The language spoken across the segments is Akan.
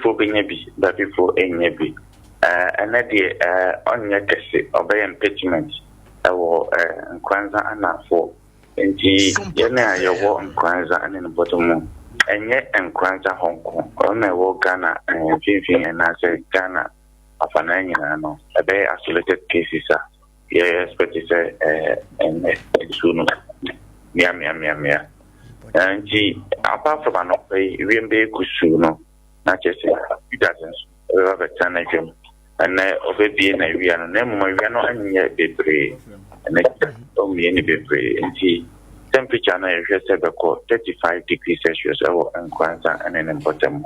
Foɔ bɛnya bi, baabifoɔ nnya bi. Ɛnɛ deɛ ɔnyɛ kɛse, ɔbɛyɛ impeachment wɔ Nkoranza Anafoɔ. Nti yɛn a yɛwɔ Nkoranza ne ne mpɔtam mu, ɛnyɛ Nkoranza hɔ nko, ɔno na ɛwɔ Ghana mfimfini anaasɛ Ghana afanan nyinaa no, ɛbɛyɛ isolated cases a yɛ expect sɛ ɛnɛ nsuo no mmeammeammea. Nti apart from anɔpa yi, wiem bɛyɛ kusuu no, na kyerɛ sɛ Judas nso bɛba bɛtena n'adwam. Ɛnɛ ɔbɛbie n'awia no, na mmom awia no nyɛ bebree. Ɛnɛ ɔmmie no bebree. Nti temperature no yɛhwɛ sɛ bɛkɔ 35 degrees Celsius ɛwɔ Nkoranza ne ne mpɔtam.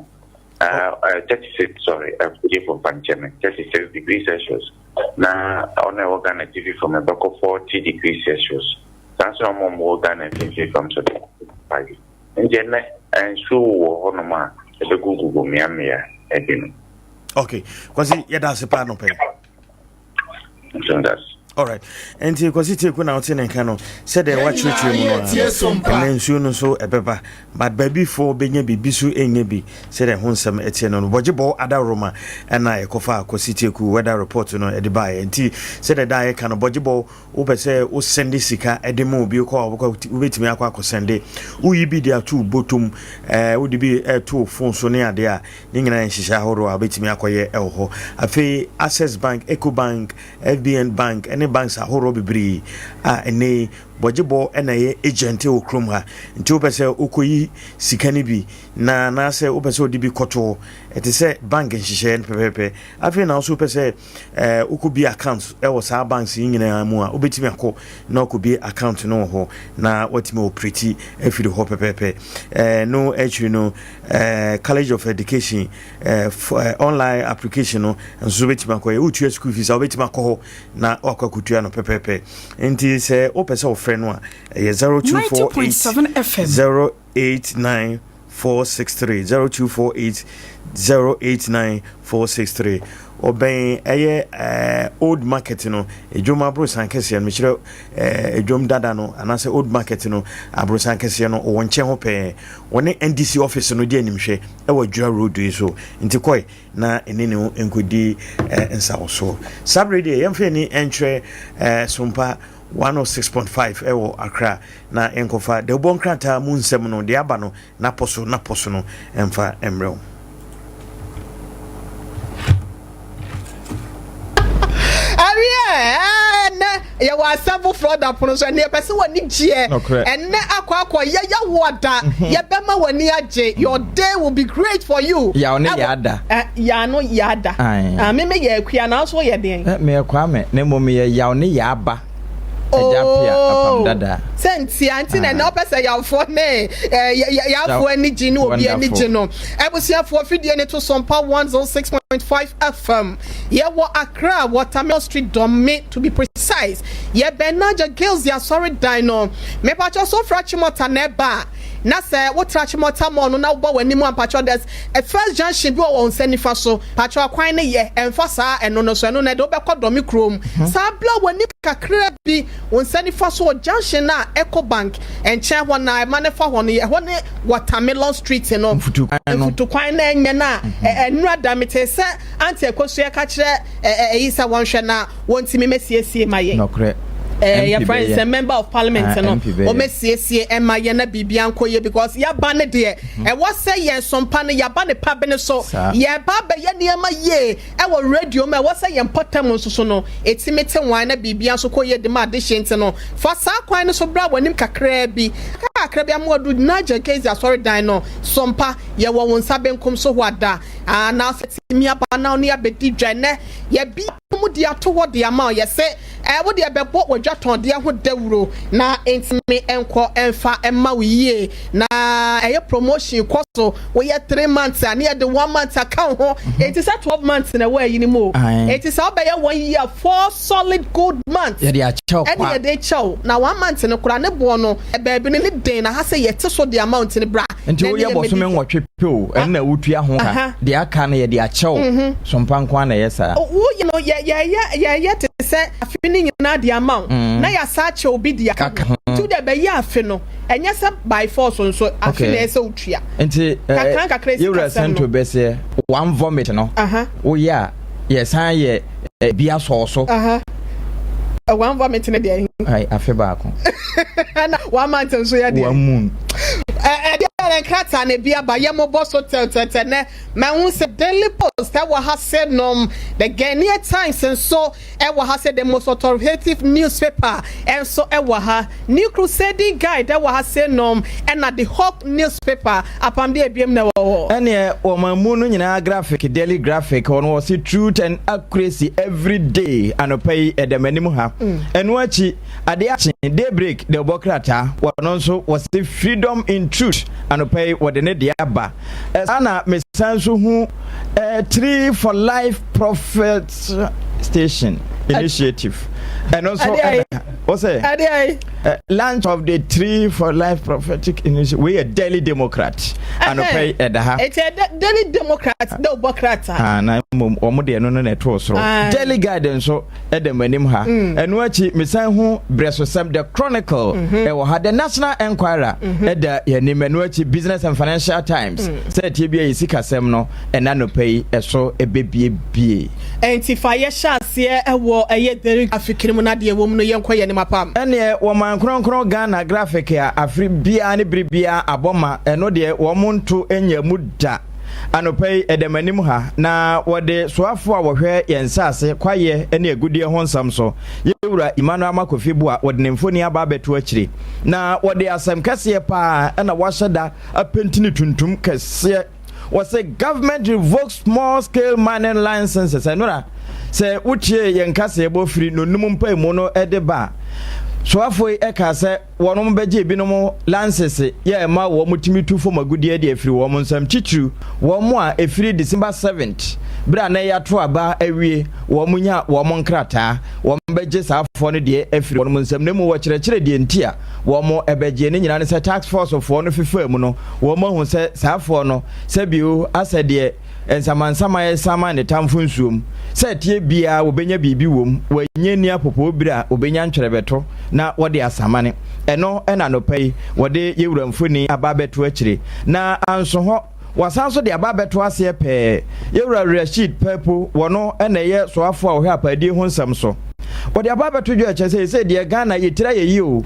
36 sorry, ɛfo mfa nkyɛn 36 degrees Celsius. Na ɔno ɛwɔ Ghana TV fam ɛbɛkɔ 40 degrees Celsius. Saa nso na ɔmo a wɔwɔ Ghana mfimfini fam so 5. Nti ɛnɛ nsuo wɔ hɔnom a ɛbɛgugugu mmeammea bi no. Okay, Kwasi, yɛda ase paa nɔpɛ. Nso das. Alright, nti Kwasi Teku na wote ne nka no sɛdeɛ woakyerɛkyerɛ mu no a ɛnɛ nsuo no nso ɛbɛba, but baabifoɔ bɛnya biribi so ɛnyɛ bi sɛdeɛ ho nsɛm ɛteɛ no. Bɔgye bɔ adaworoma ɛna ɛkɔfa Kwasi Teku weather report no ɛde baeɛ. Nti sɛdeɛ da yɛka no, bɔgye bɔ, wopɛ sɛ wosend sika ɛde ma obi kɔ a, wobɛtumi akɔ akɔsend, woyi bi de ato bɔtɔm, wode bi ɛto phone so ne adeɛ a ne nyinaa yɛ nhyehyɛ ahoroɔ a wobɛtumi akɔyɛ ɛwɔ hɔ. Afei Access Bank, Eco Bank, FBN Bank ɛne banks ahoroɔ bebree a ɛnɛ bɔgyebɔ ɛna ɛyɛ agent wɔ kurom ha. Nti wopɛ sɛ wokɔyi sika no bi na anaasɛ wopɛ sɛ wode bi kɔtoɔ, ɛte sɛ bank nhyehyɛeɛ no pɛpɛɛpɛ. Afei na nso wopɛ sɛ wokɔbie account ɛwɔ saa banks yi nyinaa mu a, wobɛtumi akɔ na wakɔbie account no wɔ hɔ na watumi operate afiri hɔ pɛpɛɛpɛ. No akyiri no, College of Education online application no nso wobɛtumi akɔyɛ. Wotua school fees a, wobɛtumi akɔ hɔ na wakɔ akɔtua no pɛpɛɛpɛ. Nti sɛ wopɛ sɛ wofrɛ no a, ɛyɛ 0248 089 463, 0248 089 463. Ɔbɛn ɛyɛ Old Market no, edwom aborosan kɛseɛ no, mekyerɛ edwom dada no anaasɛ Old Market no aborosan kɛseɛ no, ɔwɔ nkyɛn hɔ pɛɛ. Wɔne NDC office no di animhwɛ ɛwɔ Adwira Road yi so. Nti kɔe na ɛne ne ho nkɔdi nsawɔsoɔ. Saa bere deɛ, yɛmfa ani nkyerɛ Sompa 106.5 ɛwɔ Accra na nkɔfa dawubɔ nkrataa mu nsɛm no deɛ aba no napɔ so napɔ so no ɛmfa mmerɛ wo. Awie, ɛnɛ yɛwɔ asɛm foforɔ da pono so. Ɛnɛ yɛpɛ sɛ w'ani gyeɛ. Ɛnɛ akɔ yɛyɛ da yɛbɛma w'ani agye. Your day will be great for you. Yaw ne yɛada. Yaa no yɛada. Meme yɛ akua, nanso yɛ deɛn? Meyɛ Kwame, na mmom meyɛ Yaw ne Yaaba agya pia apam dada. Sɛ ntia nti na ɛnɛ wopɛ sɛ yawfoɔ ne yɛafoɔ ani gye ne obi ani gye no. Abusuafoɔ, fidie ne to Sompa 106.5 FM. Yɛwɔ Accra, Watermill Street, Dɔme to be precise. Yɛbɛn Naja Girls asɔre dan no. Mepakyɛ so fra Achimota na ɛba a, na sɛ wotra Achimota Mall no na wobɔ w'anim a, mpakyɛ there's a first junction bi wɔ wɔn nsa nifa so. Pakyɛ kwan no yɛ ɛmfa saa ɛno no so, ɛno no ɛde wobɛkɔ Dɔme kurom. Saa bla w'anim kakra bi, wɔn nsa nifa so wɔ junction na Eco Bank nkyɛn hɔ na ɛma ne fa hɔ no, ɛhɔ ne Watermelon Street no. Mfutukwan no. Mfutukwan na ɛnyɛ na ɛnura da mete sɛ Auntie Akosua ka kyerɛ ɛyi sɛ wɔnhwɛ na wɔntumi mɛsiesie ma yɛn. Yɛfrɛ sɛ member of parliament no, wɔmɛsiesie ɛma yɛn na biribia nkɔ yie, because yaba ne deɛ ɛwɔ sɛ yɛn sompa no yaba ne pa bene so. Yɛba bɛyɛ nneɛma yie ɛwɔ radio mu, ɛwɔ sɛ yɛn mpɔtam nso so no ɛtumi te wan na biribia nso kɔ yie de ma adehye. Nti no fa saa kwan no so bra w'anim kakraa bi kakra bi amoadu Nigel Casey asɔredan no. Sompa yɛwɔ wo nsa benkum so hɔ ada anaasɛ tumi aba na ne abɛdi dwa. Nnɛ yɛbi mu de ato hɔ de ama yɛ sɛ wo deɛ bɛbɔ w'adwatɔndeɛ ho dawuro na ntumi nkɔ mfa mma wo yie. Na ɛyɛ promotion kɔ so, woyɛ 3 months a, ne yɛde one month aka wo ho. Enti sɛ 12 months na ɛwɔ ayi no mu o. Enti sɛ wobɛyɛ one year, four solid good months yɛde akyɛw. Ɛne yɛde kyɛw na one month no koraa ne boɔ no baabi no ne den na ha sɛ yɛte so de amount no bra. Nti woyɛ bɔsome 8 pɛ o, ɛno na wotua ho ka. Deɛ aka no yɛde akyɛw. Sompa nko a na ɛyɛ saa. Woyɛ no yɛyɛ te. sɛ afe no nyinaa de ama wo na yɛasa akyɛ obi de aka ho. Nti wode bɛyɛ afe no, ɛnyɛ sɛ by force nso afe na ɛsɛ wotua. Nti kakra nkakra yɛwura sikasɛm no. Sɛnto bɛseɛ one vomit no woyɛ a yɛsan yɛ bi asɔɔ so. One vomit no deɛ. Ayi afe baako. Ɛna one month nso yɛ deɛ. One moon. Ɛdeɛ yɛn nkrataa na ebi aba yɛ mo bɔ so tɛtɛtɛ nɛ mɛhu sɛ Daily Post ɛwɔ ha sɛ nom, The Ghanaian Times nso ɛwɔ ha sɛ, the most authoritative newspaper ɛnso ɛwɔ ha, New Crusading Guide ɛwɔ ha sɛ nom, ɛna The Hawk newspaper apamde ebiem na ɛwɔ hɔ. Ɛneɛ wɔn mu no nyinaa graphic, Daily Graphic, ɔno wɔsi "Truth and accuracy every day". Anɔpa yi ɛdɛm anim ha. Ɛno akyi adeɛ akye, Daybreak de ɔbɔ krataa, wɔno nso wɔsi "Freedom in truth". Anɔpa yi wɔde ne deɛ aba. Ɛsaa na mesan nso hu Tree for Life Prophet Station Initiative, ɛno nso ɛda wɔsɛ launch of the Tree for Life Prophetic Initiative. Wei yɛ Daily Democrat, anɔpa yi ɛda ha. Eti Daily Democrat de ɔbɔ krataa. Na mmom wɔn deɛ no na ɛtoo soro. Daily Guide nso ɛda mu anim ha. Ɛno akyi mesan ho Brɛsosɛm, The Chronicle ɛwɔ ha, The National Enquirer ɛda yɛn anim. Ɛno akyi Business and Financial Times, sɛ ɛtie bi a yɛ sikasɛm no ɛna nɔpɛ yi ɛso ɛbɛbiebie. Nti fa yɛhyɛ aseɛ ɛwɔ ɛyɛ Daily Graphic no mu na deɛ ɛwɔ mu no yɛnkɔ yɛn anim apam. Ɛneɛ wɔman kronkron Ghana Graphic a afiri biara ne bere biara abɔ ma ɛno deɛ wɔn nto nya mu da. Anɔpa yi ɛdɛm anim ha na wɔde soafoɔ a wɔhwɛ yɛn nsase, kwayɛ ne agudeɛ ho nsɛm so, yɛwura Emmanuel Armah-Kofi Buah, wɔde ne mfoni aba abɛto akyire na wɔde asɛm kɛseɛ paa ɛna wɔahyɛ da apentini tuntum kɛseɛ. Wɔsɛ "Government revokes small scale mining licenses". Ɛnora sɛ wotie yɛn kaseɛ bɔ firi nonum mpaemu no de ba a, soafoɔ yi ɛka sɛ wɔnom bɛgye ebinom license yɛ ɛma wɔn tumi tu fam agudeɛ de afiri wɔn nsam, titiriw wɔn a ɛfiri December 7th berɛ a na yɛato aba awie wɔn nya wɔn nkrataa. Wɔn bɛgye saa afoɔ no deɛ afiri wɔn nsam, na mu wɔkyerɛkyerɛ deɛ nti a wɔn ɛbɛgye ne nyinaa ne sɛ task force foɔ no fifaa mu no, wɔn ahu sɛ saa afoɔ no sɛbio asɛ deɛ nsamansaman yɛ saman ne tamfo nsuom sɛ tie biara wɔbɛnya biribi wɔ mu, wɔanya ni apopɔ bere a wɔbɛnya ntwerɛbɛto na wɔde asamane. Ɛno ɛna anɔpa yi wɔde yɛwura mfoni aba abɛto akyire na anso hɔ wasan so de aba abɛto aseɛ pɛɛ. Yɛwura Rashid Pelpuo, wɔno ɛna ɛyɛ soafoɔ a wɔhwɛ apaadie ho nsɛm so, wɔde aba abɛto dwa kyerɛ sɛ sɛ deɛ Ghana yɛtira yɛ yie o,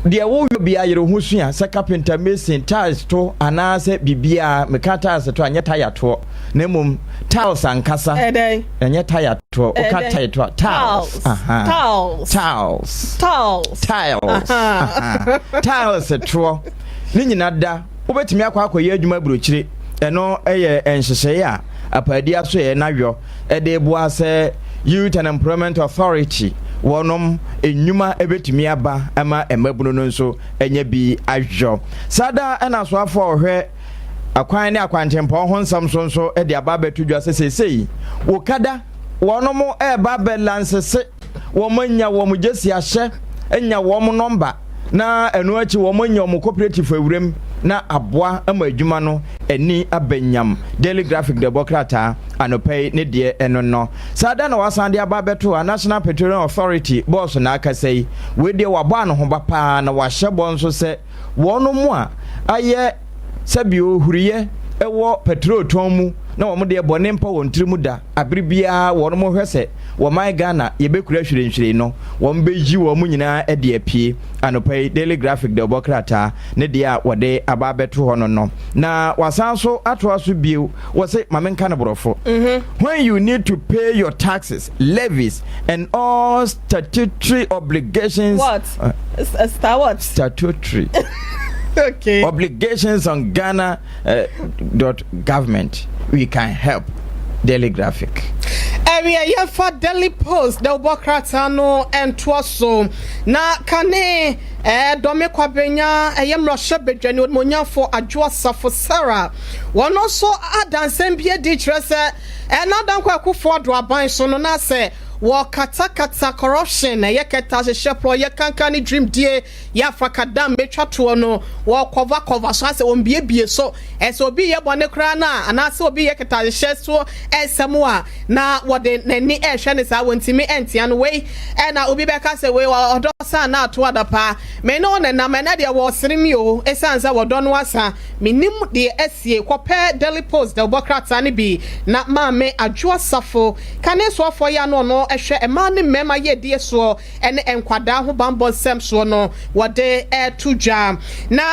deɛ woyɔ bia yere ho sua sɛ carpenter, mason, tiles to anaasɛ biribiara. Meka tiles to a, nyɛ taya toɔ na mmom tiles ankasa. Ɛnyɛ taya toɔ, woka taya to a, tiles. Tiles. Tiles. Tiles. Tiles, tiles toɔ ne nyina da wobɛtumi akɔ akɔyɛ adwuma aburokyire. Ɛno yɛ nhyehyɛeɛ a apaadi aso yɛ n'awɔ ɛde boa sɛ Youth and Employment Authority wɔnom nnwuma bɛtumi aba ama mmabunu no nso anya bi ahwɛ. Saa da ɛna asoafoɔ a wɔhwɛ akwan ne akwantempɔn ho nsɛm so nso de aba abɛto dwa sɛ seesei wokada wɔnom ɛreba abɛlansese, wɔn anya wɔn gyesi ahyɛ, anya wɔn nɔmba, na ɛno akyi wɔn anya wɔn cooperative awuram na aboa ama adwuma no ani abɛnyam. Daily Graphic de bɔ krataa anɔpa yi ne deɛ ɛno no. Saa da na wasan de aba abɛto a National Petroleum Authority bɔɔso na akasa yi, wei deɛ wabɔ anohoba paa na wahyɛ bɔ nso sɛ wɔn mu a ayɛ sɛbio huriyɛ ɛwɔ petrol tɔn mu na wɔn deɛ bɔne mpa wɔn tiri mu da abere biara wɔn mo hwɛ sɛ wɔman Ghana yɛbɛkura hwirenhwiren no, wɔn bɛyi wɔn mu nyinaa de apue. Anɔpa yi Daily Graphic de ɔbɔ krataa ne deɛ a wɔde aba abɛto hɔ no na wasan so atoa so bio. Wɔse maame nka no borɔfo: "When you need to pay your taxes, levies and all statutory obligations." What? Star what? Statutory obligations on Ghana dot government, we can help. Daily Graphic. Ɛwiɛ yɛfa Daily Post dɛ wobɔ krataa no ɛntoa so na kane Dome Kwabenya ɛyɛ mmarahyɛ badwani onimonyafo Adwoa Safo Sarah, wɔn nso adansɛm bi adi kyerɛ sɛ ɛna Dankwa Akufo Addo aban so no na sɛ Wɔkatakata corruption, ɛyɛ kɛtɛ ahyehyɛ porɔ, yɛ kankan ne dwimdie, yɛ afrakadam betwa toɔ no, wɔkɔva kɔva so asɛ wɔmbiebie so. Ɛsɛ obi yɛ bɔne koraa no a, anaasɛ obi yɛ kɛtɛ ahyehyɛ so ɛsɛm a, na wɔde n'ani ɛrehwɛ no saa, wɔntumi ɛntea no. Wei ɛna obi bɛka sɛ wei ɔdɔ sa na ato adapaa. Me ne wo nenam ɛnɛ deɛ wɔresere mi o, ɛsiane sɛ wɔdɔ no asa. Menim deɛ asie. Kɔpɛ Daily Post dawubɔ krataa no bi na Maame Adwoa Safo, kane soafoɔ yi ano ɔno hwɛ mmaa ne mmarima yiedie soɔ ne nkwadaa ho bammɔ nsɛm soɔ no, wɔde ɛreto dwa. Na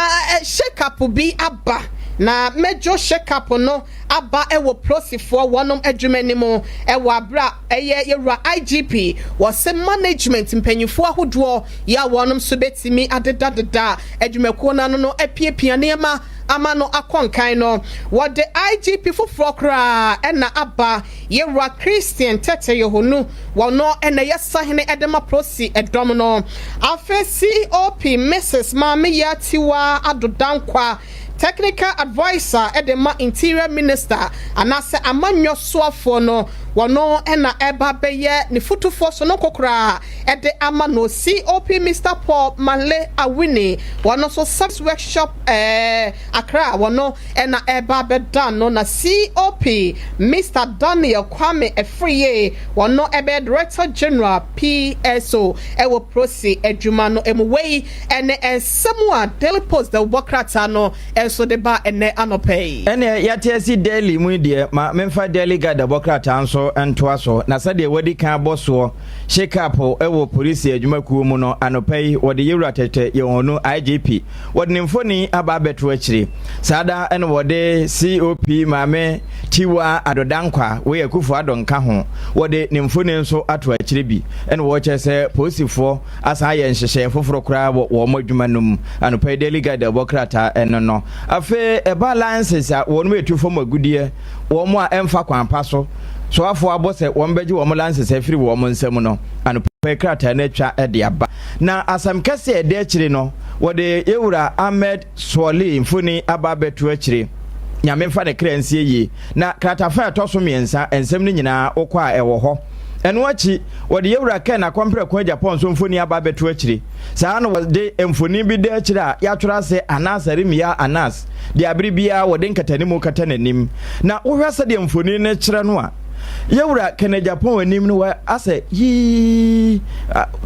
shake up bi aba, na mɛdwo shake up no aba wɔ polisifoɔ wɔnom adwuma no mu wɔ abere a ɛyɛ yɛwura IGP wɔse management mpanyinfoɔ ahodoɔ yɛ a wɔnom nso bɛtumi adedadeda adwumakuo no ano no apiapia nneɛma ama no akɔ nkan no. Wɔde IGP foforɔ koraa ɛna aba, yɛwura Christian Tetteh Yohuno. Wɔno ɛna yɛ sahene ɛde ma polisi ɛdɔm no. Afei COP Mrs Maame Yatiwa Adodankwa, technical adviser ɛde ma Interior Minister anaasɛ amanyɔ soafoɔ no, wɔno ɛna ɛba bɛyɛ ne fotofoɔ so no kokoraa ɛde ama no. COP Mr Paul Male Awini, wɔno nso Service Workshop Accra, wɔno ɛna ɛba bɛda no. Na COP Mr Daniel Kwame Afriye, wɔno ɛbɛyɛ Director General PSO ɛwɔ prosi adwuma no emu. Wei ɛne nsɛm a Daily Post dawubɔ krataa no ɛnso de ba ɛnɛ anɔpɛ yi. Ɛnɛ yɛate asi Daily mu yi deɛ, ma memfa Daily Guide bɔ krataa nso ntoa so. Na sɛdeɛ wadi kan abɔ soɔ, shake up wɔ polisi adwumakuo mu no, anɔpa yi wɔde yɛwura Tetteh Yohuno, IGP, wɔde ne mfoni aba abɛto akyire. Saa da ɛna wɔde COP Maame Tiwa Adodankwa, wei Akufo Addo nka ho, wɔde ne mfoni nso ato akyire bi. Ɛna wɔkyerɛ sɛ polisifoɔ asan ayɛ nhyehyɛeɛ foforɔ koraa wɔ wɔn adwuma no mu. Anɔpa yi Daily Guide ɛbɔ krataa ɛno no. Afei ɛba licenses a wɔn etu fam agudeɛ, wɔn a ɛmfa kwan pa so, soafoɔ abɔ sɛ wɔn bɛgye wɔn licenses afiri wɔn nsam no, anɔpa yi krataa no atwa de aba. Na asɛm kɛse a ɛda akyire no, wɔde yɛwura Ahmed Suale mfoni aba abɛto akyire. Nyame mfa ne kra nsie yie. Na kratafa a ɛtɔ so 3, nsɛm no nyinaa wokɔ a ɛwɔ hɔ. Ɛno akyi, wɔde yɛwura Ken Akɔmprɛko Agyapong nso mfoni aba abɛto akyire. Saa na wɔde mfoni bi da akyire a yɛatwerɛ ase Anas Arimia Anas, deɛ abere biara wɔde nkatanimu kata n'anim. Na wohwɛ sɛdeɛ mfoni no kyerɛ no a, yɛwura Ken Agyapong anim no wɔ asɛ yii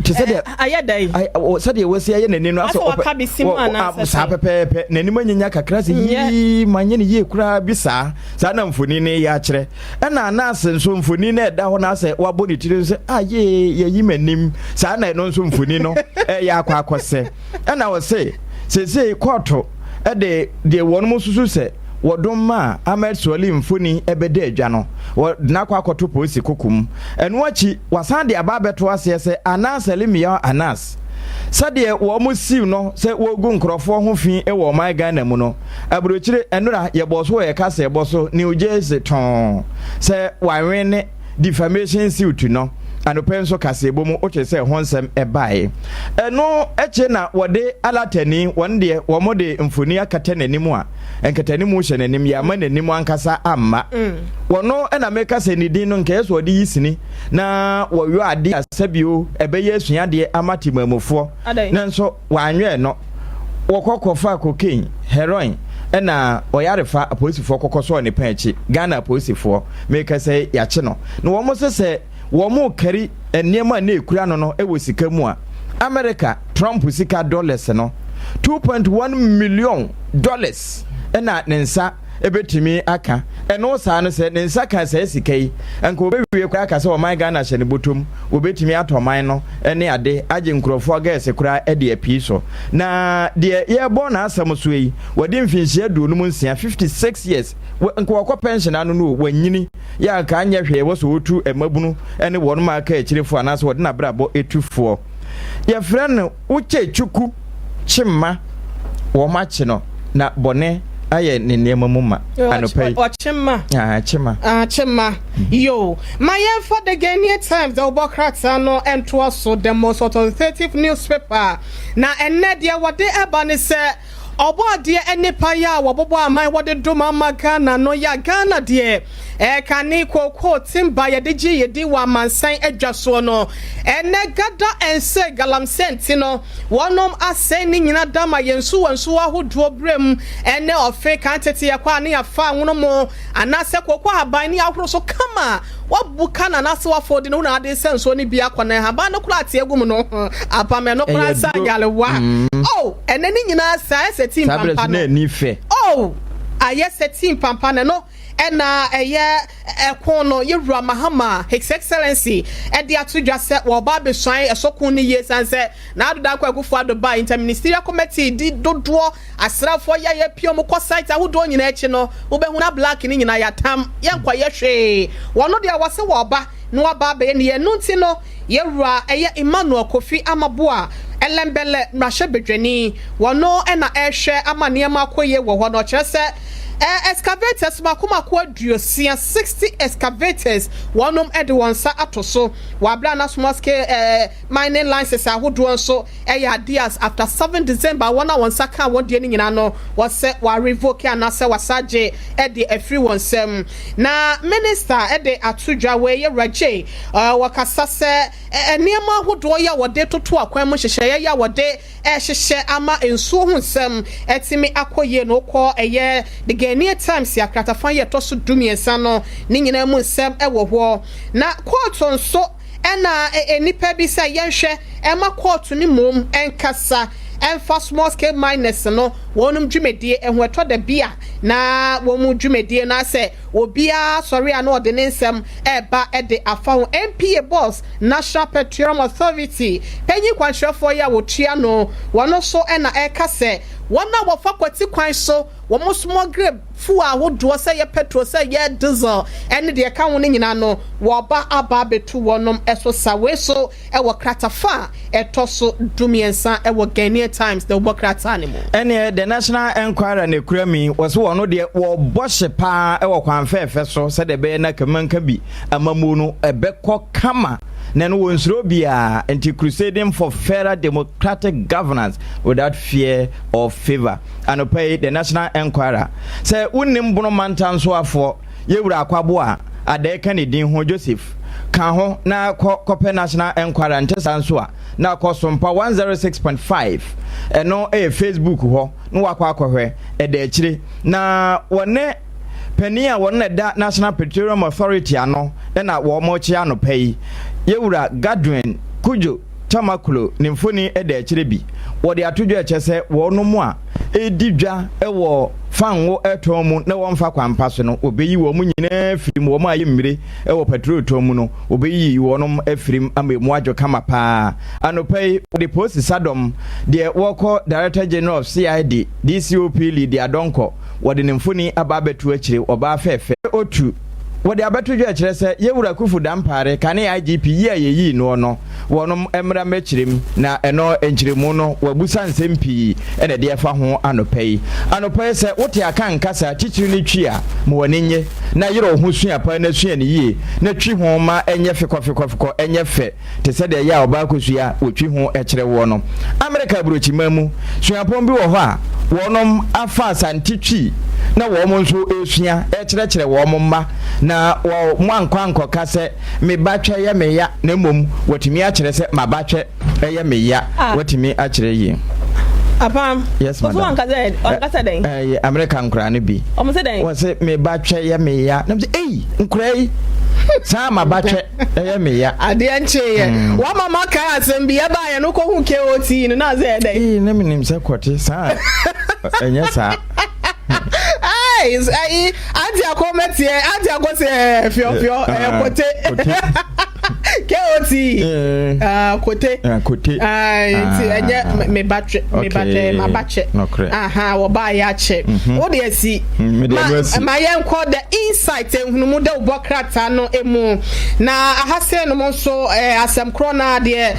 te sɛ deɛ ayɛ dɛn? Sɛdeɛ wɔasi ayɛ n'anim no asɛ ɔpɛ saa pɛpɛɛpɛ, n'anim anyinya kakra sɛ yii manyɛ no yie koraa bi saa. Saa na mfoni no yɛ akyerɛ. Ɛna Anas nso mfoni no ɛda hɔ no asɛ wabɔ ne tiri sɛ ayee yɛyi m'anim saa, na ɛno nso mfoni no ɛyɛ akɔ akɔsɛ. Ɛna ɔse seesei kɔɔto ɛde deɛ wɔn mo susu sɛ wɔdom ma Ahmed Suale mfoni ɛbɛda adwa no, wɔde akɔ akɔto polisi koko mu. Ɛno akyi wasan de aba abɛto aseɛ sɛ Anas Alimia Anas, sɛdeɛ wɔn mo siw no sɛ wɔgu nkurɔfoɔ ho fi wɔ ɔman Ghana mu no, aburokyire ɛnora yɛbɔ so wɔ yɛ kasa ɛbɔ so New Jersey tɔn sɛ wanwe ne defamation suit no. Anɔpɛ nso kaseɛbɔ mu wokyerɛ sɛ ho nsɛm ɛbaeɛ. Ɛno akyi na wɔde alatani wɔn deɛ wɔn de mfoni akata n'anim a nkatanimu hyɛ n'anim, yɛama n'anim ankasa amma wɔno. Ɛna meka sɛ ne din no nkɛyɛ sɛ ɔde yi sini na wɔyɔ adeɛ a sɛbio ɛbɛyɛ asuadeɛ ama temamufoɔ, nanso wɔanwɛɛ no. Wɔkɔ kɔfa cocaine, heroin, ɛna ɔyarefa apolisifoɔ kɔkɔ sɔɔ ne pɛn akyi. Ghana apolisifoɔ, meka sɛ yɛakye no na wɔn sɛ wɔn kari nneɛma a na ekura no wɔ sika mu a, America Trump sika dollars no, $2.1 million ɛna ne nsa ebetumi aka. Ɛno saa no, sɛ ne nsa ka saa sika yi, nka wɔbɛwie koraa aka sɛ ɔman Ghana hyɛ ne bɔtɔm, wɔbɛtumi atɔ ɔman no ne ade agye nkurɔfoɔ gɛɛse koraa de apii so. Na deɛ yɛrebɔ n'asɛm so yi, wɔde mfinhyia 56, 56 years, nka wɔkɔ pension ano no, wɔanyini yɛ anka anyɛ hwee wɔ sɛ wɔtu mmabunu ne wɔn ma aka akyirefoɔ anaasɛ wɔde n'abrabɔ etufoɔ. Yɛfrɛ no Wokyɛ Twuku Kyema. Wɔn akye no na bɔne ayɛ ne nneɛma mu ma anɔpa yi. Ɔkyema. Ah, Kyema. Ah, Kyema. Yo. Ma yɛmfa The Ghanaian Times dɛ wobɔ krataa no ntoa so, the most authoritative newspaper. Na ɛnnɛ deɛ wɔde ɛba ne sɛ Ɔbɔadeɛ nnepa yi a wɔbobɔ aman wɔde dom ama Ghana no yɛ a Ghana deɛ ɛkane kookoo timba yɛde gye yɛ din wɔ amansan adwa soɔ no. Ɛnɛ gada ɛnsɛ galamsey nti no wɔnom asɛe ne nyina da ma yɛn nsuwa nsuwa ahodoɔ berɛm ɛnɛ ɔfe kan tete yɛkɔ a ne yɛafa nwonomo anaasɛ kooko ahaban ne yɛahoro so kama. Wabu ka na n'ase wafɔw de ne ho na ade sɛ nsuo no bi akɔ na nhaban no koraa ate agu mu no apam ɛno koraa sa nyarewa. Mm. Oh, ɛnɛ ne nyinaa saa ayɛ sɛ tii mpampa no. Ani fɛ. Oh, ayɛ sɛ tii mpampa no ɛno ɛna ɛyɛ ɛko no yɛwura Mahama His Excellency ɛde ato dwa sɛ wɔba abɛsuan ɛsɔko no yie san sɛ Nana Addo Dankwa Akufo-Addo baa Interministerial Committee di dodoɔ Asraafoɔ yi a yɛpia wɔn kɔ site ahodoɔ nyinaa akyi no, wobɛhu na black no nyinaa yɛatam, yɛnkɔyɛ hwee. Wɔn deɛ wɔse wɔreba na wɔaba abɛyɛ ne yɛn. Ɛno nti no, yɛn wura ɛyɛ Emmanuel Kofi Amaboa, Ɛlɛmbɛlɛ mmarahyɛbadwani, wɔno na ɛrehwɛ ama nneɛma akɔ yie wɔ hɔ no. Ɔkyerɛ sɛ excavators mako mako aduosia, 60 excavators, wɔnom de wɔn nsa ato so wɔ aberɛ a na small scale mining licenses ahodoɔ nso Ɛyɛ adeɛ a after 7 December wɔn a wɔn nsa kaa wɔn deɛ no nyinaa no wɔsɛ wɔ revoke anaasɛ wɔasa agye de afiri wɔn nsam. Na minister de ato dwa wei yɛ Rajay wɔkasa sɛ nneɛma ahodoɔ yi a wɔde toto akwan mu nhyehyɛeɛ yi a wɔde rehyehyɛ ama nsuo ho nsɛm atumi akɔ yie no wokɔ ɛyɛ The Ghanaian Times akratafa yi ɛtɔ so 13 no ne nyinaa mu nsɛm wɔ hɔ. Na kɔɔto nso Ɛna nnipa bi sɛ yɛnhwɛ ɛma kɔɔto no mmom nkasa ɛmfa small scale miners no wɔnom dwumadie ho. Ɛtɔ da bi a na wɔn dwumadie no asɛ obiara sɔre a na ɔde ne nsɛm ɛreba de afa ho. NPA boss, National Petroleum Authority, panyin kwankyerɛfoɔ yi a wɔtua no, wɔn nso na ɛreka sɛ wɔn a wɔfa kwati kwan so wɔn smuggle Fuel ahodoɔ, sɛ ɛyɛ petrol, sɛ ɛyɛ diesel ɛne deɛ ɛka ho no nyinaa no, wɔba aba abɛtu wɔnom so sa. Wei so wɔ kratafa a ɛtɔ so dumiɛnsa wɔ Ghanaian Times na wɔbɔ krataa no mu. Ɛneɛ The National Enquirer na ɛkura mi, wɔse wɔno deɛ wɔbɔ hye paa wɔ kwan fɛɛfɛ so sɛdeɛ ɛbɛyɛ na kamanka bi amammuo no ɛbɛkɔ kama na ɛno wɔnsuro biara nti crusading for fairer democratic governance without fear or favour. Anɔpa yi, The National Enquirer, Sɛ wonnim Bono mantam soafoɔ, Yɛwura Akwabo a, Adɛɛ ka ne din ho, Joseph, ka ho na kɔ kɔpɛ National Enquirer, nte saa nso a, na kɔ Sompa 106.5, ɛno yɛ Facebook hɔ, na wakɔ akɔhwɛ, ɛda akyire. Na wɔne panin a wɔn na ɛda National Petroleum Authority ano na wɔrekyea anɔpa yi, Yɛwura Godwin Cudjoe. Tamaklo ne mfoni da akyire bi. Wɔde ato dwa kyerɛ sɛ wɔnom a ɛredi dwa wɔ fango tɔn mu na wɔmfa kwan pa so no, wɔbɛyi wɔn nyinaa afiri mu. Wɔn a ayɛ mmire wɔ patrol tɔn mu no, wɔbɛyiyi wɔnom afiri mu ama emu adwo kama paa. Anɔpa yi, wɔde polisi sadɔm deɛ wɔkɔ Director General of CID, DCOP Lydia Donkor, wɔde ne mfoni aba abɛto akyire, ɔbaa fɛɛfɛ. Otu, Wɔde abɛto dwa kyerɛ sɛ Yɛwura Kufu Dampare, kane IGP yi a yɛyii noɔ no, wɔnom mmra mmɛkyerɛ mu, na ɛno nkyerɛmu no wɔabusa nsɛm pii na ɛde ɛfa ho anɔpa yi. Anɔpa yi sɛ wote Akan kasa, titiri ne Twi a, ma w'ani nnye, na yere wo ho sua paa na sua no yie, na twi ho ma ɛnyɛ fekɔfekɔfekɔ, ɛnyɛ fɛ. Te sɛ deɛ ɛyɛ a ɔbaa kosua a wɔtwi ho kyerɛ woɔ no. Amerika aburokyiman mu, suapɔn bi wɔ hɔ a wɔnom afa Asante Twi na wɔn nso resua rekyerɛkyerɛ wɔn mma na wɔn ankɔ ankɔka sɛ me ba twɛ yɛ me ya na mmom wɔatumi akyerɛ sɛ m'aba twɛ yɛ me ya. Wɔatumi akyerɛ yie. Apam. Yes, madam. Osu wankasa wankasa dɛn? Ɛyɛ Amerika nkoraa no bi. Wɔn sɛ dɛn? Wɔn sɛ me ba twɛ yɛ me ya. Na mo sɛ eyi nkoraa yi saa ma ba twɛ. Ɛyɛ me ya. Adeɛ nkyeeɛ. Mm. Wama makae asɛm bi ɛbaeɛ no kɔhu KOT no na sɛ ɛdɛn? Ee na menim sɛ kɔte saa ɛnyɛ saa. Hey, ayi anti akɔ mɛteɛ anti akɔ sɛ fiɔfiɔ ɛyɛ kote. KOT. Ah, kote. Ah, kote. Ah, nti ɛnyɛ me ba twɛ me ba twɛ ma ba kyɛ. Aha, wɔba ayɛ akyɛ. Wo de asi. Ma yɛnkɔ the insight nhunumu dɛ wobɔ krataa no mu. Na aha sei nom nso asɛm korɔ no ara deɛ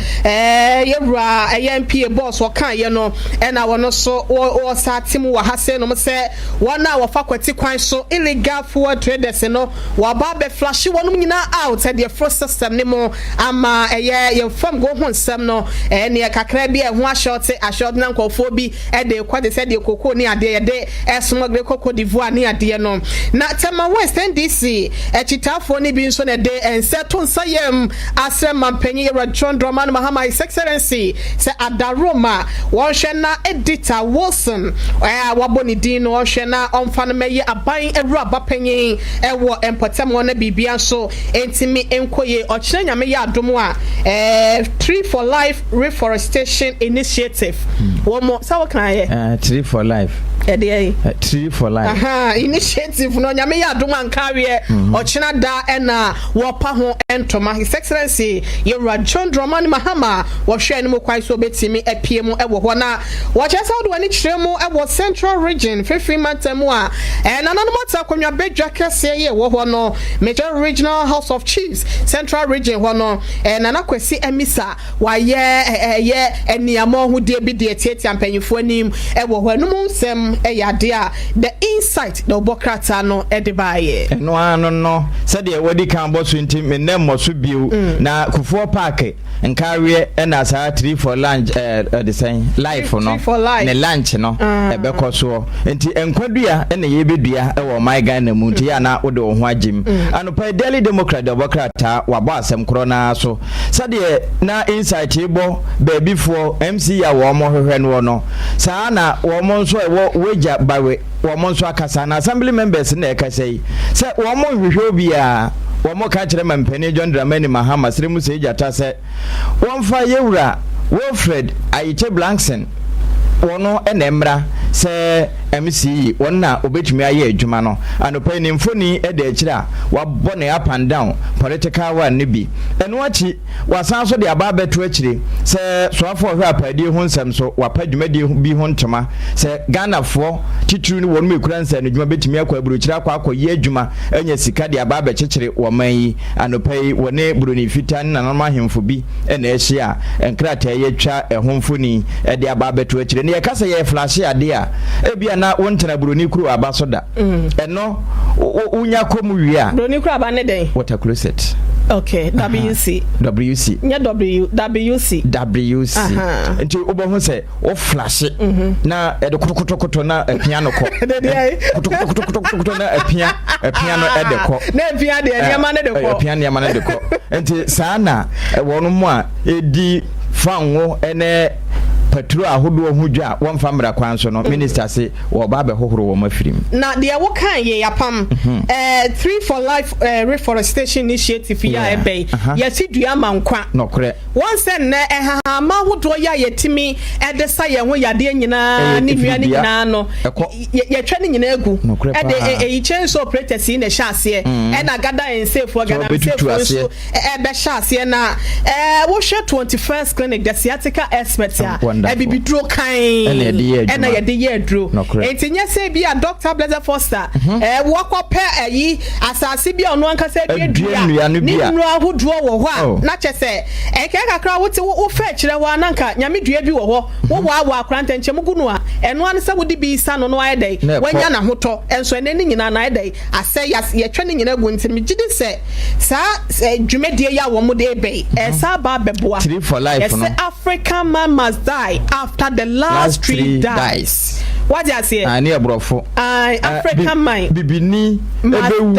yɛwura ɛyɛ NPA boss ɔkaeɛ no ɛna wɔn nso wɔsa te mu wɔ ha sei nom sɛ wɔn a wɔfa kwati kwan so illegal fuel traders no wɔaba abɛflashe wɔnom nyinaa out ɛde afuro system no mu. ama ɛyɛ yɛn fam go ho nsɛm no ɛneɛ kakra bi a ɛho ahyɛɔte ahyɛɔte na nkurɔfoɔ bi de rekɔ te sɛ deɛ kokoo ne adeɛ yɛde ɛsmuggle kɔ Cote d'Ivoire ne adeɛ no. Na Tema West NDC akyitaafoɔ no bi nso na ɛde nsa to nsa yam asrɛ Mampanyin Yɛwura John Dramani Mahama His Excellency sɛ Adaroma wɔnhwɛ na Edita Wilson a wɔabɔ ne din no ɔnhwɛ na ɔmfa no mɛyɛ aban awuraba panyin wɔ mpɔtam hɔ na biribia nso ntumi nkɔ yie. Ɔkyena Nyame yɛ adom a Tree for Life Reforestation Initiative wɔn mo sɛ wokan yɛ. Tree for Life. Ɛdeɛ yi. Tree for Life. Aha, initiative no Nyame yɛ adom a nka aweɛ ɔkyena da ɛna wɔpa ho ntoma. His Excellency Yɛwura John Dramani Mahama wɔhwɛ anim kwan so obetumi apue mu wɔ hɔ na wɔkyerɛ sɛ wode w'ani kyerɛ mu wɔ Central Region mfimfini mantam mu a nananom ate akonnwa badwa kɛseɛ yi ɛwɔ hɔ no Major Regional House of Chiefs Central Region hɔ no Nana Kwasi Amisa wayɛ ɛyɛ aniamɔ hodie bi de atiatia mpanyinfoɔ anim wɔ hɔ. Ɛno mu nsɛm yɛ adeɛ a The Insight na ɔbɔ krataa no de baeɛ. Ɛno ara no no, sɛdeɛ wɔadi kan abɔ so nti, mennɛ mmɔ so bio. Na Kufuor Park nkareɛ na saa Tree for Lunch ɛɛ ɛde sɛn life no ne lunch no ɛbɛkɔ soɔ. Nti nkwa dua na yɛbɛdua wɔ ɔman Ghana mu nti yɛ a na wode wo ho agye mu. Anɔpa yi Daily Democrat de ɔbɔ krataa wabɔ asɛm korɔ no ara so. Sɛdeɛ na Insight rebɔ baabifoɔ MC a wɔn hwehwɛ noɔ no, saa ara na wɔn nso a ɛwɔ Wagya Bawe wɔn nso akasa, na Assembly members na ɛkasa yi, sɛ wɔn nhwehwɛ obiara, wɔn ka kyerɛ Mampanin John Dramani Mahama srɛ mu sɛ gyata sɛ wɔmfa Yɛwura Wilfred Ayitey Blankson wɔn na ɛmmra sɛ MC yi, wɔn na wɔbɛtumi ayɛ adwuma no. Anɔpa yi ne mfoni da akyire a wɔabɔ ne up and down political one no bi. Ɛno akyi, wɔasan nso de aba abɛto akyire sɛ soafoɔ a ɔhwɛ apaadie ho nsɛm so, wapa dwumadie bi ho ntoma sɛ Ghanafoɔ, titiriw ne wɔnom a ɛkura nsaanodwuma bɛtumi akɔ aburokyire akɔ akɔyɛ adwuma anya sika de aba abɛkyekyere wɔn man yi. Anɔpa yi, wɔne Buroni Fitaa ne nananom ahemfo bi na ahyia a nkrataa yi atwa ɛho mfoni de aba abɛto akyire. Na yɛka sɛ yɛreflashe adeɛ a, ebia na wontena Buroni kuro aba so da. Ɛno, wonya kɔ mu wie a. Buroni kuro aba ne dɛn? Water closet. Okay, WC. WC. Nyɛ W, WC. WC. Nti wobɛhu sɛ wo flashe na ɛde kotokotokoto na apia no kɔ. Kotokotokotokoto na apia apia no ɛde kɔ. Na apia deɛ nneɛma no de kɔ. Apia nneɛma no de kɔ. Nti saa na wɔn mu a ɛdi fango ne paturo ahodoɔ ho dwa a wɔmfa mmara kwan so no, minister se wɔba abɛhohoro wɔn afiri mu. Na deɛ wokae yei apam Tree for Life Reforestation Initiative yi a ɛbɛ yi, yɛsi dua ma nkwa. Nɔkorɛ. Wɔn sɛ nnɛ nhahamma ahodoɔ yi a yɛtumi de sa yɛn ho yadeɛ nyinaa ne nnua no nyinaa no, yɛtwa ne nyinaa gu. Ɛde eyi chainsaw operators yi na ɛhyɛ aseɛ, ɛna gada nsefoɔ, galamseyfoɔ nso ɛbɛhyɛ aseɛ. Na wohwɛ 21st Clinic, the sciatica expert a, abibiduro kann ɛna yɛde yɛ aduro. Nti nyɛ sɛ bi a Doctor Blessed Foster wakɔpɛ ayi asase bi a ɔno ankasa aduadua ne nnuro ahodoɔ wɔ hɔ a, na kyɛ sɛ ɛkɛɛ kakra wote wofɛ akyirɛ hɔ a na nka nyame dua bi wɔ hɔ, wowaawaa akora ntɛnkyɛm gu no a, ɛno ara ne sɛ wode bi sa no na wayɛ dɛn, wanya n'ahotɔ. Nso ɛnnɛ ne nyinaa no ayɛ dɛn, asɛe, yɛatwa ne nyinaa agu. Nti no megye di sɛ saa dwumadie yi a wɔn de reba yi, ɛresan aba abɛboa. Tree for life no. Yɛsɛ African man must die after the last tree dies. Wate aseɛ? Aane, ɛborɔfo. Ae, African man. Bibini bɛwu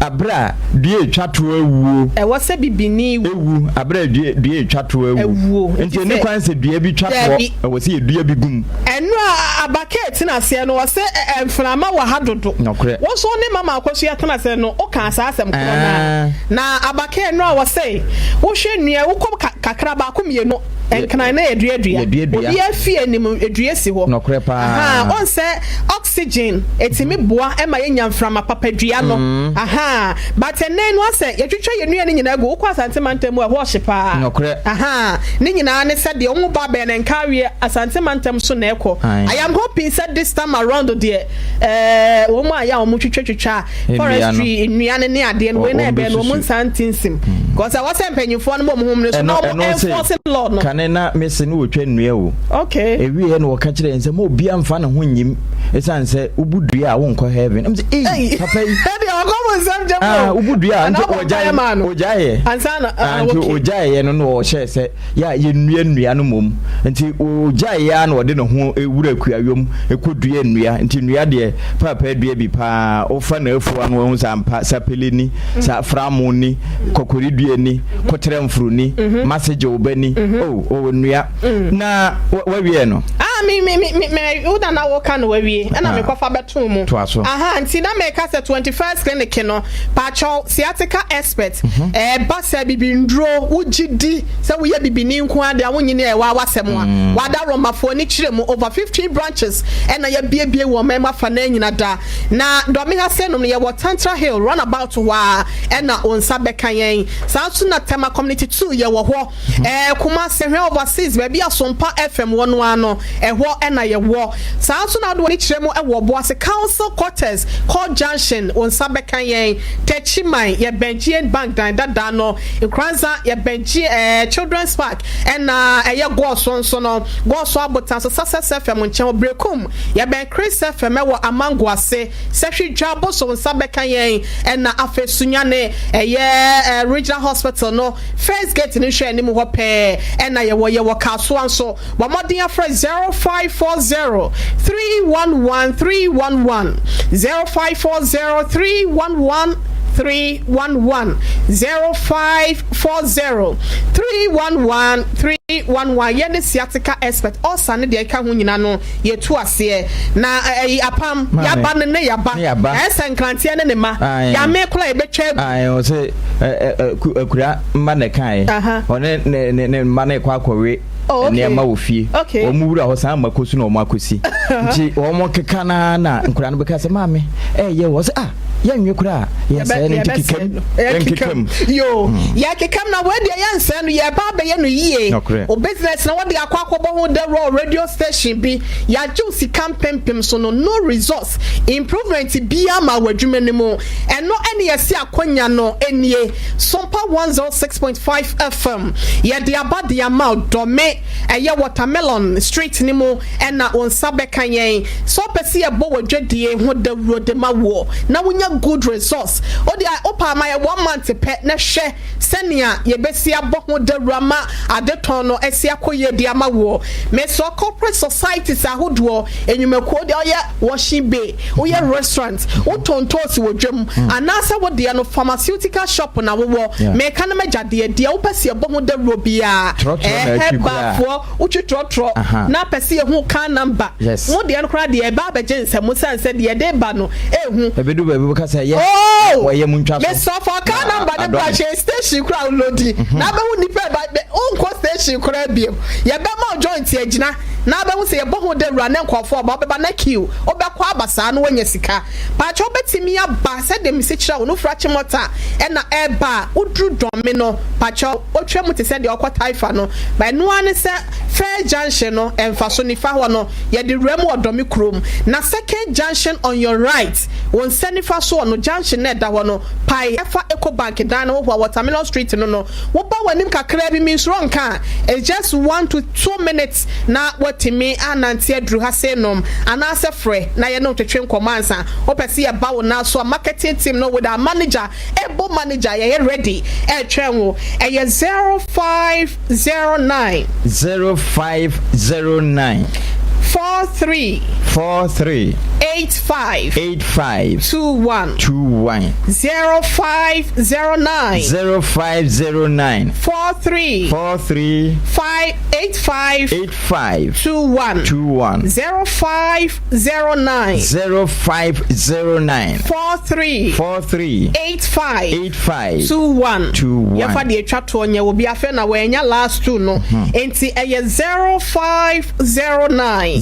aberɛ a dua etwa toɔ awuo. Ɛwɔ sɛ bibini wu. Ewu aberɛ a dua dua etwa toɔ awuo. Nti ɛni kwan sɛ dua bi twa toɔ. Ɛwɔ sɛ yɛdua bi gu mu. Ɛno a Abakɛ tena aseɛ no, ɔsɛ mframa wɔ ha dodo. Nɔkorɛ. Wo nso wo ne Mama Akosua tena aseɛ no, wokaa saa asɛm korɔ no ara. Na Abakɛ ɛno a ɔsɛ wohwɛ nnua, wokɔ kakra baako mmienu. Nkran na yɛduadua. Obiara fie anim dua si hɔ. Nɔkorɛ paa. Ahaa, wohu sɛ oxygen ɛtumi boa ma yɛnya mframa papa dua no. Ahaa, but ɛnnɛ yi no asɛ yɛtwitwa yɛn nnua no nyinaa gu. Wokɔ Asante mantam mu a, ɛhɔ ɔhye paa. Nɔkorɛ. Ahaa, ne nyinaa ne sɛ deɛ wɔn ba bɛn no nkaweɛ Asante mantam so na ɛkɔ. I am hoping sɛ this time around deɛ ɛɛ wɔn a yɛ a wɔn twitwa twitwa forestry nnua no ne adeɛ no wei na ɛbɛn no wɔn nsa ntinsim. Because ɛwɔ sɛ mpanyinfoɔ no bɔ ɔmo ho mmiri so na ɔmo enforce law no. Kane na mese ne wɔtwa nnua o. Okay. Ewieɛ na wɔka kyerɛ yɛn sɛ ma obiara mfa ne ho nyim ɛsiane sɛ wobu dua a wonkɔ heaven. Ɛm sɛ ei papa yi. Ɛdeɛ ɔkɔ mo nsɛm gyam o. Ah wobu dua a nti ɔgyae ɔgyaeɛ. Ansa na ah okay. Nti ɔgyaeɛ no na ɔhyɛɛ sɛ yɛ a yɛnnua nnua no mmom. Nti ɔgyaeɛ ara na ɔde ne ho wura kuayɔ mu kɔdua nnua. Nti nnua deɛ paapa dua bi paa. Wofa n'afuo ano wahu sɛ ampa sapele ni, sa framo ni, kɔkɔre dua ni, koterɛ mforo ni, masegyew ba ni. Oh, ɔwɔ nnua. Na wawie no? Ah, me, me, me, me, me, wo na na woka no wawie. Ɛna ah. mekɔfa bɛtoo mu. Toa so. Aha, nti na meka sɛ 21st clinic no, pakyɛw, sciatica expert. Ɛba sɛ bibinduro, wogye di sɛ woyɛ bibini nko ara deɛ wonnye ni a ɛwɔ awasɛm a. Wada Romafoɔ ani kyerɛ mu over 15 branches ɛna yɛabiebie wɔ ɔman mu afanaa nyina da. Na Dɔme ha sei nom no yɛwɔ Tantra Hill runabout hɔ ara ɛna wo nsa bɛka yɛn. Saa nso na Tema Community 2 yɛwɔ hɔ. Ɛɛ Kumasi, hwɛ overseas baabi a Sompa FM wɔ no ara no, ɛhɔ na yɛwɔ. Saa nso na wode w'ani kyerɛ mu wɔ Obuasi Council Quarters, Court Junction, wo nsa bɛka yɛn. Techiman, yɛbɛn GN Bank dan dada no. Nkoranza, yɛbɛn G ɛɛ Children's Park, ɛna ɛyɛ Goaso nso no, Goaso Abotan so, Success FM nkyɛn hɔ. Berekum, yɛbɛn Chris FM wɔ Amango ase. Sɛhwi Dwa Boso, wo nsa bɛka yɛn. Ɛna afei Sunyani, ɛyɛ Regional Hospital no, First gate no nhwɛ anim hɔ pɛɛ ɛna yɛwɔ. Yɛwɔ Kasoa nso. Bɔ mmɔden afrɛ 0540 311 311, 0540 311 311, 0540 311 311. Yɛne sciatica expert, ulcer ne deɛ ɛka ho nyina no yɛtu aseɛ. Na ɛyi apam, yaba no ne yaba. Ɛyɛ sɛ nkranteɛ ne ne ma. Yame koraa yɛbɛtwa agu. Ae, ɔse akura mma na ɛkaeɛ. Ɔne ne ne ne mma no rekɔ akɔwe oh, nneɛma wɔ fie. Wɔn wura hɔ saa mako so na wɔn akɔsi. Nti wɔn keka naa na nkura no bɛka sɛ maame ɛyɛ wɔ sɛ ah yɛnwe koraa yɛnsɛe no nti kekam yɛnkekam. Yo, yɛkekam na wei deɛ yɛnsɛe no yɛba abɛyɛ no yie. O business na wɔde akɔ akɔbɔ ho dawuro radio station bi yɛagye wo sika mpempem so no no results improvement biara ma wɔ adwuma no mu. Ɛno ne yɛse akwanya no nie. Sompa 106.5 FM yɛde aba de ama wo Dɔme ɛyɛ watermelon street no mu ɛna wo nsa bɛka yɛn. Sɛ wopɛ sɛ yɛbɔ w'adwadie ho dawuro de ma woɔ na wonya good results wodeɛ wopɛ a ma yɛ one month pɛ na hwɛ sɛnea yɛbɛsi abɔ ho dawuro ama adetɔn no asi akɔ yie de ama woɔ. Mesrɛ corporate societies ahodoɔ, nnwumakuo deɛ ɔyɛ washing bay, woyɛ restaurant, wotɔn ntoosi wɔ dwam, anaasɛ wo deɛ no pharmaceutical shop na wowɔ, meka no m'agya deɛ, deɛ wopɛ sɛ yɛbɔ ho dawuro biara, ɛɛ herbalfoɔ, wotwi trɔtrɔ na apɛ sɛ yɛhu car number, mo deɛ no koraa deɛ ɛba abɛgye nsam sane sɛ deɛ ɛde ba no ɛhu. Ɛbɛdu baabi bɛka sɛ yɛ oh! wɔyɛ mu ntwa so. Mesrɛ fa car number no bra hyɛ station koraa wolodi na abɛhu nnipa ɛba wonkɔ station koraa biom yɛbɛma wo joint agyina na abɛhu sɛ yɛbɔ ho dawuro a na nkurɔfoɔ aba wobɛba na queue wobɛkɔ aba saa na woanya sika. Pakyɛ wobɛtumi aba sɛdeɛ mesi kyerɛ wo no wofiri Achimota ɛna ɛreba a woduru Dɔme no pakyɛ wotwa mu te sɛ deɛ wokɔ Taifa no but ɛno ara ne sɛ first junction no ɛmfa so nifa hɔ no yɛde wura mu wɔ Dɔme kurom na second junction on your right wo nsa nifa soɔ no junction no a ɛda hɔ no pae ɛfa Ecobank dan no ho hɔ a Watermelon street no no Woba w'anim kakraa bi, mensuro nka a, it's just one to two minutes na woatumi anante aduru ha sei nom, anaasɛ frɛ na yɛne wo twetwe nkɔmmɔ ansa. Wopɛ sɛ yɛba wo nan so a, marketing team no with our manager, able manager, yɛyɛ ready ɛretwɛn wo. Ɛyɛ 0509. 0509. 43. 43. 85. 85. 21. 21. 0509. 0509. 43. 43. 5 85. 85. 21. 21. 0509. 0509. 43. 43. 85. 85. 21. 21. Yɛfa deɛ atwa toɔ nyɛ obi afei na wɔanya last two no. Enti ɛyɛ 0509.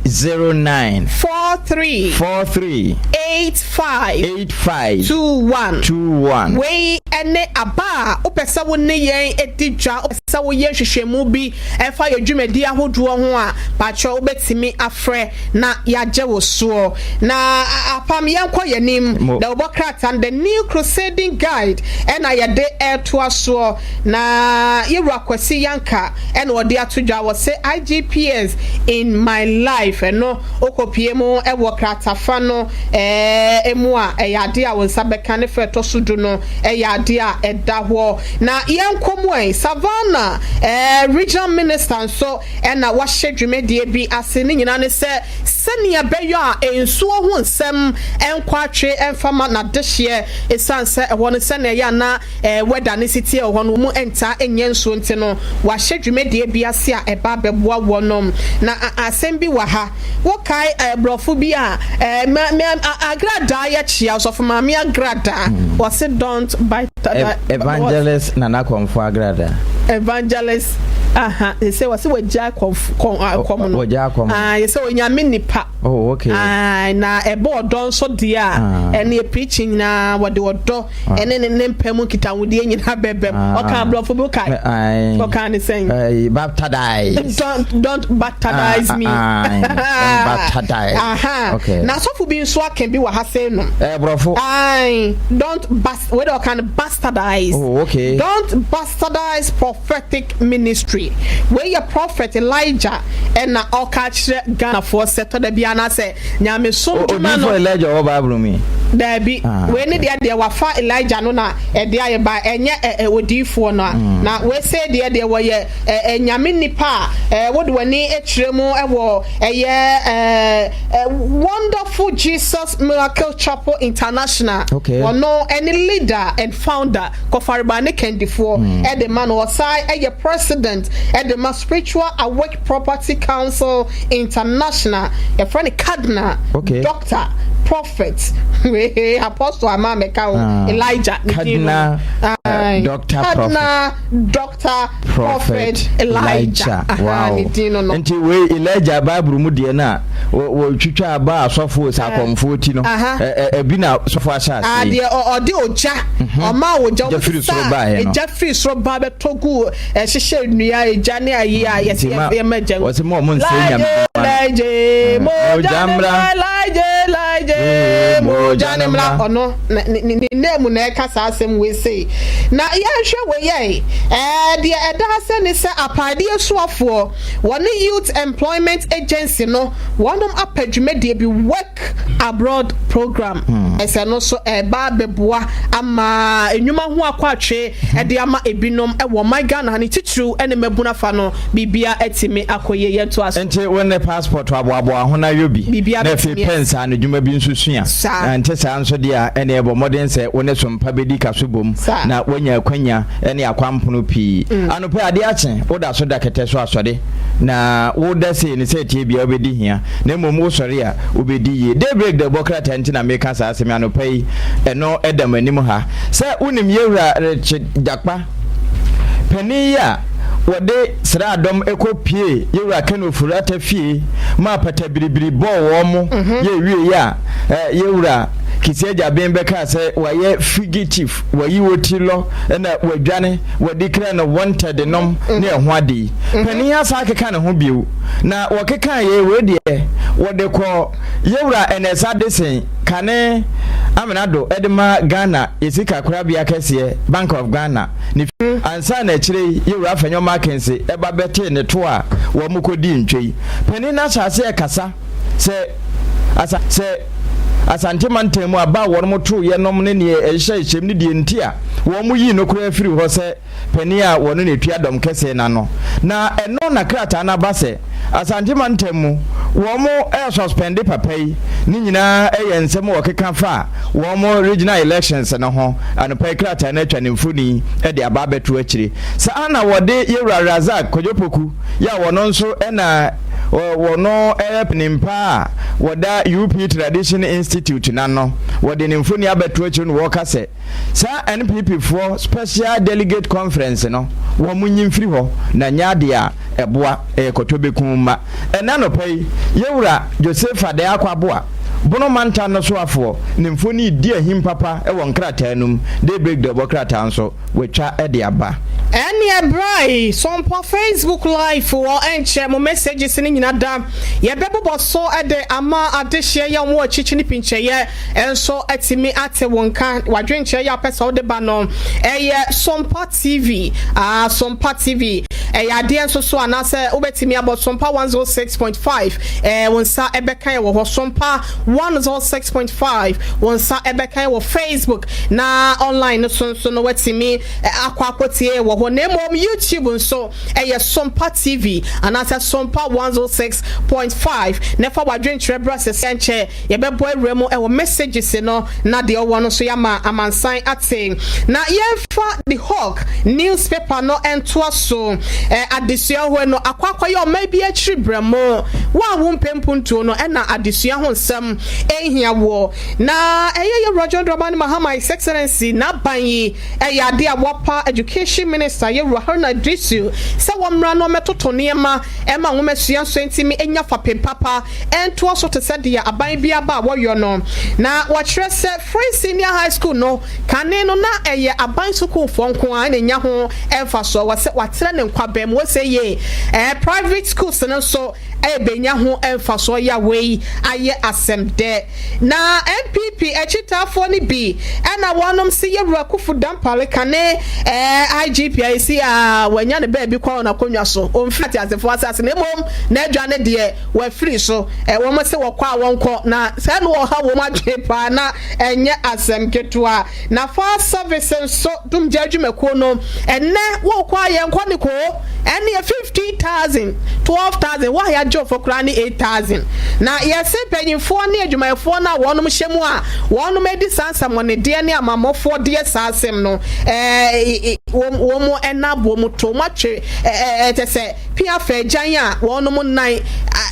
0509. 7. 43. 43. 85. 85. 21. 21. Wei ne aba a wopɛ sɛ wo ne yɛn di dwa, wopɛ sɛ woyɛ nhwehwɛmu bi ɛfa yɛn dwumadi ahodoɔ ho a, pakyɛ wobɛtumi afrɛ na yɛagye wo soɔ. Na apam yɛnkɔ yɛn anim. Na wɔbɔ krataa no, The New Crusading Guide ɛna yɛde ɛretoa soɔ. Na yɛwura Kwasi Yanka ɛna ɔde ato dwa wɔ se IGPS in my life ɛno wokɔpie mu ɛwɔ kratafa no ɛɛ mu a ɛyɛ adeɛ a wo nsa bɛka ne fɛ ɛtɔ so du no ɛyɛ adeɛ a ɛda hɔ. Na yɛnkɔ mu ɛ Savannah ɛɛ regional minister nso ɛna wahyɛ dwumadie bi ase. Ne nyinaa ne sɛ sɛnea ɛbɛyɛ a nsuo ho nsɛm ɛnkɔ atwe ɛmfa ma n'adehyeɛ, ɛsiane sɛ ɛhɔ no sɛnea ɛyɛ ana weather ne si tie wɔ hɔ no mu ntaa nyɛ nsuo nti no, wahyɛ dwumadie bi ase a ɛba abɛboa wɔnom. Na asɛm bi wɔ ha, wokae borɔfo bi a Agradaa yɛkyea ɔsɔfo maame Agradaa, wɔse don't bite. Evangelist Nana Kɔmfo Agrada. Evangelist aha, sɛ wɔse wɔgya kɔm no. Wɔgya kɔm. Ah, sɛ Onyame nipa. Oh, okay. Ah, na ɛbɔ ɔdɔ nso deɛ a ɛne preaching nyinaa wɔde ɔdɔ ɛne ne mpɛ mu nkitahodie nyinaa bɛbɛm. Ɔka aborɔfo bi wokae ɔka ne sɛn? Baptize. Don't baptize me. Baptize. Aha. Okay. Na asɔfo bi nso aka bi wɔ ha sɛ no. Borɔfo. Aye, don't bas wei de ɔka no bastardize. Oh, okay. Don't bastardize prophetic ministry. Wei yɛ Prophet Elijah ɛna ɔka kyerɛ Ghanafoɔ sɛ tɔda bi anaasɛ nyamesom dwuma no. Odifo Elijah ɔwɔ Bible mu yi? Daabi. Wei ne deɛ wafa Elijah no na ɛde ayɛ ba ɛnyɛ ɛ odiifoɔ no a. Na wei sɛ deɛ wɔyɛ ɛ nyame nipa a ɛ wode w'ani kyerɛ mu ɛwɔ ɛyɛ ɛ ɛ Wonderful Jesus Miracle Chapel International. Ɔno ɛne leader and founder kɔfareba ne kandifoɔ ɛde ma no. Ɔsan ɛyɛ president ɛde ma Spiritual Awake Property Council International. Yɛfrɛ no Cardinal, Doctor, Prophet, Apostle ama mɛka ho, Elijah ne din no. Cardinal, Doctor, Cardinal, Doctor, Prophet Elijah. Wow. Ne din no. Nti wei Elijah Bible mu deɛ no a wɔtwitwa aba asɔfo sɛ akɔmfoɔ ti no, ebi na sɔfo ahyɛ ase. Deɛ ɔde ogya ɔma ogya Gya firi soro baeɛ no. Egya firi soro ba bɛtɔ gu ɛhyehyɛ nnua egya ne ayi a yɛsɛ yɛma gya. Wɔsɛ mo ɔmo nsɛ nyame. Elijah, mogya ne mmra. Elijah, Elijah, mogya ne mmra. Ɔno ne name na ɛka saa asɛm wei sei. Na yɛnhwɛ wei yɛ deɛ ɛda ase ne sɛ apaadeɛ soafoɔ wɔne Youth Employment Agency no wɔnom apɛ dwumadie bi, Work Abroad Program. Ɛsɛ no so ɛba abɛboa ama nnwuma ho akɔ atwe ɛde ama ebinom ɛwɔ ɔman Ghana ha, ne titiriw ɛne mmabunu afa no biribia atumi akɔ yie. Yɛnto aso. Nti wo ne passport aboaboa ho na yɔ bi Biribia na afei bɛtumi pɛ nsaa no dwuma bi nso sua. Saa. Na nte saa nso deɛ a ɛne ɛbɔ mmɔden sɛ wo ne sompa bɛdi ka so bom Saa. na woanya akwanya ne akwampono pii. Anɔpa adeɛ akye, woda so da kɛtɛ so asɔre na woda sei ne sɛ tie bia wobɛdi hia na mmom wosɔre a wobɛdi yie. Daybreak da bɔ krataa nti na meka saa asɛm yi anɔpa yi, ɛno ɛda m'anim ha sɛ wonim yɛwura Richard Jakpa panin yi a wɔde sraadɔm kɔ pie yɛwura Ken Ofori-Atta fie ma pata biribiri bɔɔ wɔn mo yɛ wie a yɛwura Kissi Agyabeng bɛkaa sɛ wayɛ fugitive, wayi wɔ ti lɔ na wadwane, wɔde kira no wanted nom ne ɛho ade yi. Panin asan akeka ne ho bio na wɔkeka yɛ wei deɛ wɔde kɔ yɛwura Ernest Addison kane Amenado de ma Ghana yɛ sika korabea kɛseɛ Bank of Ghana ne ansa na akyire yi yɛwura Afenyo Markins ɛba bɛtee ne to a wɔn kɔdii ntwa yi. Panin no ahyɛ aseɛ kasa sɛ asa sɛ Asante mantam mu aba a wɔn too yɛ nom ne neɛ ɛhyehyɛ hyɛm ne deɛ nti a wɔn yii no koraa firi hɔ sɛ panin a wɔno na ɛtua dɔm kɛseɛ no ano. Na ɛno na krataa no aba sɛ Asante mantam mu wɔn ɛresuspɛnde papa yi. Ne nyinaa ɛyɛ nsɛm a wɔkeka fa wɔn regional elections no ho. Anɔpa yi krataa no atwa ne mfoni de aba abɛto akyire. Saa na wɔde Yewura Razak Kwadwo Poku yɛ a wɔno nso na wɔno yɛ panimpa a wɔda UP Tradition Institute n'ano. Wɔde ne mfoni abɛto akyire na wɔka sɛ saa NPP foɔ Special Delegate Conference no wɔn nyi mfiri hɔ na nyɛ adeɛ a Ɛboa, ɛyɛ kɔtɔbɛku mma. Ɛnnɛ anɔpa yi, Yɛwura Joseph Adeh Akwaboah, Bono Mantam no soafoɔ, ne mfoni redi ahim papa wɔ nkrataa no mu, Daybreak dawubɔ krataa nso, wɔatwa de aba. Ɛneɛ bra yi sompɔ Facebook live wɔ ɛnkyɛ mo messages no nyina da yɛbɛbobɔ so de ama adehyeɛ yɛ wɔn akyikyi ne pinkyɛyɛ nso atumi ate wo nka wadwenkyerɛ yɛ a wopɛ sɛ wode ba no ɛyɛ sompa TV ah sompa TV ɛyɛ adeɛ nso so anaasɛ wobɛtumi abɔ sompa 106.5 ɛɛ wo nsa ɛbɛka yɛ wɔ hɔ sompa 106.5 wo nsa ɛbɛka yɛ wɔ Facebook na online no so nso no watumi akɔ akɔtie wɔ hɔ na mmom YouTube nso ɛyɛ Sompa TV anaasɛ Sompa 106.5 na ɛfa wadwenkyerɛ brɛ sɛ sɛ nkyɛ yɛbɛbɔ awura mu ɛwɔ messages no na deɛ ɔwɔ no nso yɛama amansan ate na yɛmfa The Hawk newspaper no ntoa so. Adesua hɔ no akɔ akɔyɛ ɔman bi akyiri brɛmo wo a wompɛ mpuntuo no ɛna adesua ho nsɛm ɛhia woɔ. Na ɛyɛ Yɛwura John Dramani Mahama His Excellency n'aban yi ɛyɛ adeɛ a wapa Education Minister Yɛwura Haruna Iddrisu sɛ wɔmmra na ɔmmɛtoto nneɛma ɛma nwomasua nso ntumi nya fapem papa ɛntoa so te sɛ deɛ aban bi aba a wɔyɔ no. Na wɔkyerɛ sɛ Free Senior High School no kane no na ɛyɛ aban sukuufoɔ nko ara na ɛnya ho mfasoɔ wɔ sɛ wɔatrɛ ne nkwabɛn mu wɔ sɛ yie ɛɛ private schools no nso rebɛnya ho mfasoɔ ya wei ayɛ asɛm dɛ. Na NPP akyitaafoɔ no bi na wɔnom se Yawura Kufu Dampare kane IGP a yɛsi a wanya ne baabi kɔ wɔ n'akonnwa so, ɔmfiri ateasefoɔ asase na mmom n'adwa no deɛ wafiri so. Wɔn se wɔkɔ a wɔnkɔ na saa na wɔha wɔn adwene paa na ɛnyɛ asɛm ketewa. Na fire service nso dumgya adwumakuo no ɛnɛ wokɔ a yɛnkɔ ne koo ɛneɛ 15,000, 12,000 wo a yɛagye wo fo koraa ne 8,000. Na yɛse mpanyinfoɔ ne adwumayɛfoɔ no a wɔnom hyɛ mu a wɔnom adi saa nsɛmɔnedeɛ ne amammɔfoɔ deɛ saa asɛm no ɛɛ wɔn ɛna wɔn to wɔn atwe ɛɛ kyɛ sɛ pia fɛ gyan a wɔnom nan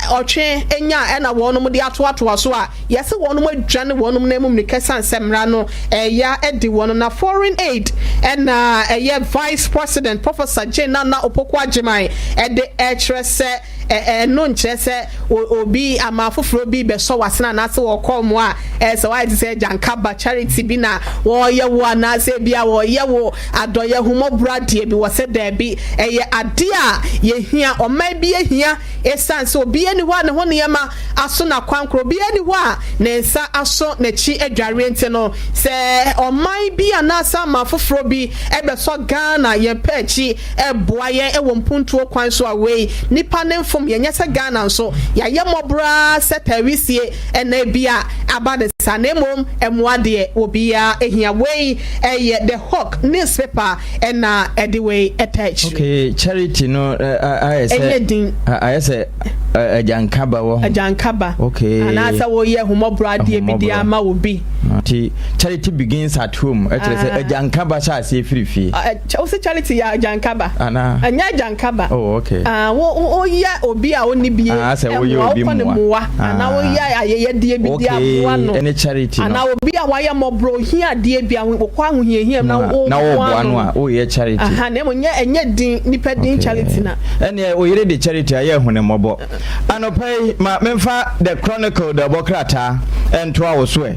ɔtwe nya ɛna wɔnom de atoatoa so a Yɛse wɔnom adwane wɔnom nan mu mmirika ɛsiane sɛ mmara no ɛya adi wɔnom. Na foreign aid ɛna ɛyɛ Vice President Professor Jane Nana Opoku Agyemang ɛde ɛkyerɛ sɛ ɛno nkyerɛ sɛ obi aman foforɔ bi bɛsɔ w'asene anaasɛ wɔkɔ mo a ɛyɛ sɛ wayɛ te sɛ agyankaba charity bi na wɔyɛ wo anaasɛ bi a wɔyɛ wo adɔyɛ ahummɔborɔ adeɛ bi wɔ sɛ daabi ɛyɛ adeɛ a yɛhia ɔman bi ahia ɛsiane sɛ obiara nni hɔ a ne ho nneɛma aso n'akwankora, obiara nni hɔ a ne nsa aso n'akyi adwareɛ nti no, sɛ ɔman bi anaasɛ aman foforɔ bi bɛsɔ Ghana yɛn pɛ akyi boa yɛn wɔ mpuntuo kwan so a, wei nipa ne mfom yɛn, nyɛ sɛ Ghana nso yɛayɛ mmɔborɔ ara sɛ taawisie na ebia aba ne saa, na mmom mmoa deɛ obiara hia. Wei yɛ The Hawk newspaper na ɛde wei taa akyire. Okay, charity no ayɛ sɛ ɛnyɛ din ayɛ sɛ agyankaba wɔ ho. Agyankaba. Okay. Anaasɛ woyɛ ahummɔborɔ adeɛ bi de ama obi. Nti charity begins at home. Ɛkyerɛ sɛ agyankaba hyɛ aseɛ firi fie. Wo sɛ charity yɛ agyankaba. Anaa. Ɛnyɛ agyankaba. Oh okay. Wo woyɛ obi a ɔnni bie. Sɛ woyɛ obi mmoa. Wokɔ ne mmoa. Anaa woyɛ ayɛyɛdeɛ bi de aboa no. Okay, ɛne charity no. Anaa obi a wayɛ mmɔborɔ ohia adeɛ bi a wokɔ ahohiahia mu na woboa no a woyɛ charity. Aha, na mmom nyɛ ɛnyɛ din nipa din charity na. Ɛneɛ wo yere de charity ayɛ ahunemmɔbɔ. Anɔpa yi, ma memfa The Chronicle dawubɔ krataa ntoa wo so ɛ.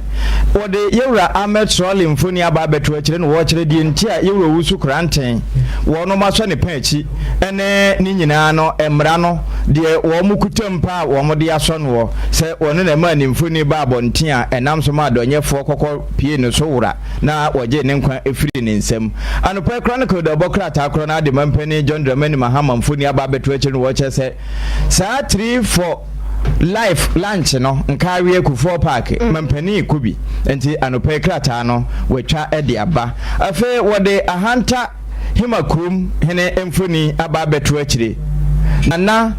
Wɔde Yɛwura Ahmed Suale mfoni aba abɛto akyire na wɔrekyerɛ deɛ nti a Yɛwura Owusu Koranteng wɔnom asɔ ne pɛn akyi ne ne nyinaa no mmara no deɛ wɔn kuta mu paa a wɔn de asɔ noɔ sɛ wɔno na ɛmaa ne mfoni baa abɔnten a ɛnam so maa adɔnyɛfoɔ kɔkɔ pie ne so wora na wɔgyee ne nkwa firii ne nsam. Anɔpa yi Chronicle dawubɔ krataa korɔ no ara de Mampanin John Dramani Mahama mfoni aba abɛto akyire no wɔkyerɛ sɛ saa Tree for Life lunch no Nkaaweɛ Kufuor Park mampanin kɔ bi nti anɔpa yi krataa no wɔatwa de aba. Afei wɔde Ahanta Hima kurom hene mfoni aba abɛto akyire. Nana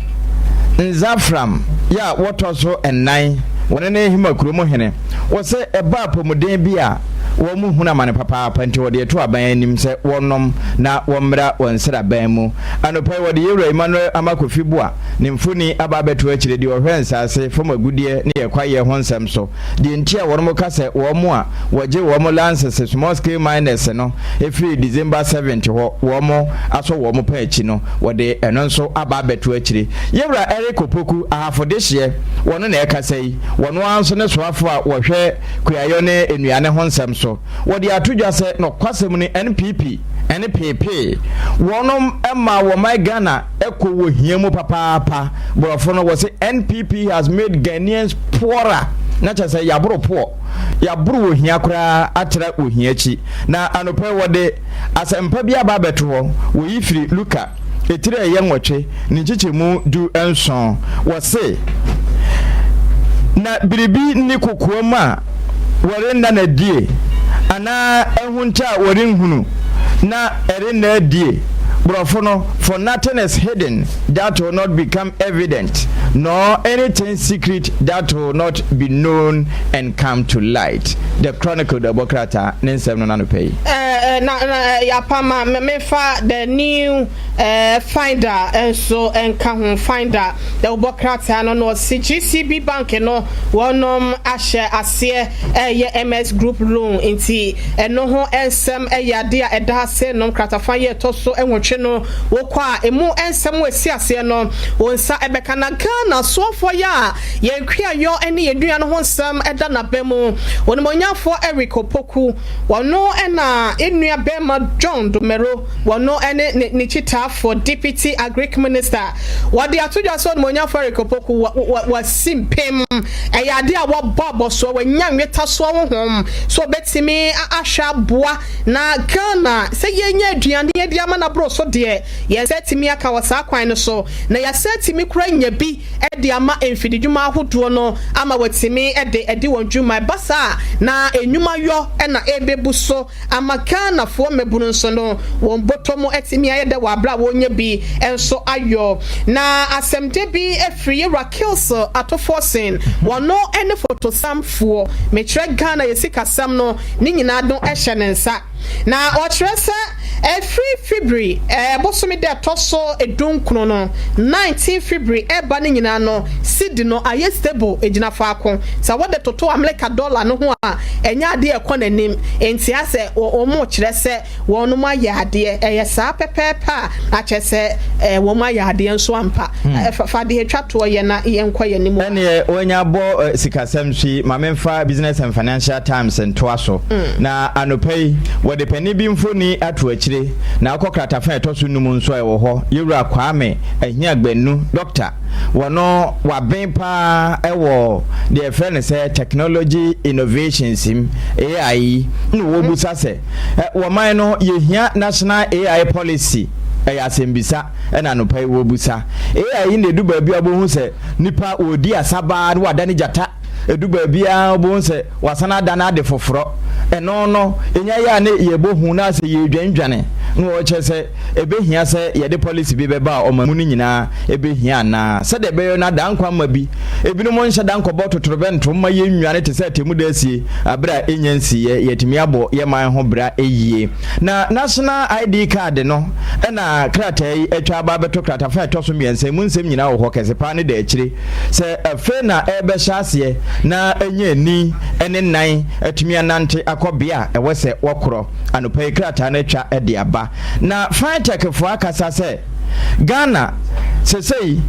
Nzafram yɛ a wɔtɔ so nnan, wɔne ne Hima kurom hene. Wɔsɛ ɛba apɔmuden bi a, Wɔn hunu amane papaapa nti wɔde ɛto aban anim sɛ wɔnnom na wɔmmra wɔn nsraban mu. Anɔpa yi wɔde Yɛwura Emmanuel Ama Kofi Boa ne mfoni aba abɛto akyire deɛ ɔhwɛ nsaase fam agudeɛ ne yɛ kwaeɛ ho nsɛm so. Deɛ nti a wɔnom ka sɛ wɔn a wɔgye wɔn lansese small scale miners no firi December 7th hɔ wɔn asɔ wɔn pɛ akyi no wɔde ɛno nso aba abɛto akyire. Yɛwura Eric Opoku, Ahafo dehyeɛ, wɔno na ɛkasa yi, wɔno ara nso ne soafoɔ a wɔhwɛ kuayɔ ne nnuane ho nsɛm so. Wɔde ato dwa sɛ nɔkwasɛm ni NPP ne PP wɔnom maa wɔman Ghana kɔ wɔ hia mu papaapa. Borɔfo no wɔse NPP has made Ghanaians poorer na kyerɛ sɛ yɛaboro poɔ, yɛaboro wɔ hia koraa atra wɔ hia akyi. Na anɔpa yi wɔde asɛmpa bi aba abɛto hɔ, wɔyi firi Luka etire a ɛyɛ nwɔtwe ne nkyekyɛmu 17, wɔse, Na biribi nni kokoam a wɔrenna no adie, anaa ahunta a wɔrenhunu na ɛrenna adie, Borɔfo no, For nothing is hidden that will not become evident, nor anything secret that will not be known and come to light. The Chronicle dawubɔ krataa ne nsɛm no n'anɔpa yi. Eh, na, na, yɛapam a, memfa the new eh, finder nso nka ho. Finder, dawubɔ krataa no na ɔse GCB Bank no wɔnom ahyɛ aseɛ ɛyɛ MS Group loan nti ɛno ho nsɛm ɛyɛ adeɛ a ɛda ase nom kratafa yi ɛtɔ so nwɔtwe no wokɔ a emu nsɛm a ɛsi aseɛ no wo nsa ɛbɛka. Na Ghana soafoɔ yi a yɛn kuayɔ ne yɛn nnuane ho nsɛm ɛda n'aba mu, Onimuonyamfoɔ Eric Opoku, Ɔno na yɛn nua barima John Domero, ɔno ne ne ne kyitaafoɔ, Deputy Agric Minister. Wɔde ato dwa sɛ Onimuonyamfoɔ Eric Opoku wa wa wasi mpem. Ɛyɛ adeɛ a wabɔ abɔsoɔ, wanya nwetasoɔ honhom sɛ ɔbɛtumi ahwɛ aboa na Ghana sɛ yɛnya aduane adi ama no aboro so deɛ, yɛn nsa atumi aka wɔ saa kwan no so na yɛasan atumi koraa anya bi de ama mfididwuma ahodoɔ no ama wɔatumi de adi wɔn dwuma. Ɛba saa a, na nnwuma yɔ na ɛrebɛbu so ama Ghanafoɔ mmabunu nso no, wɔn bɔtɔ mu atumi ayɛ dɛ wɔ aberɛ a wɔrenya bi nso ayɔ. Na asɛmdɛ bi firi Yɛwura Kilsel Atofoɔsen, wɔno ne fotosamfoɔ, mekyerɛ Ghana yɛ sikasɛm no ne nyinaa no hyɛ ne nsa. Na ɔkyerɛ sɛ ɛfiri Fibri bosome da ɛtɔ so dunkron no, 19 Fibri ɛreba no nyinaa no, cedi no ayɛ stable, ɛgyina faako. Sɛ wode toto Amerika dɔla no ho a, ɛnyɛ adeɛ a ɛkɔ n'anim. Enti asɛ wɔrekyerɛ sɛ wɔnom ayɛ adeɛ. Ɛyɛ saa pɛpɛɛpɛ a, na kyerɛ sɛ wɔn ayɛ adeɛ nso ampa. Fa deɛ ɛtwa toɔ yɛ na yɛnkɔ yɛn anim. Ɛnneɛ wanya bɔ sikasɛm so yi, ma memfa Business and Financial Times ntoa so. Na anɔpa yi, wɔde panin bi mfoni ato akyire, na wokɔ kratafa a ɛtɔ so num nso a ɛwɔ hɔ, Yɛwura Kwame Ahiagbanu, Dɔkta, wɔno waben pa ara wɔ deɛ yɛfrɛ no sɛ Technology Innovations mu, AI yi, na wɔbusa sɛ, wɔ man no yɛhia National AI Policy? Ɛyɛ asɛmbisa na anɔpa yi wɔbusa. AI yi na ɛdu baabi a wobɛhu sɛ nipa wɔredi asabaa na wadane gyata. Ɛdu baabi ara wobɛhu sɛ wasan adane ade foforɔ. Ɛno no, ɛnya yɛ a ne yɛbɔ hu na asɛ yɛredwandwane na wɔkyerɛ sɛ ɛbɛhia sɛ yɛde policy bi bɛba a ɔman mu no nyinaa ɛbɛhia anaa sɛdeɛ ɛbɛyɛ no adaa nkwa mma bi. Ebinom nhyɛ da nkɔbɔ totorobɛnto mma yɛnnwane te sɛ atemmuda asie berɛ a ɛnnya nsiiɛ. Yɛatumi abɔ yɛn man ho bra yie. Na National ID card no na krataa yi atwa aba abɛto kratafa a ɛtɔ so mmiɛnsa. Emu nsɛm nyinaa wɔ hɔ, kɛse paa ne da akyire. Sɛ afei na ɛrebɛhyɛ aseɛ na anya ani ne nan atumi anante akɔ bea a ɛwɔ sɛ wɔkorɔ. Anɔpa yi krataa no atwa de aba. Na Fintech foɔ akasa sɛ Ghana sesei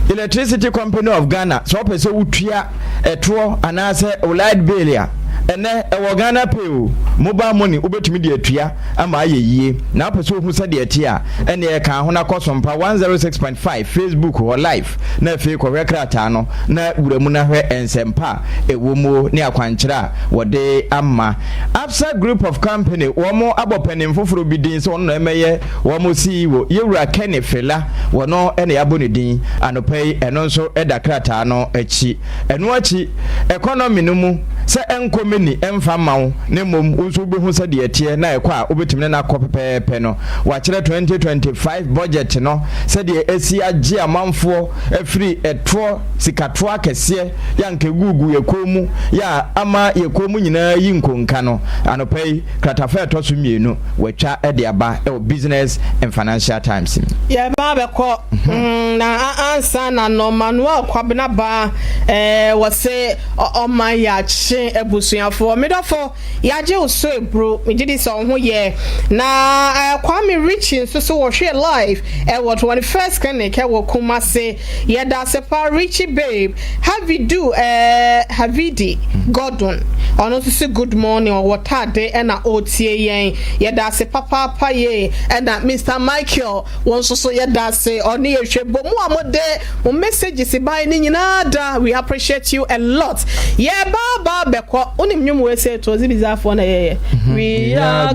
Electricity Company of Ghana sɛ wopɛ sɛ wotua ɛtoɔ anaasɛ wo light bill a, ɛnɛ ɛwɔ Ghana Pay o, mobile money wobɛtumi de atua ama ayɛ yie. Na wopɛ sɛ wohu sɛdeɛ ɛteɛ a, ɛneɛ ka ho na kɔ Sompa 106.5 Facebook hɔ live. Na afei kɔhwɛ krataa no na wura mu na hwɛ nsɛmpa a ɛwɔ mu ne akwankyerɛ a wɔde ama. Absa Group of Company wɔn abɔ panin foforɔ bi din sɛ ɔno na ɛmɛyɛ wɔn CEO, Yɛwura Kenny Fela, wɔno na yɛabɔ ne din anɔpa yi, ɛno nso da krataa no akyi. Ɛno akyi, economy no mu sɛ ɛnkɔ mmɛni. Germany mfa mma wo na mmom wo nso wobɛhu sɛdeɛ ɛteɛ na ɛkɔ a wobɛtumi ne no akɔ pɛpɛɛpɛ no. Wakyerɛ 2025 budget no sɛdeɛ ɛsi agye amanfoɔ afiri ɛtoɔ sikatoɔ akɛseɛ yɛ anka ɛgugu yɛ kɔn mu yɛ a ama yɛ kɔn mu nyinaa yi nkonka no. Anɔpa yi kratafa a ɛtɔ so mmienu watwa de aba wɔ Business and Financial Times mu. Yɛba abɛkɔ na ansa na no Manuel Kwabena Baa eh, wɔse ɔman yɛakye abusuafoɔ. Me dɔfo, yɛagye wo so aburo. Megye di sɛ wo ho yɛ. Na eh, Kwame Richie nso so wɔhwɛ live ɛwɔ 21st Clinic ɛwɔ Kumasi. Yɛda ase paa Richie babe. Havidu eh, Havidi Gordon ɔno nso se good morning ɔwɔ Tade ɛna ɔretie yɛn. Yɛda ase papaapa yie. Ɛna Mister Michael Wo nso so yɛda ase ɔne yɛ hwɛ bɔ mu a mo de mo messages bae ne nyinaa da we appreciate you a lot yɛ ba ba bɛkɔ wonim nwom wei sɛ to zibizafoɔ na yɛyɛ we are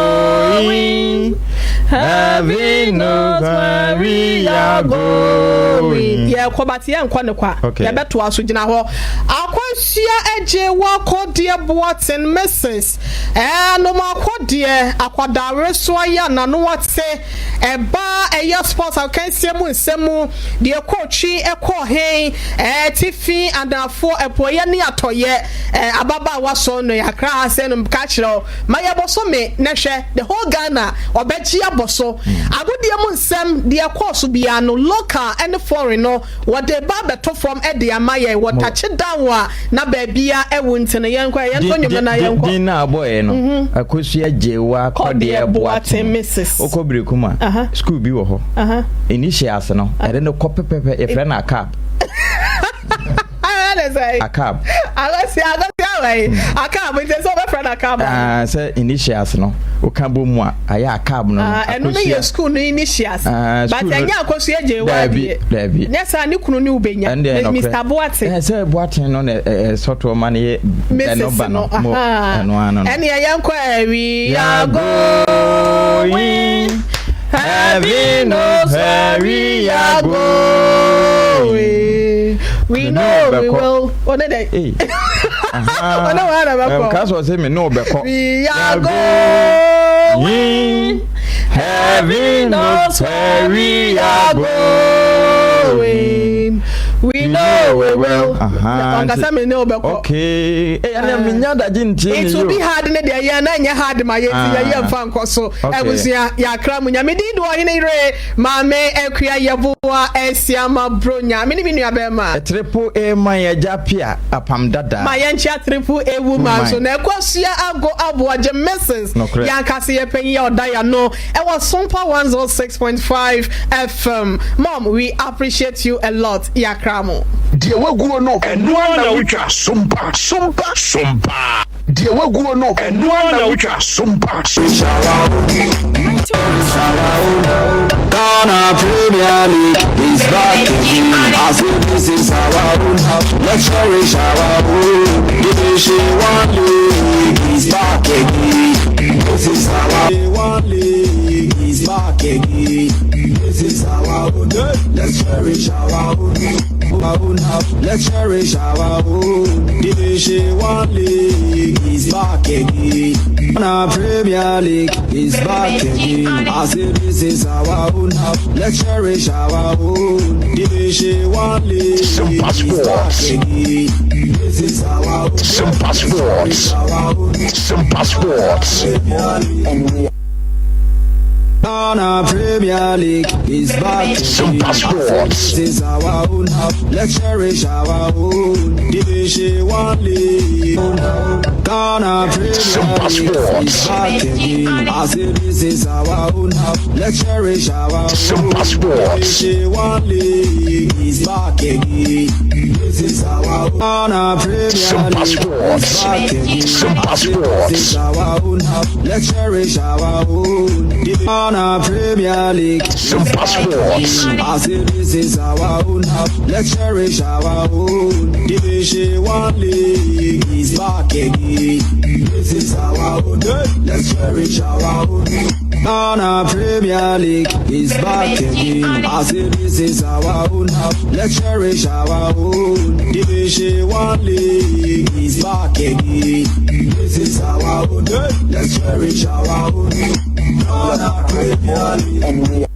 going heaven knows where we are going yɛkɔ but yɛnkɔ ne kwa yɛbɛtoa so gyina hɔ akwanhyia agye wakɔ deɛ boaten mrs Ɛɛ anomakɔ deɛ akwadaa weresoa yi a n'ano ate ɛba ɛyɛ sports akansie mu nsɛm mu deɛ kɔɔtwi ɛkɔɔ hen ɛɛ atifi anaafoɔ apueɛ ne atɔyɛ ɛɛ ababaawa sɔn no Accra ha sɛ no ka kyerɛ wo ma yɛbɔ so me na hwɛ the whole Ghana ɔbɛgye abɔ so agodie mu nsɛm deɛ ɛkɔɔ so biara no local ɛne foreign no Wɔde ba abɛto fam de ama yɛn, wɔtakye down a na baabia awu nti no yɛnkɔ ɛ, yɛnto nnwom no na yɛnkɔ. Din no a ɔbɔeɛ no, Akosua Gyewa Kɔdeɛ Boateng. Mrs. Wokɔ Berekum a, school bi wɔ hɔ. Initials no, ɛde no kɔ pɛpɛpɛ, yɛfrɛ no Akab. Akab. Agosi agosi awayi. Akab nti sɛ ɔbɛfrɛ no Akab. Ah, sɛ initials no woka bɔ mu a ayɛ Akab no. Ah, ɛno no yɛ school no initials. Ah, but ɛnyɛ akosua gye wa deɛ. Daabi. Nyɛ saa ne kunu ne wobɛnya. Mr. Boate. Ɛ sɛ Boate no na ɛsɔtoɔ ma no yɛ ɛno ba no. Mo ɛno ano no. Ɛne ɛyɛ nkɔ ɛ we are going. Heaven knows where we are going. We know we will. One day. One wa na bɛkɔ. Ka sɔ sɛ me ne wo bɛkɔ. We are going. Heaven knows where we are going. We know we will. Ɔnkasa me ne wo bɛkɔ. Okay. Eh, ɛnna mi nya adagye ntie ne yo. It will be hard ne deɛ yɛn na nyɛ hard ma yɛn ti yɛ yɛ nfa nkɔ so. Abusua yɛakra mu nyame din do ɔhene yere maame akua yɛboa asiama bronya me ne me nua bɛrima. Triple A man agya pia apam dada. Ma yɛnkyea triple A woman so na ɛkɔ ago aboagye Mrs. Yɛankase yɛ panyin yɛ ɔda yano ɛwɔ Sompa 106.5 FM. Mom we appreciate you a lot yɛakra mo. Deɛ waguo no, ɛno ara na wotwa. Sompa, sompa, sompa. Deɛ waguo no, ɛno ara na wotwa. Sompa. Ghana Premier League is back again. I say this is our own. Let's cherish our own. Division One League is back again. This is our One League is back again. This is our own. Let's cherish our own. Our own. Let's cherish our own. Division One League is back again. Ghana Premier League is back again. I say this is our own. Let's cherish our own. Division One League Simpa is back Sports. again. This is our own. Simpa Sports. Simpa Sports. Ghana Premier League is back again. Simpa Sports. This is our own. Let's cherish our own. Division One League. Ghana Premier Simpa League Sports. is back again. I say this is our own. Let's cherish our own. Simpa Sports. Division One League is back again. This is our own. Ghana Premier Simpa League is Sports. back again. Simpa I say Sports. This is our own. Let's cherish our own. Ghana Premier League. Simpa Sports. I say this is our own. Let's cherish our own. Division One League is back again. This is our own. Let's cherish our own. Ghana Premier League is back again. I say this is our own. Let's cherish our own. Division One League is back again. This is our own. Let's cherish our own. Ghana Premier League.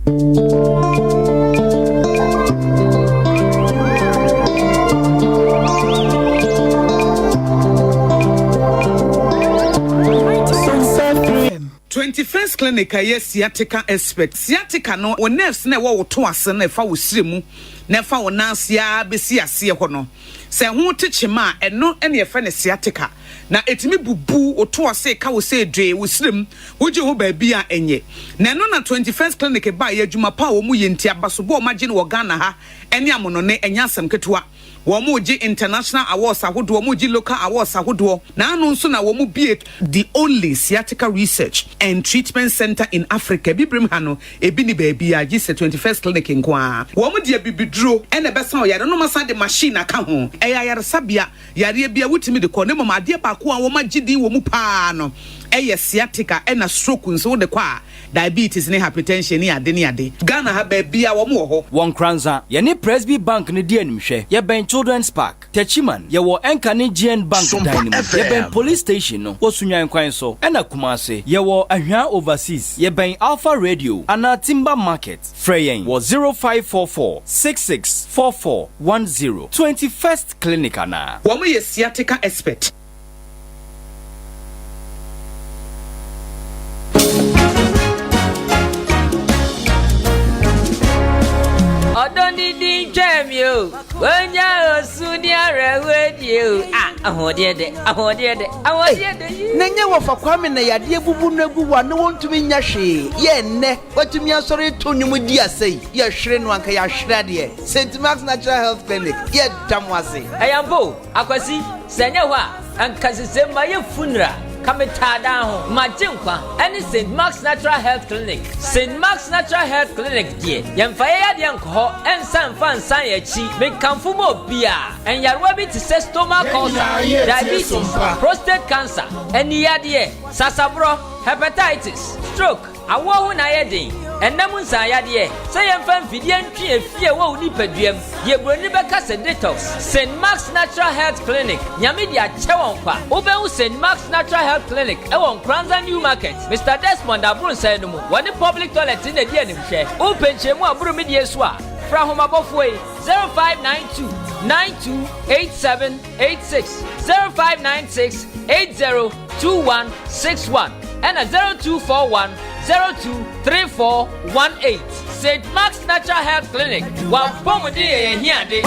21st Clinic a ɛyɛ sciatica expert. Sciatica no, wo nerves no a ɛwɔ wo to ase no a ɛfa wo srɛ mu na ɛfa wo nan ase ara bɛsi aseɛ hɔ no, sɛ ɛho te kyema a, ɛno na yɛfrɛ no sciatica. Na ɛtumi bubu wo to ase, ka wo sɛ dwee, wo srɛ mu, wogye ho baabi a ɛnyɛ. Na ɛno na 21st Clinic baeɛ, adwuma pa a wɔyɛ nti, abasobɔ a wɔagye no wɔ Ghana ha ne amonɔne, ɛnyɛ asɛm ketewa. Wɔregye international awards ahodoɔ, wɔregye local awards ahodoɔ, na ano nso na wɔbue the only sciatica research and treatment centre in Africa. Abibirem ha no, ebi nni baabiara gye sɛ 21st Clinic nko ara. Wɔde abibiduro na ɛbɛsa ɔyare no, na wɔasan de machine aka ho. Ɛyɛ ayaresabea, yareɛ biara wotumi de kɔ, na mmom adeɛ baako a wɔagye din wɔ mu pa ara no yɛ sciatica, ɛna stroke nso wode kɔ a, Diabetes ne hypertension ne ade ne ade. Ghana ha baabiaa wɔn wɔ hɔ. Wɔ Nkoranza, yɛne Presby Bank no di animhwɛ. Yɛbɛn Children's Park. Techiman, yɛwɔ Ɛnka ne GN Bank dan no mu. Yɛbɛn Police Station no wɔ Sunyani kwan so. Ɛna Kumasi, yɛwɔ Ahwea Overseas. Yɛbɛn Alpha Radio anaa Timber Market. Frɛ yɛn wɔ 0544 66 44 10. 21st Clinic anaa. Wɔn yɛ sciatica expert. Ɔdɔ ne din twaa mi o, onya osu ne awerɛhoɔ die o. Ah, ahoɔdeɛ dɛ, ahoɔdeɛ dɛ, ahoɔdeɛ dɛ yii. Na ɛnyɛ wɔfa Kwame na yadeɛ bubu no agu hɔ a na wɔntumi nyɛ hwee. Yɛ nnɛ watumi asɔre reto nnwom di asa yi, yɛhwere no anka yɛahwere adeɛ. Saint Mark's Natural Health Clinic, yɛda mo ase. Ɛyɛ ampa o, Akwasi, sɛ ɛnyɛ hɔ a, anka sesei mayɛ funeral, ka me taa daa ho, magye nkwa, ɛne Saint Mark's Natural Health Clinic. Saint Mark's Natural Health Clinic deɛ, yɛmfa yɛn yadeɛ nkɔ hɔ, ɛnsan mfa nsan yɛn akyi. Mekamfo ma obiara. Nyarewa bi te sɛ stomach ulcer, diabetes, prostate cancer, aniyadeɛ, sasaborɔ, hepatitis, stroke, Awoɔ ho na ayɛ den, ɛnna mu nsanyadeɛ, sɛ yɛmfa mfidie ntwe efi a ɛwɔ wo nipaduam, deɛ buroni bɛka sɛ detox. St. Mark's Natural Health Clinic, Nyame de akyɛ wɔn kwa. Wobɛhu St. Mark's Natural Health Clinic wɔ Nkoranza New Market, Mister Desmond Abronsai no mu. Wɔne public toilet na ɛdi animhwɛ. Wopɛ nkyerɛmu a ɛboro me deɛ so a, frɛ ahomabɔfoɔ yi, 0592 92 87 86, 0596 80 2161 ɛna 0241 02 3418. St. Mark's Natural Health Clinic, w'apɔmuden yɛ yɛn ahiade.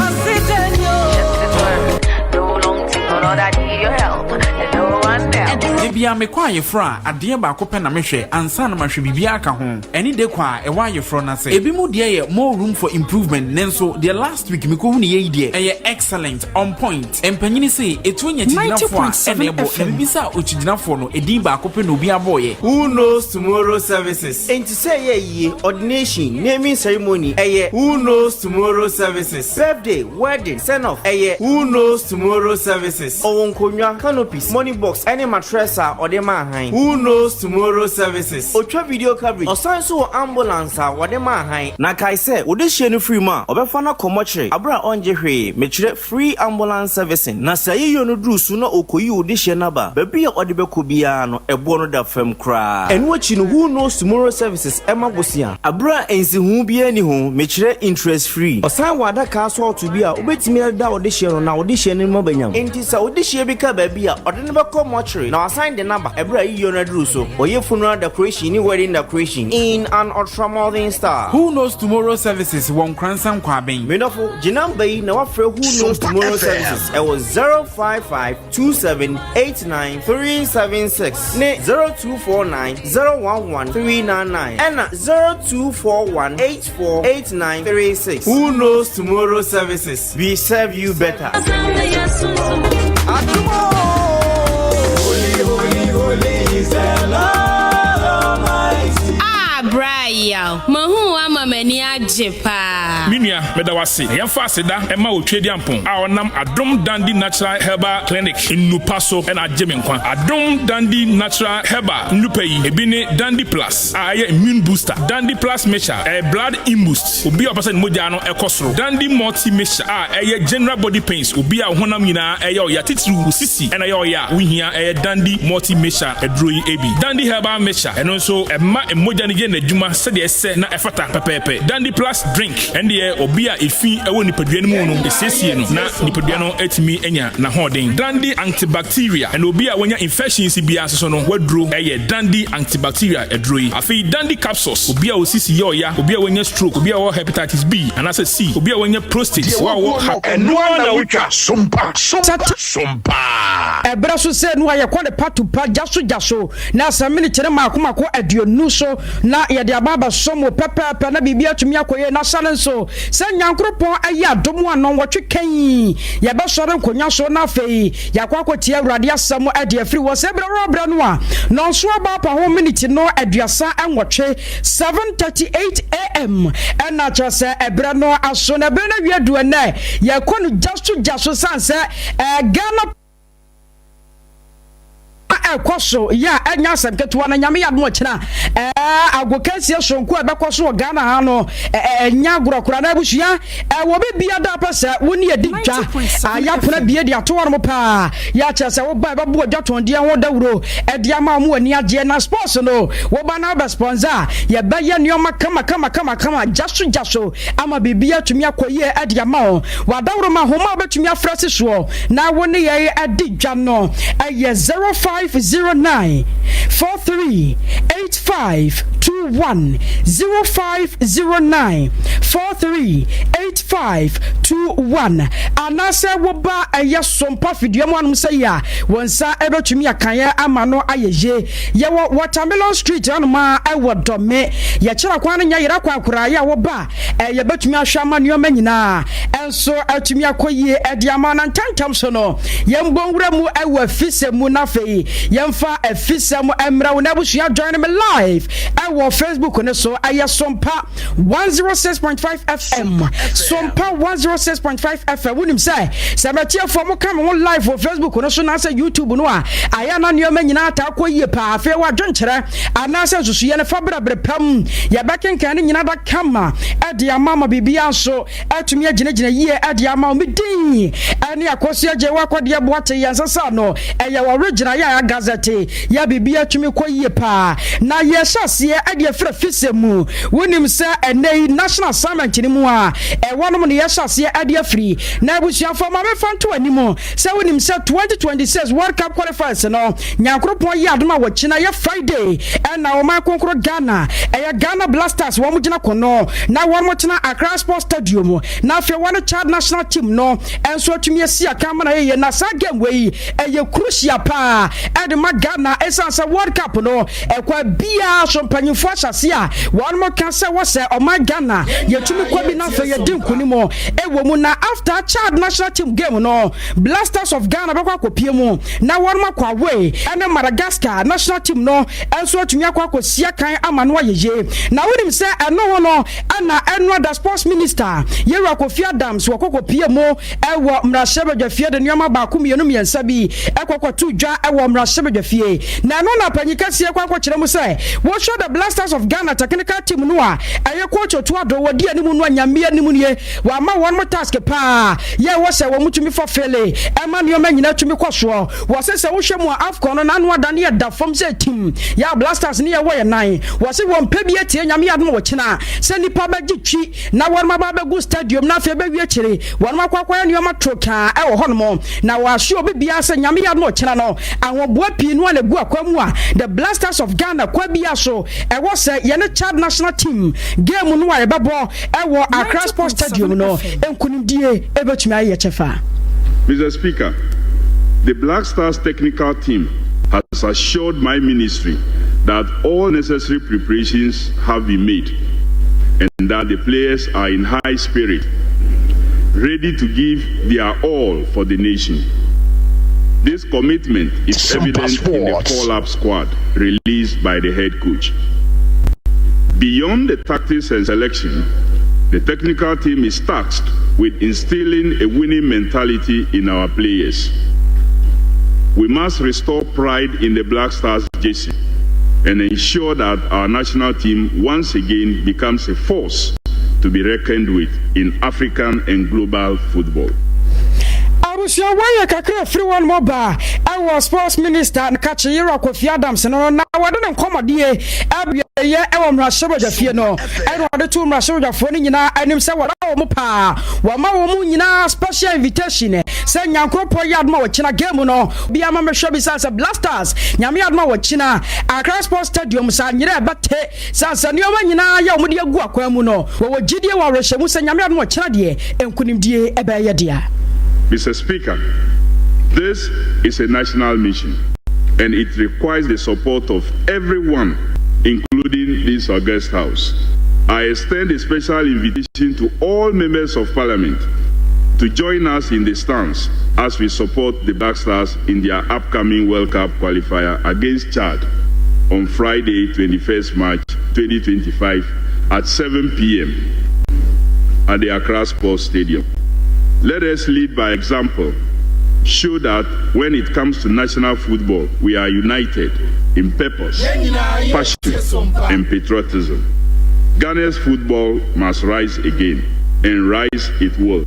Da biara mekɔ ayeforɔ a, adeɛ baako pɛ na mehwɛ ansa na mahwɛ biribiara aka ho. Ɛne decor a ɛwɔ ayeforɔ no ase. Ebinom deɛ yɛ more room for improvement nanso deɛ last week mekɔhunuiɛ yi deɛ, ɛyɛ excellent, on point. Mpanyini se, etuo nya kyigyinafoɔ a, ɛna ɛbɔ. Na mebisaa okyigyinafoɔ no, edin baako pɛ na obiara bɔeɛ. Who knows tomorrow services. Enti sɛ ɛyɛ ayie, ordination, naming ceremony, ɛyɛ. Who knows tomorrow services. Birthday, wedding, send off, ɛyɛ. Who knows tomorrow services. Ɔwɔ nkonnwa, canopies, money box, ɛne mattress a ɔde ma ahan. Who knows tomorrow services. Ɔtwa video coverage. Ɔsan nso wɔ ambulance a wɔde ma ahan. Na kae sɛ, wode hyeɛ no firi mu a, ɔbɛfa no akɔ mɔkyere bere a ɔngye hwee, mekyerɛ free ambulance servicing. Na sɛ ayeyɔ no duru so na ɔkɔyi wo dehyeɛ no aba a, baabi a ɔde bɛkɔ biara no, ɛboɔ no da fam koraa. Ɛno akyi no, Who Knows Tomorrow Services ma bosea bere a nsiho biara nni ho, mekyerɛ interest free. Ɔsan wɔ adaka asɔɔto bi a wobɛtumi de da wo dehyeɛ no na wo dehyeɛ no mu aba nyam. Enti sɛ wo dehyeɛ bi ka baabi a, ɔde no bɛkɔ mɔkyere na wasan de no aba bere a ayeyɔ no aduru so. Ɔyɛ funeral decoration ne wedding decoration in an ultramodern style. Who Knows Tomorrow Services wɔ Nkoransa Nkwaben. Me dɔfo, gye number yi na wafrɛ Who Knows Tomorrow Services ɛwɔ 0552789376 ne 0249011399 ɛna 0241848936. Who Knows Tomorrow Services, we serve you better. Ah, bra yi. Yaw, mahu wo ama m'ani agye paa. Me nua, meda wo ase. Na yɛmfa aseda mma Otwedeampɔn a ɔnam Adom Dandy Natural Herbal Clinic nnupa so na agye me nkwa. Adom Dandy Natural Herbal nnupa yi, ebi ne Dandy Plus a ɛyɛ immune booster, Dandy Plus Mixture, ɛyɛ blood imboost, obi a ɔpɛ sɛ ne mogya no kɔ soro, Dandy Multi Mixture a ɛyɛ general body pains, obi a wo honam nyinaa ɛyɛ ɔya, titiriw wo sisi na ɛyɛ ɔya a, wohia ɛyɛ Dandy Multi Mixture aduro yi bi. Dandy Herbal Mixture, ɛno nso ɛma mogya no yɛ n'adwuma sɛdeɛ ɛsɛ na ɛfata pɛpɛɛpɛ. Dandy Plus Drink, ɛno deɛ obi a efi wɔ nipadua no mu no, ɛsiesie no na nipadua no atumi anya n'ahoɔden. Dandy Antibacteria, ɛna obi a wanya infections biara nso so no, w'aduro ɛyɛ Dandy Antibacteria aduro yi. Afei Dandy Capsules, obi a osisi yɛ ɔya, obi a wanya stroke, obi a ɔwɔ hepatitis B anaasɛ C, obi a wanya prostate, Deɛ wo a waguo wowɔ no, ha. ɛno ara na wotwa. Sompa, sompa, sompa. Ɛberɛ so sɛ nu a yɛkɔ ne pa to pa, gya so gya so, na sɛ miniti no mmaako mmaako 20 so na yɛde aba abɛsɔ mu pɛpɛɛpɛ na biribi atumi akɔ yie. Na hyɛ no nso sɛ Nyankoropɔn ayi adom a nnɔnwɔtwe kan yi yɛbɛsɔre nkonnwa so na afei yɛakɔ akɔtie Awurade asɛm de afiri hɔ. Sɛ berɛ wɔ berɛ no a nnɔnso aba apa ho miniti no 38, 7:38 AM, ɛna kyerɛ sɛ ɛberɛ no aso na ɛberɛ no awie du ɛnɛ yɛkɔ no gya so gya so sane sɛ Ghana a ɛkɔ so yɛ a ɛnyɛ asɛm ketewa na Nyame yɛ adom ɔkyena ɛɛ agokansie soronko a ɛbɛkɔ so wɔ Ghana ha no ɛnyɛ agorɔ koraa. Na abusua ɛwɔ bi bia da pɛ sɛ wo ne yɛdi dwa a yɛapono abie de ato hɔ nom paa yɛ akyerɛ sɛ woba ɛbɛbo adwa tɔndeɛ ho dawuro ɛde ama wɔn ani agyeɛ. Na sports no woba na wobɛ sponsor a yɛbɛyɛ nneɛma kama kama kama kama gya so gya so ama biribi atumi akɔ yie de ama wo. W'adaworo ma nhoma a wobɛtumi afrɛ si soɔ na wo ne yɛn adi dwa no yɛ 0509 43 85 21, 0509 43 85 21, anaasɛ woba ɛyɛ Sompa fidua mu anom sɛ yi a, wo nsa bɛtumi aka yɛn ama no ayɛ yie. Yɛwɔ Watermelon Street hanom a ɛwɔ Dɔme. Yɛkyerɛ kwan no nyɛ yera kwan koraa. Yɛ a woba a, yɛbɛtumi ahwɛ ama nneɛma nyinaa nso atumi akɔ yie de ama. Na ntɛmntɛm so no, yɛmbɔ nwura mu wɔ afisɛm mu na afei yɛmfa afisɛm mmrɛ wo. Na abusua join me live ɛwɔ Facebook no so. Ɛyɛ Sompa 106.5 FM. Sompa 106.5 FM. Wonim sɛ sɛ matiefoɔ mo ka me ho live wɔ Facebook no so naasɛ YouTube no a, ayɛ na nneɛma nyinaa taa kɔ yie paa. Afei wadwenkyerɛ anaasɛ nsusuiɛ no fa brɛbrɛ pam, yɛbɛkenkan ne nyinaa da kama ɛde ama ma biribiara nso atumi agyinagyina yie ɛde ama wo. Me din ɛne Akosua Agye Wakɔdeɛ Boate. Yɛn nsesa no ɛyɛ original yɛ a gazette yɛ biribiara atumi kɔ yie paa. Na yɛhyɛ aseɛ ɛde afiri afisɛ mu. Wonim sɛ ɛnɛ yi national assignment no mu a ɛwɔ nom no yɛhyɛ aseɛ ɛde afiri. Na abusuafoɔ ma mefa nto anim sɛ wonim sɛ 2026 World Cup qualifiers no Nyankoropɔn yɛ adom a wɔkyina yɛ Friday ɛna ɔman kronkron Ghana ɛyɛ Ghana Blasters wɔn gyina kono na wɔn tena Accra Sports Stadium na afei wɔne Chad national team no nso atumi asi akan mana yɛyɛ. Na saa game wei ɛyɛ crucial paa ɛde ma Ghana ɛsiane sɛ World Cup no ɛkwan biara so mpanyinfoɔ ahyɛse a wɔn ka sɛ wɔsɛ ɔman Ghana yɛtumi kɔ bi na afei yɛdi nkonim ɛwɔ mu. Na after Chad national team game no Blasters of Ghana bɛkɔ akɔpie mu na wɔn akɔ away ɛne Madagascar national team no nso atumi akɔ akɔsia kan ama no ayɛ yie. Na wonim sɛ ɛno ho no ɛna ɛno ada sports minister Yewura Kofi Adams wɔkɔ kɔpie mu ɛwɔ mmarahyɛbadwafie de nneɛma baako mmienu mmiɛnsa bi ɛkɔ kɔto dwa ɛwɔ mmarahyɛbadwafie. Na ɛno na panyin kɛseɛ kɔ akɔkyerɛ mu sɛ wɔhwɛ the Blasters of Ghana technical team no a ɛyɛ coach Otto Addo wɔdi anim no a Nyame anim nie wɔama wɔn mo task paa yɛ wɔ sɛ wɔn tumi fa fele ɛma nneɛma nyinaa tumi kɔ soɔ. Wɔse sɛ wohwɛ mu a AFCON no n'ano ada ne yɛ da fam sɛ tim yɛ a Blasters ne yɛ wɔ yɛ nan. Wɔse wɔn pɛ bi atie Nyame adom wɔkyena sɛ nipa bɛgye twi na wɔnom aba abɛgu stadium na afei bɛwie akyire wɔnom akɔ akɔyɛ nneɛma torokaa ɛwɔ hɔnom. Na wɔahyɛ obi biara sɛ Nyame yɛ adom ɔkyena no ahoboa pii no a na egu akwa mu a the Blasters of Ghana kwa biara so ɛwɔ sɛ yɛne Chad national team game no a yɛbɛbɔ ɛwɔ Accra Sports Stadium no nkunimdie ɛbɛtumi ayɛ yɛ kyɛfa. Mr. Speaker, the Black Stars technical team has assured my ministry that all necessary preparations have been made and that the players are in high spirit, ready to give their all for the nation. This commitment is evident in the call-up squad released by the head coach. Beyond the tactics and selection, the technical team is tasked with instilling a winning mentality in our players. We must restore pride in the Black Stars jersey and ensure that our national team once again becomes a force to be reckoned with in African and global football. Abusua wei yɛ kakra a ɛfiri wɔn ba ɛwɔ Sports Minister Kakye Yera Kofi Adams no na wɔde ne nkɔmmɔdie awieɛ ɛwɔ mmarahyɛbadwafie no ɛna wɔde to mmarahyɛbadwafoɔ no nyinaa anim sɛ wɔda wɔn paa wɔma wɔn nyinaa special invitation sɛ Nyankoropɔn yɛ adom a wɔkyina game no bi ama mehwɛ bi sɛ Black Stars Nyame adom a wɔkyina Accra Sports Stadium saa nyerɛ ɛbɛte Sɛ ansa nneɛma nyinaa yɛ a wɔde agu akwan mu no, wɔwɔ gyidie wɔ awerɛhyɛmu sɛ Nyame adom ɔkyena deɛ, nkunimdie bɛyɛ dea. Mister Speaker, this is a national mission and it requires the support of everyone including this august house. I extend a special invitation to all members of parliament to join us in the stands as we support the Black Stars in their upcoming World Cup qualifier against Chad on Friday, 21st March 2025 at 7 p.m. at the Accra Sports Stadium. Let us lead by example, show that when it comes to national football, we are united in purpose, passion, and patriotism. Ghana's football must rise again, and rise it will.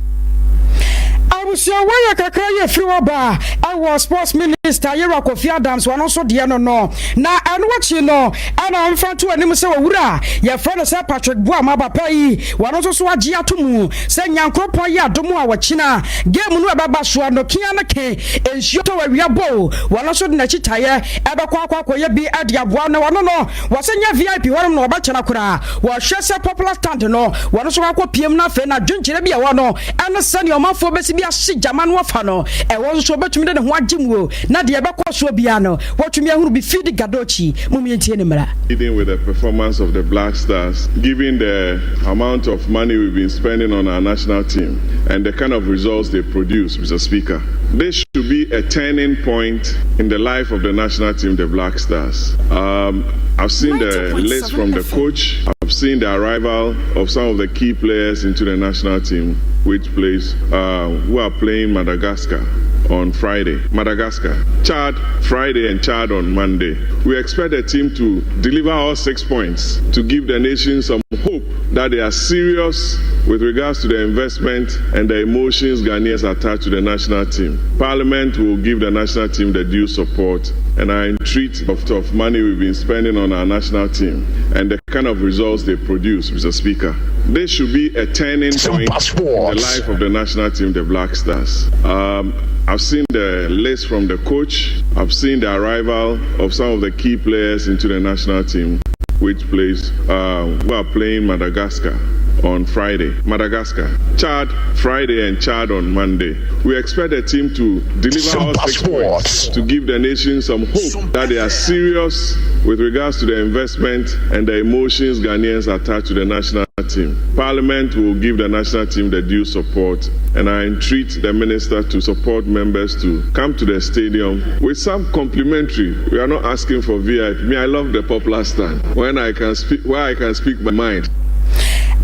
Abusua wei yɛ kakra yi efiri hɔ ba ɛwɔ sports minister Yewura Kofi Adams wɔn nso deɛ no no na ɛno akyi no ɛna ɔmfa nto anim sɛ owura yɛfrɛ no sɛ Patrick Boamah papa yi wɔn nso so agye ato mu sɛ Nyankoropɔn yɛ adom a wɔkyina game no ɛbɛba soɔ no kea no ke nsuo tɔ awia bɔ wɔn nso de n'akyitaeɛ ɛbɛkɔ akɔ akɔyɛ bi de aboa no wɔno no wɔsɛ nyɛ VIP hɔnom na wɔbɛkyɛna koraa wɔhwɛ sɛ popular stand no wɔn nso akɔ piem no afei na adwenkyerɛ bi ɛwɔ no ɛne sɛnea ɔmanfoɔ bɛsi bi ahye gyama no afa no ɛwɔ nso wɔbɛtumi de ne ho agye mu o na deɛ ɛbɛkɔ soɔ biara no wɔtumi ahunu bi fidi gadochi mum yɛntie ne mmara. Leading with the performance of the Black Stars, given the amount of money we've been spending on our national team and the kind of results they produce, Mr. Speaker. This should be a turning point in the life of the national team, the Black Stars. Um, I've seen the list from the coach. I've seen the arrival of some of the key players into the national team, which plays, uh, who are playing Madagascar on Friday. Madagascar, Chad Friday and Chad on Monday. We expect the team to deliver all six points to give the nation some hope that they are serious with regards to the investment and the emotions Ghanaians attach to the national team. Parliament will give the national team the due support and I entreat of, of money we've been spending on our national team and the kind of results they produce, Mr. Speaker. This should be a turning point in the life of the national team, the Black Stars. Um, I've seen the list from the coach. I've seen the arrival of some of the key players into the national team, which plays, uh, who are playing Madagascar on Friday. Madagascar, Chad Friday and Chad on Monday. We expect the team to deliver all six points to give the nation some hope that they are serious with regards to the investment and the emotions Ghanaians attach to the national team. Parliament will give the national team the due support, and I entreat the minister to support members to come to the stadium with some complimentary. We are not asking for VIP. Me, I love the popular stand when I can speak, where I can speak my mind.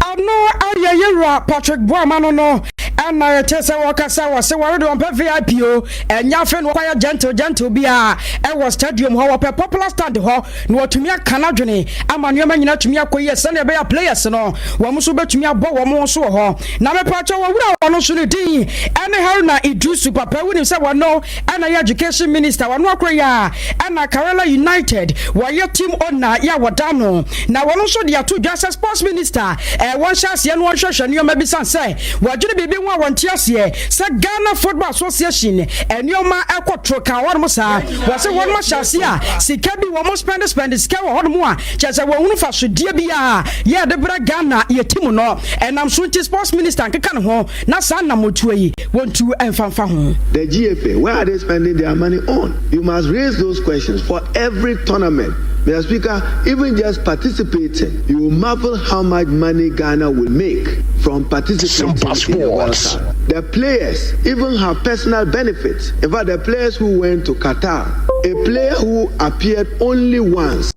Ano ayɛ yɛwura Patrick Boama no no ɛna yɛte sɛ wɔkasa wɔ se wɔre de wɔmpɛ VIP o ɛnyɛ afei na wɔkɔyɛ gentle gentle bi a ɛwɔ stadium hɔ wɔpɛ popular stand hɔ na wɔtumi aka n'adwene ama nneɛma nyinaa tumi akɔ yie sɛnea ɛbɛyɛ players no wɔn nso bɛtumi abɔ wɔn nso wɔ hɔ na mepatwɛ wɔwura wɔn nso ne din ɛne Haruna Iddrisu papa wonim sɛ wɔno ɛna yɛ education minister wɔno akoro yɛ a ɛna Karela United wɔyɛ team owner yɛ a wɔda no na wɔn nso de ato dwa sɛ sports minister ɛɛ wɔnhyɛ aseɛ no wɔnhwehwɛ nneɛma bi san sɛ wɔadwene biribi ho a wɔnte aseɛ sɛ Ghana Football Association nneɛma ɛkɔ toro ka wɔnom saa wɔsɛ wɔnom ahyɛ aseɛ a sika bi wɔn spend spend sika wɔ hɔnom a kyerɛ sɛ wɔhunu fasodeɛ bi a yɛde brɛ Ghana yɛ team no ɛnam so nti sports minister nkeka ne ho na saa nnamotuo yi wɔntu mfa mfa ho. The GFA, where are they spending their money on? You must raise those questions for every tournament. Mr. Speaker, even just participating, you will marvel how much money Ghana will make from participating in the World Cup. The players even have personal benefits. In fact, the players who went to Qatar, a player who appeared only once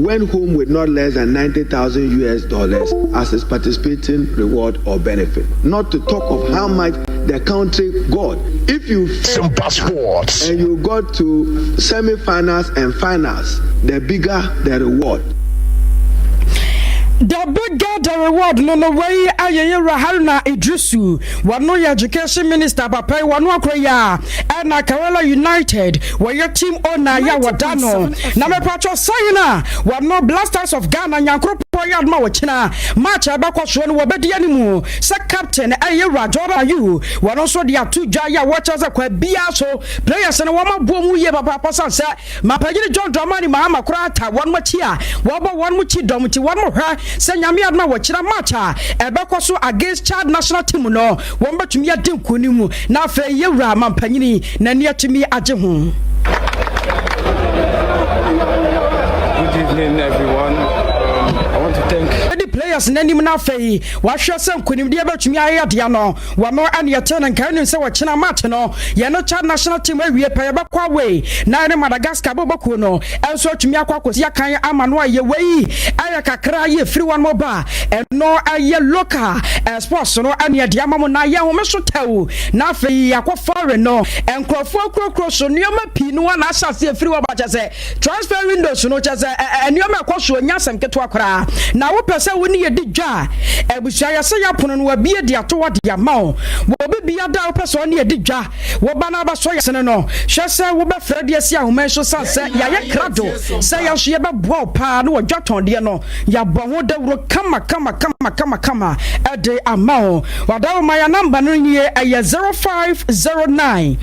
went home with not less than 90,000 US dollars as his participating reward or benefit. Not to talk of how much the country got. If you Some passports and you got to semi-finals and finals, the bigger the reward. The bigger the reward no no wei ayɛ yɛwura Haruna Iddrisu, wɔno yɛ education minister papa yi, wɔno akora yi a ɛna Karela United wɔyɛ team owner yɛ wɔda no na mepatwɔ sɛn a wɔno Black Stars of Ghana Nyankoropɔn yɛ adoma wɔkyena match a ɛbɛkɔ soɔ no wɔbɛdi animu sɛ captain ɛyɛ yɛwura Jordan Ayew. Wɔno nso de ato dwa yɛ a wɔkyerɛ sɛ kwa biara so players no wɔn aboɔ mu yie papaapa san sɛ Mapanyini John Dramani Mahama koraa taa wɔnom akyi a wɔbɔ wɔnom kyi dɔm nti wɔnom hwɛ sɛ Nyame adom a wɔkyena match a ɛbɛkɔ so against Chad national team no wɔn bɛtumi adi nkunim na afei yɛwura Mampanyini n'ani atumi agye ho. Good evening everyone. I want to thank. Di players n'anim na afei wahwɛ sɛ nkunimdie bɛtumi ayɛ dea no. Wɔno ɛne yɛtee no nka ɛnim sɛ wɔkyena match no yɛne Chad national team awie pɛ yɛbɛkɔ away na yɛne Madagascar bɔbɔkuo no nso atumi akɔ akɔsi akan ama no ayɛ. Wei ɛyɛ kakra yɛ firi wɔn mo ba ɛno ɛyɛ local sports no ɛne ɛde ama mo na yɛn home so tɛw na afei yɛakɔ foreign no nkurɔfoɔ kurokuro so nneɛma pii no na ahyɛ aseɛ firi wɔ ba kyɛ sɛ Transfer windows no kyerɛ sɛ nneɛma ɛkɔ soɔ nyɛ asɛm ketewa koraa. Na wopɛ sɛ wo ne yɛ di dwa a, abusua yɛsɛ yɛapono no abie de ato hɔ de ama wo. Wɔ obi bia da a wopɛ sɛ ɔne yɛ di dwa, wo ba no abɛsɔ yɛ sene no, hwɛ sɛ wobɛfrɛ de asi ahoma yi so sane sɛ yɛayɛ krado sɛ yɛn nso yɛbɛboa wo paa na wɔ dwa tɔn deɛ no yɛabɔ ho dawuro kama kama kama kama kama de ama wo. W'adaworoma yɛ number no nie, ɛyɛ 0509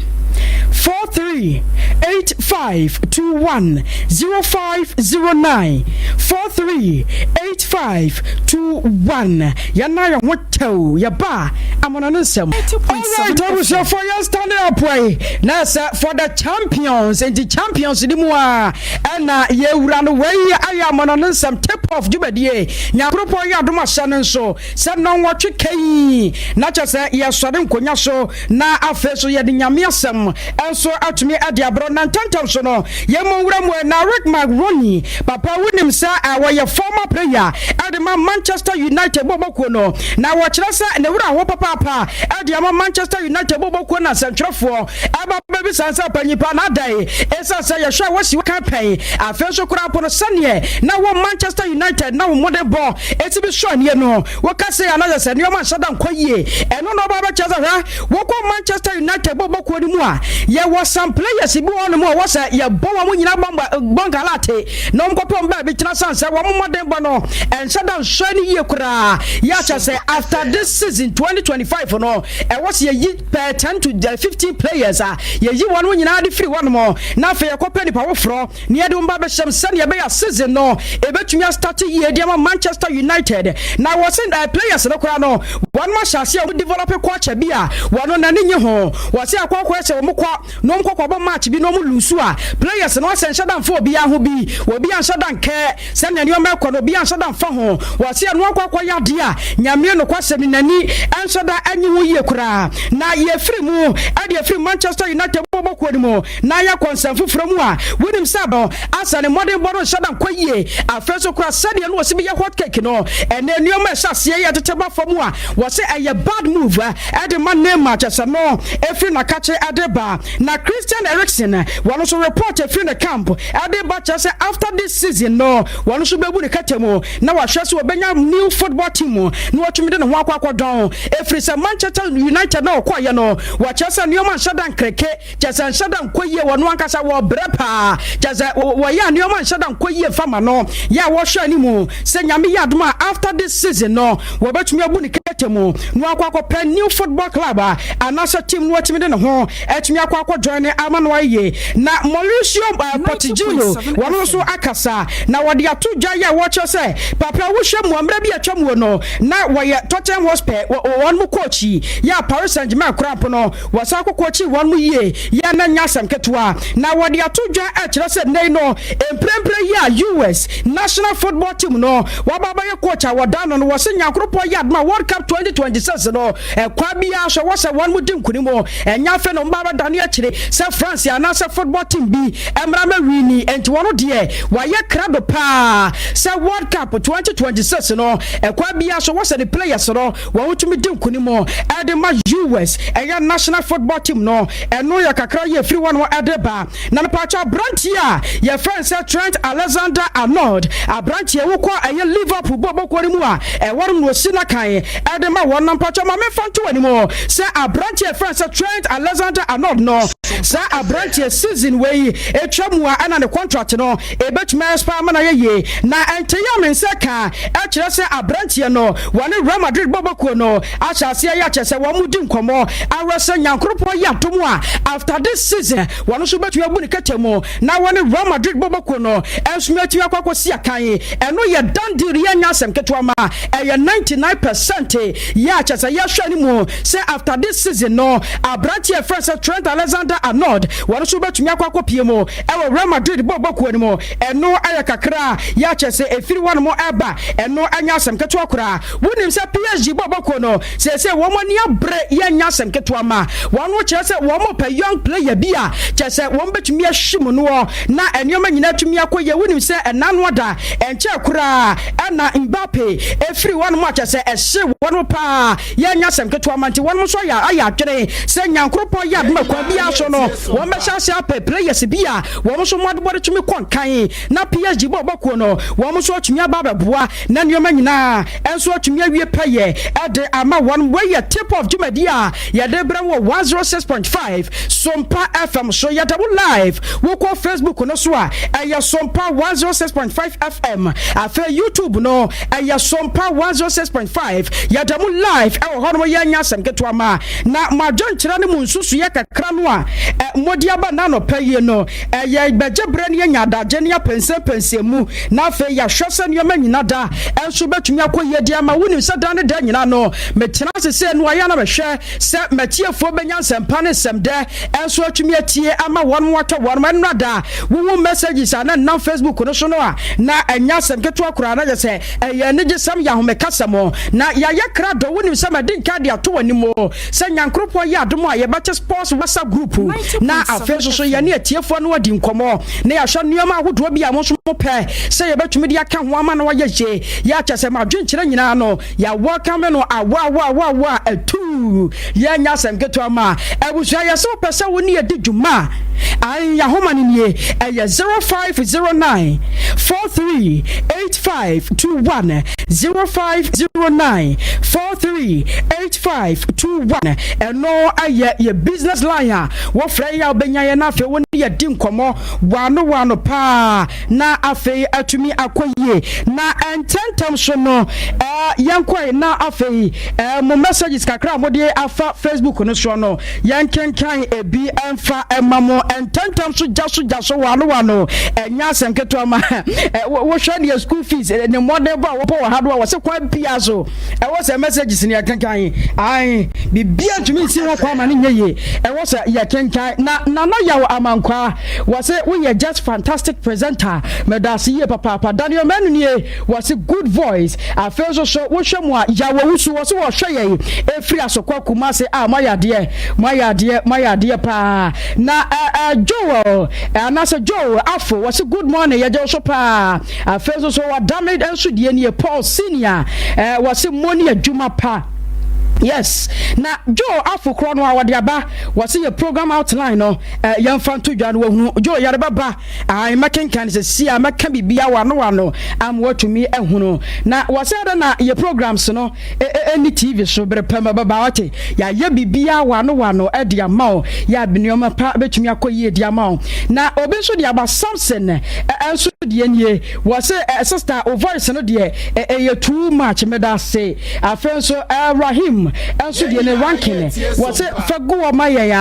43 8521, 0509 43 8521. Yɛn yɛn ho tɛw yɛba amana no nsɛm. Alright, abusuafoɔ, yɛn standing up yi na sɛ for the champions nti champions di mu a ɛna yɛwura no. Wei ayɛ amana no nsɛm tip off dwumadie. Nyankoropɔn yɛ adom ahyɛ no nso sɛ nnɔnwɔtwe kai na kyɛ sɛ yɛsɔre nkonnwa so na afei so yɛde Nyame asɛm nso atumi ade aborɔ na ntɛntɛm so no yɛmmɔ nwura mu. Na Rick McRoney papa, wonim sɛ wɔyɛ former player ɛde ma Manchester United bɔbɔkuo no na wɔkyerɛ sɛ ne wura ho papaapa ɛde ama Manchester United bɔbɔkuo na nsɛntwerɛfoɔ ɛba bɛbisa sɛ panyipa na adae ɛsiane sɛ yɛhwɛ a wɔsi ka pɛn afei nso koraa po no sɛneɛ na wɔ Manchester United na wɔn mmɔden bɔ esi bi so anie no wɔka sɛ anayɛ sɛ nneɛma nhyɛ da nkɔ yie. Ɛno na ɔba bɛkyerɛ sɛ hwɛ wɔkɔ Manchester United bɔbɔkuo no mu a yɛwɔ some players bi wɔ hɔnom a wɔ sɛ yɛbɔ wɔn nyinaa bɔngalate na wɔn kɔpɛ wɔn baabi tena san sɛ wɔn mmɔden bɔ no ɛnhyɛ da nsɔ ne yie koraa. Yɛakyɛ sɛ after this season 2025 no ɛwɔ sɛ yɛyi pɛ 10 to 15 players a yɛyi wɔn nyinaa de firi hɔnom na afei yɛkɔpɛ nipa foforɔ na yɛde wɔn ba bɛhyɛm sɛdeɛ ɛbɛyɛ season no ebɛtumi astart yie de ama Manchester United. Na wɔsi players no koraa no wɔn ahyɛ aseɛ a wɔn develop culture bi a wɔn n'ani nye ho. Wɔsi akɔkɔ sɛ wɔn kɔ na wɔn kɔ kɔbɔ match bi na wɔn lose a players no asɛ nhyɛ da nfa obiara ho bi, obi anhyɛ da nkɛ sɛnea nneɛma ɛkɔ no, obi anhyɛ da nfa ho. Wɔsi ɛno akɔ akɔyɛ adeɛ a Nyame nokwasɛm n'ani ɛnhyɛ da ɛnye ho yie koraa. Na yɛfiri mu ɛde efiri Manchester United bɔbɔ kuo no mu na yɛkɔ nsɛm foforɔ mu a wonim sɛ no asa ne mmɔden bɔ no nhyɛ da nkɔ yie. Afei so koraa sɛdeɛ no wɔsi bi yɛ hot cake no ɛnɛ nneɛma ɛhyɛ aseɛ yɛ tete ba fam a wɔsi ɛyɛ bad move ɛde ma Neymar kyɛ sɛ no efiri n'akakye ɛde ba. Na Christian Eriksen wɔn nso report efiri ne camp ɛde ba kyerɛ sɛ after this season no wɔn nso bɛbu ne kɛtɛ mu na wahwɛ sɛ wɔbɛnya new football team na wɔtumi de ne ho akɔ akɔdɔn efiri sɛ Manchester United na ɔkɔɔyɛ no wɔkyerɛ sɛ nneɛma nhyɛ da nkreke kyɛ sɛ nhyɛ da nkɔ yie. Wɔn ankasa wɔbrɛ paa kyɛ sɛ wɔyɛ a nneɛma nhyɛ da nkɔ yie fama no yɛ a wɔhwɛ anim sɛ Nyame yɛ adom a after this season no wɔbɛtumi abu ne kɛtɛ mu na wakɔ akɔpɛ new football club a anaasɛ team no watumi de ne ho atumi akɔ akɔ join ne ama no ayie. Na Mauricio Pochettino wɔn nso akasa na wɔde ato dwa yɛ a wɔkyerɛ sɛ papa wohwɛ mu mmerɛ bi atwa mu no na wɔyɛ Tottenham Hotspur wɔn mu coach yɛ a Paris Saint-Germain koraa mpo no wɔsan kɔ coach wɔn mu yie yɛ na nya asɛm ketewa. Na wɔde ato dwa ɛkyerɛ sɛ nnɛ no mprempren yi a US national football team no wɔaba bɛyɛ coach a wɔda no no wɔsɛ Nyankoropɔn yɛ adoma World Cup. Cup 2026 no, ɛkwan biara so ɛwɔ sɛ wɔn mo di nkunim. Ɛnyɛ afei na wɔn ba bɛdane akyire sɛ France anaasɛ football team bi mmra mɛwini. Enti wɔn deɛ wɔayɛ krado paa sɛ World Cup 2026 no, ɛkwan biara so ɛwɔ sɛ ne players no wɔn tumi di nkunim ɛde ma US ɛyɛ national football team no. Ɛno yɛ kakra yɛ firi wɔn ɛde ba. Na mepaakyɛw aberanteɛ a yɛfrɛ no sɛ Trent Alexander Arnold, aberanteɛ wokɔ ɛyɛ Liverpool bɔɔlbɔ kuo no mu a ɛwɔ no na ɔsi n'akan ɛde ma wɔn. Na mpaakyɛw ma memfa nto w'anim sɛ aberanteɛ yɛfrɛ no sɛ Trent Alexander Arnold no, saa aberanteɛ season wei ɛtwa mu a ɛna ne contract no ɛbɛtumi a expire ama no ayɛ yie. Na ɛnteyɛ a me nsa ka ɛkyerɛ sɛ aberanteɛ no wɔne Real Madrid bɔɔlbɔ kuo no ahyɛ aseɛ yɛ akyɛ sɛ wɔn di nkɔmmɔ awerɛ sɛ Nyankoropɔn yɛ adom a after this season Wɔn nso bɛtumi abu ne kɛtɛ mu na wɔne Real Madrid bɔbɔ kuo no nso atumi akɔ akɔsi akan. Ɛno yɛ done deal, yɛnyɛ asɛm ketewa ma ɛyɛ 99 percent yɛ a kyerɛ sɛ yɛhwɛ anim sɛ after this season no aberanteɛ a yɛfrɛ no sɛ Trent Alexander-Arnold wɔn nso bɛtumi akɔ akɔpie mu wɔ Real Madrid bɔbɔ kuo no mu. Ɛno yɛ kakra yɛ a kyerɛ sɛ ɛfiri hɔnom ɛba, ɛno nyɛ asɛm ketewa koraa. Wonim sɛ PSG bɔbɔ kuo no Seesei wɔn ani abere yɛ nyɛ asɛm ketewa ma wɔn no kyerɛ sɛ wɔn pɛ young player bi a kyerɛ sɛ wɔn bɛtumi ahyi mu noɔ na nneɛma nyinaa atumi akɔ yie. Wonim sɛ ɛna no ada ɛnkyɛɛ koraa ɛna Mbappe ɛfiri hɔnom a kyerɛ sɛ ɛhye wɔn paa yɛ nyɛ asɛm ketewa ma nti wɔn nso ayɛ ayɛ adwene sɛ Nyankoropɔn yɛ adom a kwan biara so no wɔn bɛhyɛ ase apɛ players bi a wɔn nso mmɔdebɔ de tumi kɔ nkan na PSG bɔ bɔkuo no wɔn nso atumi aba abɛboa na nneɛma nyinaa nso atumi awie pɛyɛ de ama wɔn. Wei yɛ tip off dwumadi a yɛde brɛ wɔ 106.5 Sompa FM so. Yɛda wo live. Wokɔ Facebook no so a, ɛyɛ Sompa 106.5 FM. Afei YouTube no, ɛyɛ Sompa 106.5. Yɛda mu live ɛwɔ hɔnom. Yɛnyɛ asɛm ketewa ma na mo adwenkyerɛ ne mo nsusuiɛ kakra no a mode aba n'anɔpa yi no, ɛyɛ bɛgye berɛ ne yɛnya adagye ne apɛnsɛmpɛnsɛ mu. Na afei yɛahwɛ sɛ nneɛma nyina da nso bɛtumi akɔ yie de ama. Wonim sɛ da ne da nyina no, metena ase sɛ ɛno ayɛ na mehwɛ sɛ m'atiefoɔ bɛnya nsɛmpa ne nsɛmdɛ nso atumi atie ama wɔn atɔ wɔn. Ɛnnora da wohu messages a na ɛnam Facebook no so no a, na ɛnyɛ asɛm ketewa koraa, na kyerɛ sɛ ɛyɛ anigyesɛm, yɛ ahomekasɛm. Na yɛayɛ krado. Wonim sɛ madi nka de ato w'anim sɛ Nyankoropɔn yɛ adom a yɛbɛte Sports WhatsApp group na afei nso so yɛne atiefoɔ no adi nkɔmmɔ na yɛahwɛ nneɛma ahodoɔ bi a mo nso mopɛ sɛ yɛbɛtumi de aka ho ama no ayɛ yie. Yɛ akyɛ sɛ mo adwenkyerɛ nyinaa no yɛ welcome no awoawoawoawoa atuu. Yɛnyɛ asɛm ketewa ma abusua yɛ sɛ wopɛ sɛ wo ne yɛdi dwuma a, ae yɛahoma no nie, ɛyɛ 0509 43 8521 0509 43 8521. Ɛno yɛ yɛ business line a wɔfrɛ yɛ a wobɛnya yɛ na afei wo ne yɛdi nkɔmmɔ waano waano paa na afei atumi akɔ yie na ntɛntɛm so no yɛnkɔe na afei mo messages kakra a mode afa Facebook no soɔ no yɛnkenkan ebi mfa ma mo ntɛntɛm so gya so gya so waano waano. Ɛnyɛ asɛm ketewa ma wohwɛ deɛ school fees ne mmɔden bɔ a wɔbɔ wɔ ha do a wɔse kwan biara so Ɛwɔ sɛ messages no yɛkenkan. Ae, biribiara ntumi nsi ho kwan ma no nyɛ yie. Ɛwɔ sɛ yɛkenkan. Na Nana Yaw Amankwaa, wɔse woyɛ just fantastic presenter. Medaase yie papaapa. Daniel Manu nie, wɔse good voice. Afei nso so wohwɛ mu a, Yaw Owusu, wɔse wɔhwɛ yɛn ɛfiri Asokwa, Kumasi. Ah, moayɛ adeɛ, moayɛ adeɛ, moayɛ adeɛ paa. Na eh, eh, Joel, eh, anaasɛ Joe Afo, wɔse good morning, yɛgye wo so paa. Afei nso so wadame nso deɛ nie Paul senior eh, wɔse mo ne adwuma pa. Yes, na Joe afo korɔ no a wɔde aba wɔse yɛ program outline no eh, yɛmfa nto dwa no wɔhunu Joe yɛde bɛba ae mɛkenkan no sɛ si a mɛka bibia wano wano ama watumi ahunu na wɔse adɛ na yɛ programs no ɛni TV so bere pɛ ma bɛba wate yɛayɛ biribiara wano wano de ama wo yɛ a nneɛma pa bɛtumi akɔ yie de ama wo na obi nso de aba Samson nso deɛ nie wɔ se sister o voice no deɛ ɛyɛ too much meda ase afei nso Rahim nso deɛ ne ranking wɔ se fa gu hɔ ma yɛn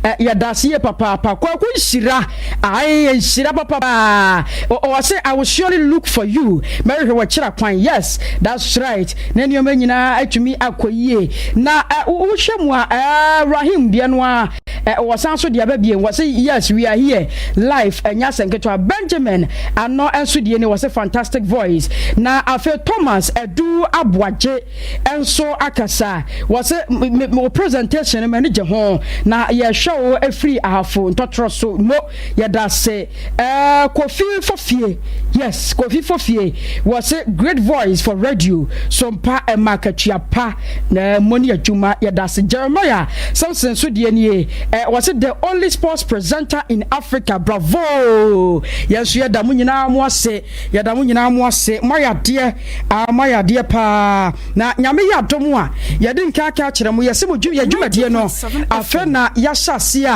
a yɛda ase yie papaapa kwaku nhyira ae nhyira papapaa ɔwɔ se I will surely look for you mɛhwehwɛ wɔ kyerɛ kwan yes that's right na nneɛma nyinaa atumi akɔ yie. Na wohwɛ mu a, Rahim deɛ no ara Wɔsan so de aba bio, wɔse yes we are here live ɛnyɛ asɛm ketewa. Benjamin Anɔ nso deɛ ni, wɔse fantastic voice. Na afei Thomas Adu Aboagye nso akasa, wɔse me wo presentation no m'ani gye ho na yɛhwɛ wo ɛfiri Ahafo ntɔtorɔ so mo yɛda ase. Eh, Kofi Fofie, yes, Kofi Fofie, wɔse great voice for radio, so mpa ɛma akatua pa na mo ne adwuma yɛda ase. Jeremiah Samson so deɛ nie, eh, wɔse the only sports presenter in Africa, bravo! Yɛn nso yɛda mo nyinaa mo ase, yɛda mo nyinaa mo ase, moayɛ adeɛ, ah, moayɛ adeɛ paa. Na Nyame yɛ adom a, yɛde nka aka akyerɛ mo, yɛse mo yɛ dwumadie no, afei na yɛahyɛ aseɛ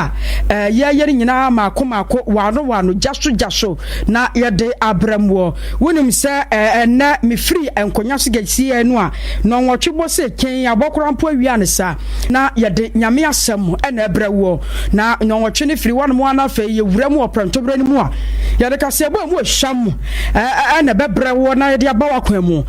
a yɛyɛ no nyinaa maako maako, waano waano, gya so gya so, na yɛde abrɛ moɔ. Wonim sɛ ɛnnɛ mefiri nkonya so gɛsiiɛ no a, nɔnwɔtwe bɔ sɛ kɛn, abɔ koraa mpo awia ne saa, na yɛde Nyame asɛm na ɛbrɛ woɔ. Na nɔnwɔtwe no firi hɔnom a na afei yɛwura mu wɔ prɛmtoberɛ no mu a, yɛde kaseɛbɔ a ɛmu ɛhwam na ɛbɛbrɛ woɔ na yɛde aba w'akwan mu.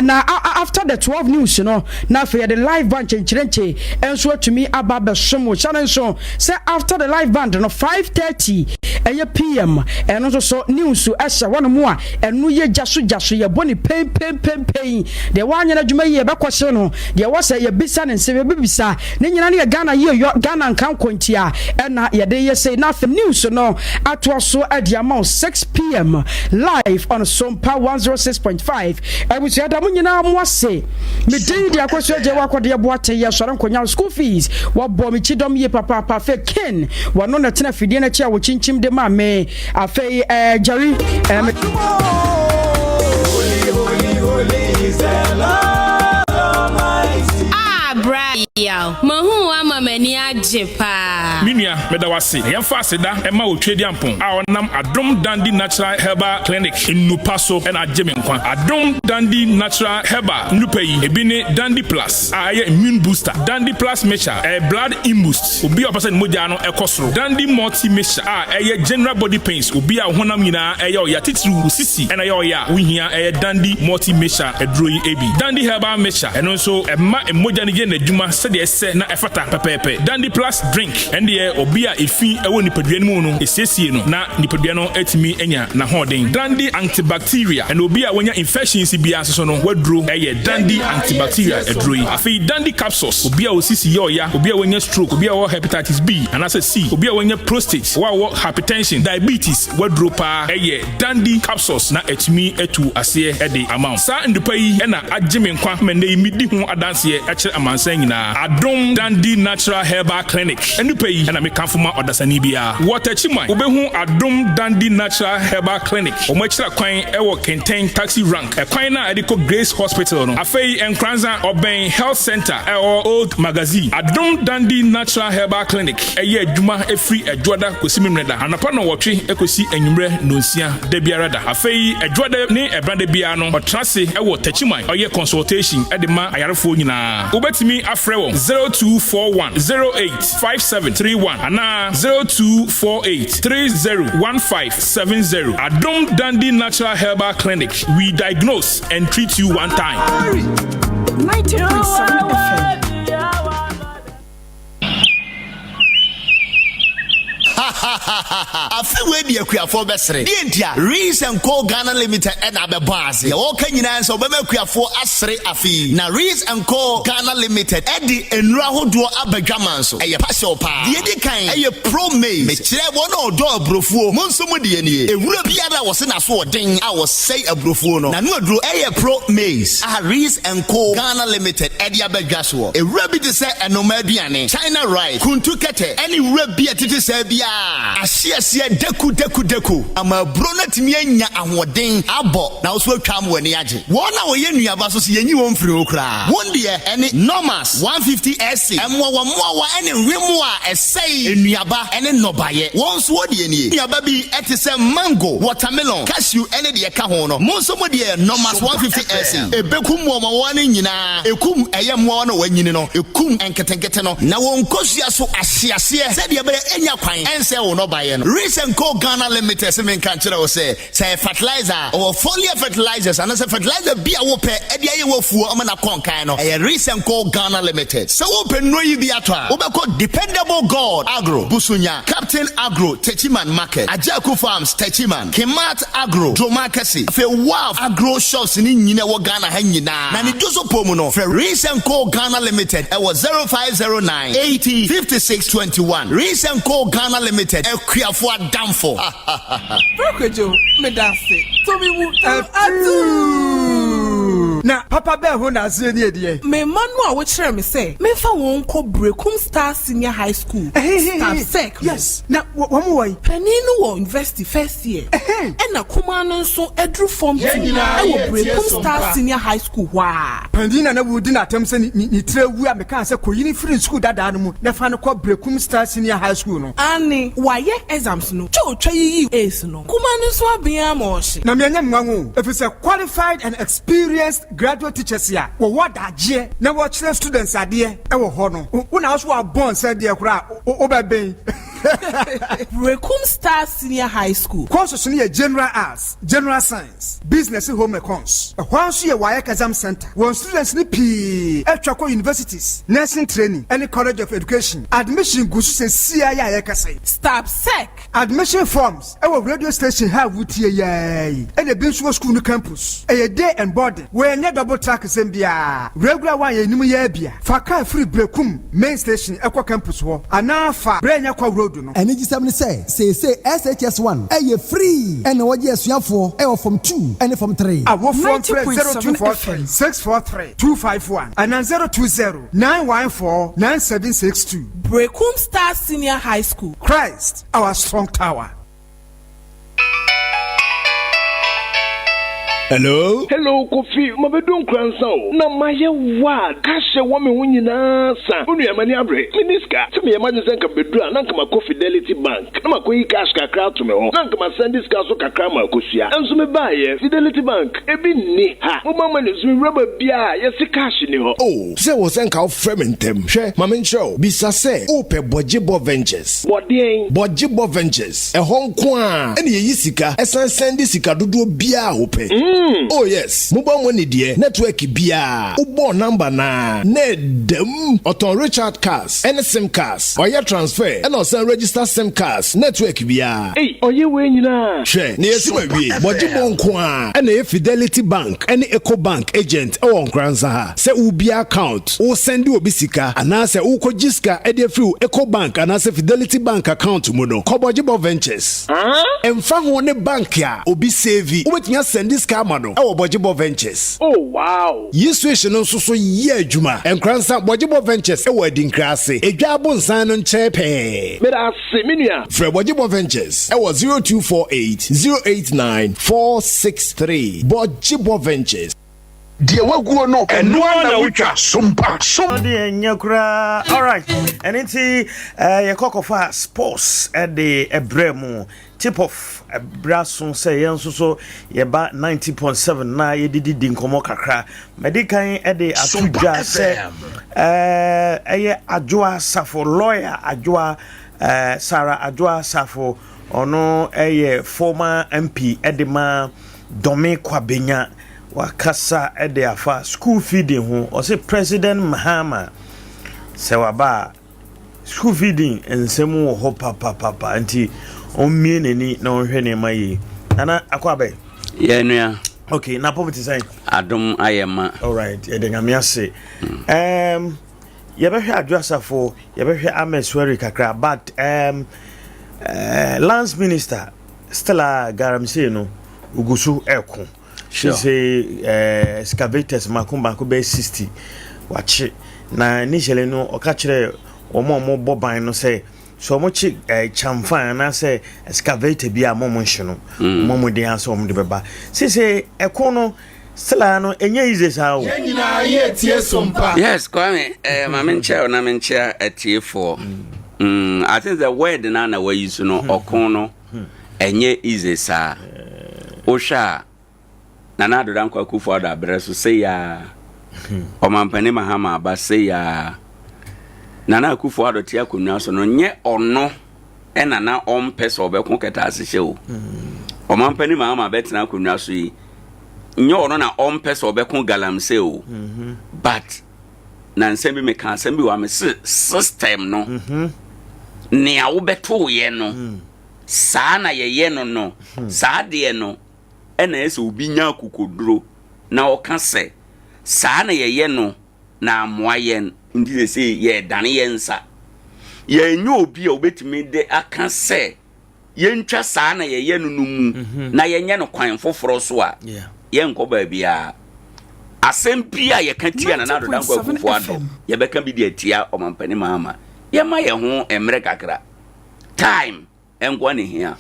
Na after the 12 news no, na afei yɛde live band kyenkyerenkye nso atumi aba abɛsom wo. Hyɛ no nso sɛ after the live band no 5:30 ɛyɛ pm, ɛno nso so news ɛhyɛ hɔnom a ɛno yɛ gya so gya so, yɛbɔ ne pɛn pɛn pɛn pɛn. Deɛ wanyɛ n'adwuma yie yɛbɛkɔhye no, deɛ ɛwɔ sɛ yɛbisa ne nsɛm yɛbɛbisa ne nyinaa no yɛ Ghana yie yɔ Ghana nka nkɔntia ɛna yɛde yɛ sei. Na afei news no atoa so de ama wo 6 pm live on Sompa 106.5. Abusua da mo nyinaa mo ase. Me din de Akosua Agye Wakɔdeɛ Boakye yɛ sɔre nkonya school fees wɔbɔ me kyidɔm yie papaapa. Afei Ken wɔno na tena afidie no akyi a wɔkyinkyim de maa me. Afei eh, Jerry eh, me Holy, holy, holy is the Lord Almighty. Ah, bra yaw. Mahu wo ama m'ani agye paa. Me nua, meda wo ase. Na yɛmfa aseda mma Otwedeampɔn a ɔnam Adom Dandy Natural Herbal Clinic nnupa so na agye me nkwa. Adom Dandy Natural Herbal nnupa yi, ebi ne Dandy Plus a ɛyɛ immune booster, Dandy Plus Mixture, ɛyɛ blood imboost, obi a ɔpɛ sɛ ne mogya no kɔ soro, Dandy Multi Mixture a ɛyɛ general body pains, obi a wo honam nyinaa ɛyɛ ɔya, titiriw wo sisi na ɛyɛ ɔya a, wohia ɛyɛ Dandy Multi Mixture aduro yi bi. Dandy Herbal Mixture, ɛno nso ɛma mogya no yɛ n'adwuma sɛdeɛ ɛsɛ na ɛfata pɛpɛɛpɛ. Dandy Plus Drink, ɛndeɛ obi a efi wɔ nipadua no mu no, esiesie no na nipadua no atumi anya n'ahoɔden. Dandy Antibacteria, ɛna obi a wanya infections biara nso so no, w'aduro yɛ Dandy Antibacteria aduro yi. Afei Dandy Capsules, obi a osisi yɛ ɔya, obi a wanya stroke, obi a ɔwɔ hepatitis B anaasɛ C, obi a wanya prostate, wo a wowɔ hypertension, diabetes, w'aduro paa yɛ Dandy Capsules na atumi atu aseɛ de ama wo. Saa nnupa yi na agye me nkwa ma nnɛ yi medi ho adanseɛ kyerɛ amansan nyinaa. Adom Dandy Natural Herbal Clinic nnupa yi na mekamfo ma ɔdasani biara. Wɔ Techiman, wobɛhu Adom Dandy Natural Herbal Clinic. Wɔn akyira kwan wɔ Kɛntɛn Taxi Rank, ɛkwan no a ɛde kɔ Grace Hospital no. Afei Nkoranza, ɔbɛn Health Centre a ɛwɔ Old Magazine. Adom Dandy Natural Herbal Clinic yɛ adwuma firi Ɛdwoada kɔsi Memeneda, anɔpa nnɔnwɔtwe kɔsi anwummerɛ nnɔnsia da biara da. Afei Ɛdwoada ne Ɛbenada biara no, ɔtena ase wɔ Techiman, ɔyɛ consultation de ma ayarefoɔ nyinaa. Wobɛtumi afrɛ wɔn 0241 08 5731 anaa 0248 30 1570. Adom Dandy Natural Herbal Clinic, we diagnose and treat you one time. 90.7 FM. Afe wei deɛ akuafoɔ bɛsere. Deɛ ntia? Rees and Co Ghana Limited na abɛbɔ ase. Deɛ wɔka nyinaa ne sɛ wɔbɛma akuafoɔ asere afe yi. Na Rees and Co Ghana Limited de nnuro ahodoɔ aba dwaman so. Ɛyɛ pahyɛw paa. Deɛ ɛdi kan yɛ Pro Maize. Mekyerɛ wɔn a wɔdɔ aburofuo. Mo nso mo deɛ nie. Ewura biara a wɔse n'aso ɔden a ɔsɛe aburofuo no, n'ano aduro yɛ Pro Maize a Rees and Co Ghana Limited de aba dwa soɔ. Ewura bi te sɛ ɛnoma aduane, China rice, kuntu kɛtɛ ne wura bi a ɛtete saa biara ahyeaseɛ daku daku daku ama aburo no atumi anya ahoɔden abɔ na wo nso atwa ama w'ani agye. Wɔn a wɔyɛ nnuaba nso so yɛnyi wɔn mfiri ho koraa. Wɔn deɛ ɛne Normas 150 SC, mmoawammoawa ne nwemmoa a ɛsɛe nnuaba ne nnɔbaeɛ. Wɔn nso wɔn deɛ nie, nnuaba bi te sɛ mango, watermelon, cashew ne deɛ ɛka ho no. Mo nso mo deɛ Normas 150 SC, ɛbɛkum mmoawammoawa no nyinaa, ɛkum ɛyɛ mmoawa no a wɔanyini no, ɛkum nketenkete no, na wɔn nkosua so ahye aseɛ sɛdeɛ ɛbɛyɛ ɛnnya kwan ɛnsɛe. asɛe wo nnɔbaeɛ no. Reese and Co Ghana Limited se menka nkyerɛ wo sɛ, sɛ ɛyɛ fertilizer a, ɔwɔ foliar fertilizers anaasɛ fertilizer bi a wopɛ de ayɛ w'afuo ama no akɔ nkan no, ɛyɛ Reese and Co Ghana Limited. Sɛ wopɛ nnuro yi bi atɔ a, wobɛkɔ Dependable God Agro, Busunya, Captain Agro, Techiman Market, Agyaku Farms, Techiman, Kemat Agro, Dwoma Kɛse, afei Waf Agro Shops no nyina ɛwɔ Ghana ha nyinaa. Na ne dwosopɔ mu no, frɛ Reese and Co Ghana Limited ɛwɔ 0509 80 56 21. Reese and Co Ghana Limited, akuafo adamfo. Bro Kwadwo, meda ase. To me mu atuu! Na papa bɛn ho na aseɛ nie deɛ? Me mma no a wokyerɛɛ me sɛ memfa wɔn nkɔ Berekum Star Senior High School, Stabsec, no. Yes, na wɔn wɔ he? Panin no wɔ university first year, ɛna kumaa no nso aduru form two wɔ Berekum Star Senior High School hɔ ara. Panin na na woredi no atɛm sɛ ne tiri awu a mekaa sɛ kɔyi no firi sukuu dadaa no mu na fa no kɔ Berekum Star Senior High School no. Aane, wayɛ exams no, twa otwa yiyii A's no, kumaa no nso aben ara ma ɔhye. Na me ɛnyɛ me nwanwa o, efisɛ qualified and experienced graduate teachers a wɔwɔ adagyeɛ na wɔkyerɛ students adeɛ wɔ hɔ no, wo na wo so wabɔ nsa deɛ koraa a, wobɛben. Berekum Star Senior High School. Courses no yɛ General Arts, General Science, Business ne Home Econs. Ɛhɔ ara nso yɛ WAEC Exam Centre. Wɔn students no pii atwa kɔ universities, nursing training ne College of Education. Admission gu so seesei ara yi a yɛrekasa yi. Stabsec. Admission forms wɔ radio station ha a wotie yi ara yi, ɛna ebi nso wɔ sukuu no campus. Ɛyɛ day and boarding. Wei ɛnyɛ double track sɛm biara. Regular one a yɛnim yi ara bi a. Fa car firi Berekum main station kɔ campus hɔ anaa fa Brɛnya kɔ road no. Anigyesɛm ne sɛ, seesei SHS one yɛ free na wɔgye asuafoɔ wɔ Form 2 ne Form 3. Awofoɔ mfrɛ 0243 643 251 anaa 020 914 9762. Berekum Star Senior High School. Christ our strong tower. Hello? Hello Kofi, mabedu Nkoransa o, na mayɛ wild, cash a ɛwɔ me ho nyinaa sa. Wo nua m'ani abere, menni sika. Sɛ meyɛ m'adwene sɛ nka mebedu a, na nka makɔ Fidelity Bank na makɔyi cash kakra ato me hɔ, na nka masɛnde sika nso kakra ama Akosua. Nso mebaeɛ, Fidelity Bank, ebi nni ha. Mobile money nso mewura baabiara a, yɛse cash nni hɔ. Oh, sɛ wɔ sɛ nka wofrɛ me ntɛm. Hwɛ, ma menkyerɛ wo. Bisa sɛ wopɛ Bɔgyebɔ Ventures. Bɔ deɛn? Bɔgyebɔ Ventures. Ɛhɔ nko ara na yɛyi sika san sɛnde sika dodoɔ biara a wopɛ. Oh yes, mobile money deɛ network biara wobɔɔ number no ara na ɛda mu. Ɔtɔn recharge cards ne sim cards, ɔyɛ transfer ɛna ɔsan register sim cards network biara. Ei, ɔyɛ wei nyinaa? Hwɛ, na yɛasi mawie. Bɔgyebɔ nko ara na ɛyɛ Fidelity Bank ne Ecobank agent wɔ Nkoranza ha. Sɛ wobue account, woresɛnde obi sika, anaasɛ worekɔgye sika de afiri wo Ecobank anaasɛ Fidelity Bank account mu no, kɔ Bɔgyebɔ Ventures. Ɛmfa ho ne bank a obi save, wobɛtumi asɛnde sika ama no wɔ Bɔgyebɔ Ventures. Oh wow! Yi switch no nso so yɛ adwuma. Nkoransa, Bɔgyebɔ Ventures wɔ Adinkra ase, Edwa Abonsan no nkyɛn pɛɛ. Meda ase, me nua. Frɛ Bɔgyebɔ Ventures wɔ 0248 089 463. Bɔgyebɔ Ventures. Deɛ waguo no, ɛno ara na wotwa. Sompa, som. Ɔde ɛnyɛ koraa. Alright. Ɛno nti eh, yɛkɔ kɔfa sports ɛde ɛbrɛ mu. Tip off ɛbrɛ aso sɛ yɛn nso so yɛba 90.7 na yɛdidi di nkɔmmɔ kakra. Mɛde kan ɛde ato dwa sɛ eh, ɛyɛ Adwoa Safo, lawyer Adwoa, eh, Sarah Adwoa Safo, ɔno ɛyɛ former MP ɛde ma Dome Kwabenya. Wakasa de afa school feeding ho. Ɔse President Mahama sɛ waba a school feeding nsɛm wɔ hɔ papapapa nti ɔmmie n'ani na ɔnhwɛ nneɛma yie. Nana akɔ abɛ. Yɛ nua. Okay, na pɔm te sɛn? Adom ayɛ ma. Alright, yɛde nyame ase. Um, yɛbɛhwɛ Adwo Asafo, yɛbɛhwɛ Ahmed Suari kakra, but um, uh, Lands Minister Stella Garamsey no, ogu so ɛko. Sure. Sɛ eh, excavators mako mako bɛyɛ 60 wakye na initially no ɔka kyerɛ wɔn a wɔbɔ ban no sɛ sɛ wɔkye eh, kyamfan anaasɛ excavator bi a mo mo nhye no mm. mo mo den asɛ wɔn de bɛba sese ɛko no sila no ɛnyɛ easy saa o. Yɛn nyinaa yɛ tie sompa. Yes, Kwame, eh, ma menkyɛ wo na menkyɛ atiefoɔ. Mm, I think the word na na wayi so no, ɔko no. Ɛnyɛ easy saa. Wohwɛ a, Nana Addo Dankwa Akufo Addo abrɛ so sei ara. Ɔmampanin Mahama aba sei ara. Nana Akufo Addo te akonnwa so no, nyɛ ɔno ɛna na ɔmpɛ sɛ ɔbɛko kɛtɛasehyɛ o. Ɔmampanin Mahama bɛtena akonnwa so yi, nyɛ ɔno na ɔmpɛ sɛ ɔbɛko galamsey o. But na nsɛm bi meka asɛm bi wɔ ha mese system no nea wobɛtoyɛ no saa na yɛyɛ no no saa deɛ no ɛna ɛyɛ sɛ obi nya akokoduro na ɔka sɛ saa na yɛyɛ no na amoa yɛn nti sɛsei yɛredane yɛn nsa. Yɛnyɛ obi a obetumi de aka sɛ yɛntwa saa na yɛyɛ no no mu mhm. na yɛnyɛ no kwan foforɔ so a yɛnkɔ baabiara. Asɛm bi a yɛka tia Nana Addo Dankwa Akufo Addo yɛbɛka bi de atia Ɔmampanin Mahama. Yɛma yɛn ho mmerɛ kakra. Time nkoa na ehia.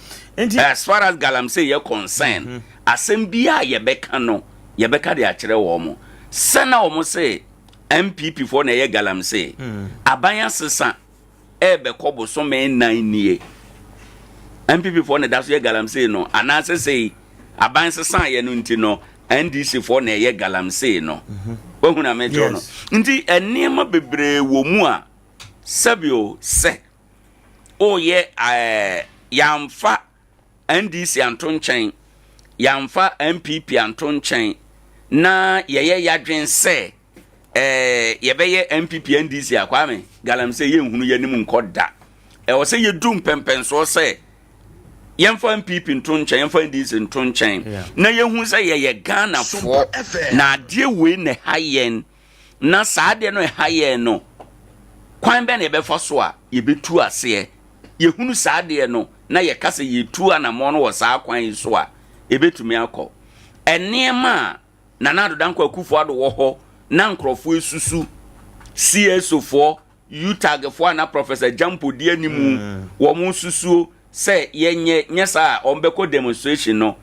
As far as galamsey yɛ concern, mm -hmm. asɛm bi a yɛbɛka no, yɛbɛka de akyerɛ wɔn mo. Sɛ na wɔn se NPP foɔ na ɛyɛ galamsey, mm. aban asesa ɛrebɛkɔ bosome nnan nie. NPP foɔ na ɛda so yɛ galamsey no, anaasɛ sei aban sesa yɛ no nti no, NDC foɔ na ɛyɛ galamsey no. Mhm. Wahu na mekyerɛ no. Nti nneɛma bebree wɔ mu a sɛbio sɛ Woyɛ ɛɛ yɛamfa NDC anto nkyɛn, yɛamfa NPP anto nkyɛn na yɛyɛ yɛadwen sɛ ɛɛ yɛbɛyɛ NPP NDC a Kwame galamsey yɛnhunu yɛn anim nkɔ da. Ɛwɔ sɛ yɛdu mpɛmpɛnsoɔ sɛ yɛmfa NPP nto nkyɛn, yɛmfa NDC nto nkyɛn na yɛhu sɛ yɛyɛ Ghanafoɔ na adeɛ wei na ɛha yɛn. Na saa adeɛ no ɛha yɛn no, kwan bɛn na yɛbɛfa so a yɛbɛtu aseɛ? Yɛhunu saa adeɛ no na yɛka sɛ yɛtu anammɔn no wɔ saa kwan yi so a, ɛbɛtumi akɔ. Nneɛma a Nana Addo Dankwa Akufo-Addo wɔ hɔ na nkurɔfoɔ susu, CSO foɔ, UTAG foɔ a na Professor Gyampo di anim, wɔn susuo sɛ yɛnyɛ, nyɛ saa a wɔbɛkɔ demonstration no.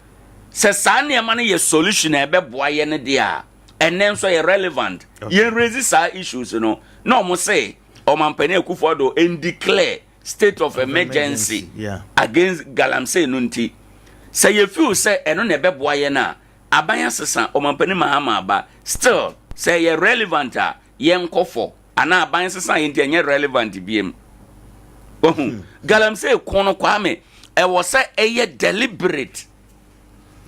Sɛ saa nneɛma no yɛ solution a ɛbɛboa yɛn deɛ a, ɛnɛ nso ɛyɛ relevant. Yɛn raise saa issues no na wɔn se Ɔmampanin Akufo-Addo ndeclare state of emergency against galamsey no nti, sɛ yɛ feel sɛ ɛno na ɛbɛboa yɛn a, aban asesa, Ɔmampanin Mahama aba, still sɛ ɛyɛ relevant a, yɛnkɔ fɔ anaa aban sesa yɛ nti ɛnyɛ relevant biem. Wahu? Hmm. Galamsey ko no Kwame, ɛwɔ sɛ ɛyɛ deliberate.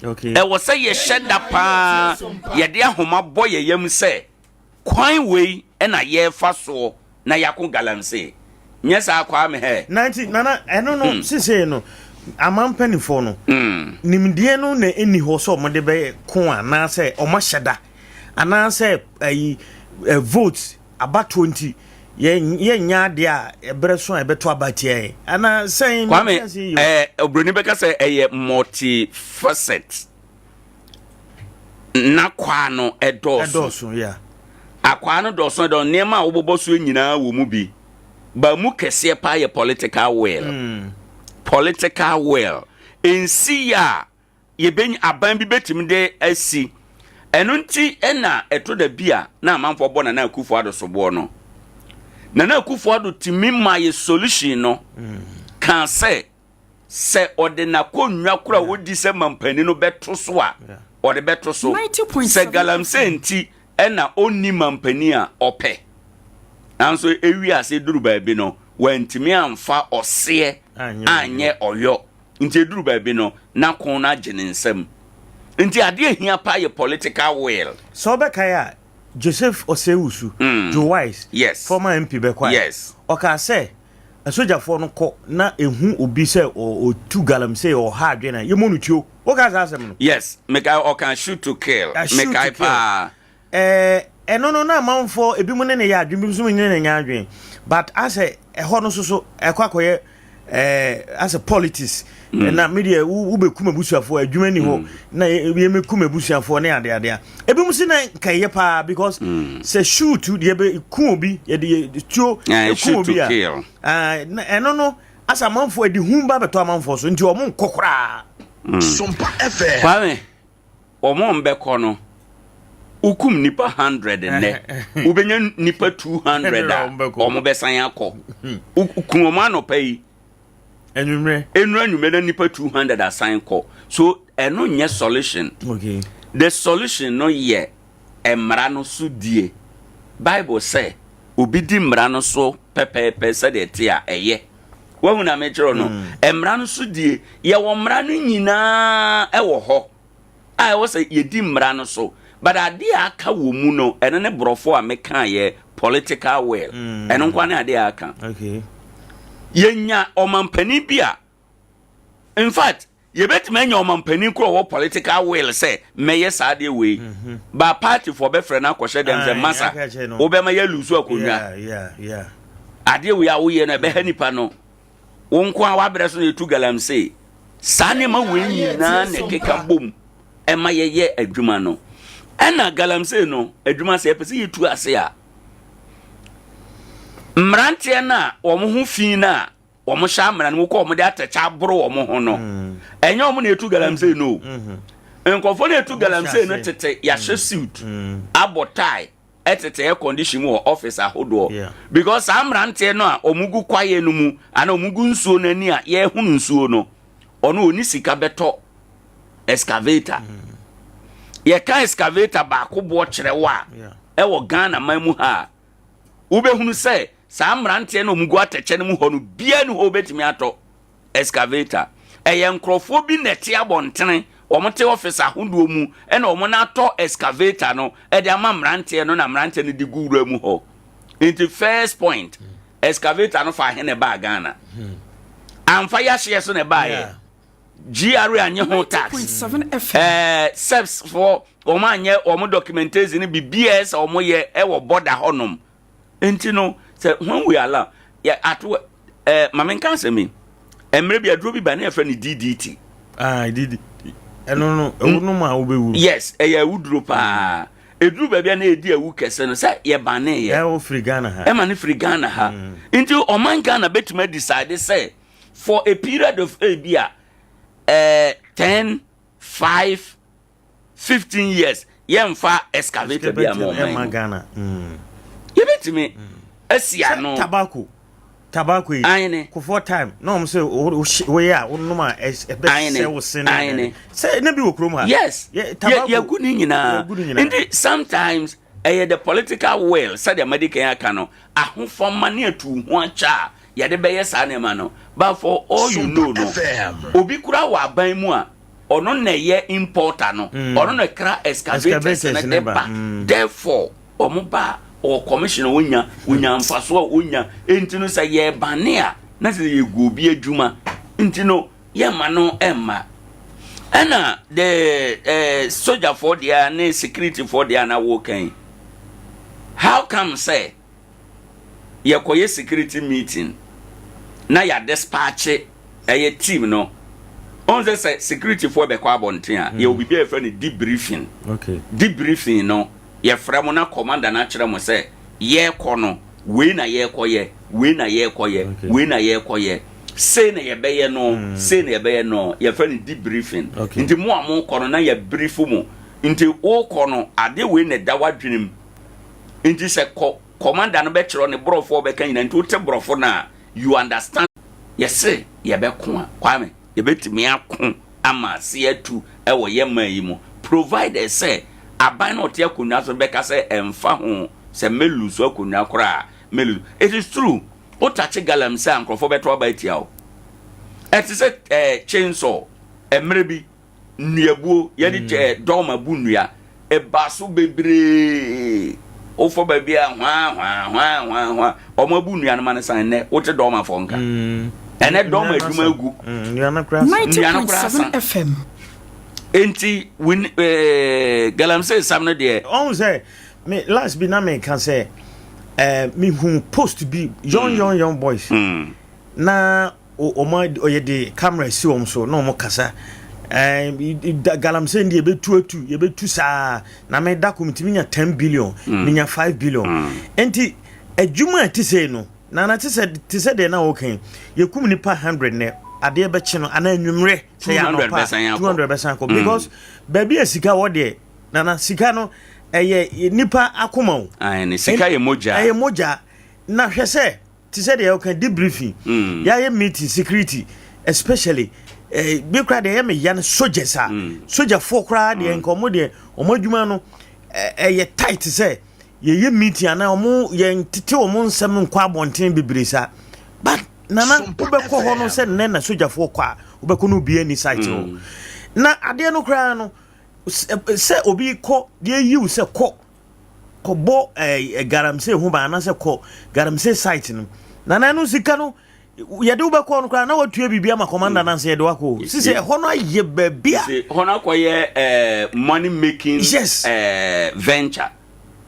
Okay. Ɛwɔ sɛ yɛhyɛ da paa yɛde ahoma bɔ yɛ yam sɛ kwan wei ɛna yɛrefa soɔ na yɛako galamsey. Nyɛ saa Kwame hɛ. Na nti nana ɛno no hmm. sesei no aman mpanimfoɔ no hmm. nimdeɛ no na ɛnni hɔ sɛ wɔde bɛyɛ ko anaasɛ wɔahyɛ da anaasɛ ayi eh, vote abatoɔ nti yɛnyɛ adeɛ a ɛberɛ so a ɛbɛto aba tia yɛn anaa sɛn Kwame eh, oburoni bɛka sɛ ɛyɛ multi-facet na kwaa no ɛdɔɔso ɛdɔɔso yeah. Akwaa no dɔɔso ɛdɔɔso nneɛma a wobobɔ so nyinaa wɔ mu bi ba mu kɛseɛ paa yɛ political will mm. Political will nsi yɛ a yɛbɛnya aban bi bɛtumi de asi. Ɛno nti na ɛtɔ da bi a na amanfoɔ bɔ Nana Akufo Addo soboɔ no. Nana Akufo Addo tumi ma yɛ solution no kaa sɛ sɛ ɔde n'akonnwa koro a ɔdi sɛ mampanin no bɛto so a ɔde bɛto so. Sɛ galamsey nti na ɔnni mampanin a ɔpɛ. Nanso ewi ase duru baabi no wantumi amfa ɔseɛ anyɛ ɔyɔ. Nti eduru baabi no, na ko no agye ne nsam. Nti adeɛ ehia paa yɛ political will. Sɛ wobɛkae a, Joseph Osei-Wusu, Joe Wise, yes. former MP bɛkɔae. Yes. Ɔkaa sɛ, asogyafoɔ no kɔ na ehu obi sɛ ɔtu galamsey, ɔha adwene a, yɛmmɔ no tuo. Wokae saa asɛm no? Yes, mekae ɔka shoot to kill. Shoot to Mekae kill. paa. Ɛɛ ɛno no na amanfoɔ ebinom ne ne yɛ adwene, ebinom nso ne ne nyɛ adwene. But asɛ ɛhɔ no nso so ɛkɔ akɔyɛ ɛɛ asɛ politics. Mm. Na me deɛ wo wobɛkum abusuafoɔ adwuma ni hɔ mm. na yɛmɛkum abusuafoɔ ne adeadea. Ebinom si na nka ɛyɛ paa because mm. sɛ shoot deɛ bɛ ku obi yɛde tuo eku obi a ɛno no asɛ amanfoɔ ɛde hu ba bɛtɔ amanfoɔ so nti wɔn nkɔ koraa. Sompa FM. Kwame. Wɔn a wɔbɛkɔ no, wokum nnipa 100 nnɛ, wobɛnya nnipa 200 a wɔbɛsan akɔ. Wokum wɔn anɔpa yi, anwummerɛ, ɛnuru anwummerɛ na nnipa 200 asan kɔ. So ɛno nyɛ solution. Okay. The solution no yɛ mmara no so die. Bible sɛ obi di mmara no so pɛpɛɛpɛ sɛdeɛ ɛte a ɛyɛ. Wahu na mekyerɛ no. Mmara no so die, yɛwɔ mmara no nyinaa ɛwɔ hɔ a ɛwɔ sɛ yɛdi mmara no so. But adeɛ a aka wɔ mu no, ɛno ne borɔfo a mekaeɛ political will. Ɛno nkoa ne adeɛ a aka. Okay. Yɛnya ɔmampanin bi a, in fact, Yɛbɛtumi anya ɔmampanin koro a ɔwɔ political will sɛ mɛyɛ saa adeɛ wei. Mhm. Ba party foɔ bɛfrɛ no akɔhyɛ dɛm sɛ masa wobɛma yɛ lusu akonnwa. Adeɛ wei a woyɛ no ɛbɛha nipa no. Wo nko a wabrɛ so na yɛtu galamsey. Saa nneɛma wei nyinaa na ɛkeka bom ɛma yɛyɛ adwuma no. Ɛna galamsey no adwuma sɛ yɛpɛ sɛ yɛtu ase a mmeranteɛ no a wɔn ho fi no a wɔn hyɛ amena no mu kɔ wɔn de atɛkyɛ aboro wɔn ho no mm. ɛnyɛ wɔn na etu galamsey no mm-hmm. nkurɔfoɔ na etu galamsey no tete yɛahyɛ mm. suit mm. abɔ tie ɛtete air condition mu wɔ office ahodoɔ because saa mmeranteɛ no a wɔn gu kwaeɛ no mu anaa wɔn gu nsuo no ani a yɛrehunu nsuo no ɔno ɔni sika bɛtɔ excavator yɛka excavator baako boɔ kyerɛ wo a ɛwɔ Ghana man mu ha a Wobɛhunu sɛ saa mmeranteɛ no a wɔgu atɛkyɛ no mu hɔ no biara nni hɔ a wɔbɛtumi atɔ excavator. Ɛyɛ nkurɔfoɔ bi na ɛte abɔntene, wɔte office ahodoɔ mu na wɔn atɔ excavator no de ama mmeranteɛ no na mmeranteɛ no de gu wura mu hɔ. Nti first point, excavator no fa he na ɛbaa Ghana? Amfa yɛahyeɛ so na ɛbaeɛ. GRA anyɛ ho tax. Ɛɛ SEPS foɔ wɔn anyɛ wɔn documentation no biribiara sɛ wɔn yɛ ɛwɔ border hɔnom. Nti no sɛ when we allow yɛ ato ɛɛ maame nka asɛm yi mmerɛ bi aduro bi ba ne yɛfrɛ no DDT. Ah DDT ɛno no ɛwo nom a wobɛwu. Yes ɛyɛ awuduro paa. Eduru baabi a na yɛdi awu kɛse no sɛ yɛbane yɛ. Ɛwɔ firi Ghana ha. Ɛma no firi Ghana ha. Nti ɔman Ghana bɛtumi adecide sɛ. for a period of ebi a eh, 10 5 15 years yɛmfa excavator bi ama ɔman Ghana mm. yɛbɛtumi mm. asi ano tobacco tobacco yi ayene kofoɔ time na wɔn sɛ woyɛ a wonom a ɛbɛsɛ wo se ne sɛ na bi wɔ kurom ha yes yɛgu ne nyinaa nti sometimes ɛyɛ the political will sɛdeɛ madi kan aka no ahofama ne atu ho akyɛ a yɛde bɛyɛ saa nneɛma no but for all you know no obi kura wɔ aban mu a ɔno na ɛyɛ importer no mm. ɔno na ɛkra excavators no de ba mm. therefore wɔn ba a ɔwɔ commission a wonya wonya mfaso a wonya nti no sɛ yɛbane a na sɛ yɛgu obi adwuma nti no yɛmma no ɛmma ɛna the eh, sogyafoɔ deɛ ne securityfoɔ deɛ na wɔkan how come sɛ yɛkɔyɛ security meeting na yɛadespatche ɛyɛ team no ɔn sɛ sɛ security foɔ bɛkɔ abɔnten a yɛwɔ biribi a yɛfrɛ no debriefing okay. debriefing no yɛfrɛ mo na commander no akyerɛ mo sɛ yɛrekɔ no wei na yɛrekɔyɛ wei na yɛrekɔyɛ okay. wei na yɛrekɔyɛ sei na yɛbɛyɛ no mm. sei na yɛbɛyɛ no yɛfrɛ no debriefing okay. nti mo a mokɔ no na yɛbrief mo nti wokɔ no adeɛ wei na ɛda w'adwene mu Nti sɛ kɔ commander no bɛkyerɛ ne borɔfo a ɔbɛka nyinaa nti wote borɔfo no a you understand. Yɛse yɛbɛko a Kwame yɛbɛtumi ako ama ase atu wɔ yɛn man yi mu provided sɛ aban no a ɔte akonnwa so no bɛka sɛ ɛmfa ho sɛ mɛ lose akonnwa koraa a mɛ lose. It is true wo takye galamsey a nkurɔfoɔ bɛto aba atia wo. Ɛte sɛ eh, chainsaw mmerɛ bi nnuabuo yɛde mm. kyɛ dɔm abu nnua ɛba so bebree wofɔ baabi a hwaa hwaa hwaa hwaa hwaa wɔn abu nnua no ma no san nnɛ wote dɔm afɔ nka mm. ɛnɛ dɔm adwuma agu mm, nnua no koraa san nti win ɛɛ eh, galamsey sam no deɛ. ɔn sɛ me last bi na me ka sɛ ɛɛ eh, me hu post bi young mm. young young boys mm. na. wɔn ɔyɛ de camera si wɔn so na wɔn kasa ɛɛ galamsey ndi yɛbɛtu atu yɛbɛtu saa na me da ko metumi nya ten billion mm. menya five billion mm. nti adwuma a ɛte sɛ no na na te sɛ te sɛ deɛ na wɔka yi yɛkum nipa hundred nɛ adeɛ bɛkye no anaa anwummerɛ sɛ yɛ anɔpa 200 bɛsan akɔ mm. because baabi a sika wɔ deɛ nana sika no ɛyɛ nipa akoma o sika yɛ mogya ɛyɛ mogya na hwɛ sɛ te sɛ deɛ ɔka debriefing mm. yɛayɛ meeting security especially eh, bi koraa deɛ ɛyɛ me ya no soldiers a mm. sogyafoɔ koraa deɛ mm. nka ɔmo deɛ ɔmo adwuma no ɛyɛ eh, tight sɛ yɛyɛ meeting anaa ɔmo yɛn tete ɔmo nsɛm nkɔ abɔnten bebree saa but. Nana wobɛkɔ hɔ no sɛ nnɛ na sogyafoɔ kɔ a wobɛkɔ no obiara ni site hɔ. Na adeɛ no koraa no sɛ obi kɔ deɛ yiw sɛ kɔ kɔbɔ ɛɛ galamsey ho ban anaasɛ kɔ galamsey site no. Nana ɛno sika no yɛde wobɛkɔ no koraa na watua biribi ama commander mm. nansa yɛde wakɔ sisi ɛhɔ no ayɛ baabi a hɔ no akɔyɛ eh, money making yes. eh, venture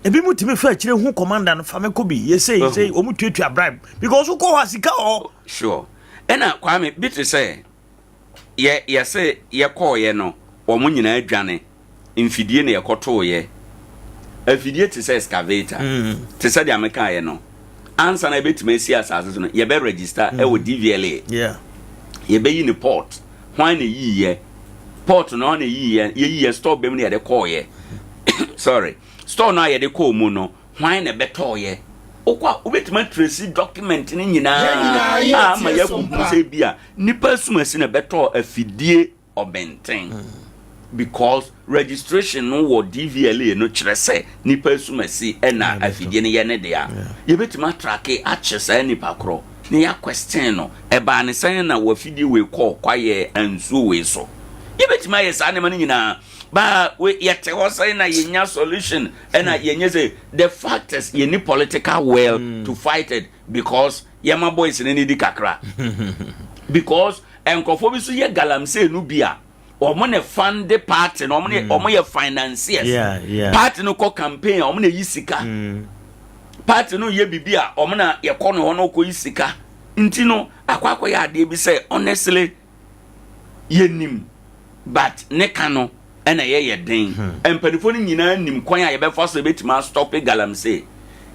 ebi mu tumi fa akyire hu commander no fa me kɔ bi yɛsei yɛsei wɔn tuatua bribe because wokɔ hɔ a sika wɔ sure ɛna Kwame bi te sɛ Yɛ yɛse yɛkɔɔeɛ no wɔn nyinaa dwane, mfidie na yɛkɔtooeɛ. Afidie te sɛ excavator, te sɛ deɛ mekaeɛ no, ansa na yɛbɛtumi asi asase so no, yɛbɛ register ɛwɔ DVLA. Yɛbɛyi ne port, hwan na ɛyiiɛ? Port no hwan na ɛyiiɛ? Yɛyiiɛ store bɛm na yɛde kɔɔeɛ. Sorry, store no a yɛde kɔɔ mu no, hwan na ɛbɛtɔɔeɛ? Wokɔ a wobɛtumi atresi document no nyinaa a ama yɛakɔhunu sɛ bi a Nipa asumasi na ɛbɛtɔɔ afidie ɔbɛnten because registration no wɔ DVLA no kyerɛ sɛ nipa asumasi na afidie no yɛ ne dea. Yɛbɛtumi atrake akye saa nipa korɔ na yɛ question no ɛbaa ne sɛn na wafidie wei kɔɔ kwaeɛ nsuo wei so. Yɛbɛtumi ayɛ saa nneɛma no nyinaa ba yɛte hɔ sɛn na yɛnya solution ɛna yɛnyɛ sɛ the fact is yɛni political will to fight it because yɛma boys no nidi kakra because nkurɔfoɔ bi so yɛ galamsey no bi a wɔn na fund party no wɔn mm. wɔn yɛ financiers yeah, yeah. party no kɔ campaign a wɔn na yi sika mm. party no yɛ bibi a wɔn na yɛkɔ no hɔ no kɔ yi sika nti no akɔ akɔ yɛ adeɛ bi sɛ honestly yɛnim but ne ka no ɛna ɛyɛ yɛ den hmm. mpanimfoɔ no nyinaa nim kwan a yɛbɛfa so yɛbɛtumi astɔpe galamsey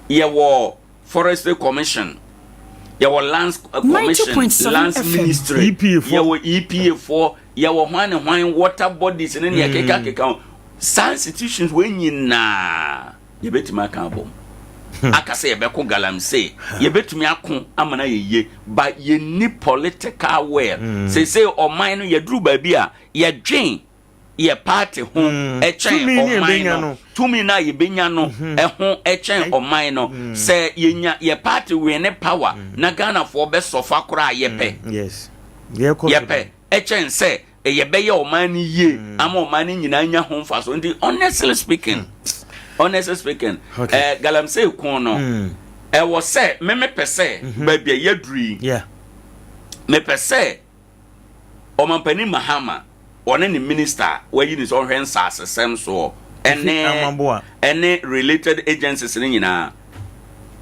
yɛwɔ. Forestry Commission, yɛwɔ Lands Commission, Lands Ministry, yɛwɔ EPA foɔ, yɛwɔ hwan ne hwan water bodies ne nea ɛkeka mm. keka ho. Saa institutions wei nyinaa yɛbɛtumi aka abom. Hmm. Aka sɛ yɛbɛko galamsey, yɛbɛtumi ako ama no ayɛ yie, but yɛnni political will. Hmm. Seesei ɔman no yɛduru baabi a yɛdwen yɛ party ho mm. kyɛn ɔman no tumi no a yɛbɛnya no mhm. ɛho kyɛn ɔman no mm. sɛ yɛnya yɛ party win ne power mm. na Ghanafoɔ bɛsɔfa koraa yɛpɛ yɛpɛ ɛkyɛn sɛ yɛbɛyɛ ɔman no yie ama ɔman no nyinaa nya ho mfaso nti honestly speaking honestly speaking okay. eh, galamsey ko no ɛwɔ sɛ memepɛ sɛ mhm. baabi a yɛaduru yi mepɛ sɛ Ɔmampanin Mahama, ɔne ne minister a wayi no sɛ ɔnhwɛ nsasesɛm soɔ ɛne ɛne related agencies no nyinaa,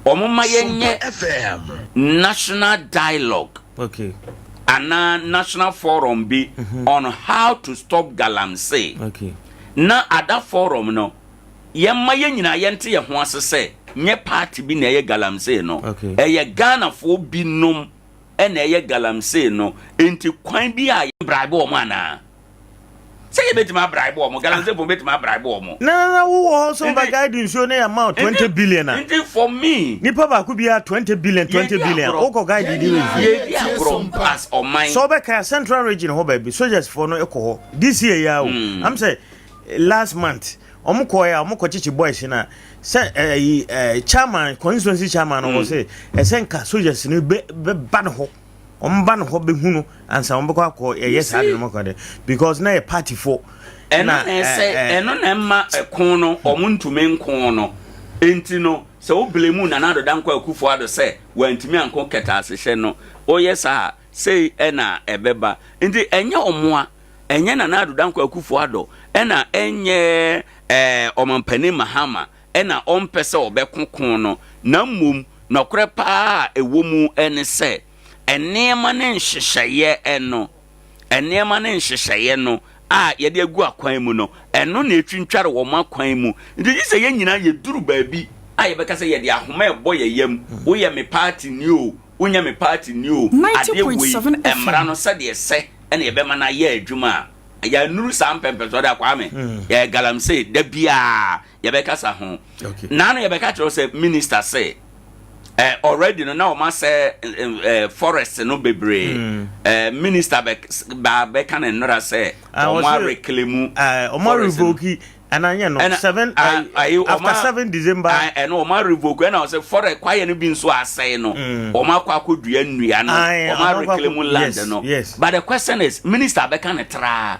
wɔn ma yɛnyɛ national dialogue okay. anaa national forum bi mm -hmm. on how to stop galamsey. Okay. Na ada forum no, yɛmma yɛn nyinaa yɛnte yɛn ho ase sɛ nyɛ party bi na ɛyɛ galamsey no, okay. ɛyɛ Ghanafoɔ binom na ɛyɛ galamsey no nti kwan bi a yɛ bribe wɔn anaa? Sɛ yɛbɛtumi abribe wɔn, galamsey fo bɛtumi abribe wɔn. Na na wo wɔ hɔ sɛ woba guide nsuo ne yɛma wo 20 billion a. Nti for me. Nipa baako biara 20 billion 20 billion wokɔ guide di nsuo. Yɛdi agorɔ as ɔman. Sɛ wobɛka a central region hɔ baabi soldiers foɔ no kɔ hɔ this year yi ara o. Am sɛ last month Wɔn kɔɛ a wɔn kɔ kyekye boys na sɛ ɛyi eh, ɛɛ eh, chairman constituency chairman no wɔ sɛ ɛsɛ nka soldiers no bɛ bɛ ba ne hɔ wɔn ba ne hɔ bɛ hu no ansa wɔn bɛkɔ akɔ ɛyɛ saa de no kɔ de because na yɛ party fo. Ɛno na ɛsɛ ɛno na ɛma ɛko no wɔn ntumi nko no nti no sɛ wo blame Nana Addo Dankwa Akufo Addo sɛ wantumi anko kɛtɛasehyɛ no woyɛ saa sei ɛna ɛbɛba nti ɛnyɛ wɔn a Ɛnyɛ Nana Addo Dankwa Akufo Addo ɛna ɛnyɛ ɛɛ Ɔmanpanin Mahama ɛna ɔmpɛ sɛ ɔbɛko ko no, na mmom nɔkorɛ paa a ɛwɔ mu ne sɛ nneɛma ne nhyehyɛeɛ no, nneɛma ne nhyehyɛeɛ no a yɛde agu akwan mu no, ɛno na ɛtwintware wɔn akwan mu. Nti gye sɛ yɛn nyinaa yɛduru baabi a yɛbɛka sɛ yɛde ahoma ɛbɔ yɛn yam, woyɛ me party ni o, wonyɛ me party ni o, adeɛ wei, mmara no sɛdeɛ ɛsɛ ɛna yɛbɛma no ayɛ adwuma a, yɛannuru saa mpɛmpɛnsoɔ de a, Kwame, hmm. yɛyɛ galamsey da biara yɛbɛkasa ho. Naano yɛbɛka kyerɛ sɛ minister sɛ eh, already no na wɔn asɛ eh, eh, forest no bebree. Mm. Eh, minister bɛ ba bɛka ne nnora sɛ ah, wɔn areklemu ah, wɔn arevoke. Ɛna nyɛ no 7 after 7 December. Ɛna wɔn revoke ɛna ɔsɛ forest kwaeɛ no bi nso asɛe no. Wɔn akɔ akɔdua nnua no. Wɔn reclaim land no. But the question is minister bɛka ne traa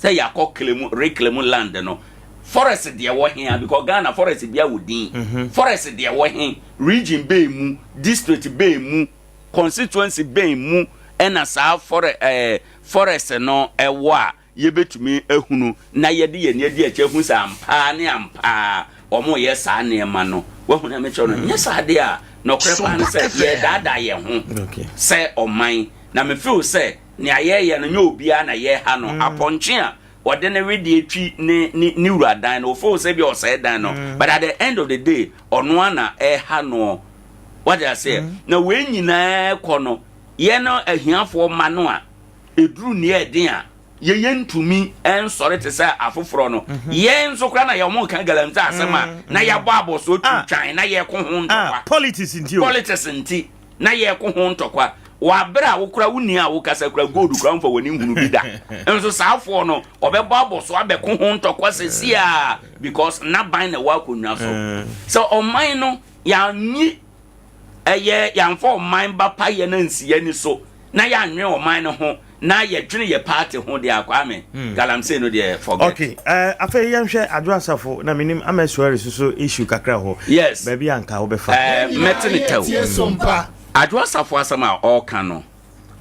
sɛ yɛakɔ claim reclaim land no. Forest deɛ wɔ he a because Ghana forest bi awɔ din. Forest deɛ wɔ he region bɛn mu district bɛn mu constituency bɛn mu ɛna saa forest ɛɛ forest no ɛwɔ a yɛbɛtumi ahunu na yɛde yɛn ani adi akyi ahu sɛ ampa ara ne ampa ara wɔreyɛ saa nneɛma no. Wahu nea mekyerɛ no? Nyɛ saa deɛ a, nɔkorɛ paa ne sɛ yɛredaadaa yɛn ho sɛ ɔman. Na me feel sɛ nea yɛreyɛ no, nyɛ obiara na yɛreha no. Apɔnkye a ɔde ne wedeɛ twi ne ne ne wura dan no, o feel sɛ ebia ɔsɛe dan no, but at the end of the day, ɔno ara na ɛreha noɔ. Wate aseɛ? Na wei nyinaa kɔ no, yɛn ahiafoɔ mma no a, ɛduru nea ɛden a, yɛ yɛntumi nsɔre te sɛ afoforɔ no. Mhm. Yɛn nso koraa na yɛ wɔn ka galamsey asɛm a mm, na mm. yɛabɔ abɔsoɔ ah. twitwan na yɛko ho ntɔkwa. Ah, politics nti o. Politics nti na yɛko ho ntɔkwa. Wɔ abere a wokora wo nua a wokasa kura gold kura mfa w'ani nhunu bi da. Nso saa afoɔ no ɔbɛbɔ abɔsoɔ abɛko ho ntɔkwa sɛsi a because n'aban na ɛwɔ akonnwa so. Mm. Sɛ ɔman no yɛanyi ɛyɛ yɛamfa ɔman ba payɛ no ansi yɛn ani so na yɛannwen ɔman no ho na yɛdwene yɛ party ho deɛ a Kwame, hmm. galamsey no deɛ forget. Okay, uh, afei yɛnhwɛ Adwo Asafo na menim Ahmed Suare soso issue kakra hɔ. Yes. Baabi a nka wobɛfa. Uh, mɛte ne tɛw. Adwo Asafo asɛm a ɔreka no,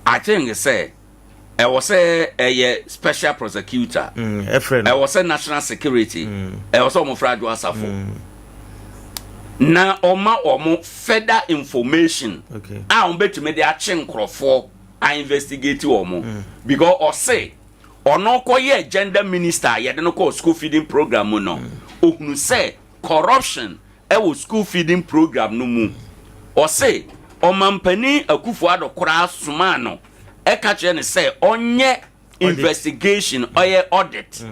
I think sɛ ɛwɔ sɛ ɛyɛ special prosecutor mm, ɛwɔ sɛ national security mm. ɛwɔ sɛ wɔn fra Adwo Asafo mm. na ɔma wɔn further information a wɔn bɛtumi de akye nkorɔfoɔ a investigate wɔn because ɔse ɔno kɔyɛ gender minister a yɛde no kɔɔ school feeding program mu no ohunu sɛ corruption wɔ school feeding program no mu. Ɔse Ɔmanpanin Akufo Addo koraa somaa no ka kyerɛ no sɛ ɔnyɛ investigation, ɔyɛ audit.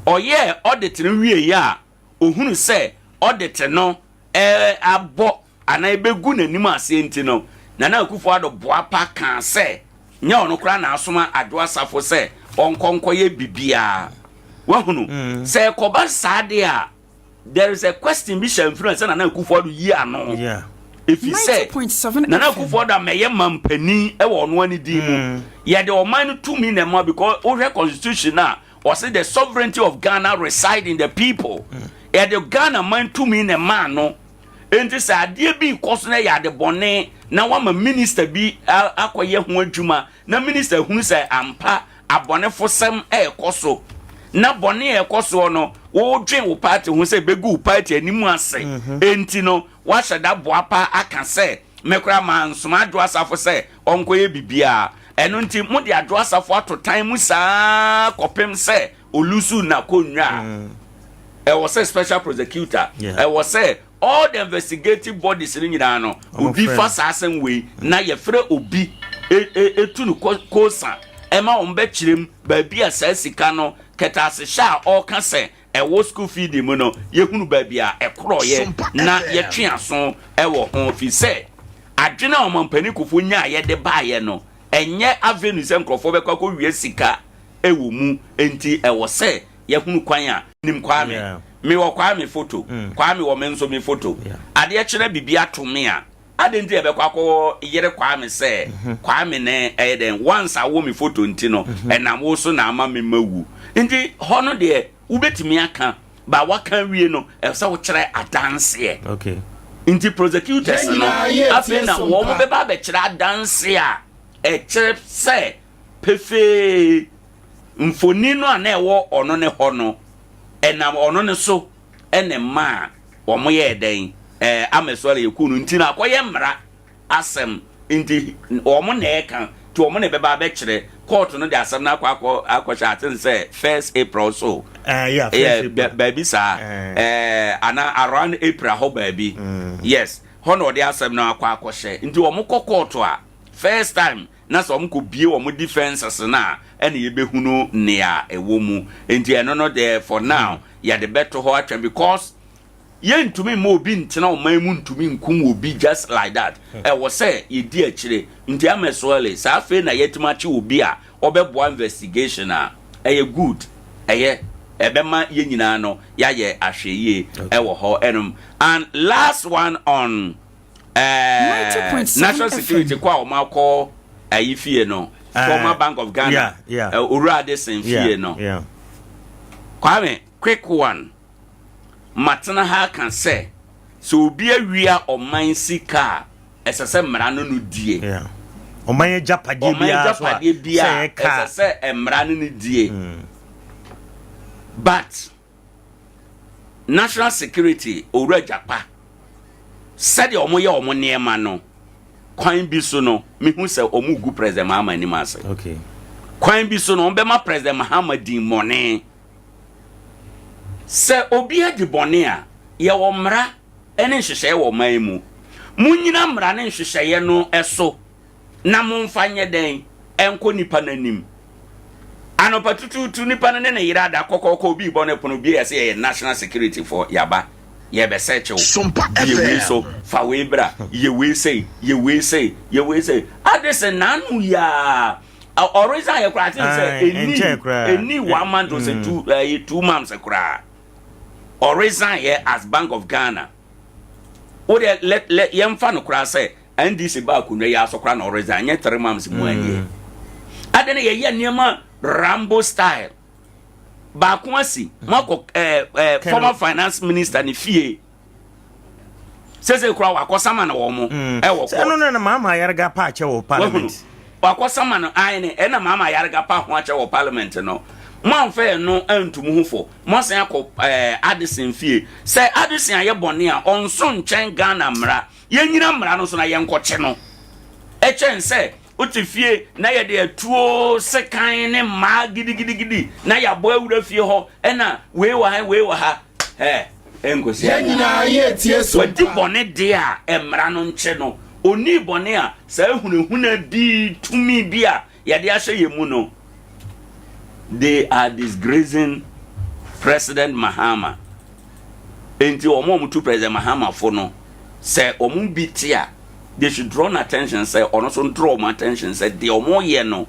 Ɔyɛɛ audit no wieeɛ a, ohunu sɛ audit no abɔ anaa ɛbɛgu n'anim aseɛ nti no, Nana Akufo Addo boapa kaa sɛ nyɛ ɔno koraa na asoma Adwo Asafo sɛ ɔnkɔ nkɔyɛ biribiara. Wahunu? Sɛ ɛkɔba saa deɛ a, There is a question bi hyɛ mfiri sɛ Nana Akufo-Addo yi ano. Efi sɛ Nana Akufo-Addo amɛyɛ mampanin wɔ ɔno ani din mu. Mm. Yɛde ɔman no tumi na ɛma because wohwɛ constitution a ɔse the sovereignty of Ghana reside in the people. Mm. Yɛde Ghana man tumi na ɛma no. Enti sɛ adeɛ bi kɔ so na ɛyɛ ade bɔne na wama minister bi akɔyɛ ho adwuma na minister hunu sɛ ampa abɔnefosɛm rekɔ so, na bɔne a ɛkɔ soɔ no, wodwen wo party ho sɛ ɛbɛgu wo party anim ase. Mhm. Enti no, woahyɛ da boapa aka sɛ, me koraa mansoma Adwo Asafo sɛ ɔnkɔyɛ biribiara. Ɛno nti, mode Adwo Asafo ato tan mu saa kɔpem sɛ olusu n'akonnwa a. Mm. Ɛwɔ sɛ special prosecutor, ɛwɔ sɛ all the investigative bodies no nyinaa no obi fa saa asɛm wei na yɛfrɛ obi etu e, e no kosa ɛma wɔn bɛkyerɛ mu baabi a saa sika no kɛtɛasehyɛ a ɔreka sɛ ɛwɔ school feeding mu no yɛhunu baabi a ɛkorɔyɛ na yɛtwe aso ɛwɔ ho fi sɛ adwene a ɔmampanin Kufuor nyaa yɛde baayɛ no ɛnyɛ avenue sɛ nkurɔfoɔ bɛkɔ akɔwia sika ɛwɔ mu nti ɛwɔ sɛ yɛhunu kwan a nim Kwame me wɔ Kwame photo mm. Kwame wɔ me nso me photo adeɛ kyerɛ biribi ato me a adɛn nti yɛbɛkɔ akɔ yere Kwame sɛ mhm. Kwame ne ɛyɛ dɛn once awɔ me photo nti no mhm. ɛnam wo so na ama me ma wu nti hɔ no deɛ wobɛtumi aka ba waka wie no ɛwɔ sɛ wokyerɛ adanseɛ okay. nti prosecutors no afei na wɔn bɛba abɛkyerɛ adanseɛ a ɛkyerɛ sɛ pefee Mfoni no a na ɛwɔ ɔno ne hɔ no, ɛnam ɔno ne so na ɛmaa wɔyɛɛ dɛn? Ɛɛ, Amesuale yɛkuu no nti no akɔyɛ mmara asɛm nti wɔn na ɛka nti wɔn na ɛbɛba abɛkyerɛ kɔɔto no de asɛm no akɔ akɔ akɔhyɛ aten sɛ first April so uh, yeah, first yeah, baabi saa uh. Eh, ana around April hɔ baabi mm. yes hɔ na ɔde asɛm no akɔ akɔhyɛ nti wɔn kɔ kɔɔto a first time na sɛ wɔkɔbue wɔn defences no a, ɛna yɛbɛhunu nea ɛwɔ mu. Nti ɛno no deɛ for now yɛde bɛto hɔ atwɛn because yɛntumi mma obi ntena ɔman mu ntumi nkum obi just like that. Ɛwɔ sɛ yɛdi akyire. Nti Ahmed Suale, saa afei na yɛatumi akye obi a ɔbɛboa investigation a, ɛyɛ good, ɛyɛ. Ɛbɛma yɛn nyinaa no yɛayɛ ahwɛyie ɛwɔ hɔ ɛnom. And last one on eh, national security kɔ a wɔn akɔ ayi fie no, former Bank of Ghana, Owura Adeson fie no. Kwame, quick one. Matena ha aka sɛ, sɛ obi awia ɔman sika a, ɛsɛ sɛ mmara no no die. Ɔman agyapadeɛ biara so a, sɛ ɛsɛ sɛ mmara no no die. But national security Owura Gyapa, sɛdeɛ wɔyɛ wɔn nneɛma no, kwan bi so no, mehu sɛ wɔregu President Mahama anim ase. Okay. Kwan bi so no, wɔbɛma President Mahama din mmɔne. Sɛ obi adi bɔne a, yɛwɔ mmara ne nhyehyɛeɛ wɔ ɔman yi mu. Monnyina mmara ne nhyehyɛeɛ no so na momfa nyɛ dɛn nkɔ nipa no anim. Anɔpa tutuutu nipa no ne ne yere ada kɔkɔɔkɔ, obi rebɔ ne pono, obi yɛ sɛ yɛyɛ national security foɔ, yɛaba, yɛrebɛsɛkye wo, bue wei so, fa wei bra, yɛ wei sei, yɛ wei sei, yɛ wei sei. Ade sɛ n'ano yi ara, ɔresign yɛ koraa, I think sɛ ɛnni ɛnni one month or sɛ two, ɛyɛ 2 months koraa. Ɔresign yɛ as Bank of Ghana. Wo deɛ let let yɛmfa no koraa sɛ NDC ba akonnwa yi aso koraa na ɔresign nyɛ 3 months mu anyɛ. Ade no yɛyɛ nneɛma Rambo style. Baako asi moakɔ ɛɛ ɛɛ former finance minister ne fie. Sese koraa wakɔsama no wɔn mo ɛwɔ Sɛ ɛno no na Mahama Ayariga pa akyɛ wɔ parliament. Wakɔsama no ae ne ɛna Mahama Ayariga pa ho akyɛ wɔ parliament no. Moamfa ɛno antu mo ho fo. Moasan akɔ ɛɛ Addison fie. Sɛ Addison ayɛ bɔne a ɔnso nkyɛn Ghana mmara. Yɛnyina mmara no so na yɛnkɔkye no. Ɛkyɛn sɛ wote fie na yɛde atuo, sekan ne mmaa gidigidigidi na yɛabɔ awura fie hɔ ɛna wei wɔ ha wei wɔ ha. Ɛ ɛnkosi Yɛn nyinaa yɛretie so Wadi mpa. bɔne deɛ a mmara no nkye no. Ɔnnii bɔne a saa hunahuna bi tumi bi a yɛde ahyɛ yɛn mu no, they are disgracing President Mahama. Enti wɔn a wɔtu President Mahama fo no, sɛ wɔn bi te a, they should draw attention sɛ ɔno nso draw wɔn attention sɛ deɛ wɔyɛ no,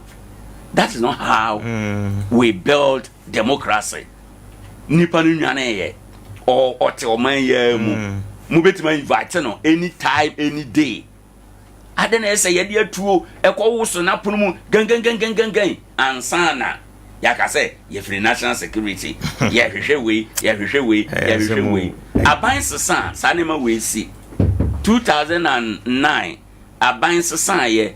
that is not how we build democracy. Nipa no nwaneeɛ, ɔte ɔman yi ara mu. Mobɛtumi invite no anytime, any day. Adɛn na ɛsɛ sɛ yɛde atuo kɔwoso n'apono mu gangangangangan ansa na yɛaka sɛ yɛfiri national security, yɛhwehwɛ wei, yɛhwehwɛ wei, yɛhwehwɛ wei. Aban sesa a, saa nneɛma wei si. 2009 aban sesaeɛ,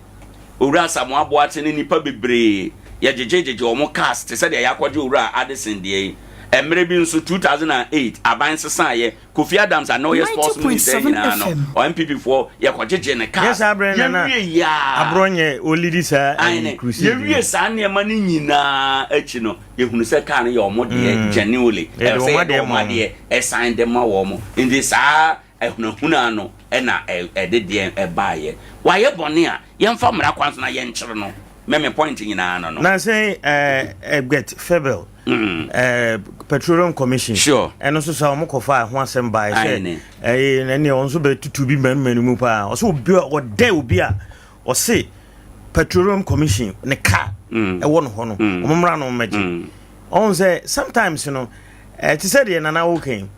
Owura Asamoah Boakye ne nnipa bebree, yɛgyegyegyegye wɔn cars te sɛ deɛ yɛakɔgye Owura Addison deɛ yi. Mmerɛ bi nso, 2008 aban sesaeɛ, Kofi Adams a na ɔyɛ sports minister 90.7 nyinaa no, FM. NPP foɔ yɛkɔgyegye ne Nyɛ cars. saa berɛ no na Yɛwie yia. aborɔ nyɛ ɔlidi saa ayi Aane, crusade no. yɛwie saa nneɛma no nyinaa akyi no, yɛhunu sɛ car no yɛ wɔn deɛ genuinely. Yɛde Ɛwɔ sɛ wɔn yɛde adeɛ wɔn ma wɔn. adeɛ ɛsan de ma wɔn. Nti saa ahunahuna no na ɛde deɛn ɛbaeɛ. Wayɛ bɔne a, yɛmfa mmara kwan so na yɛnkyere no. Me me point nyinaa no no. Na sɛ eh, Egbert Febel, eh, Petroleum Commission, Sure. ɛno nso sa wɔn kɔfa ho asɛm baeɛ sɛ Aane. ɛyɛ ɛnneɛ wɔn nso bɛtutu bi mmarima no mu paa. Ɔsɛ obi a ɔdɛ obi a ɔse Petroleum Commission ne car ɛwɔ no hɔ no, wɔn mmra no mmɛgye. Ɔn sɛ sometimes no, ɛte sɛ deɛ Nana woka yi,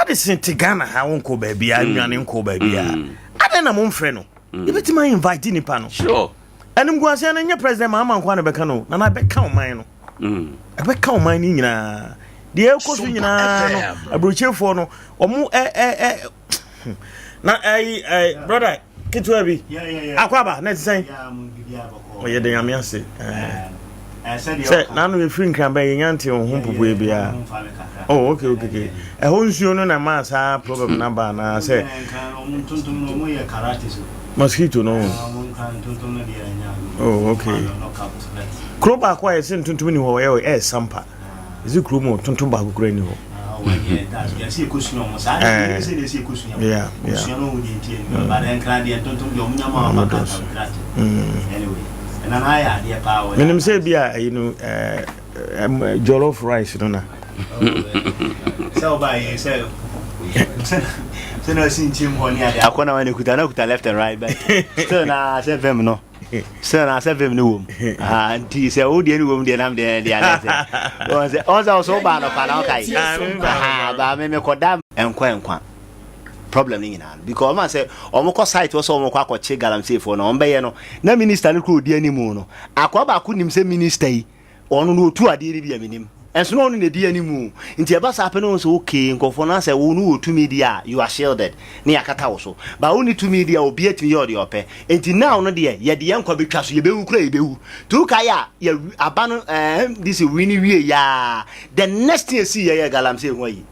Addison te Ghana ha wonkɔ baabiara, nnwane nkɔ baabiara. Adɛn na momfrɛ no? Yɛbɛtumi a invite nipa no. Sure. Animguaseɛ no nyɛ President Mahama nko a na ɛbɛka no, Nana ɛbɛka ɔman no. Ɛbɛka ɔman no nyinaa. Deɛ ɛkɔ so nyinaa no, aburokyefoɔ no, ɔmo ɛ ɛ ɛ na ɛyi ɛ brother ketewa bi akɔ aba na ɛte sɛn? Ɔyɛ de Nyame ase. Sɛ n'ano yɛfiri Nkran bɛn yɛnya nte wo ho mpopoe biara. Oh okay okay okay. Ɛhɔ nsuo no na ɛmaa saa problem no aba anaa sɛ mosquito no? Oh okay. Kuro baako a yɛsɛ ntontom ni hɔ ɛyɛ ɛyɛ Sampa. Ɛsɛ kuro mu ntontom baako kura ni hɔ. Yeah, yeah. Menim sɛ bi a ɛyi no jollof rice no na. Sɛ ɔba yi sɛ sɛ na ɔsi nkyɛn mu hɔ ne ade akɔ na wɔn kuta na kuta left and right but still na sɛ fɛm no. Sɛ na asɛ vim no wom. Ah, nti sɛ wo deɛ no wom deɛ nam deɛ deɛ anɛ sɛ. Wɔn sɛ wɔn sɛ ɔsɔ ba anɔpa na ɔka yi. Ah, ba me me kɔ da nkwa nkwa. Problem no nyinaa no because ɔma sɛ wɔn kɔ site wɔ sɛ wɔn kɔ akɔkye galamseyfoɔ no wɔn bɛyɛ no na minister no kura odi anim no akɔa baako nim sɛ minister yi Ɔno no ɔtu adeɛ no bi a menim. Ɛnso na ɔno na ɛdi anim o. Nti ɛba saa pɛ na ɔhu sɛ okay nkurɔfoɔ no asɛ wo no wɔ tumi deɛ a you are shielded na yɛakata wo so. But wonni tumi deɛ a obiara tumi yɛ wo deɛ ɔpɛ. Nti now no deɛ yɛde yɛn nkwa bɛtwa so, yɛbɛwu koraa yɛbɛwu. Nti wokae a yɛ aba no eh, MDC wini wie yɛ a the next thing ɛsii yɛ yɛ galamsey ho ayi.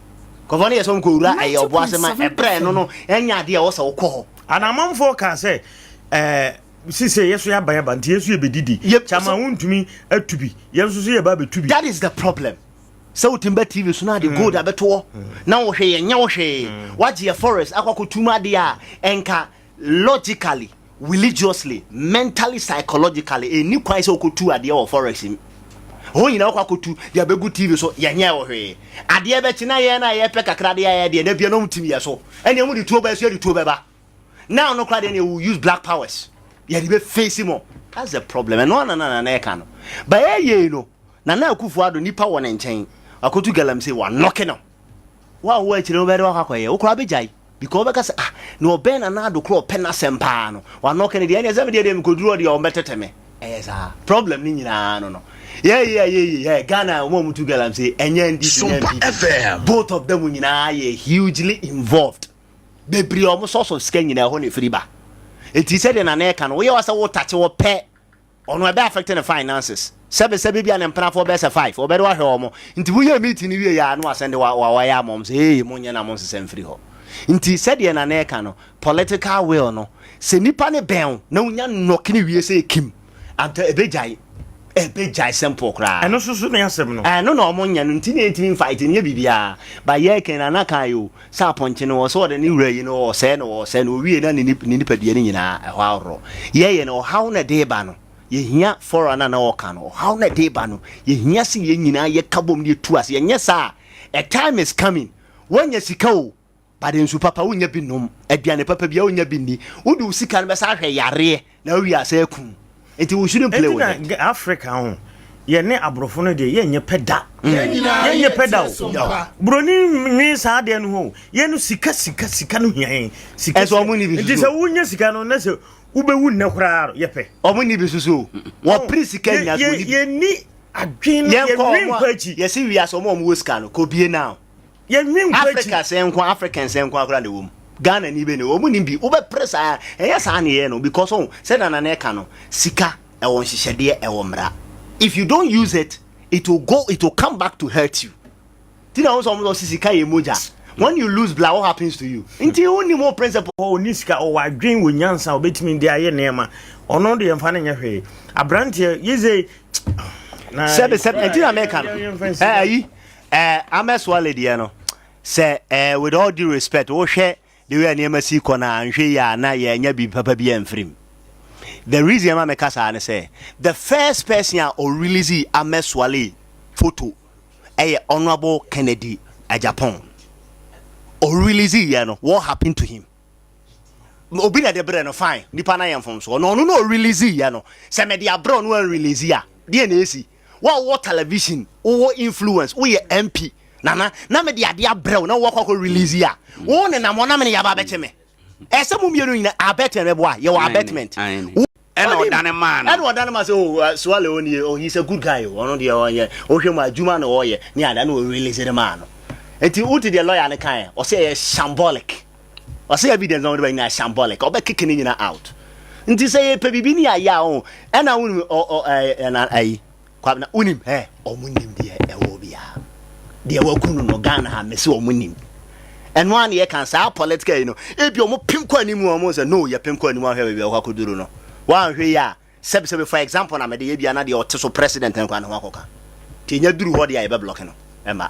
Nkurɔfoɔ no yɛ sɛ wɔkɔwura ɛyɛ ɔboase ma ɛberɛ ɛno no ɛnyɛ adeɛ a ɛwɔ sɛ wokɔ hɔ. Ana amanfoɔ kaa sɛ eh, sese yɛ so yɛaba yɛaba nti yɛ so yɛbɛdidi kyama wontumi atu bi yɛn nso so yɛba abɛtu bi. That is the problem sɛ wotumi ba tv so na ade gold abɛtoɔ na wohwɛ yɛnyɛ wo hwee wagye yɛ forest akɔ akɔtum adeɛ a ɛnka logically religiously mentally psychologically ɛnni kwan sɛ wokɔtu adeɛ wɔ forest mu hɔ nyinaa wokɔ akɔtu de abɛgu tv so yɛnyɛ wo hwee adeɛ bɛkye na yɛn a yɛpɛ kakra adeɛ a yɛ deɛ da bia na ɔmtumi yɛ so ɛneɛ mode tuo ba so yɛde tuo bɛba Now no koraa deɛ neɛ we use black powers yɛde bɛ face mo that's the problem ɛno ana na nana ɛka no ba ɛyɛ no nana akufo ado nipa wɔ ne nkyɛn akotu galamsey wa nɔke no wa wo akyire no bɛde wakɔ akɔyɛ wo koraa bɛgyae because wobɛka sɛ ah na ɔbɛn nana ado koraa ɔpɛ n'asɛm paa no wa nɔke no deɛ ɛneɛ sɛ medeɛ deɛ mekɔduru hɔ deɛ ɔmbɛtete me ɛyɛ saa problem no nyinaa no no yɛyɛ yɛyɛ yɛ Ghana wɔn a wɔtu galamsey ɛnyɛ NDC ne NPP both of them nyinaa yɛ hugely involved Bebree a wɔn source of sika nyinaa ɛhɔ na ɛfiri ba. Enti sɛdeɛ Nana ɛka no, woyɛ wa sɛ wo touch wɔ pɛ, ɔno ɛbɛ affect ne finances. Sɛbe sɛbe bi a ne mpenafoɔ bɛyɛ sɛ five, ɔbɛde wahwɛ wɔn. Nti woyɛ meeting no wie yɛ a na wasɛnde wa wa wayɛ ama wɔn sɛ hey monyɛ na monsesa mfiri hɔ. Nti sɛdeɛ Nana ɛka no, political will no, sɛ nipa no bɛn wo na wonya nnɔke no wie sɛ kim, Antɔ ɛbɛgyae ɛbɛgyae simple koraa. Ɛno nso so ne asɛm no. Ɛno na ɔmo nyɛ no nti na yɛntumi nfight no nyɛ biribiara but yɛ kɛn Nana kae o sɛ apɔnkye no ɔsɛ ɔde ne wura yi no ɔsɛe no ɔsɛe no owie na ne ne nipadua no nyinaa ɛhɔ aworɔ yɛyɛ no ɔhaw na ɛde ba no yɛhia fɔra no a na ɔka no ɔhaw na ɛde ba no yɛhia sɛ yɛn nyinaa yɛka bom na yɛtu ase yɛnyɛ saa a time is coming woanya sika o But nsu papa wonnya bi nnom, aduane papa biara wonnya bi nni. Wode wo sika no bɛsan ahwɛ yareɛ na wowie a sɛ aku wo. Nti we shouldn't play with it. Ɛnti na Africa ho yɛne aborɔfo no deɛ yɛnyɛ pɛ da. Yɛnyɛ pɛ da o. Buroni nwen saa adeɛ no ho o. Yɛn no sika sika sika no hia yɛn. Sika Ɛnso ɔmo nni bi Nti susu sɛ wonya sika no na sɛ wobɛwu nnɛ koraa no yɛpɛ. Ɔmo nni bi susu o. Wɔpere sika nyinaa so wɔnni bi. Yɛnni adwene no Yɛnkɔ yɛnwen ɔmo nkɔ a akyi. yɛse wiase ɔmo a ɔmo wɔ sika no kɔ bie now. Yɛnwen nkɔ akyi. Africa sɛ nko Africans nko akora na ɛwɔ mu. Ghana ni bɛ ne wɔn nim bi. Wobɛpere saa ɛnyɛ saa na yɛyɛ no because ɔn sɛ nana na ɛka no sika ɛwɔ nhyehyɛdeɛ ɛwɔ mmara. If you don't use it, it will go it will come back to hurt you. Ti na wɔn sɛ wɔn sɛ sika yɛ mogya. When you lose blood, what happens to you? Nti wo nim wo principle. Ɔni sika ɔwɔ adwen wɔ nyansa ɔbɛtumi de ayɛ nneɛma ɔno deɛ mfa no nyɛ hwee aberanteɛ yɛsɛ sɛbi sɛbi nti na mɛka no ɛɛ ayi Eh Ahmed Suale deɛ no sɛ eh with all due respect wohwɛ the way a nneɛma si kɔ no a anhwɛ yie a na yɛanya biribi papa bi amfiri mu. The reason ɛma meka saa ne sɛ the first person a ɔ release Ahmed Suale photo ɛyɛ Honourable Kennedy Agyapong. Ɔ release yɛ no what happened to him? Obi na ɛde brɛ no fine nipa no ayɛ mfomsoɔ na ɔno na ɔ release yɛ no sɛ mede abrɛ ɔno an release a deɛ na ɛsi? Wo a wowɔ television, wowɔ influence, woyɛ MP, Nana, na mede adeɛ abrɛ wo na wowɔ akɔ akɔ release a, wo nenam hɔ na mene yaba abɛkye me. Ɛsɛ sɛ mo mmienu nyina abetment meboa, yɛwɔ abetment. Ɛna ɔdane maa no. Ɛna ɔdane maa sɛ oh uh, Suale o nie, oh he's a good guy o, ɔno deɛ ɔyɛ, wohwɛ mu adwuma na ɔyɛ, ne ada na ɔrelease de maa no. Nti wote deɛ lawyer no kaeɛ, ɔsɛ ɛyɛ shambolic. Ɔsɛ evidence na ɔde ba nyinaa shambolic, ɔbɛkeke ne nyinaa out. Nti sɛ yɛpɛ biribi ne ayɛ a ɔho, ɛna wonim ɔ ɔ ɛɛ ɛna ayi Kwabena wonim ɛ ɔmo nim deɛ ɛwɔ biara deɛ waku no no Ghana ha mese ɔmo nim ɛno a na yɛka saa political yi no ebi ɔmo pem kɔ anim ɔmo sɛ no yɛpem kɔ anim ahwɛ baabi a ɔkɔ akɔduru no woanhwɛ yi a Sɛbi sɛbi for example na mede yɛ bia na deɛ ɔte so president no koraa ne ho akɔka nti ɛnya duru hɔ deɛ a yɛbɛ block no ɛma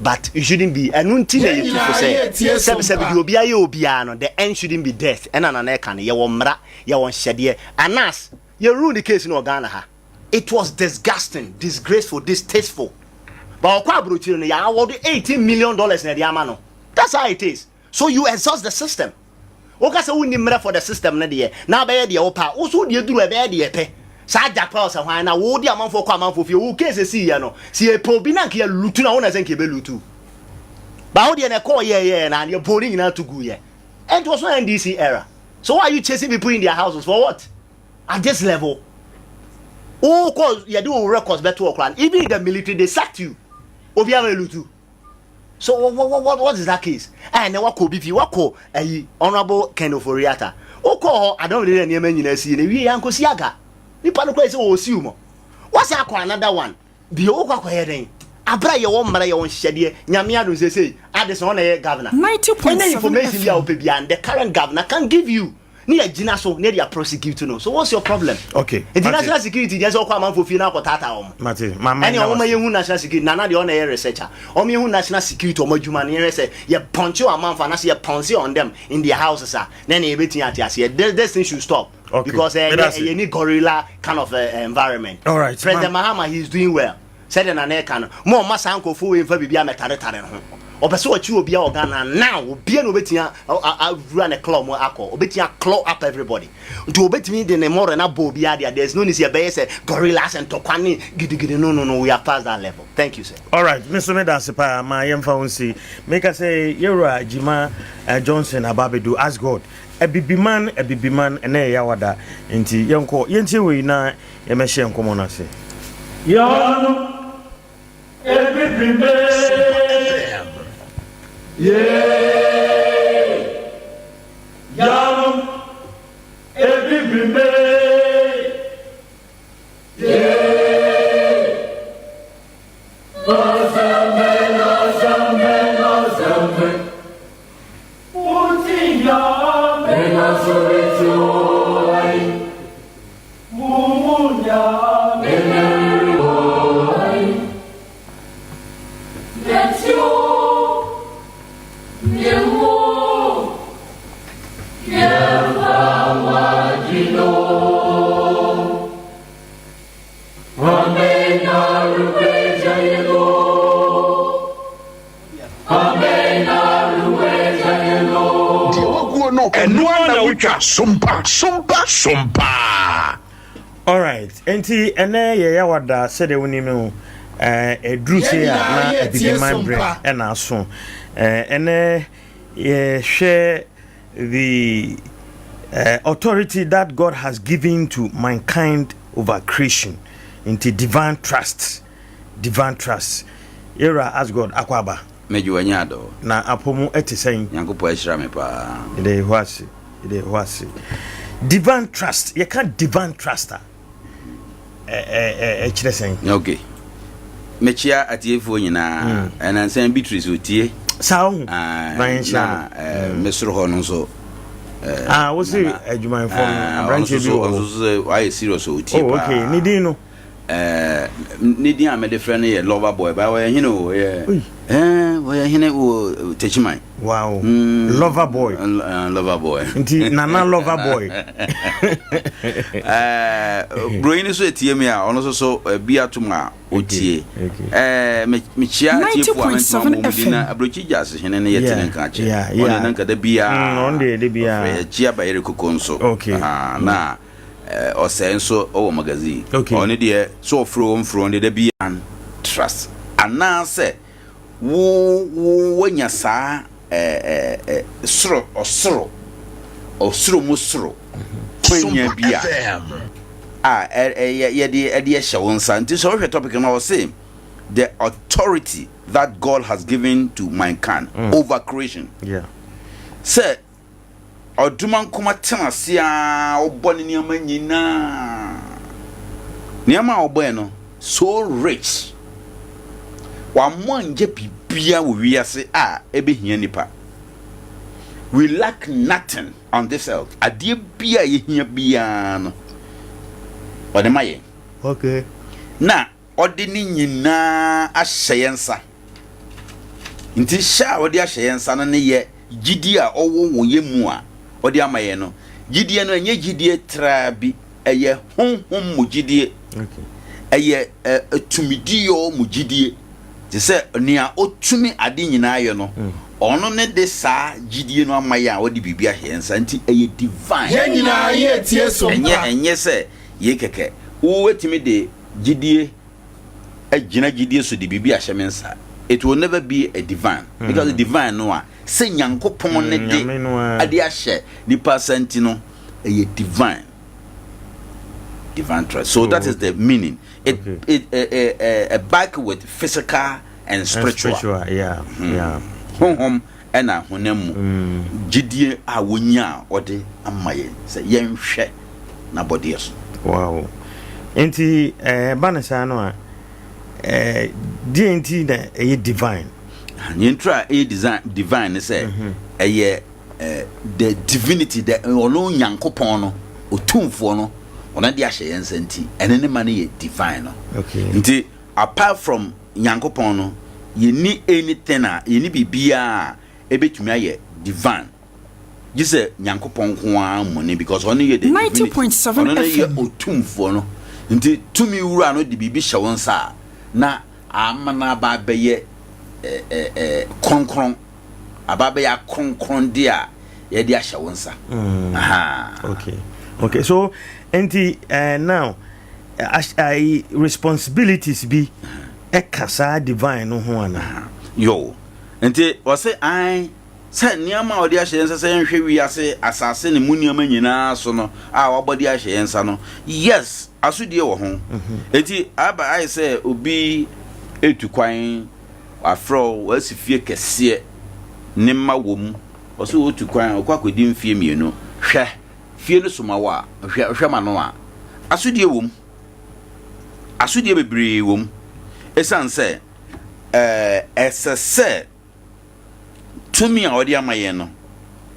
but it shouldn't be ɛno nti na yɛtu fo sɛ sɛbi sɛbi deɛ obi ayɛ obiara no the end shouldn't be death ɛna nana ɛka no yɛwɔ mmara yɛwɔ nhyɛdeɛ anas yɛ rule ne case no wɔ Ghana ha it was disgusting disgraceful distasteful but ɔkɔ aburokyire no yɛ award 18 million dollars na ɛde ama no that's how it is So you exhaust the system. Woka sɛ wonni mmerɛ for the system no deɛ, na abɛyɛ deɛ wopɛ a, wo nso wo deɛ duru a ɛbɛyɛ deɛ ɛpɛ. Saa Jack Wells hwan na wode amanfoɔ kɔ amanfoɔ fie, wo case ɛsiiɛ no, sɛ yɛpɛ obi na anka yɛlutu no a, wo na ɛsɛ nka yɛbɛlutu wo. But wo deɛ na ɛkɔɔ yɛɛyɛɛ na yɛbɔɔ ne nyinaa to guiɛ. And it was not NDC era. So why are you chasing people in their houses for what? At this level? Wokɔ yɛde wo records bɛto hɔ koraa no, even in the military they sacked you. Obiara elutu. So what, what, what, what is that case? Eh, na wakɔ obi fie, wakɔ ayi honorable Ken Ofori-Atta. Wokɔ hɔ, adɔm de nneɛma nyinaa sie na ewie yɛ ankosi aga. Nipa no koraa sɛ ɔsiw mo. Wasa akɔ another one. Bio wokɔ akɔyɛ dɛn? Aberɛ a yɛwɔ mmara yɛwɔ nhyehyɛdeɛ, Nyame adom seesei Addison ɔna ɛyɛ governor. Any information bi a wopɛ biara no the current governor can give you ne yɛagyina so ne yɛde a prosecute no. So what's your problem? Okay. Nti national security deɛ sɛ wokɔ amanfoɔ fie na akɔtaataa wɔn. Mate, ma ma Ɛne wɔn yɛhu national security, Nana deɛ ɔna ɛyɛ researcher. Wɔn yɛhu national security wɔn adwuma no yɛhwɛ sɛ yɛ pɔnkye wɔn amanfoɔ anaasɛ yɛ pɔnse on them in their houses a na ɛne yɛbɛtumi ate aseɛ. This, this thing should stop. Okay. Because ɛyɛ Medase. ɛyɛ ni gorilla kind of environment. All right. President Mahama he is doing well. Sɛdeɛ Nana ɛka no, mo ɔma saa nkurɔfoɔ wei nfa biribi amɛtaretare ne ho. Ɔpɛ sɛ ɔkye obiara wɔ Ghana now. Obiara na obetumi awura ne claw mu akɔ. Obetumi a claw up everybody. Nti obetumi de ne mmɔwerɛ no abɔ obiara deɛ. There is no need sɛ yɛbɛyɛ sɛ gorillas ntɔkwa ne gidigidi. No no no, we are past that level. Thank you sir. Alright, me nso meda ase paa ma yɛmfa wo nsi. Meka sɛ yɛwura Gyima Johnson aba abɛdu Ask God. Abibiman Abibiman ɛnɛ yɛ Yawada nti yɛnkɔ yɛntie wei na yɛmɛhyɛ nkɔmmɔ no ase. Yɔno Abibiman Yee Yɔno Abibiman Yee Ɔsɛmɛ ɔsɛmɛ ɔsɛmɛ Deɛ waguo no, ɛno ara na wotwa. Sompa, sompa, sompa. Alright, enti ɛnɛ yɛ yawada sɛdeɛ wonim no ɛduru sei a na abibiman berɛ ɛna aso. Ɛnɛ yɛhwɛ the authority that God has given to mankind over creation nti divine trust. Divine Trust. Yɛwura Asgod akɔ aba. Megye w'ani adɔ. Na apɔ mu te sɛn? Nyankopɔn ahyira me paa. Yɛda Yehowa ase. Yɛda Yehowa ase. Divine Trust. Yɛka Divine Trust a, ɛkyerɛ sɛn? Ok. Mekyia atiefoɔ nyinaa. Ɛnansa yi Beatrice otie. Saa ohu. Na yɛnhyia no. Na me soro hɔ no nso. Ah, wo se adwumayɛfoɔ no, aberanteɛ bi wɔ hɔ. Ɔno nso wayɛ serious otie paa. Oh, ok. Ne din no? Eh, ne din a mede frɛ no yɛ Lover Boy, ba ɔyɛ hene o, ɔyɛ eh, ɔyɛ hene wɔ Techiman. Wow, mm, Lover Boy. Lover Boy. Nti Nana Lover Boy. Eh, Broni no so etie mi a, ɔno nso so bi atom a otie. Eh, mekyia atiefo a mentuma mo mu din na Aburokyi Jazz hene no yɛ te ne nka akyɛ. Ɔne ne nka da biara. Ɔno deɛ da biara. Ɔfrɛ yɛkyia Bayere Koko nso. Okay. Na Ɔsɛe nso wɔ magazine. Okay. Ɔno deɛ sɛ ɔfrɛ o ɔmfrɛ o ɔno deɛ da biara. Trust anaasɛ wo wo woanya saa ɛɛ ɛ soro ɔsoro ɔsoro mu soro kwanya bi a a ɛ yɛde ɛde ɛhyɛ wo nsa nti sɛ wohwɛ topic no ɔse the authority that God has given to mankind mm. over creation. Yeah. Sɛ Ɔdomankoma tena ase ara ɔbɔ ne nneɛma nyinaa. Nneɛma a ɔbɔɛ no so rich. Wammɔ annyɛ biribiara wɔ wiase a ɛbɛhia nipa. We lack nothing on this earth. Adeɛ biara a yɛhia biara no ɔde ma yɛn. Okay. Na ɔde ne nyinaa ahyɛ yɛn nsa. Nti hyɛ a ɔde ahyɛ yɛn nsa no ne yɛ gyidie a ɔwɔ wɔ yɛn mu a ɔde ama yɛn no. Gyidie no ɛnyɛ gyidie traa bi, ɛyɛ honhom mu gyidie. Ɛyɛ tumidiyɔ mu gyidie. Te sɛ nea ɔtumi ade nyinaa yɛ no, mm. Ɔno ne de saa gyidie no ama yɛn a ɔde biribi ahyɛ yɛn nsa nti ɛyɛ divine. Yɛn nyinaa yɛretie so Ɛnyɛ mpa. ɛnyɛ sɛ yei kɛkɛ. Wobɛtumi de gyidie agyina gyidie so de biribi ahyɛ me nsa. It will never be a divine. Because divine no a sɛ Nyankopɔn ne de Nyame no ara. de ahyɛ nipa nsa nti no ɛyɛ divine. Divine trust. So that is the meaning. It it uh, uh, uh, back with physical and spiritual. And spiritual, yeah, yeah. Honhom ɛna honam mu gyidie a wonya a ɔde ama yɛn sɛ yɛnhwɛ n'abɔdeɛ so. Wow. Nti ɛba no saa no a, deɛ nti na ɛyɛ divine? Nea nti a ɛyɛ design divine ne sɛ ɛyɛ the divinity the ɔno Nyankopɔn no otumfoɔ no ɔno de ahyɛ yɛn nsa nti ɛne ne ma no yɛ divine no. Okay. Nti apart from Nyankopɔn no yɛnni anything a yɛnni biribiara a ɛbɛtumi ayɛ divine gye sɛ Nyankopɔn nko ara mmɔne because ɔno yɛ the divinity 90.7 ɔno no yɛ FM. otumfoɔ no nti tumi wura no de biribi hyɛ wo nsa a na ama no aba abɛyɛ eh, eh, eh, kronkron aba abɛyɛ akronkronde a yɛde ahyɛ wo nsa. Ahaa. Okay. Okay. So, nti uh, now uh, responsibilities bi ɛka saa divine no ho ana? Yo. Nti ɔse ae sɛ nneɛma a ɔde ahyɛ yɛn nsa sɛ yɛnhwɛ wiase asase ne mu nneɛma nyinaa so no a wabɔ de ahyɛ yɛn nsa no, yes, asodie wɔ ho. Enti aba ayɛ sɛ obi etu kwan, wafrɛ wo, wasi fie kɛseɛ, ne mma wɔ mu, ɔse ɔretu kwan, ɔkɔ akɔdi mfeɛ mmienu, hwɛ fie no so ma wo a, hwɛ hwɛ ma no a, asodie wɔ mu. Asodie bebree wɔ mu. Esiane sɛ ɛɛ ɛsɛ sɛ tumi a ɔde ama yɛn no,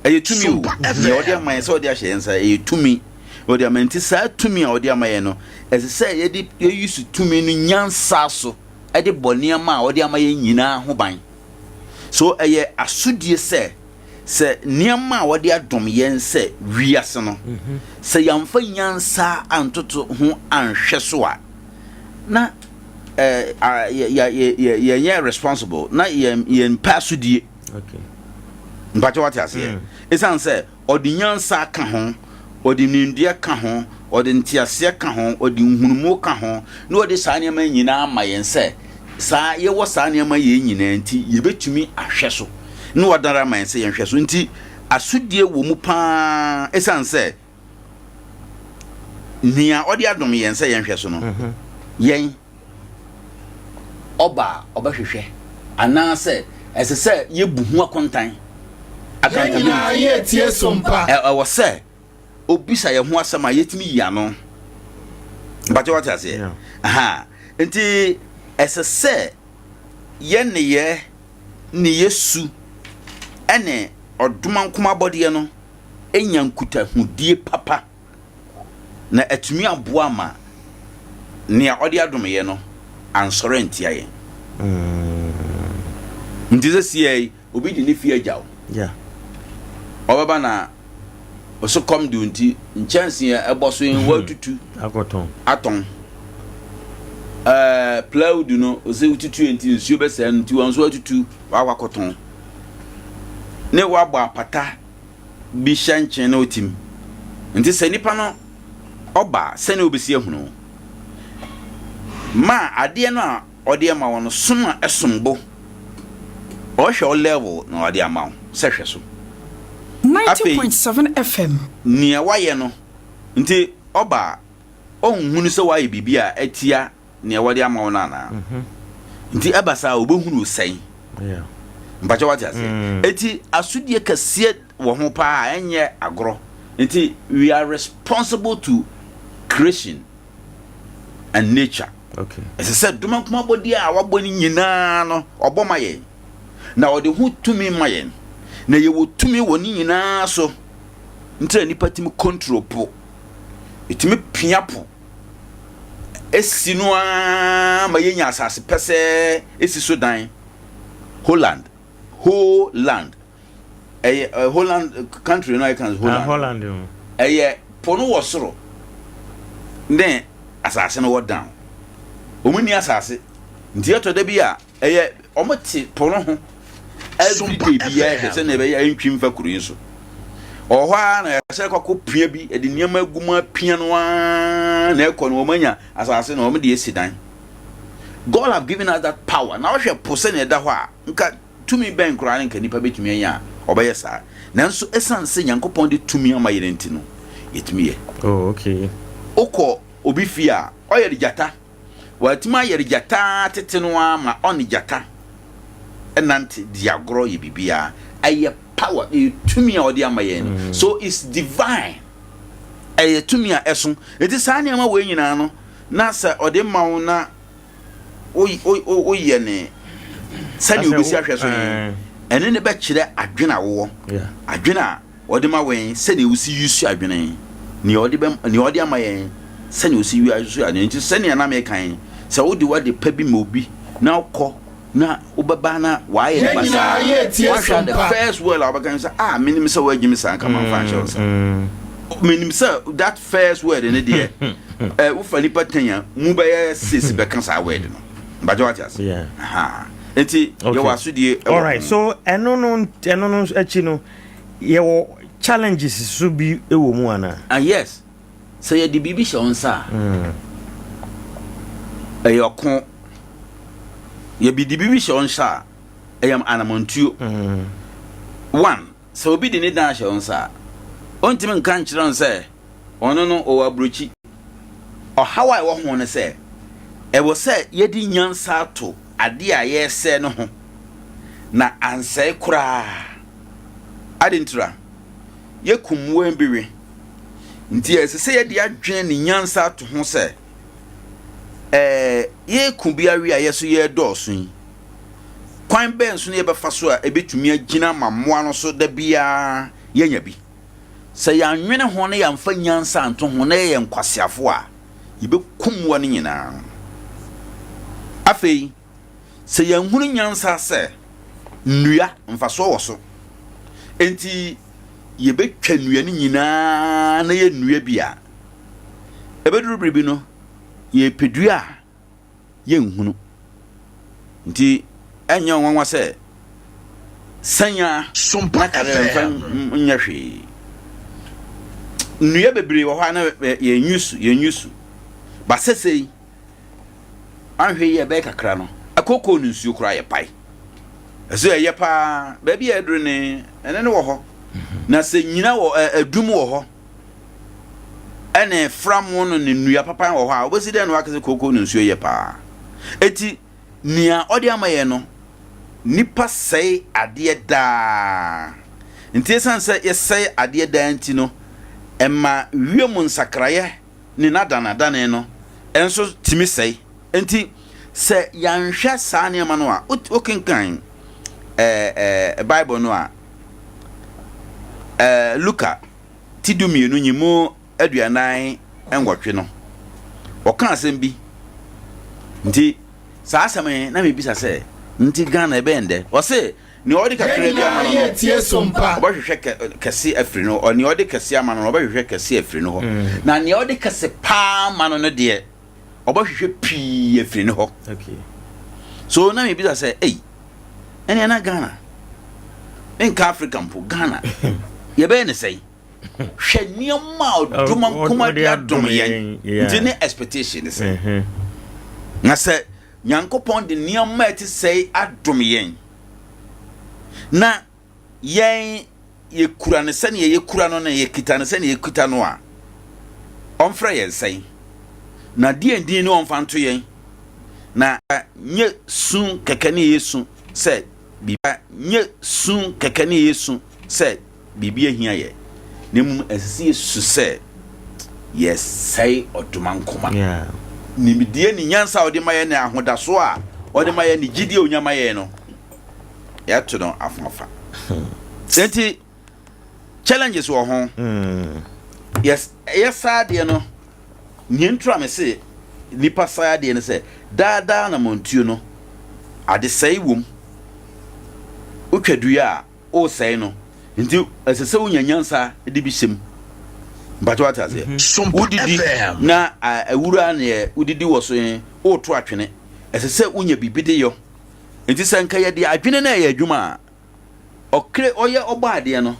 ɛyɛ tumi o. Nea ɔde ama yɛn sɛ ɔde ahyɛ yɛn nsa, ɛyɛ tumi. Ɔde ama nti saa tumi a ɔde ama yɛn no, ɛsɛ sɛ yɛde yɛyi so tumi no nyansa so ɛde bɔ nneɛma a ɔde ama yɛn nyinaa ho ban. So ɛyɛ asodie sɛ sɛ nneɛma a wɔde adom yɛn sɛ wiase no, sɛ yɛamfa nyansa antoto ho anhwɛ so a, na yɛnyɛ responsible, na yɛmpɛ asodie. Mpakyɛ wate aseɛ? Ɛsiane sɛ ɔde nyansa ka ho, ɔde nimdeɛ ka ho, ɔde nteaseɛ ka ho, ɔde nhunumu ka ho, na ɔde saa nneɛma nyinaa ma yɛn sɛ saa yɛwɔ saa nneɛma yei nyinaa nti yɛbɛtumi ahwɛ so, na wadara ama yɛn sɛ yɛnhwɛ so. Nti asodie wɔ mu paa ɛsiane sɛ nea ɔde adom yɛn sɛ yɛnhwɛ so no, yɛn ɔba a ɔbɛhwehwɛ anaasɛ ɛsɛ sɛ yɛbu ho akontan. Yɛn nyinaa yɛretie so mpa. Ɛwɔ sɛ obisa yɛn ho asɛm a yɛtumi yi ano. Mpakyɛ wate aseɛ? Aha. Nti ɛsɛ sɛ yɛn nneyɛɛ ne yɛ su ne ɔdomankoma abɔdeɛ no nya nkutahodie papa na atumi aboa ama nea ɔde adom yɛn no ansɔre antia yɛn. Nti sɛ siɛ obi de ne fie agya wo, ɔbɛba na ɔso kɔm de nti nkyɛnse a ɛbɔ so yi watutu atɔn. Ɛɛ plywood no ɔsɛ wotutu yɛ nti nsuo bɛsɛe no nti wɔn nso atutu wakɔ akɔtɔn. Ne wabɔ apata bi hyɛ nkyen na ɔtim. Nti sɛ nipa no ɔba a sɛnea ɔbɛsi ahunu wo. Ma adeɛ no a ɔde ama wo no som a ɛsom bo. Ɔhwɛ wo level na ɔde ama wo sɛ hwɛ so. Afei 90.7 FM. nea wayɛ no nti ɔba a ɔnhunu sɛ wayɛ biribi a ɛtia nea wɔde ama wo no anaa? Nti ɛba saa a wobɛhunu wo sɛn? Mpakyɛ wate aseɛ? Enti asodie kɛseɛ wɔ ho paa a ɛnyɛ agorɔ. Nti we are responsible to creation and nature. Ɛsɛ sɛ domankoma abɔdeɛ a wabɔ no nyinaa no ɔbɔ ma yɛn na ɔde ho tumi ma yɛn na yɛwɔ tumi wɔ ne nyinaa so. Nti na nipa tumi control po, ɛtumi pia po esi no ara ma yenya asase pɛsɛɛ esi so dan. Holland, Holland, ɛyɛ eh, Holland country no ayɛ kan Holland. Ah, Holland. Mm. Ɛyɛ po no wɔ soro ne asase no wɔ down. Wɔn ni asase nti ɛtɔ da bi a ɛyɛ wɔn te po no ho. Every day biara hwɛ sɛnea ɛbɛyɛ a ɛntwi mfa kuro yi so. Ɔwɔ hɔ ara na ɛsɛ kɔ akɔ pia bi, ɛde nneɛma agu mu apia no ara na ɛkɔ no wɔn anya asase na wɔn de asi dan. God have given us that power. Na wohwɛ po sɛnea ɛda hɔ a, nka tumi bɛn koraa ne nka nipa bɛtumi anya a ɔbɛyɛ saa. Nanso ɛsiane sɛ Nyankopɔn de tumi ama yɛn nti no, yɛtumi yɛ. Oh, okay. Wokɔ obi fie a, ɔyɛ de gyata. Watumi ayɛre gyata ara tete no ara ma ɔne gyata nante di agorɔ yɛ biribiara. Ɛyɛ power, ɛyɛ tumi a ɔde ama yɛn no. So it's divine. Ɛyɛ tumi a ɛso. Enti saa nneɛma wei nyinaa no, na sɛ ɔde ma wo na woyɛ ne sɛdeɛ wobɛsi ahwɛ so yi, ɛne ne bɛkyerɛ adwene a wowɔ. Adwene a Ɔde ma wɛn sɛnea wosi use adwene, nea ɔde bɛ nea ɔde ama yɛn sɛnea osi use adwene. Nti sɛnea na meka yi, sɛ wode w'ade pa bi ma obi na wokɔ na wobɛba na wayɛ no basaa, woahwɛ a the first word a wobɛka ne sɛ ah menim sɛ woagye me saa nka mamfa anhyɛ wo nsa. Menim sɛ that first word ne deɛ eh, wofa nipa ten a mu bɛyɛ six bɛka saa word no. Mpakyɛ wate ase? Aha. Nti yɛwɔ asodie ɛwɔ Alright, so ɛno no ɛno no akyi no Yɛwɔ challenges so bi wɔ mu anaa? Ah yes, sɛ yɛde biribi hyɛ wo nsa a, ɛyɛ ɔko. Yɛde biribi hyɛ wo nsa a, ɛyɛ anamontuo. One, sɛ obi de ne dan ahyɛ wo nsa a, ɔntumi nka nkyerɛ wo sɛ ɔno no ɔwɔ aburokyi. Ɔhaw a ɛwɔ ho ne sɛ, ɛwɔ sɛ yɛde nyansa to adeɛ a yɛresɛe no ho na ansɛe koraa. Adɛn ntira? Yɛkum mmoa bi we. Nti ɛsɛ sɛ yɛde adwene ne nyansa to ho sɛ, ɛɛ, yɛreku bi awe a yɛ so yɛredɔɔso yi, kwan bɛn so na yɛbɛfa so a ɛbɛtumi agyina ma mmoa no so da biara yɛanya bi? Sɛ yɛannwene ho na yɛamfa nyansa anto ho na yɛyɛ nkwaseafo a, yɛbɛkum mmoa no nyinaa. Afei, sɛ yɛanhunu nyansa sɛ nnua mfasoɔ wɔ so enti yɛbɛtwa nnua no nyinaa na yɛnnua bi a, ɛbɛduru bere bi no, yɛrepɛ dua a yɛnhunu. Nti ɛnyɛ nwanwa sɛ sɛn a na kane mfa nyɛ hwee. Nnua bebree wɔ hɔ a na yɛnyusu yɛnyusu. Ba sɛsɛi anhwɛ yie ɛbɛyɛ kakra no, akookoo no nsuo koraa yɛ pae. Ɛso ɛyɛ paa, baabi a ɛduru ne ɛne no wɔ hɔ. Na sɛ nyina wɔ adum wɔ hɔ, ɛne framo no ne nnua papa wɔ hɔ a, wobɛsi dɛn na waka sɛ kookoo no nsuo yɛ paa? Eti nea ɔde ama yɛn no, nipa sɛe adeɛ daa. Nti ɛsiane sɛ yɛsɛe adeɛ daa nti no, ɛma wiem nsakraeɛ ne n'adanadane no nso tumi sɛe. Enti sɛ yɛanhwɛ saa nneɛma no a, wokenkan ɛɛ Bible no a, ɛɛ Luka ti dumienu nyimu 48 no, ɔka asɛm bi. Nti saa asɛm yi na mebisa sɛ, nti Ghana ɛbɛyɛ ndɛ? Ɔse Nea ɔde kakraa bi ama no no, ɔbɛhwehwɛ kɛse afiri no hɔ. Nea ɔde kɛse ama no no, ɔbɛhwehwɛ kɛse afiri no hɔ. Na nea ɔde kɛse paa ma no no deɛ, ɔbɛhwehwɛ pii afiri no hɔ. So na mebisa sɛ, ei, ɛnea na Ghana, menka Africa mpo, Ghana, yɛbɛyɛ ne sɛn? Hwɛ nneɛma a ɔdom ankoma de adom yɛn. Nti ne expectation ne sɛ, na sɛ Nyankopɔn de nneɛma a ɛte sɛɛ adom yɛn, na yɛn yɛkura no sɛnea yɛkura no na yɛkita no sɛnea yɛkita no a, ɔmfrɛ yɛn sɛn? Na deɛn din ne ɔmfa nto yɛn? Na nyɛ su kɛkɛ ne yɛsu sɛ biribi, nyɛ su kɛkɛ ne yɛsu sɛ biribi ahia yɛn, na mmom ɛsɛ sɛ yesusu sɛ yɛsɛe ɔdomankoma. Nimdeɛ ne nyansa a ɔde ma yɛn ne ahodaso a ɔde ma yɛn ne gyidi a onya ma yɛn no, yɛato no afoafa. Enti challenges wɔ ho. Yes, ɛyɛ saa deɛ no, nea ntura me se nipa saa deɛ no sɛ daadaa na mɔntuo no adesɛe wom. Wotwa dua a woresɛe no nti ɛsɛ sɛ wonya nyansa de bi hyɛ mu. Mpakyɛ wate aseɛ? Mhm. Wodidi na awura neɛ wodidi wɔ so yi woreto atwene. Ɛsɛ sɛ wonya biribi de yɔ. Nti sɛ nka yɛde adwene no ɛyɛ adwuma a, Ɔkre ɔyɛ ɔbɔ adeɛ no,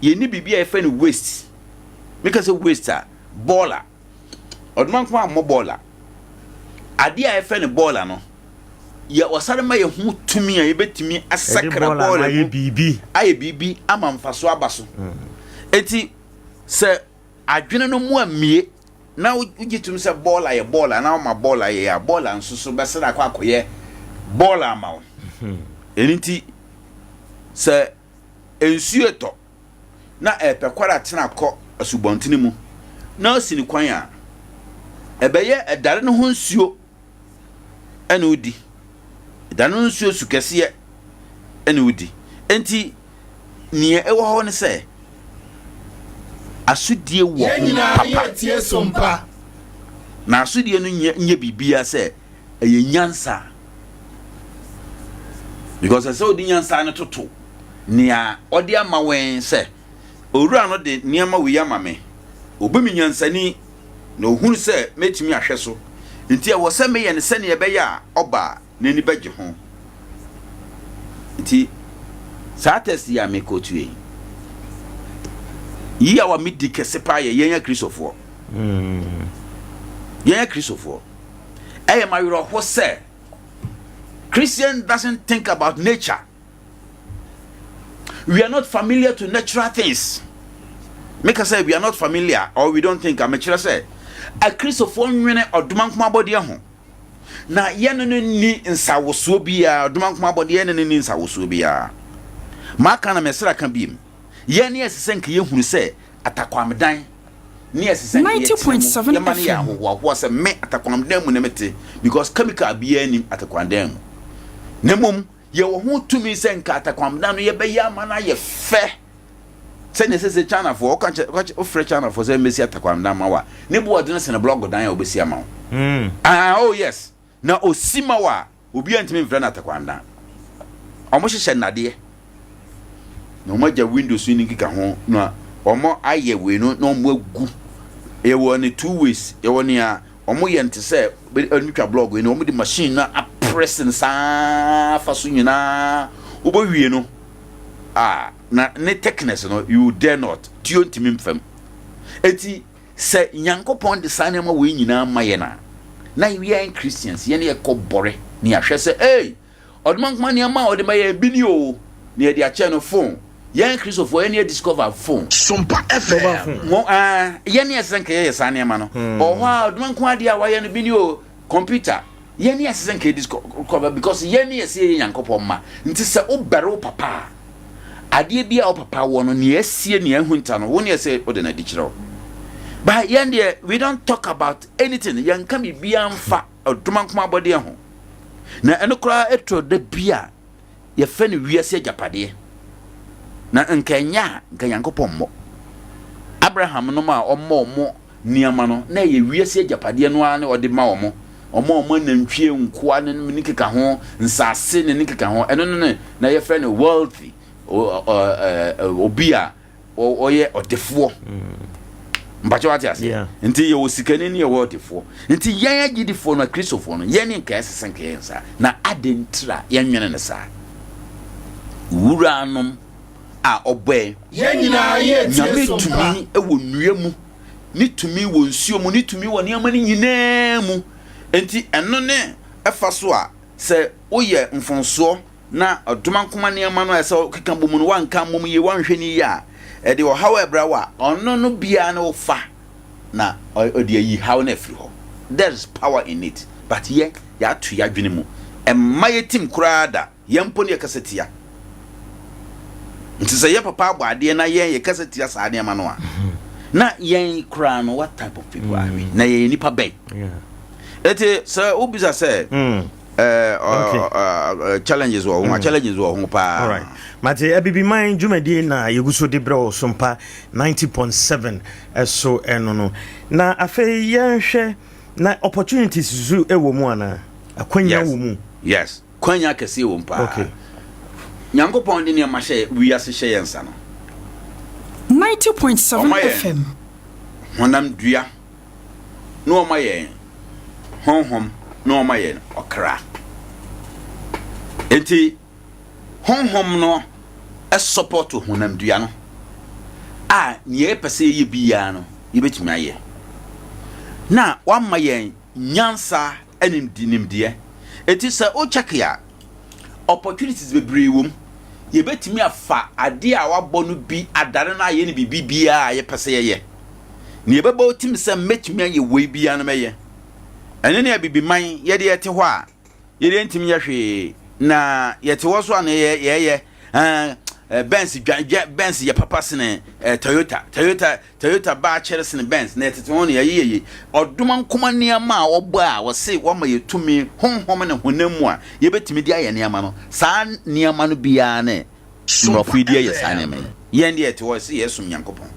yɛnni biribi a yɛfrɛ no waste. Meka sɛ waste a, bɔɔla. Ɔdomankoma ammɔ bɔɔla. Adeɛ a yɛfrɛ no bɔɔla no, yɛ ɔsane ma yɛ ho tumi a yɛbɛtumi asakra bɔɔla mu ayɛ biribi ama mfasoɔ aba so. Enti sɛ adwene no mu ammie na wogye tom sɛ bɔɔla yɛ bɔɔla na woma bɔɔla yɛ a, bɔɔla nso so bɛsane akɔ akɔyɛ bɔɔla ama wo. Ɛno nti sɛ nsuo retɔ na ɛrepɛ kwan atena akɔ asubɔntene mu na ɔsi no kwan a, ɛbɛyɛ ɛdare no ho nsuo ɛna odi. Ɛdare no ho nsuo su kɛseɛ ɛna odi. Enti nea ɛwɔ hɔ ne sɛ asodie wɔ ho papa. Na asodie no nyɛ biribiara sɛ ɛyɛ nyansa. Because ɛsɛ ɔde nyansa no toto nea ɔde ama wɛn sɛ owura no de nneɛma wei ama me, obu me nyansani na ohunu sɛ mɛtumi ahwɛ so, nti ɛwɔ sɛ meyɛ no sɛnea ɛbɛyɛ a ɔba a n'ani bɛgye ho. Nti saa test yi a mekɔtue yi, yi a medi kɛse paa yɛ yɛn Akristofoɔ. Yɛn Akristofoɔ. Ɛyɛ ma werɛho sɛ Christian doesn't think about nature. We are not familiar to natural things. Meka sɛ we are not familiar or we don't think. Amekyerɛ sɛ Akristofoɔ nwene ɔdoma nkoma abɔdeɛ ho. Na yɛne no nni nsawosoɔ biara. Ɔdoma nkoma abɔdeɛ yɛne no nni nsawosoɔ biara. Maka na mesra ka biem. Yɛn ne ɛsɛ sɛ nka yɛhunu sɛ atakwamedan ne ɛsɛ sɛ nka yɛtena mu, yɛma no yɛ ahohoahoa sɛ me atakwamedan mu na mete because chemical biara nnim atakwamedan mu. Na mmom yɛwɔ ho tumi sɛ nka atakwamedan no yɛbɛyɛ ama no ayɛ fɛ sɛnea ɛsɛ sɛ Chinafoɔ woka kyɛ wofrɛ Chinafoɔ sɛ mmɛsi atakwamedan ma wo a ne bo ɔdene sene blɔg dan a wɔbɛsi ama wo. Mm. Ah, oh yes. Na osi ma wo a Obiara ntumi mfrɛ no atakwandan. Wɔhyehyɛ nnadeɛ na wɔagya windows ne nkeka ho na wɔayɛ wei no na wɔagu. Yɛwɔ ne two ways. Yɛwɔ nea wɔyɛ no te sɛ ɛno twa blog yi na wɔde machine no apress no saa fa so nyinaa. Wobɛwie no a na ne thickness no you dare not. Tuo ntumi mfam. Eti Sɛ Nyankopɔn de saa nneɛma wei nyinaa ma yɛn a, na yɛn Christians yɛn yɛkɔ bɔre na yɛahwɛ sɛ, ei, ɔdomankoma nneɛma a ɔde ma yɛn bi ni o, na yɛde akyɛ no phone. Yɛn Kristofoɔ yɛn yɛ discover phone. Sompa FM. Mo ah, yɛn yɛ sɛ nka yɛyɛ saa nneɛma no. Ɔwɔ hɔ a ɔdomankoma adeɛ a wayɛ no bi ni o, computer. Yɛn ne ɛsɛ sɛ nka yɛ discover because yɛn ne yɛsɛ yɛyɛ Nyankopɔn mma. Nti sɛ wobɛre wo papa a, adeɛ bi a wo papa wɔ no, nea asie, nea ahunta no, wo ne ɛsɛ wode no adi kyerɛ wo. But yɛn deɛ, we don't talk about anything. Yɛnka biribiara mfa ɔdomankoma abɔdeɛ ho. Na ɛno koraa ɛtɔ da bi a yɛfrɛ no wiase agyapadeɛ. Na nka ɛnyɛ a, nka Nyankopɔn mmɔ. Abraham nom a ɔmmɔ ɔmo nneɛma no, na ɛyɛ wiase agyapadeɛ no ara na ɔde ma wɔn. Wɔn a wɔn anantwie, nkoa ne ne nkeka ho, nsase ne ne nkeka ho, ɛno no ne na yɛfrɛ no wealthy, obi a ɔyɛ ɔdefoɔ. Mpakyɛ wate ase? Nti yɛwɔ sikani ne yɛwɔ ɔdefoɔ. Nti yɛn agyidifoɔ no, akristofoɔ no, yɛn ne nka ɛsɛ sɛ nka yɛn saa. Na adɛn ntira yɛnwene no saa? Wuranom a ɔbɔɛ. Yɛn nyinaa yɛ tie Nyame so mpa. tumi wɔ nnua mu, ne tumi wɔ nsuo mu, ne tumi wɔ nneɛma no nyinaa mu. Enti ɛno ne ɛfa so a sɛ woyɛ mfomsoɔ na ɔdomankoma nneɛma no a ɛsɛ wokeka bɔ mu no woanka ammom yie, woanhwɛ no yie a, ɛde ɔhaw a ɛbrɛ wo a, ɔno no biara ne wofa na ɔde ayi haw no afiri hɔ. There is power in it. But yɛ, yɛato yɛadwene mu. Ɛmma yɛtim koraa da. Yɛn mpo ne yɛkasa tia. Nti sɛ yɛ papa abɔ adeɛ na yɛn yɛkasa tia saa nneɛma no a, na yɛn koraa no what type of people are we? Na yɛyɛ nipa bɛn? Eti sɛ wobisa sɛ ɛɛ challenges wɔ ho a, challenges wɔ ho paa. Alright. Mate Abibiman dwumadie na yɛgu so de brɛ wɔ Sompa 90.7 so ɛno no. Na afei yɛnhwɛ na opportunities so wɔ mu anaa? Akwanya wɔ mu? Yes. Kwanya kɛseɛ wɔ mu paa. Okay. Nyankopɔn de nneɛma hyɛ wiase hyɛ yɛn nsa no. 90.7 Ɔma yɛn FM. honam dua, na ɔma yɛn honhom, na ɔma yɛn ɔkra. Enti honhom no support honamdua no a nea yɛpɛ sɛ yɛyɛ biara no yɛbɛtumi ayɛ. Na wama yɛn nyansa ne nimdeɛ. Enti sɛ wo check a, opportunities bebree wɔ mu. Yɛbɛtumi afa adeɛ a wabɔ no bi adane no ayɛ no biribi biara a yɛpɛ sɛ yɛyɛ. Nea ɛbɛba wo tim sɛ mɛtumi ayɛ wei biara no mɛyɛ. Ɛno ne abibiman yɛde yɛte hɔ a yɛdeɛ ntumi nyɛ hwee na yɛte hɔ so a na yɛyɛ ɛɛ Benz dwa dwa Benz yɛ papa sene ɛɛ Toyota Toyota Toyota baa kyɛre sene Benz na yɛtete ho na yɛyɛ yɛyɛ ɔdoma nkoma nneɛma a ɔbɔ a wɔse wɔma yɛ tumi honhom ne honam mu a yɛbɛtumi de ayɛ nneɛma no saa nneɛma no biara ne Mmorɔfo yi de yɛ saa nneɛma yi. Yɛn deɛ yɛte hɔ sɛ yɛsom Nyankopɔn.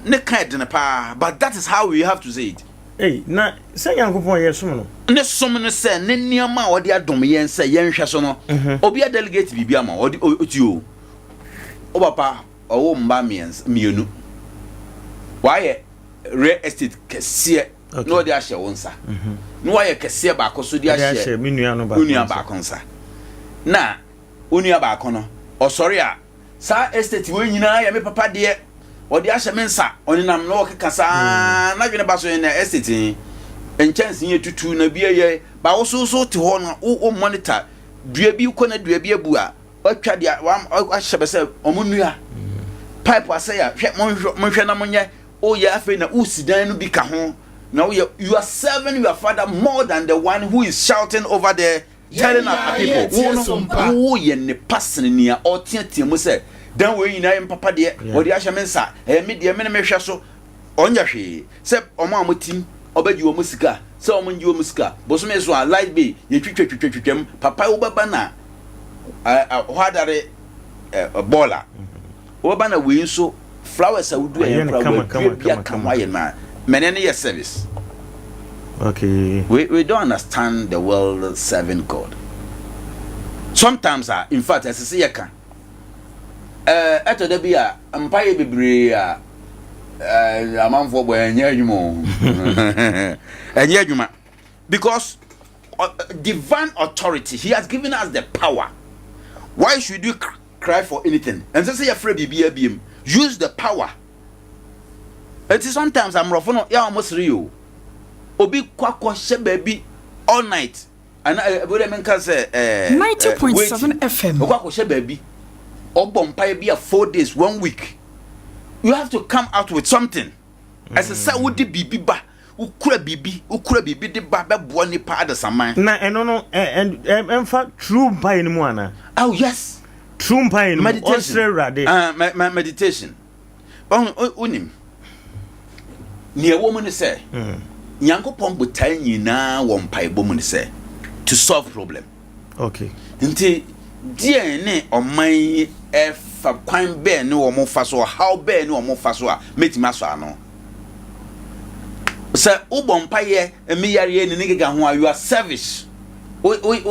Ne ka ɛdene paa, but that is how we have to say it. Ei, na sɛ Nyankopɔn yɛsom no. Ne som no sɛ ne nneɛma a ɔde adom yɛn sɛ yɛnhwɛ so no, obi a delegate biribi ama wo, ɔde ɔti o. Wo papa ɔwo mma mmiɛnsa mmienu. Wayɛ real estate kɛseɛ na ɔde ahyɛ wo nsa mhm. na wayɛ kɛseɛ baako so de ahyɛ wo nua baako nsa na wo nua baako no ɔsɔre a saa estate wei nyinaa yɛ me papa deɛ ɔde ahyɛ me nsa ɔnenam na ɔkeka saa hmm. n'adwene ba so yɛ na estate yi nkyɛnse yɛ tutu na bi yɛ ba wo so so te hɔ no wo monitor dua bi kɔ na dua bi abu a watwa deɛ wahyɛ bɛ sɛ ɔmo nnua hmm. pipe asɛe a hwɛ monhwɛ na monyɛ Woyɛ afei na wosi dan no bi ka ho na woyɛ you are serving your father more than the one who is shouting over there telling other people. Wo no woyɛ nnepa sene nea ɔteatea mu sɛ dan wei nyinaa yɛ me papa deɛ wɔde ahyɛ me nsa ɛyɛ me deɛ me ne mehwɛ so ɔnyɛ hwee sɛ ɔmo a wɔtim ɔbɛgye wɔn sika sɛ wɔn ngye wɔn sika bosome so a light bill yɛtwitwa twitwa twitwam papa wobɛba na hɔ adare bɔɔla Wobɛba na wei nso flowers a wodua yɛn koraa wadua bi aka ho ayɛ no a mɛne no yɛ service. Okay. We we don't understand the world serving God. Sometimes ah, in fact, ɛsɛ sɛ yɛka. Ɛɛ ɛtɔ da bi a mpaeɛ bebree a ɛɛ amanfoɔ bɔ ɛnyɛ adwuma o. Ɛnyɛ adwuma because uh, divine authority he has given us the power. Why should you cry for anything ɛnsɛ sɛ yɛfrɛ biribiara biem use the power eti sometimes amorɔfo no yɛ a wɔn sere yi o obi kɔ akɔhyɛ baabi all night ana ɛbi dɛ menka sɛ ɛɛ 90.7 FM ɔkɔ akɔhyɛ baabi ɔbɔ mpaeɛ bi a 4 days 1 week. You have to come out with something. Ɛsɛ sɛ wode biribi ba, wokura biribi, wokura biribi de ba bɛboa nipa adesaman. Na ɛno no ɛmfa true mpaeɛ no mu anaa? Oh yes. True mpaeɛ no mu, ɔnsrɛ Awurade. Uh, meditation. Ɔho, wonim, nea ɛwɔ mu ne sɛ, mm. Nyankopɔn botae nyinaa wɔ mpaebɔ mu ne sɛ to solve problem. Okay. Nti deɛn ne ɔman yi ɛfa kwan bɛn ne wɔn fa so ɔhaw bɛn ne wɔn fa so a mɛtumi asɔ ano. Sɛ wobɔ mpaeɛ mmeyareɛ ne ne keka ho a you are selfish. Woyɛ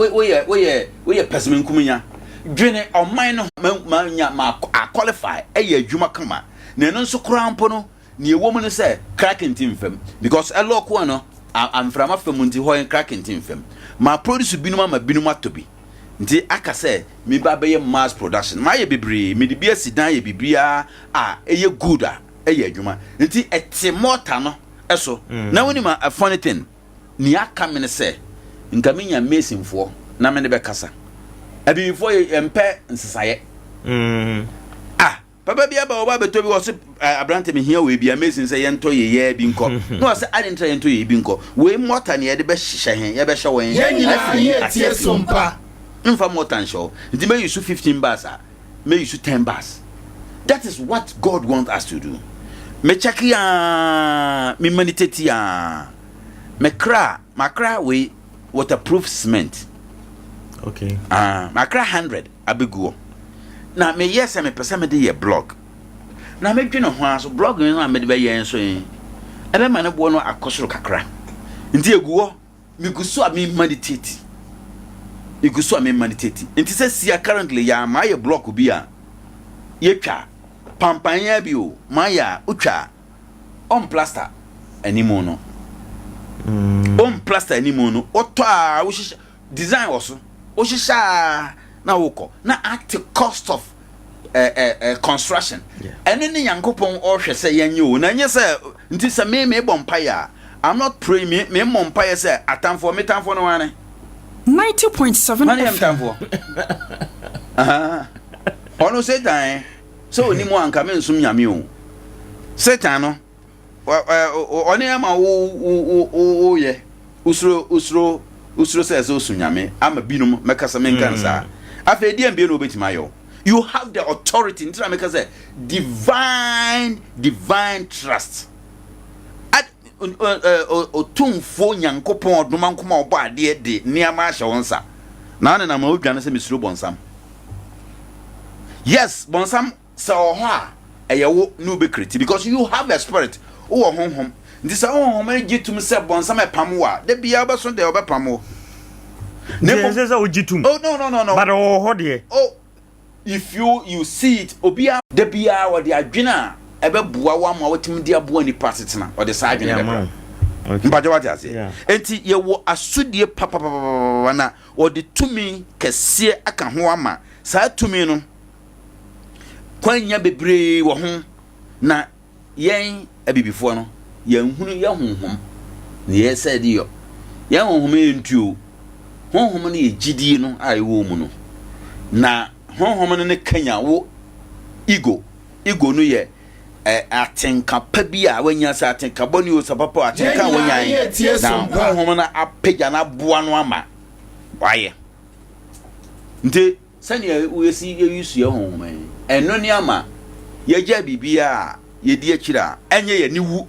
woyɛ woyɛ pɛsɛmenkominya. Dwene ɔman no ho ma nya ma a qualify ɛyɛ adwuma kama. Na ɛno nso koraa mpo no Nea ɛwɔ mu ne sɛ crack nti mfam because ɛlɔɔko no a mframa fa mu nti hɔ crack nti mfam. Ma produce binom ama binom atɔ bi nti aka sɛ me ba bɛyɛ mass production. Mayɛ bebree, mede bi asi dan ayɛ biribiara a ɛyɛ good a ɛyɛ adwuma nti ɛte mortar no so. Na wonim a funny thing, nea aka me ne sɛ nka menya masonfoɔ na me ne bɛkasa. Abibifoɔ yɛmpɛ nsesaeɛ. Ah! Papa bi aba ɔba abɛtɔ bi ɔse aberante mehia wei bi amazing sɛ yɛntɔ yeyɛɛ bi nkɔ na ɔsɛ ade ntra yɛntɔ yei bi nkɔ wei mɔta ne yɛde bɛhyehyɛ he yɛbɛhyɛ wɔ he Yɛn nyinaa yɛretie so mpa. Mfa mɔta nhyɛ hɔ nti mɛyi so 15 bars a mɛyi so 10 bars. That is what God wants us to do. Me check aa me meditate aa me kra makra wei waterproof cement. Okay. Ah, makra 100 abegu hɔ. Na meyɛɛ sɛ mepɛ sɛ mede yɛ blog. Na medwene ho ara so, blog no a mede bɛyɛ nso yi, ɛbɛma ne boɔ no akɔ soro kakra. Nti egu hɔ, megu so a me meditate. Megu so a me meditate. Nti sɛ sia currently yɛ a mayɛ blog bi a yɛtwa pampan yɛ bi o, mayɛ a wotwa a ɔmplaster animu no. Ɔmplaster animu no, wotɔ a wohyehyɛ design wɔ so. Wohyehyɛ a na wokɔ na ate cost of eh, eh, eh, construction. Ɛno ne Nyankopɔn ɔhwɛ sɛ yɛnyɛ o. Na ɛnyɛ sɛ nti sɛ me mebɔ mpaeɛ a I'm not praying me me mmɔ mpaeɛ sɛ atamfoɔ me tamfoɔ no wane. 90.7 Hwane yɛ me FM. tamfoɔ? Aha. Ɔno Satan eh. Sɛ ɔni mu anka mensom Nyame o. Satan no ɔne ama wo wo wo woyɛ wosuro wosuro wosuro sɛ ɛsɛ osu nyame ama binom mɛka sɛ menka no saa mm. afei deɛ mbie na wobɛtumi ayɛ o you have the authority nti na meka sɛ divine divine trust otumfoɔ nyankopɔn ɔdoma nkoma ɔbɔ adeɛ de nneɛma ahyɛ wo nsa na ne nam odwane sɛ mesuro bɔnsam yes bɔnsam Sɛ ɔwɔ hɔ a, ɛyɛ wo ne wo bɛkreti because you have a spirit, wowɔ honhom. Nti sɛ wo honhom no gye tom sɛ bɔnsam ɛpam wo a, da biara wobɛso deɛ ɔbɛpam wo. Na mmom, ɛnsɛ sɛ wogye tom. Oh, no, no, no, no. But ɔwɔ hɔ deɛ. Oh, if you, you see it, obiara. Da biara wɔde adwene a ɛbɛboa wo ama watumi de aboa nipa asetena, ɔde saa adwene bɛbrɛ. Mpakyɛ wate aseɛ? Enti yɛwɔ asodie papapapapa na wɔde tumi kɛseɛ aka ho ama saa tumi no Kwannya bebree wɔ ho, na yɛn abibifoɔ no, yɛnhunu yɛn honhom na yɛ sɛ de yɔ. Yɛn honhom yɛ ntuo. Honhom no yɛ gyidie no a ɛwɔ mu no. Na honhom no ne kanya wo ego. Ego no yɛ atenka pa bi a wanya sɛ atenka bɔne o sɛ papa o atenka a wanya na honhom no apagya no aboa no ama wayɛ. Nti Sɛnea yɛsi use yɛn honhom yi, ɛno ne ama yɛagyae biribiara a yɛdi akyiri a ɛnyɛ yɛn aniwu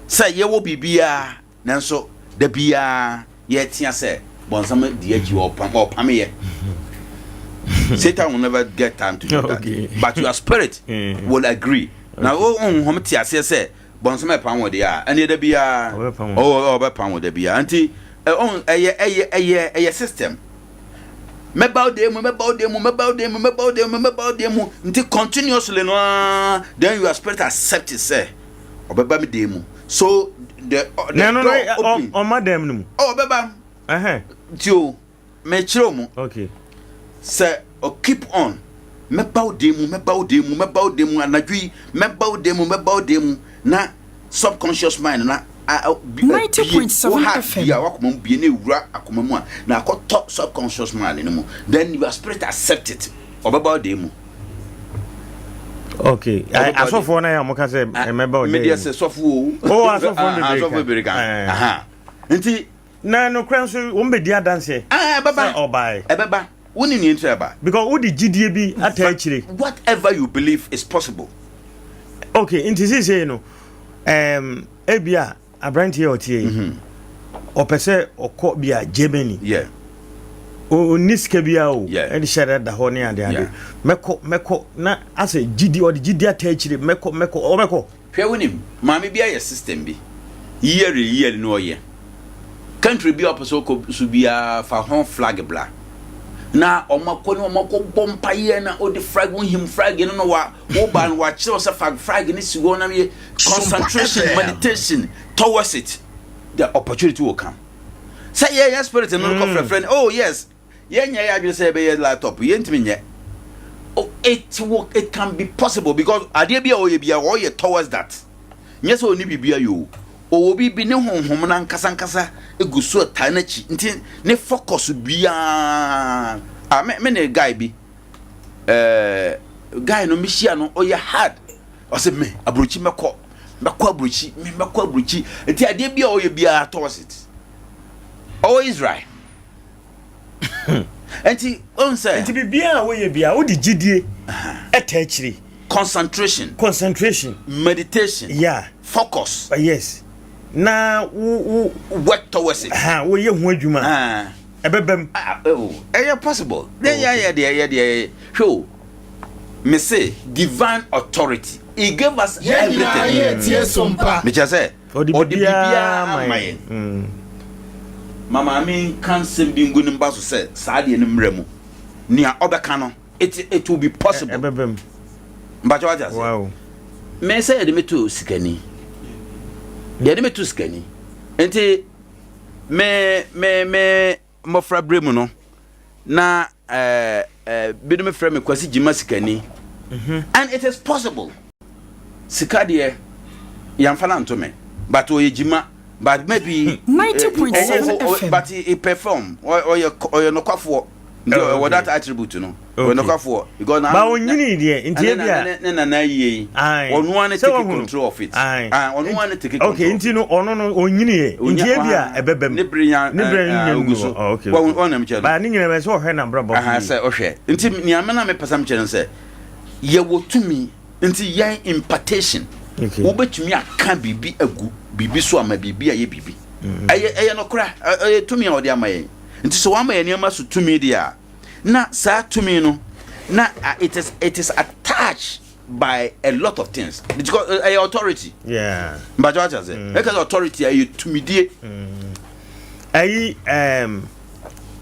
sɛ yɛwɔ biribiara nanso da biara yɛtea sɛ bɔnsam di akyi ɔpam ɔpam yɛ. Satan will never get time to do that. Okay. But your spirit mm. will agree. Na wo honhom te aseɛ sɛ bɔnsam ɛpam wo deɛ a ɛneɛ da biara ɔbɛpam wo da biara nti ɛyɛ ɛyɛ ɛyɛ ɛyɛ system mɛba wo dan mu mɛba wo dan mu mɛba wo dan mu mɛba wo dan mu mɛba wo dan mu nti continuously no ara then your spirit accept it sɛ ɔbɛba me dan mu so the the no, door open ɔma dan no mu ɔbɛba nti o Mekyerɛ mu. Okay. Sɛ ɔ keep on. Mɛba wo dan mu, mɛba wo dan mu, mɛba wo dan mu anadwo yi, mɛba wo dan mu, mɛba wo dan mu na subconscious mind na a bi abie wo heart bie a w'akoma mu bie na ewura akoma mu a na akɔtɔ subconscious mind no mu then your spirit accept it ɔbɛba wo dan mu. Okay. Asɔfoɔ na yɛ a wɔka sɛ mɛba wo dan mu. Medeɛ sɛ sɔfo o. Oh, asɔfoɔ bebree ka. Asɔfoɔ bebree ka. Nti Na nokorɛ nso wɔn bɛdi adanseɛ sɛ ɔbaeɛ. Ɛbɛba. Wonim nea nti a ɛba? Because wode gyidie bi ataa akyire. Whatever you believe is possible. Okay, nti seesei no, um, ebia aberanteɛ a ɔteɛ yi, mhm. ɔpɛ sɛ ɔkɔ bia Germany. Yeah. Ɔnni sika biara o, ɛde hyɛ dɛ da hɔ ne ade ade. Mɛkɔ, mɛkɔ, na asɛ gyidi, ɔde gyidi ataa akyire, mɛkɔ, mɛkɔ, ɔbɛkɔ. Hwɛ wonim, maame bi ayɛ system bi, yearly yearly na ɔyɛ. Country bi a ɔpɛ sɛ ɔkɔ so biara fa ho flag bra. Na wɔn akɔ ne wɔn akɔ bɔ mpaeɛ na ɔde flag wohim flag no na wa woba no wakyerɛw sɛ fa flag no si hɔ na yɛ concentration meditation towards it the opportunity will come. Sɛ yɛyɛ spirit no kɔ frɛfrɛ no oh yes Yɛnyɛ yɛ adwene sɛ yɛbɛyɛ laptop, yɛntumi nyɛ. Oh, it will, it can be possible because adeɛ bi a ɔyɛ bi a ɔyɛ towards that. Nyɛ sɛ ɔni biribi ayɛ o. Ɔwɔ biribi ne honhom no ankasa ankasa egu so ɛtaa n'akyi nti ne focus biara. Ah, me me ne guy bi. Eh, guy no mehyia no ɔyɛ hard. Ɔsɛ me aburokyi mɛkɔ, mɛkɔ aburokyi, me mɛkɔ aburokyi. Nti adeɛ bi a ɔyɛ biara towards it. Ɔwɔ Israel. Nti ohun sɛ. Nti biribiara a woyɛ biara wode gyidie ɛta akyire. Concentration. Concentration. Meditation. Yeah. Focus. Uh, yes. Na wo wo. Work towards it. Ha woyɛ ho adwuma. Ɛbɛba mu. Ah, oh, ɛyɛ possible. Ne yɛ yɛ deɛ yɛ deɛ hwɛ o. Me se divine authority. He gave us everything. Yɛn nyinaa yɛ tie so mpa. Mekyɛ sɛ. Ɔde Ɔde biribiara biribiara ama ama yɛn. yɛn. Ma maame nka nsɛm bi ngu ne mma so sɛ saa deɛ no mmra mu. Nea ɔbɛka no, it, it will be possible. Ɛbɛba mu. Mpakyɛ wate aseɛ? Wow. Me sɛ yɛde me to sikani. Yɛde me to sikani. Nti me me me mmɔfra berɛ mu no, na eh, eh, binom frɛ me Kwasi Gyima Sikani. And it is possible. Sika deɛ, yɛamfa no anto me. But ɔyɛ Gyima. But maybe. 90.7 FM. But he perform. Ɔyɛ ɔyɛ nokwafoɔ. Nti Oh, ɔwɔ okay. that attribute no. Ɔyɛ Okay. nokwafoɔ. Because na Ba onyini deɛ nti ne ebi a. ne ne nana yie yi. Aye. Ɔno ara ne Sɛ take wahunu. control of it. Aye. Ah, ɔno ara ne take control. Okay, nti no ɔno no onyini yɛ. Nti ebi a ɛbɛbɛ mu. Ne bere nya Ne bere nya ogu so. Oh, okay. Wɔn wɔn nam kyerɛ no. Ba ne nyinaa bɛ sɛ ɔhwɛ n'abrabɔ Aha so yie. sɛ ɔhwɛ. Nti nea me na mepɛ sɛ mekyerɛ no sɛ yɛwɔ tumi nti yɛn impartation. Okay. Wobɛtumi aka biribi agu biribi so ama biribi ayɛ biribi. Ɛyɛ ɛyɛ nokora ɛyɛ tumi a ɔde ama yɛn. Nti sɛ wama yɛn nneɛma so tumi deɛ a na saa tumi no na it is it is attached by a lot of things because ɛyɛ uh, authority. Yeah. Mbàjẹ́ wàá kyerɛ sɛ ɛka sɛ authority ɛyɛ tumidie. Ɛyi ɛɛm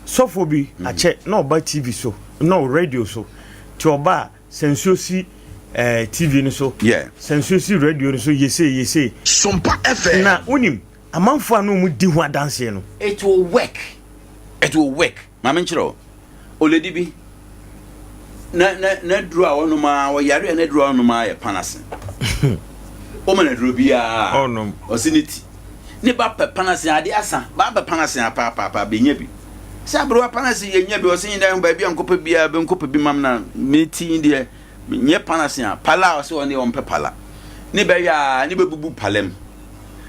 sɔfo bi akyɛ na ɔba TV so na ɔ radio so ti ɔba a sɛ nsuo si ɛɛ TV no so. Yeah. Sɛ nsuo si radio no so yese yese. Sompa FM. Na wonim amanfoɔ a na wɔn di ho adanseɛ no. It will work it will work maame nkyerɛ o oledi bi na na na duro a ɔnom a ɔyare a na duro a ɔnom a yɛ panase ɔma na duro biara ɔnom ɔsi ne ti ne ba pɛ panase ade asa ba pɛ panase apaapaapa benya bi sɛ aberewa panase yɛ nya bi ɔsi nyi dɛ baabi a nkɔpɛ biara bɛ nkɔpɛ bi mam na me ti deɛ nyɛ panase a pala a ɔsi ɔne ɔmpɛ pala ne bɛyɛ a ne bɛbubu pala mu.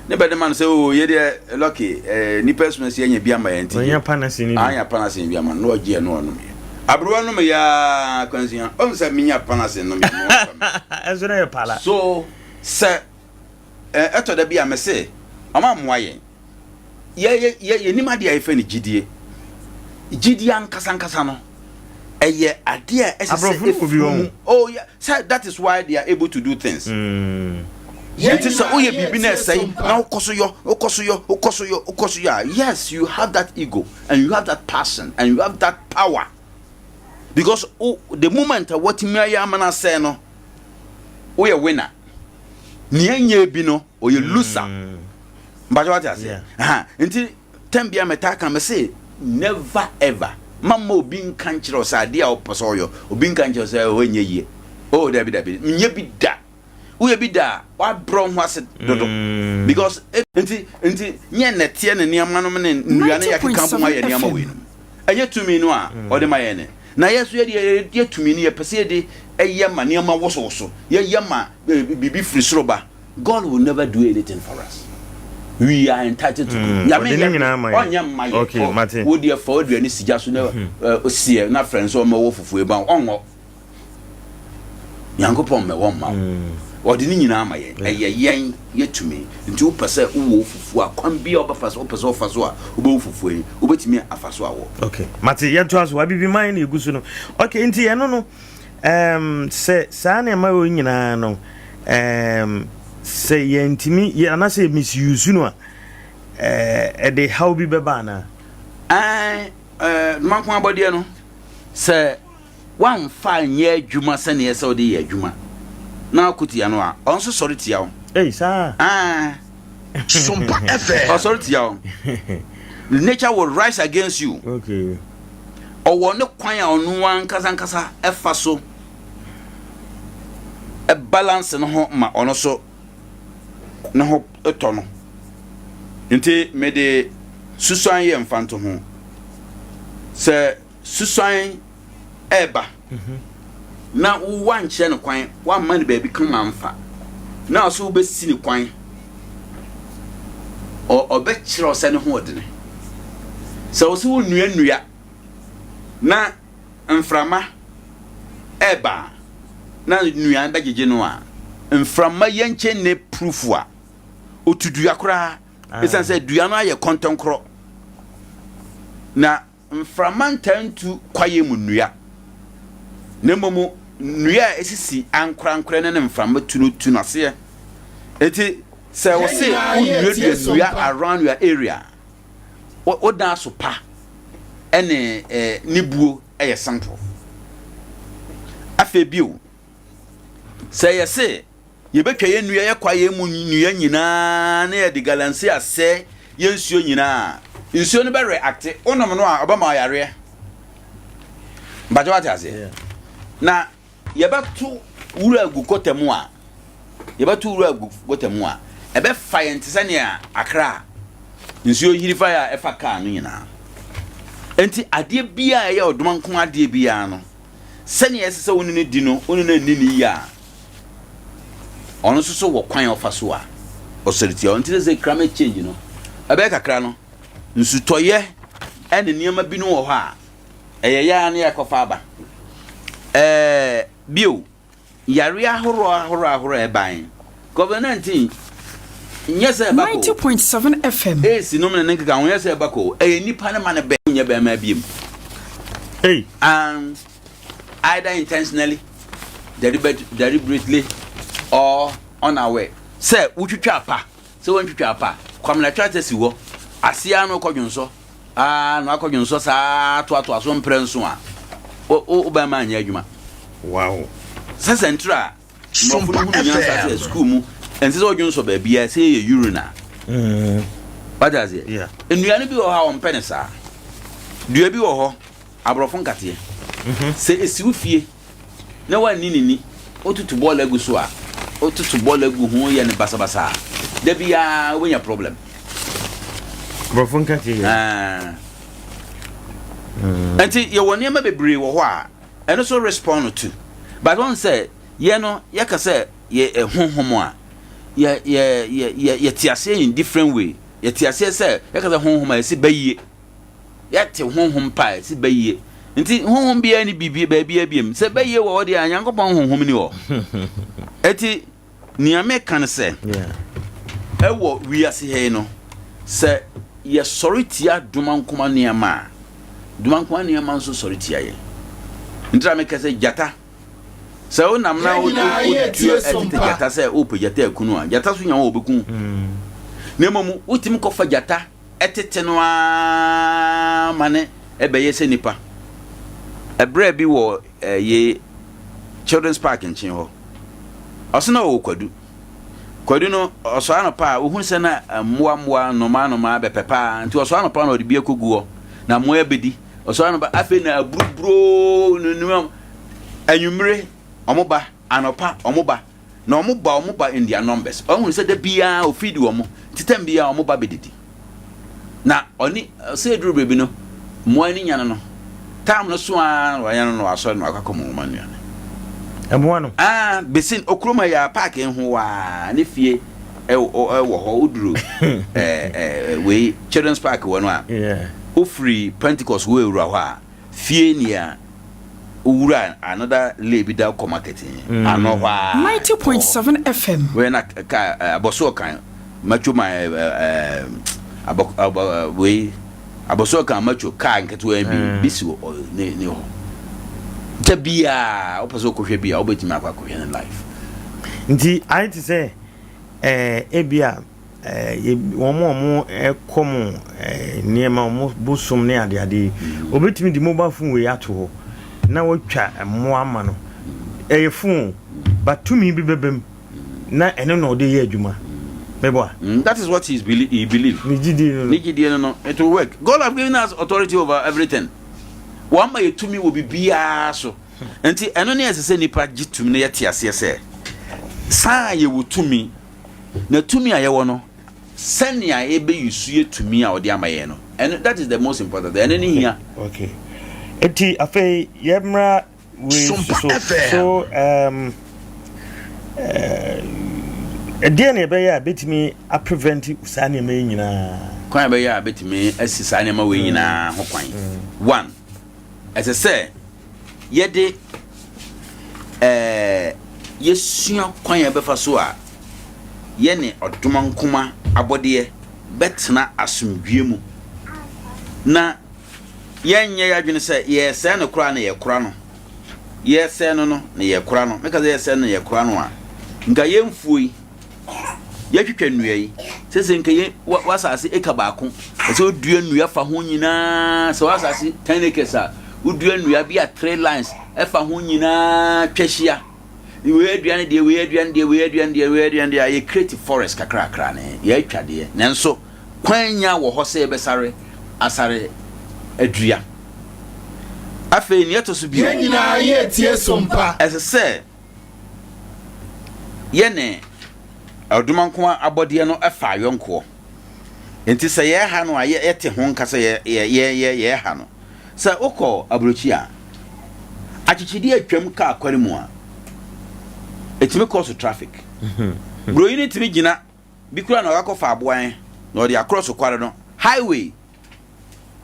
Ne bɛde ma no sɛ oo yɛ deɛ lucky eh, nipa asuma si anya bi ama yɛn nti Ɔnya panasi no bi. Anya panasi bi ama no na ɔgye ɛno ɔnom yɛ. Aberewa nom yɛ aa kwansua ɔn sɛ menya panasi nom yɛ no ɔfa me. Ɛnso na yɛ pala. So sɛ ɛtɔ da bi a mese ɔma mmoa yɛn. Yɛ yɛ yɛ yɛnim adeɛ a yɛfrɛ no gyidie. Gyidie ankasa ankasa no ɛyɛ adeɛ a ɛsɛ sɛ Aborɔfo no wɔ bi ɛfiri wɔn. mu. Oh yeah, sɛ that is why they are able to do things. Mm. Nti sɛ woyɛ biribi na ɛsɛe na wokɔ so yɔ, wokɔ so yɔ, wokɔ so yɔ, wokɔ so yɔ a, yes, you have that ego and you have that passion and you have that power. Because oh, the moment a watumi ayɛ ama no asɛe no, woyɛ winner. Nea nyɛ bi no, ɔyɛ loser. Mpakyɛ wate aseɛ? Aha, nti tɛm bia metaa ka me se never ever mamma obi nka nkyerɛ wo sɛ adeɛ a wopɛ sɛ ɔyɔ obi nka nkyerɛ wo sɛ oh ɛnyɛ yie. Oh dabi dabi, nyɛ bi da. Woyɛ bi da a wabrɛ wo ho ase dodo because nti nti nyɛ nnɛteɛ ne nneɛma nom ne nnua ne yɛkeka bom ayɛ nneɛma wei nom. Ɛnyɛ tumi no a ɔde ma yɛn ne. Na yɛ nso yɛde yɛ tumi no yɛpɛ sɛ yɛde ɛyɛ ma nneɛma wosowoso, yɛyɛ ma biribi firi soro ba. God will never do anything for us. We are entitled to do. Nyame Ɔde ne nyinaa ma yɛn. ɔnyɛ mma yɛ. Okay, mate. Wo deɛ fa w'aduane si gya so na seɛ na frɛ no sɛ ɔmmɛwɔ fufuo ba ɔnwɔ. Nyankopɔn mmɛwɔ mma wo. Ɔde ne nyinaa ma yɛn. Ɛyɛ yɛn yɛtumi. Nti wopɛ sɛ wowɔ fufuo a kwan bi a wobɛfa so wopɛ sɛ wofa so a wobɛwo fufuo yi wobɛtumi afa so awɔ. Okay, mate yɛntoa so abibiman na ɛgu so no. Okay, nti ɛno no um, sɛ saa nneɛma wɔ nyinaa no um, sɛ yɛntumi yɛ anaasɛ yɛ misuse no a ɛde haw bi bɛba anaa? Ɛɛ, ɛɛ, nnomanko abɔdeɛ no sɛ woamfa anyɛ adwuma sɛnea ɛsɛ wode yɛ adwuma na wako tia no a, ɔno nso sɔre tia wo. Ei, saa. Ah. Sompa FM. Ɔsɔre tia wo. Nature will rise against you. Okay. Ɔwɔ ne kwan a ɔno ankasa ankasa ɛfa so balance ne ho ma ɔno so ne ho tɔ no. Nti mede susuan yɛ mfantoho. Sɛ susuan reba na woankyerɛ no kwan, woamma no baabi kama amfa, na ɔsɛ wobɛsi no kwan, ɔbɛkyerɛ wo sɛ ne ho ɔdene. Sɛ wo sɛ wonnua nnua na mframa ɛreba a, na nnua bɛgyegye no a, mframa yɛnkyɛn ne proof a, ɔtu dua koraa, ɛsiane sɛ dua no ayɛ kɔntɔnkorɔ. Na Mframa ntaa ntu kwaeɛ mu nnua, na mmom nnua a ɛsisi ankorankorɛ no ne mframa tu no tu no aseɛ. Enti sɛ wɔse wonuadua nnua around your area a, wo dan so pa ne ne buo yɛ simple. Afei bio, sɛ yɛse Yɛbɛtwa yɛn nnua, yɛn kwaeɛ mu nnua nyinaa na yɛde galamsey asɛe yɛn nsuo nyinaa a, nsuo no bɛreacte. Wonom no a, ɔbɛma wo yareɛ. Mpakyɛ wate aseɛ? Na yɛbɛto wura agu gɔta mu a, yɛbɛto wura agu gɔta mu a, ɛbɛfa yɛn te sɛ nea Accra nsuo yiri fa yɛ a ɛfa kaa no nyinaa. Enti adeɛ biara a ɛyɛ ɔdoma nko adeɛ biara no, sɛnea ɛsɛ sɛ wo ne no di no, wo ne no anni no yie a, ɔno nso so wɔ kwan a ɔfa so a ɔsɔre tia wo. Nti sɛ sɛ climate change no, ɛbɛyɛ kakra no, nsutɔyɛ ne nneɛma binom wɔ hɔ a, ɛyɛ yɛ ara na yɛakɔfa aba. Ɛɛ bio, yareɛ ahoroɔ ahoroɔ ahoroɔ a ɛban. COVID-19 nyɛ sɛ ɛba kɔ. 90.7 FM. AIDS nom ne ne nkeka ho nyɛ sɛ ɛba kɔ. Ɛyɛ nipa ne ma no bɛ nyɛ bɛrima biem. Hey. Um, either intentionally, deliberate, deliberately, or unaware. Sɛ wotwitwa apa, sɛ woantwitwa apa, Kwamina tractor si hɔ, aseɛ ano kɔ dwonsɔ. Aa na wakɔ dwonsɔ saa toatoa so mprɛ nso a, wo wo bɛrima anyɛ adwuma. Wow. Sɛ sɛ ntira a, mmorɔfo no hunu nyansa sɛ sukuu mu, ɛnsɛ sɛ ɔdwonsɔ baabiara, sɛ yɛ urine a. Mm. Wate aseɛ? Yeah. Nnuane bi wɔ hɔ a wɔmpɛ ne saa. Dua bi wɔ hɔ, aborɔfo nkateɛ. Mm-hmm. Sɛ esi wo fie na wanni ne ni, wotutu bɔɔla gu so a, wotutu bɔɔla gu ho yɛ no basabasa a, da biara wobɛnya problem. Borɔfo nkate yɛ. Ah. Nti yɛwɔ nneɛma bebree wɔ hɔ a ɛno so respond to. But wɔn sɛ yɛ no yɛka sɛ yɛ honhom a yɛ yɛ yɛ yɛ yɛte aseɛ in different way. Yɛte aseɛ sɛ yɛka sɛ honhom a yɛsi bɛyie. Yɛte honhom pa a ɛsi bɛyie. Nti honhom biara ni biribi baabiara biam. Sɛ bɛyie wɔ hɔ deɛ a Nyankopɔn honhom ni hɔ. Eti nea meka no sɛ ɛwɔ wiase ha yi no sɛ yɛsɔre tia domankoma nneɛma a domankoma nneɛma nso sɔre tia yɛn. Nti na meka sɛ gyata sɛ wonam na wode tuo ɛtete gyata sɛ wopɛ gyata akunu a gyata so nya wo wɔbɛku. Na mmom wotumi kɔfa gyata tete no ara ma no bɛyɛ sɛ nipa. Ɛberɛ bi wɔ yei Children's Park nkyen hɔ, ɔse na ɔwɔ kwadu. Kwadu no, ɔsɔre anɔpa a, ohun sɛ na mmoa mmoa, nnomaa nnomaa bɛpɛ paa. Nti ɔsɔre anɔpa na ɔde bi akɔgu hɔ, na mmoa abɛdi. Ɔsɔre anɔpa, afei na aburuburo, anwummere, wɔn ba, anɔpa, wɔn ba. Na wɔn ba wɔn ba in their numbers. Ɔhunu sɛ da biara ofeed wɔn, nti time biara wɔn ba bɛdidi. Na ɔne sɛ eduru baabi no, mmoa ani nya no no, time no so ara na wanya no na wasɔre na wakɔ akɔma wɔn anuane. Mmoa no? Ah, besin okurom ha yɛ park ho waa ne fie ɛwɔ hɔ woduru ɛɛ ɛɛ wei children's park wɔ no a, wofiri Pentecost wo ewura hɔ a. Fie nea owura another lay bi da kɔ market mm. ano hɔ a. 90.7 FM. Wei na ka abɔso kan macho ma ɛɛ abɔ abɔ wei abɔso kan macho kaa nketewa bi mm. bi si wɔ ne ne hɔ. Nkyɛ biaa wopɛ sɛ wokɔhwɛ bi a wobɛtumi akɔ akɔhwɛ ne life. Nti ayɛ te sɛ ɛɛ ebia. Wɔn a wɔkɔ mo nneɛma, wɔn bosom ne adeade yi, wɔbɛtumi de mobile phone wei ato hɔ na wɔatwa mmoa ama no. Ɛyɛ phone but tumi bi bɛba mu na ɛno na ɔde yɛ adwuma. Meboa. Mm, that is what he believe. He believe. Ne gyidie no no. Ne gyidie no no. It will work. God have given us authority over everything. Wɔn ma yɛ tumi wɔ biribiara so. Nti ɛno ne ɛsɛ sɛ nipa gye tumi na yɛte aseɛ sɛ saa yɛwɔ tumi Na tumi a yɛwɔ no, sɛnea yɛbɛ use yɛ tumi a ɔde ama yɛn no, ɛno that is the most important, ɛno ne hia. Okay. Eti afei yɛmmra wei so so um, ɛdeɛ na yɛbɛyɛ a bɛtumi aprevent saa nneɛma yi nyinaa. Kwan a yɛbɛyɛ a bɛtumi asi saa nneɛma wei nyinaa ho kwan. One, ɛsɛ sɛ yɛde ɛɛ yɛsua kwan a yɛbɛfa so a yɛne ɔdomankoma abɔdeɛ bɛtena asomdwoeɛ mu na yɛnyɛ yɛn adwene sɛ yɛresɛe no koraa na yɛkora no yɛresɛe no no na yɛkora no meka sɛ yɛresɛe no na yɛkora no a nka yɛn mfuo yi Yɛtwitwa nnua yi, sese nka yɛ w'asase eka baako, ɛsɛ wodua nnua fa ho nyinaa, sɛ w'asase 10 acres a, wodua nnua bi a three lines ɛfa ho nyinaa twa hyia. Wei aduane deɛ, wei aduane deɛ, wei aduane deɛ, wei aduane deɛ, yɛ create forest kakrakra ne yɛatwa deɛ. Nanso kwan nya wɔ hɔ sɛ yɛbɛsare asare adua. Afei nea ɛtɔ so bio. Yɛn nyinaa yɛretie Sompa. Ɛsɛ sɛ yɛne Ɔdomankoma abɔdeɛ no fa ayɔnkoɔ. Nti sɛ yɛreha no a, yɛte ho nka sɛ yɛreha no. Sɛ wokɔ aburokyi a, akyekyedeɛ atwam kaa kwan mu a, ɛtumi kɔ so traffic. Buronyi no tumi gyina bi koraa na ɔakɔfa aboa na ɔde akorɔ so kware no, highway.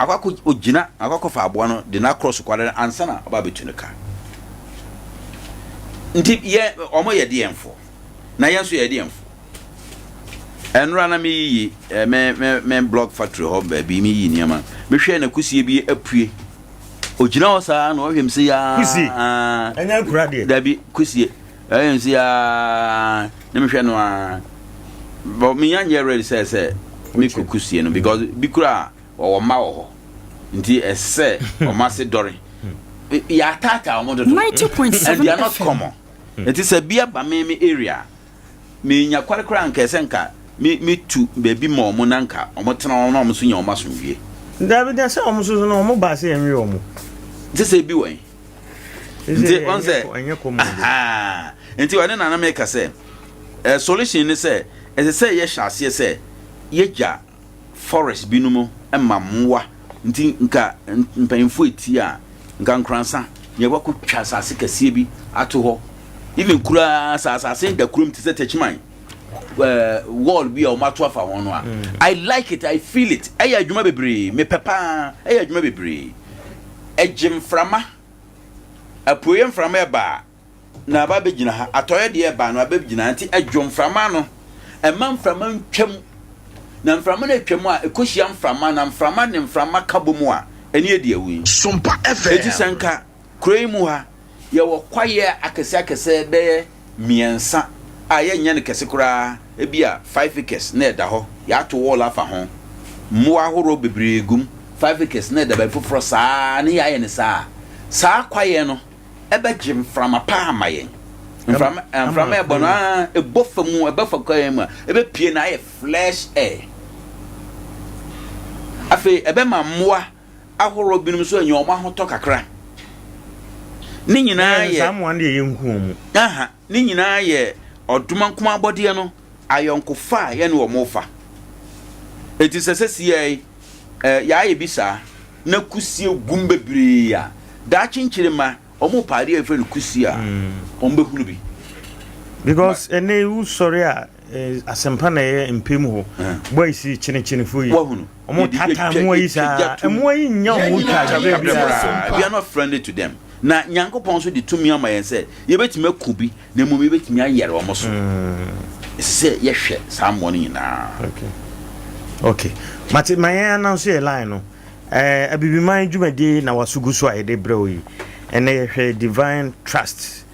Akɔ akɔ ogyina akɔ akɔfa aboa no de no akorɔ so kware no ansa na ɔba abɛtu no ka. Nti yɛ wɔn yɛ deɛnfoɔ na yɛn nso yɛ deɛnfoɔ. Ɛnora na meyiyi eh, me me me blog factory hɔ baabi meyi nneɛma mehwɛ na kusie bi apue ogyina hɔ saa na ɔhwɛ m sɛ yaa kusie ɛnyɛ nkura deɛ dabi kusie Ɛyɛ nsi aa ne mehwɛ no aa but menya nyɛ ready sɛ sɛ me kɔ kusie no because bi kura wɔwɔ mma wɔ hɔ nti ɛsɛ wɔn ase dɔre yɛataataa wɔn dodo and they are not common nti sɛ bi aba me me area menya kware koraa nka ɛsɛ nka me me tu baabi ma wɔn na nka wɔn tena wɔn na wɔn nso nya wɔn asomdwie. Dabi na sɛ wɔn nso so no wɔn ba sɛ yɛn we wɔn. Nti sɛ ebi wɔ yi. Nti wɔn sɛ nti ɔne nana meka sɛ eh, solution ne sɛ ɛsɛ sɛ yɛhyɛ aseɛ sɛ yɛgya forest binom ma mmoa nti nka mpanyinfoɔ eti a nka nkoransa yɛbɛkɔ twa asase kɛseɛ bi ato hɔ even koraa sɛ asase da kurom te sɛ Techiman uh, wall bi a wɔn ato afa ho no a mm. I like it I feel it ɛyɛ adwuma bebree mepɛ paa ɛyɛ adwuma bebree Ɛgye mframa. Apueeɛ mframa ɛba a, na aba abɛgyina ha. Atɔeɛ deɛ ɛba a, na aba abɛgyina ha. Nti ɛdwo mframa ano. Ɛmma mframa ntwam. Na mframa no atwam a, ɛkɔhyia mframa, na mframa ne mframa ka bɔ mu a, ɛne adi awu yi. Sompa FM. Enti sɛ nka kuro yi mu ha, yɛwɔ kwaeɛ akɛseɛ akɛseɛ bɛyɛ mmiɛnsa a yɛnyɛ no kɛse koraa, ebia five acres na ɛda hɔ, yɛato wall afa ho, mmoa ahorow bebree gu mu, five acres na ɛda baabi foforɔ saa ara na yɛayɛ no saa a, saa kwaeɛ no bɛgye mframa pa ama yɛn. Mframa, mframa ɛbɔ no aa, ɛbɔ fa mu, ɛbɛ fa kwaeɛ mu a, ɛbɛpue na ayɛ fresh air. Afei ɛbɛma mmoa ahorow binom nso anya wɔn ahotɔ kakra. Ne nyinaa yɛ. Saa mmoa no deɛ yɛnku wɔn mu. Aha, ne nyinaa yɛ ɔdomankoma abɔdeɛ no ayɔnkofa a yɛne wɔn fa. Eti sɛ sɛsiɛ yi, eh, yɛayɛ bi saa na kusie gum bebree a, daakye nkyirimma wɔn pɛ adeɛ a yɛfrɛ no kusie a, wɔn bɛhunu bi. Because ɛnɛ yi wosɔre a eh, asɛmpa na ɛyɛ mpem hɔ. Boys yi kyenekyenefo yi. Wahunu. Wɔn taataa mmoa yi saa. Mmoa yi nnya wɔn twa berɛ biara. We are not friendly to them. Na Nyankopɔn nso de tumi ama yɛn sɛ yɛbɛtumi aku bi na mmom yɛbɛtumi ayɛre wɔn so. Ɛsɛ sɛ yɛhwɛ saa mmoa no nyinaa. Okay. Okay. Mate ma yɛn announce yɛ line no. Eh, Abibiman dwumadie na waso gu so a yɛde brɛ wo yi. Ɛnɛ yɛhwɛ Divine Trust.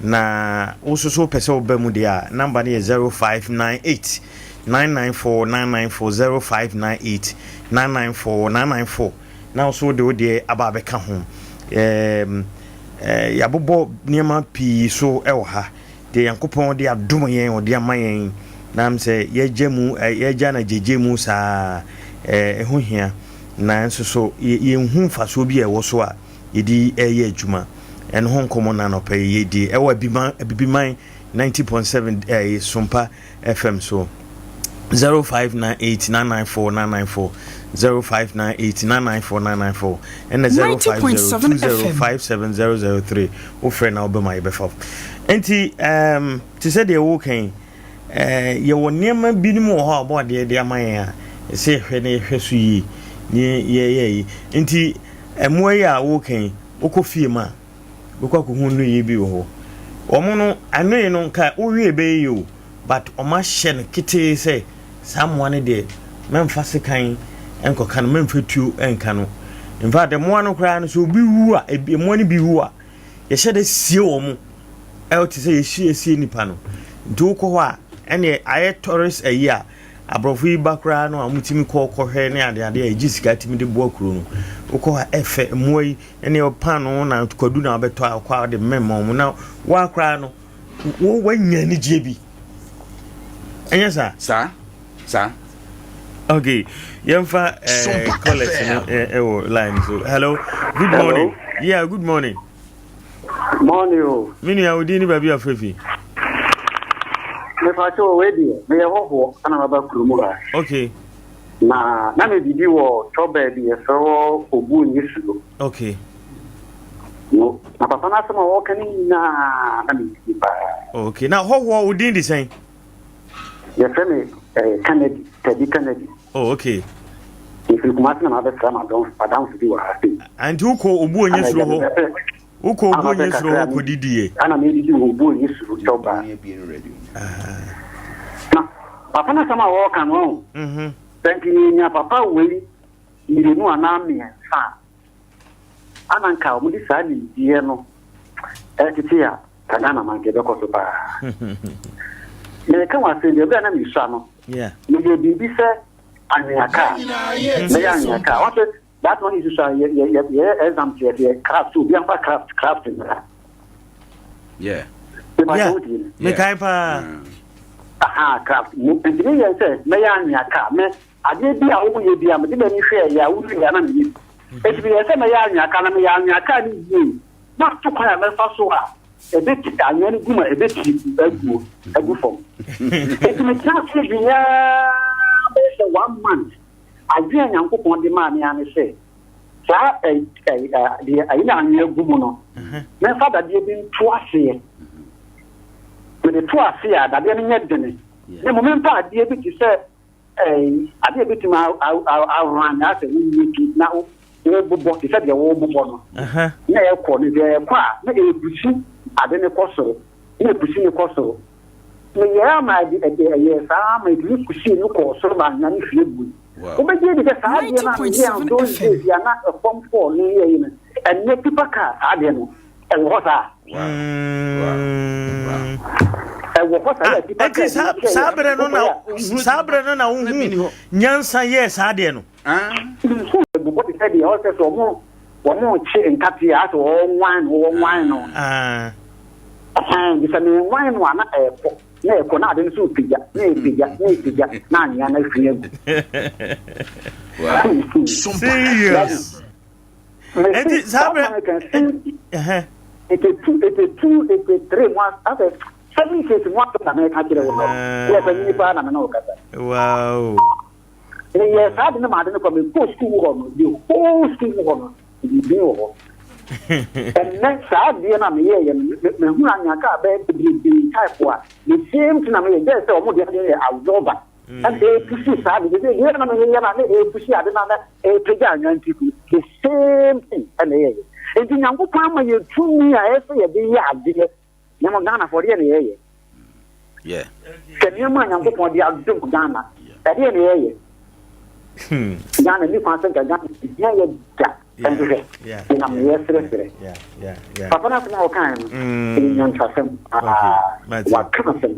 Na wo nso so wopɛ sɛ woba mu deɛ a, number no yɛ 0598 994 994 0598 994 994 na wo nso wode wo deɛ aba abɛka ho. Ɛɛm, ɛɛ, yɛabobɔ nneɛma pii so wɔ ha. Deɛ Nyankopɔn de adom yɛn, ɔde ama yɛn, na am sɛ yɛagya mu, yɛagya no agyegye mu saa, ɛɛ, ɛho hia. Nanso so yɛnhu mfasoɔ bi a ɛwɔ so a yɛde reyɛ adwuma. Ɛno ho nkɔmmɔ na anɔpa yi yɛdi ɛwɔ Abiman, Abibiman 90.7 ɛɛ Sompa FM so. 0598 994 994 0598 994 994 ɛna 050 2057003 wofrɛ na wobɛma yɛbɛfa nti um, te sɛ deɛ woka yi eh, yɛwɔ nneɛma binom wɔ hɔ a ɔbɔ adeɛ de ama yɛn a ɛsɛ yɛhwɛ na yɛhwɛ so yie ne yɛyɛ yi nti Mmoa yi a woreka yi, wokɔ fie mu a, wobɛkɔ akɔhu nnoeɛ bi wɔ hɔ. Wɔn no, annoe no nka wowie bɛyɛ yie o, but wɔahyɛ no ketee sɛ saa mmoa no deɛ, mɛmfa sekan nkɔka no, mɛmfa tuo nka no. In fact, mmoa no koraa no, sɛ obi wu a, mmoa no bi wu a, yɛhyɛ da sie wɔn ɛwɔ te sɛ yɛsie sie nipa no. Nti wokɔ hɔ a, ɛneɛ ayɛ tourist ayi a, Aborɔfo yi ba koraa no a wɔtumi kɔ kɔhwɛ ne adeade a ɛgye sika tumi de boa kuro no. Wokɔ hɔ a ɛfɛ mmoa yi ne paano na kwadu na wobɛtɔ a wokɔ a wode mmɛmma wɔn na woa koraa no wo woanya anigyeɛ bi. Ɛnyɛ saa? Saa saa. Okay, yɛmfa eh, callers no eh, ɛwɔ line so. Hello, good morning. Hello. Yeah, good morning. Morning o. Me nua wo din ne baabi a frɛ fi. Mepa kyɛw wei deɛ meyɛ hɔhoɔ ɛna maba kurom ha. Okay. Na na medidi wɔ twɔ baabi yɛfrɛ hɔ Obuo Nyesuro. Okay. No, na papa no asɛm a wɔka no nyinaa na medidi paa. Okay, na hɔhoɔ wo din de sɛn? Yɛfrɛ me eh, Kennedy, Teddy Kennedy. Oh, okay. Mefiri Kumasi na mabɛsra m'adamfo bi wɔ ha sei. Anti wokɔ Obuo Nyesuro hɔ? Wokɔ Obuo Nyesuro hɔ kɔdidiiɛ? Ana medidi wɔ Obuo Nyesuro kyɛw Na papa no asɛm a wɔreka no ɔho. Mhm. Sɛ nka yɛnya papa wei mmienu anaa mmiɛnsa a, ana nka wɔde saa nimdeɛ no ɛtete a, ka Ghana man nka ɛbɛkɔ so paa. Meka wɔ asɛm bi, ɛberɛ a na mesua no, meyɛ biribi sɛ anwea kaa. Mɛyɛ anwea kaa. Wɔn sɛ that one is so yɛ yɛ yɛ exam yɛ yɛ craft obi anfa craft craft mmra. Yeah. Yeah. Mekae paa. Aha craft mu nti ne yɛn sɛ mɛyɛ anwea kaa mɛ adeɛ bi a wɔyɛ bi a mede m'ani hwɛ yɛ a wowie a na meyɛ bi. Eti meyɛ sɛ mɛyɛ anwea kaa na meyɛ anwea kaa ne yie na to kwan a mɛfa so a ɛbɛti anwea no gu ma ɛbɛti aguo agu fam. Eti metena ase dwenyaa bɛyɛ sɛ one month. Adwene a Nyankopɔn de maa me ara ne sɛ, saa ɛ, ɛ, ɛ, deɛ ayi na anwea gu mu no, memfa dadeɛ bi nto aseɛ. Mede to aseɛ a, dadeɛ no nyɛ dene. Na mmom memfa adeɛ bi te sɛ ɛ, adeɛ a ɛbɛtumi aran asɛ woyɛ bi na wobobɔ te sɛ deɛ wobobɔ no. Na ɛkɔ no, deɛ ɛkɔ a, na ɛpusi ade no kɔ soro, na ɛpusi no kɔ soro. Meyɛɛ ama ɛde ɛde ɛyɛɛ saa ma ɛtumi kusii no kɔɔ soro ma anwea no hwie gui. Wobɛgye adi sɛ saa adeɛ no a meyɛɛ on those days yi a na ɛfam fɔɔ no yɛe no, ɛnnɛ tipa kaa saa adeɛ no, ɛwɔ hɔ saa? Ɛwɔ hɔ saa yɛ tipa kaa bi saa berɛ no na saa berɛ no na wohu nyansa yɛɛ saa adeɛ no. Nsu bobɔ te sɛ deɛ ɔsɛ sɛ wɔn wɔn kye nkateɛ asɛ wɔn no wɔn no. Ɛhɛn, nti sɛ menwan no a na ɛkɔ, na ɛkɔ, na ade no nso repagya, na ɛrepagya, na ɛrepagya, na anwea no ahwie agu. Serious. Enti saa bere. 82, 82, 83 mu asɛ 76 mu asɛ na mɛka kyerɛ wo no. Yɛ sɛ nyini paa na me ne wo kasa. Wow. Meyɛɛ saa ade no ma ade no kɔ mekɔɔ sukuu mu hɔ no, the whole sukuu mu hɔ no, biribi wɔ hɔ. Ɛnnɛ saa adeɛ no a meyɛeɛ no, mahunu anwea kaa bɛyɛ bebrebe type a the same thing na meyɛ, gyɛɛ sɛ wɔn deɛ adeɛ yɛ absorber. Ɛna ɛrepusi saa ade, sɛ deɛ na meyɛ no a na ɛrepusi ade no a na ɛrepagya anwea nti the same thing ɛna ɛyɛyɛ. Nti Nyankopɔn ama yɛ tumi a ɛyɛ sɛ yɛde yɛ adeɛ. Na mmom Ghanafoɔ deɛ na yɛyɛ. Hwɛ nneɛma a Nyankopɔn de adom Ghana, ɛdeɛ na yɛyɛ. Hmm. Ghana ni kwan sɛ nka Ghana hia yɛ da ɛnso hwɛ yɛnam ne yɛserɛserɛ. Papa no asɛm a ɔkae no hmm. ɛyɛ nyansasɛm waka asɛm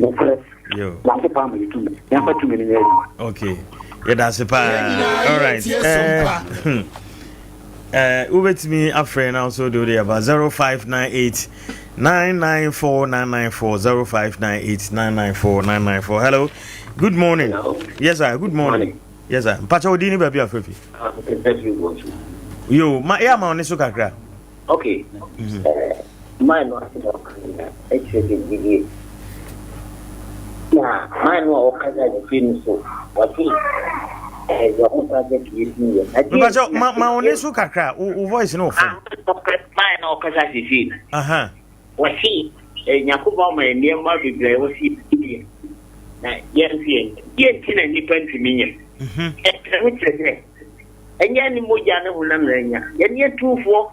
nokorɛ Nyankopɔn ama yɛ tumi yɛmfa tumi no nyɛ adwuma. Okay yɛda ase paa alright eh, eh, wobɛtumi afrɛ na nso de wode aba 0598 994 994 0598 994 994 hello good morning hello. yes sir good morning, morning. yes sir mpakyɛ wodi ne baabi afrɛ fi yo ma yɛ ama wo ne so kakra Okay. Man no asɛm a ɔka nyinaa ɛkyerɛ sɛ gyidie. Na man no a ɔkasa gyidie no so wɔte ɛɛ deɛ ɔmo ka sɛ kìí si yɛ. Mepakyɛ ma ma wo ne so kakra wo voice no wɔ fam. Man no ɔkasa sisi no. Wɔte Nyankopɔn ma yɛ nneɛma bebree a wɔsi yɛ na yɛn nso yɛn deɛ nti na nnipa ntumi nyɛ. Ɛkyerɛ kyerɛ sɛ. Ɛnyɛ ne mogya ne honam na anya. Yɛne atumfoɔ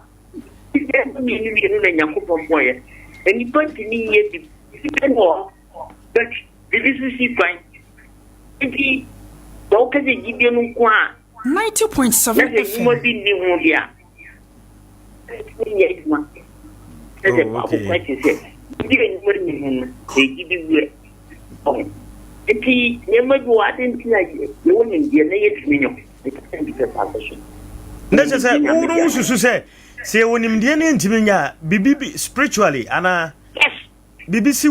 yɛn mmienu mmienu na Nyankopɔn bɔɔ yɛn. Nnipa ntumi nyɛ biribi wɔ hɔ, but biribi nso si kwan. Nti sɛ woka sɛ gyidie no nko a, 90.7 na sɛ nnwuma bi nni ho deɛ a, ɛntumi nyɛ adwuma. Sɛ sɛ Bible kwan kyerɛ sɛ gyidie a nnwuma nni ho no, ɛyɛ gyidi wuɛ. Ɔho. Nti nneɛma bi wɔ ade nti na yɛwɔ nimdeɛ na yɛtumi nyɛ. Na kyerɛ sɛ wo no wosusu sɛ sɛ yɛwɔ nimdeɛ no yɛntumi nyɛ a biribi bi spiritually anaa biribi si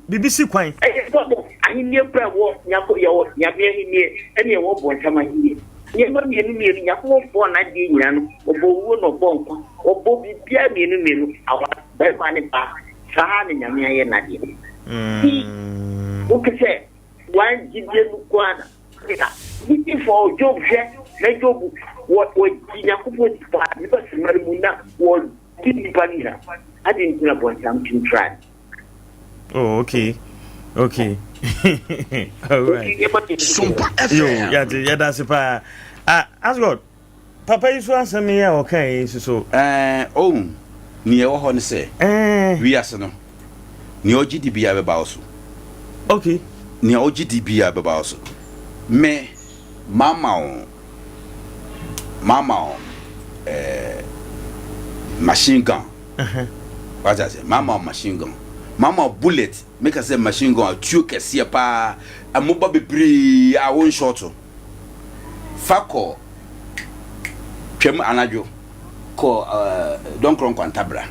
biribi si kwan. Ɛyɛ sɛ ahenni kura wɔ nyako yɛwɔ nyame ahenni ɛne ɛwɔ bɔnsam ahenni. Nneɛma mmienu mmienu, Nyankopɔn bɔɔ n'adeɛ nyinaa no, ɔbɔɔ owuo na ɔbɔɔ nkwa, ɔbɔɔ biribiara mmienu mmienu, aware, barima ne baa, saa na Nyame ayɛ n'adeɛ. Nti, woka sɛ wɔn gyidie no nko ara na gyidifo Job hwɛ na Job wɔ wɔgye Nyankopɔn di paa, nnipa sima no mu na wɔdi nnipa no nyinaa. Ade nti na bɔnsam tumi try no. Oh, okay. Okay. All right. Sumpa FM. Yo, yɛde yɛda ase paa. Ah, Asgod, papa yi so asɛm yi a ɔka yi nso so. Ɛɛ, oh, nea ɛwɔ hɔ ne sɛ, eh. wiase no, nea ɔgye di biara bɛba wo so. Okay. Nea ɔgye di biara bɛba wo so. Me, mama wo, mama wo, eh, machine gun. Wate aseɛ? Mama wo machine gun. Mama wo bullet. Meka sɛ machine gun a tuo kɛseɛ paa. Mmoba bebree a wo nshɔɔto. Fa kɔ twam anadwo kɔ uh, Dɔnkorɔ Nkwanta bra.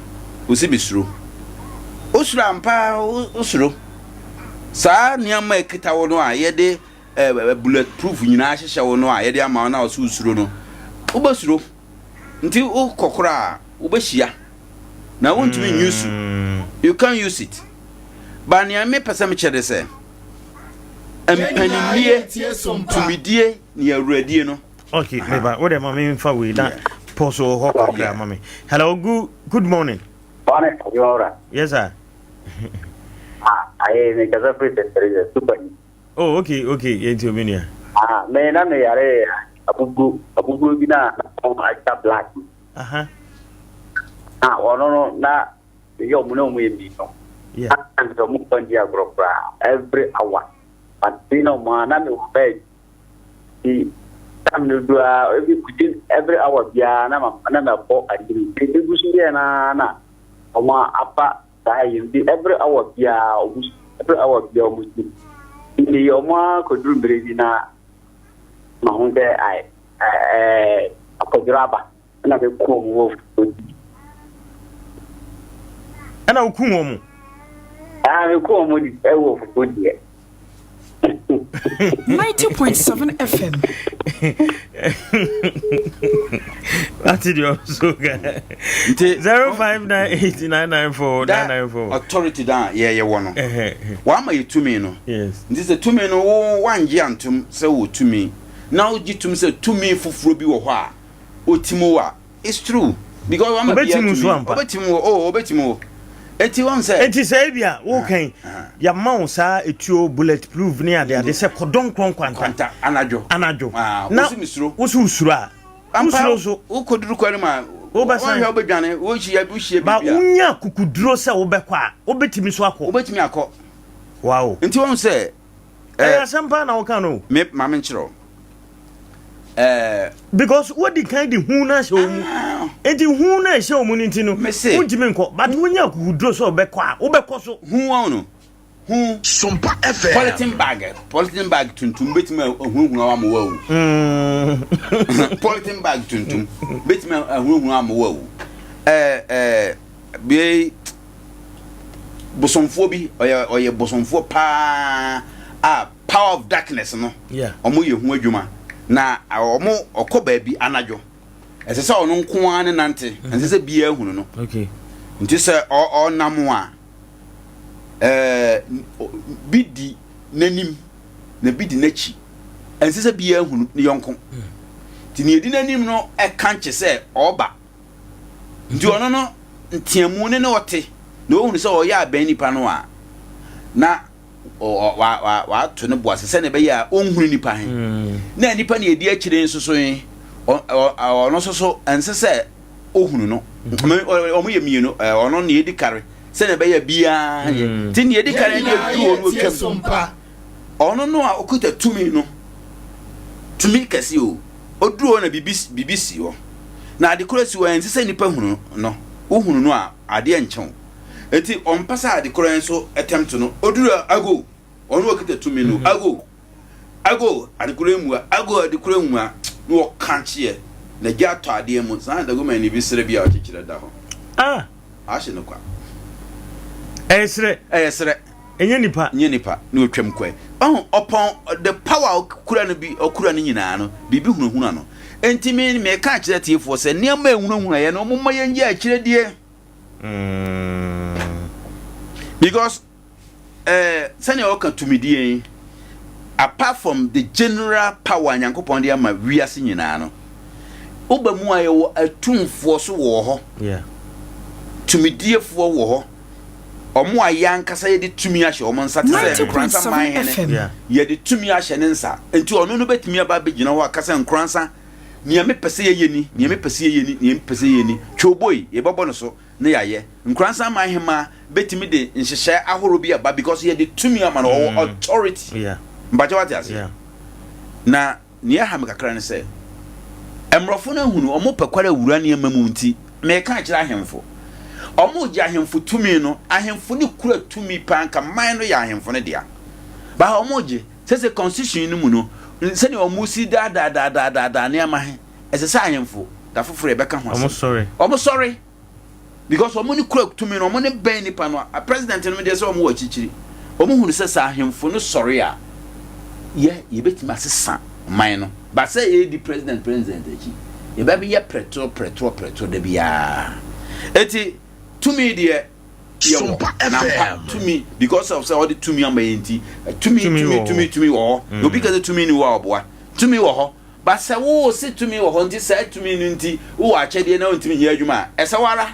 Wosi mesuro. Wosuro ampa wosuro. Saa nneɛma a ɛkita wo no a yɛde uh, bullet proof nyinaa hyehyɛ wo no a yɛde ama wo na wɔso wosuro no, wobɛsuro. Nti wo kɔ koraa a wobɛhyia na wontumi mm. use you can't use it but nea mepɛ sɛ mekyerɛ de sɛ mpanimie tumidie ne awuradie no okay meba wo de ma memfa wei na pɔ so wɔ hɔ kakra ma me hello good, good morning Morning, yes sir ah, aye, me kasa free super Oh okay okay yɛn ti omi nua. Ah me na me yare abubuo abubuo bi na na ɔmo atwa black. Aha. Ah ɔno no na yɛ ɔmo na ɔmo yɛ mmienu. Yeah. Na sɛ ɔmo mfa ndi agorɔ koraa every hour. But bi na ɔmo a na me wɔ bed. Ti time no du a every within every hour biara na ma na ma bɔ adiri. Ebi gu so yɛ na na ɔmo afa Saa yi nti every hour biara ɔmo su, every hour biara ɔmo su. Nti ɔmo ara kɔduru mmerɛ bi na ma ho sɛ ae ɛɛ akɔdwerɛ aba ɛna me ku ɔmo wɔ fufuo di. Ɛna wo ku wɔn? Ah me ku ɔmo ɛwɔ fufuo deɛ. 90.7 FM. That's it, you're so good. 0598994994. Authority da yeah yeah one. Wa ma yɛ tumi no. Yes. Nti sɛ tumi no wo wangye antom sɛ wɔ tumi. Na wogye tom sɛ tumi foforɔ bi wɔ hɔ a ɔtim wo a It's true because wama bia Obetumi tumi. nso ampa. Obetumi wo oh obetumi wo. Eti wɔn sɛ. Eti sɛ ebi a wokan yɛama wo saa etuo bullet proof ne ade ade sɛ kɔdɔn korɔ nkwanta. Nkwanta anadwo. Anadwo. Ah, Na wosi mesuro. wosi wosuro a. Ampa Wosuro nso. wokɔduru kwan mu a. Wobɛsan. Wɔnhwɛ wobɛdwane wohyia wohyia Ba biribi a. wonya kukuduro sɛ wobɛkɔ a wobɛtumi nso akɔ. Wobɛtumi akɔ. Wow. Nti wɔn sɛ. Ɛyɛ asɛm paa na woka no o. Me ma me nkyerɛ wo. Ɛɛ. Because wodi kan de hu no ahyɛ wo mu. Ah. Nti hu no a ɛhyɛ wo mu no nti no. Mese. Wontumi nkɔ. But wonya akokoduro sɛ wobɛkɔ a, wobɛkɔ so. Hu wɔn no. Hu. Sompa FM. Polythene bag, polythene bag tuntum betumi ahunahuna wo ama woawu. Mm. Polythene bag tuntum betumi ahunahuna ama woawu. Ɛɛ ɛɛ bie. bosomfoɔ bi ɔyɛ ɔyɛ bosomfoɔ paa a power of darkness no wɔn yɛ ho adwuma na wɔn ɔkɔ baabi anadwo ɛsɛ sɛ ɔno nko ara ne nante mhm. ɛsɛ sɛ biara hunu no nti sɛ ɔnam a ɛɛ bi di n'anim na bi di n'akyi ɛnsɛ sɛ biara hunu ne yɔnko mm. nti nea edi n'anim no ɛka nkye sɛ ɔba. Nti ɔno no nteamu ne ne ɔte na ohunu sɛ ɔyɛ abɛn nipa no a, na wato ne bo ase sɛnea ɛbɛyɛ a ɔnhunu nipa he. Mm. Na nipa ne ɛdi akyire nso so he, ɔno nso so ɛnsɛ sɛ ohunu no. Mm-hmm. Ɔmo yɛ mmienu, ɔno ne ɛdi kare sɛnea ɛbɛyɛ biara yɛ. Mm. Nti ne ɛdi kare ne ɛduru hɔ no ɔtwam. Ɔno no a ɔkuta tumi no, tumi kɛse o, ɔduru hɔ na biribi biribi si hɔ. Na ade korɔ si hɔ, ɛnsɛ sɛ nnipa hunu no. Wohunu no a, adeɛ nkye wo. Enti ɔmpɛ sɛ ade korɔ nso tɛmto no. Ɔduru a, ago! Ɔno a ɔkuta tumi no, ago! Ago! Ade korɔ mmua, ago! Ade korɔ mmua. Na ɔka kyeɛ, na gya atɔ adeɛ mu. Saa na Dagomani bi serɛ bi a ɔkyekyerɛ da hɔ. Ah! Ahye no kwa. Ɛyɛ serɛ. Ɛyɛ serɛ. Ɛnyɛ nipa. Nyɛ nipa na otwam kɔe. Ɔho, ɔpɔn the power a ɔkura no bi, ɔkura no nyinaa no, biribi hunahuna no. Enti me, meka akyerɛ atiefoɔ sɛ, nneɛma a ɛhunahuna yɛn no, momma yɛngye akyerɛdie. Because eh, sɛnea ɔka tumidie yi, apart from the general power a Nyankopɔn de ama wiase nyinaa no, woba mu a yɛwɔ atumfoɔ so wɔ hɔ. Yeah. Tumidiefoɔ wɔ hɔ. Wɔn a yɛn ankasa yɛde tumi ahyɛ wɔn nsa te sɛ Nkoransa man hene. Yɛde tumi ahyɛ ne nsa. Nti ɔno no bɛtumi aba abɛgyina hɔ aka sɛ Nkoransa, nea mepɛ sɛ yɛyɛ ni, nea mepɛ sɛ yɛyɛ ni, nea mepɛ sɛ yɛyɛ ni. Twoboi, yɛbɛbɔ no so na yɛayɛ. Nkoransa man hemmaa bɛtumi de nhyehyɛe ahorow bi aba because yɛde tumi ama no, ɔwɔ authority. Mpakyɛ wate aseɛ? Na Nea ɛha me kakra ne sɛ, mmorɔfo no ahunu wɔn pɛ kware awura nneɛma mu nti, meka akyerɛ ahemfo. Wɔregye ahemfo tumi no, ahemfo no kura tumi paa, nka man no yɛ ahemfo no dea. But wɔregye, sɛsɛ constitution no mu no, sɛnea wɔsi daadaadaadaadaa nneɛma he, ɛsɛ sɛ ahemfo, da foforɔ yɛbɛka ho asɛm. Wɔsɔre. Because wɔn ne kura tumi no, wɔn ne bɛn nipa no. A president no deɛ sɛ wɔn wɔ akyirikyiri. Wɔn hunu sɛ sɛ ahemfo no sɔre a, yɛ yɛbɛtumi asesa man no. But sɛ yɛdi president president akyi, yɛbɛyɛ prɛtoɔ prɛtoɔ prɛtoɔ da biara. Eti tumi deɛ yɛwɔ na mpa tumi because of sɛ ɔde tumi ama yɛn nti tumi tumi tumi tumi wɔ hɔ. Obi ka sɛ tumi ni wɔ a ɔboa. Tumi wɔ hɔ. But sɛ wo se tumi wɔ hɔ nti saa tumi no nti wo wɔ akyɛdeɛ na wontumi nyɛ adwuma a, ɛsɛ wo ara.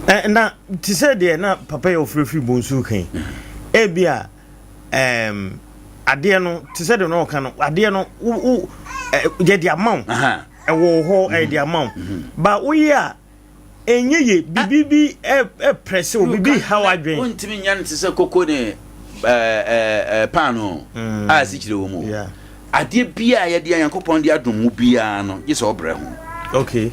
Eh, na te sɛ deɛ na papa yɛ ɔfrɛ firi bonsu ka yi, ebi a um, adeɛ no te sɛ deɛ na ɔka no adeɛ no wo wo yɛde ama wo ɛwɔ hɔ ɛyɛde ama wo ba woyɛ a Ɛnyɛ ye, biribi bi ɛprɛse wo, biribi ha w'adwen. Wontumi nya no te sɛ koko ne paano mm. a asikyire wɔ mu. Adeɛ biara yɛde a Nyankopɔn de adom mu biara no, gye sɛ ɔbrɛ ho. Okay.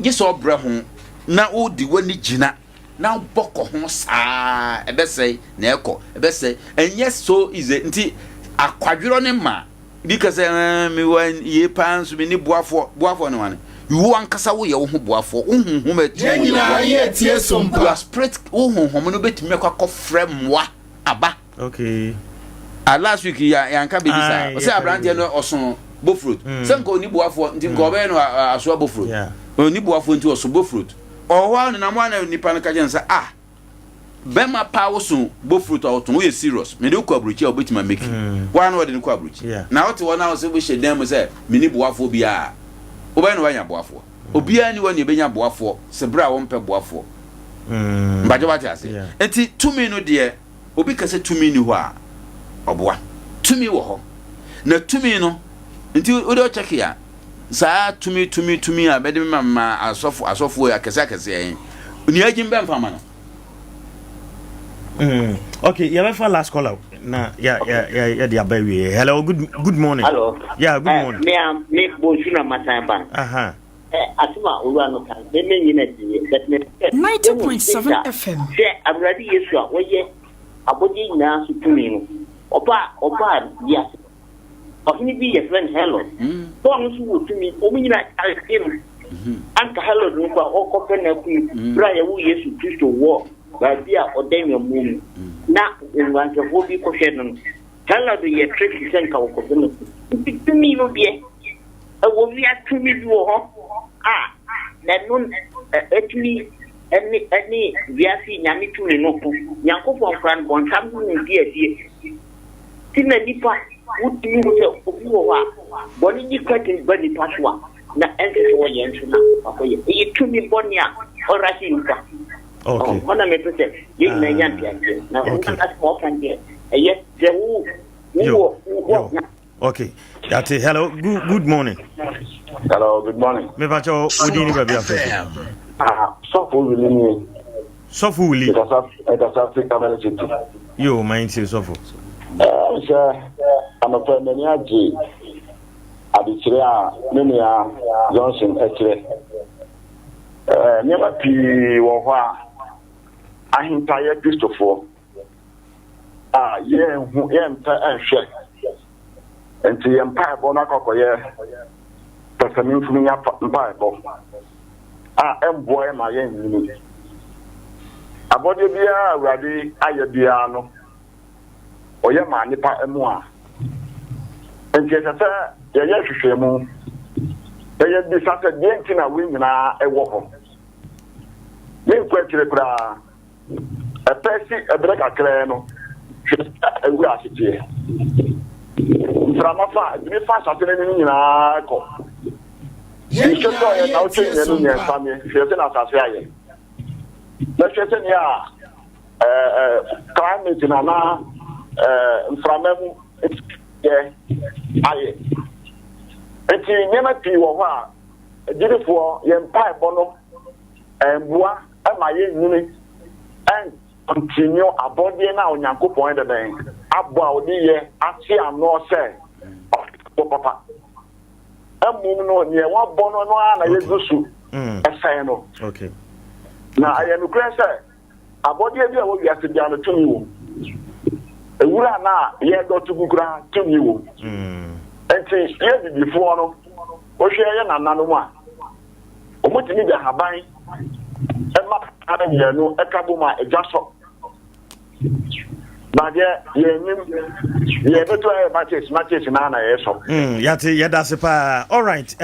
Gye sɛ ɔbrɛ ho na wode w'ani gyina na wobɔ kɔ ho saa ɛbɛsɛe na ɛkɔ ɛbɛsɛe ɛnyɛ so easy nti akwadworɔ ne ma Bi ka sɛ, Ɛɛ, mewɔ yie paa nso menni boafoɔ. Boafoɔ ne hwan? Wo ankasa woyɛ wo ho boafoɔ. Wo honhom a ɛte Yɛn wo yɛ nyinaa boafoɔ. yɛ tie som pa. Your spirit, wo honhom no bɛtumi akɔ akɔfrɛ mmoa aba. Okay. Ah, last week ya yanka biribi saa. Aye, Ɔsɛ yɛka aberanteɛ biribi. no ɔso bofrot. Mm. Sɛ nka ɔni boafoɔ nti nka ɔbɛyɛ no asoa bofrot. Yeah. Ɔni boafoɔ nti ɔso bofrot. Ɔwɔ hɔ a nenam hɔ a na nipa no ka kyerɛ no sɛ ah Bɛma paa wo so bofrot a wotɔn woyɛ serious mede wo kɔ aburokyi a wobɛtumi ameki woa na wɔde no kɔ aburokyi na wote hɔ na wo sɛ wohyɛ dan mu sɛ menni boafoɔ biara a wobɛyɛ na woanya boafoɔ obiara ni hɔ ne ɛbɛnya boafoɔ sɛ berɛ a wompɛ boafoɔ mpakyɛ wate ase nti tumi no deɛ obi ka sɛ tumi ni hɔ a ɔboa tumi wɔ hɔ na tumi no nti wode ɔkyɛke a Saa tumi tumi tumi a bɛde ma ma asɔfo asɔfo akɛse akɛse yɛn nea agyim bɛmfa ma no. Mm. Okay, yɛbɛfa last caller na ya ya ya yɛde aba awie. Hello, good good morning. Hello. Yeah, good eh, morning. Me a me bonsu na masan ba. Aha. Eh, asɛm a owura no ka me me nyina die but me sɛ 90.7 FM. Sɛ Awurade Yesu a wɔyɛ abɔdeɛ nyinaa so tumi no ɔba ɔba wiase Ɔhene bi yɛfrɛ no Herod. Paul nso wɔ tumi. Wɔn nyinaa kyaree no. Anka Herod no kɔ a ɔrekɔpɛ no aku no berɛ a yɛwo Yesu Kristo wɔ baabi a ɔda nnwammuo mu na nguanhwɛfoɔ bi kɔhwɛ no no. Herod yɛ trick sɛ nka wɔkɔpɛ no aku. Nti tumi no deɛ, ɛwɔ wia tumi bi wɔ hɔ a ɛno ɛtumi ɛne ɛne wiase nyame tumi no ko. Nyankopɔn koraa no bɔnsam ne no di asie. Nti na nnipa, wotumi hu sɛ obi wɔ hɔ a, bɔne di kura tumi ba nnipa so a, na ɛnsɛ sɛ wɔyɛ nso na wakɔyɛ. Ɛyɛ tumi bɔne a ɔrehye nnipa. Okay. Hɔ na mepɛ sɛ yɛn nyinaa nya nteaseɛ. Na Okay. wɔn asɛm a ɔka deɛ, ɛyɛ sɛ wo wowɔ wowɔ Yo. Okay. Yate. Hello. Good, good morning. Hello, good morning. Me pa cho odi ni baabi afɛ. Ah, sɔfo wili ni. Sɔfo Willie. Ɛkasa ɛkasa fi Carmel City. Yo, man ntie sɔfo. Ɛɛ sɛ anɔpɛ m'ani agye adekyerɛ a me nua Johnson ɛkyerɛ. Ɛɛ nneɛma pii wɔ hɔ a ahinta yɛ Kristofoɔ a yɛnhu yɛmpɛ nhwɛ. Nti yɛn mpaebɔ no akɔkɔyɛ pɛsɛmenkominya mpaebɔ a ɛmboa yɛn ma yɛnnyini. Abɔdeɛ biara a Awurade ayɛ biara no, ɔyɛ maa nnipa mu a. Enti ɛsɛ sɛ yɛyɛ nhwehwɛmu na yɛbisa sɛ deɛ nti na wei nyinaa ɛwɔ hɔ. Menkɔ akyire koraa, ɛpɛ si ɛberɛ kakraa no, hwɛ sɛ awura aseteɛ. Mframa fa a, ɛtumi fa asase no anim nyinaa kɔ. Nsuo tɔeɛ na wotwe mmienu mmiɛnsa ne hwɛ sɛ na asase ayɛ. Na hwɛ sɛ nea climate no anaa mframa mu yɛ ayɛ. Nti nneɛma pii wɔ hɔ a agyidifoɔ yɛn mpaebɔ no mmoa ma yɛnnyini ɛnkontinue abɔdeɛ no a Onyankopɔn yɛ dɛn abɔ a ɔde yɛ ase ano sɛ ɔbɔ papa. Mmom no neɛ wabɔ no no ara na yɛgu so ɛsɛn no. Na ɛyɛ nokorɛ sɛ Abɔdeɛ bi a ɛwɔ wiase biara no tumi wom. Ewura no a yɛdɔ to gu koraa tumi wom. Nti yɛ bibifoɔ no, wohwɛ yɛ nananom a, wɔtumi de ahaban ma kakra mmienu ɛka bom a egya sɔ. Na deɛ yɛnim deɛ yɛbɛto ayɛ matches matches naa na yɛsɔ. Yɛate yɛda ase paa. All right.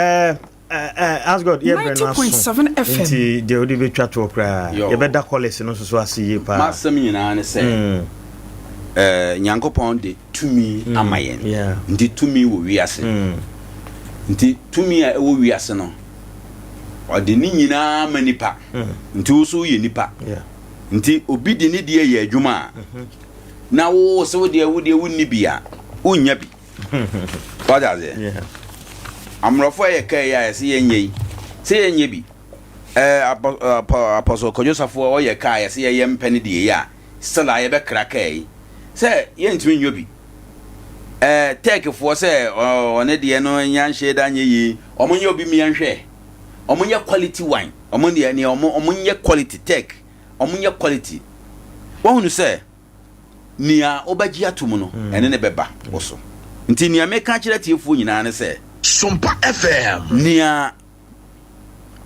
Asgod yɛ brɛ no aso nti deɛ wode bɛtwa toɔ koraa yɛbɛda kɔles no nso so ase yie paa. M'asɛm nyinaa ne sɛ Nyankopɔn de tumi ama yɛn nti tumi wɔ wiase nti tumi a ɛwɔ wiase no ɔde ne nyinaa ma nipa nti wo so woyɛ nipa nti obi de ne deɛ yɛ adwuma a na wo sɛ wo deɛ wo deɛ wonni bi a wonnya bi. Wate aseɛ? Amorɔfo a yɛ kaa yi a yɛsɛ yɛnyɛ yi, sɛ yɛnyɛ bi. Ɛɛ apɔ apɔsɔ Kwadwo Safo a ɔyɛ kaa yɛsɛ yɛyɛ mpɛ ne deɛ yi a, still a yɛbɛkra kaa yi. Sɛ yɛntumi nyɔ bi. Ɛɛ Tɛɛkefoɔ sɛ ɔne deɛ no nya nhyɛ da nyɛ yie, wɔn nyɛ obi mmea nhwɛ. Wɔn nyɛ quality wine. Wɔn deɛ neɛ wɔn wɔn nyɛ quality tech. Wɔn nyɛ quality. Wɔhunu sɛ. nea wobɛgye atom no, ɛne no bɛba wo so. Nti nea meka akyerɛ atiefoɔ nyinaa ne sɛ. Sompa FM. Nea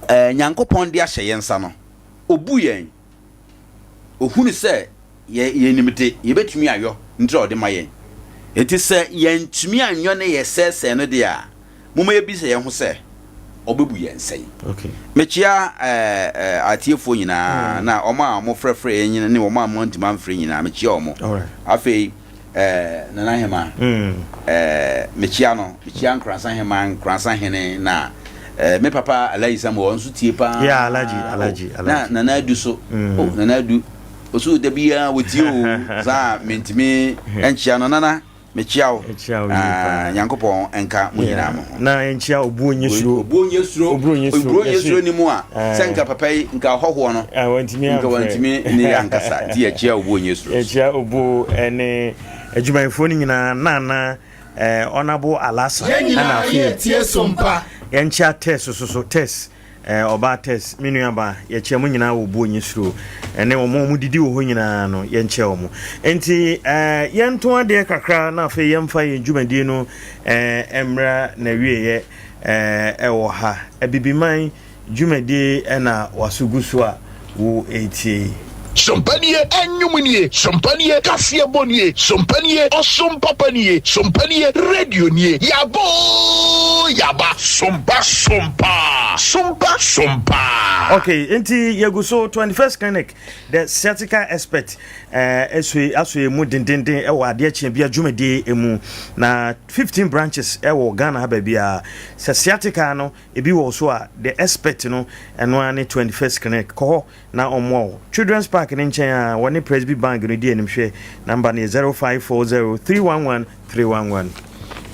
eh, Nyankopɔn de ahyɛ yɛn nsa no, Obu yɛn. Ohunu sɛ yɛ, yɛnim de, yɛbɛtumi ayɔ, nti na ɔde ma yɛn. Enti sɛ yɛantumi anyɔ ne yɛsɛesɛe no deɛ a, Momma yɛbisa yɛn ho sɛ, Ɔbɛbu yɛn sɛn? Mekyea atiefoɔ nyinaa, na wɔn a wɔfrɛfrɛ yɛn ne wɔn a wɔantumi amfrɛ nyinaa, mekyea wɔn. Afei, Nana Hema, mekyea no, mekyea Nkoransa Hema, Nkoransa Hene, na me papa Alhaji Samuel, ɔno nso tie paa. Yeah, Alhaji, Alhaji, Alhaji. Na Nana Adu so, oh, Nana Adu, ɔso da biara wɔtie o, saa mentumi nkyea no, Nana. Mekyia wo. Mekyia wo yie paa. Ah, Nyankopɔn nka mo nyinaa mo ho. Na nkyia obuo nye suro. Obuo nye suro. Obuo nye suro. Obuo nye suro ni mu a. Sɛ nka papa yi nka ɔhɔhoɔ no. Wantumi amfrɛ. Nka wantumi ne yɛ ankasa. Nti yɛkyia obuo nye suro. Yɛkyia obuo ne adwumayɛfoɔ no nyinaa Nana Honourable Alasa. Yɛn nyinaa yɛretie Sompa. Yɛnkyia Tess soso Tess. Eh, ɔbaa Tess, me nua baa, yɛkyia mo nyinaa wɔ buo nye suro, ɛne wɔn a wɔdidi wɔ hɔ nyinaa no, yɛnkyia wɔn. Enti, eh, yɛnto adeɛ kakra na afei yɛmfa yɛn dwumadie no eh, mmra n'awieeɛ eh, ɛwɔ ha. Abibiman dwumadie na waso gu so a wo retie yi. Sompa nie, ɛnwom nie, sompa nie, kaseɛbɔ nie, sompa nie, ɔsom papa nie, sompa nie, radio nie, yaba oo yaba. Sompa sompa, sompa sompa. Okay, nti yɛgu so 21st Clinic, the sciatica expert, eh, aso aso yɛ mu dendenden ɛwɔ adeɛ kyeɛ bia dwumadie mu na 15 branches ɛwɔ Ghana ha baabiara. Sɛ sciatica no ebi wɔ so a, the expert no ɛno ara ne 21st Clinic. Kɔ hɔ na ɔmmoa wo. Children's Park no nkyɛn a wɔne Presby Bank no di anim hwɛ. Number no yɛ 0540 311 311.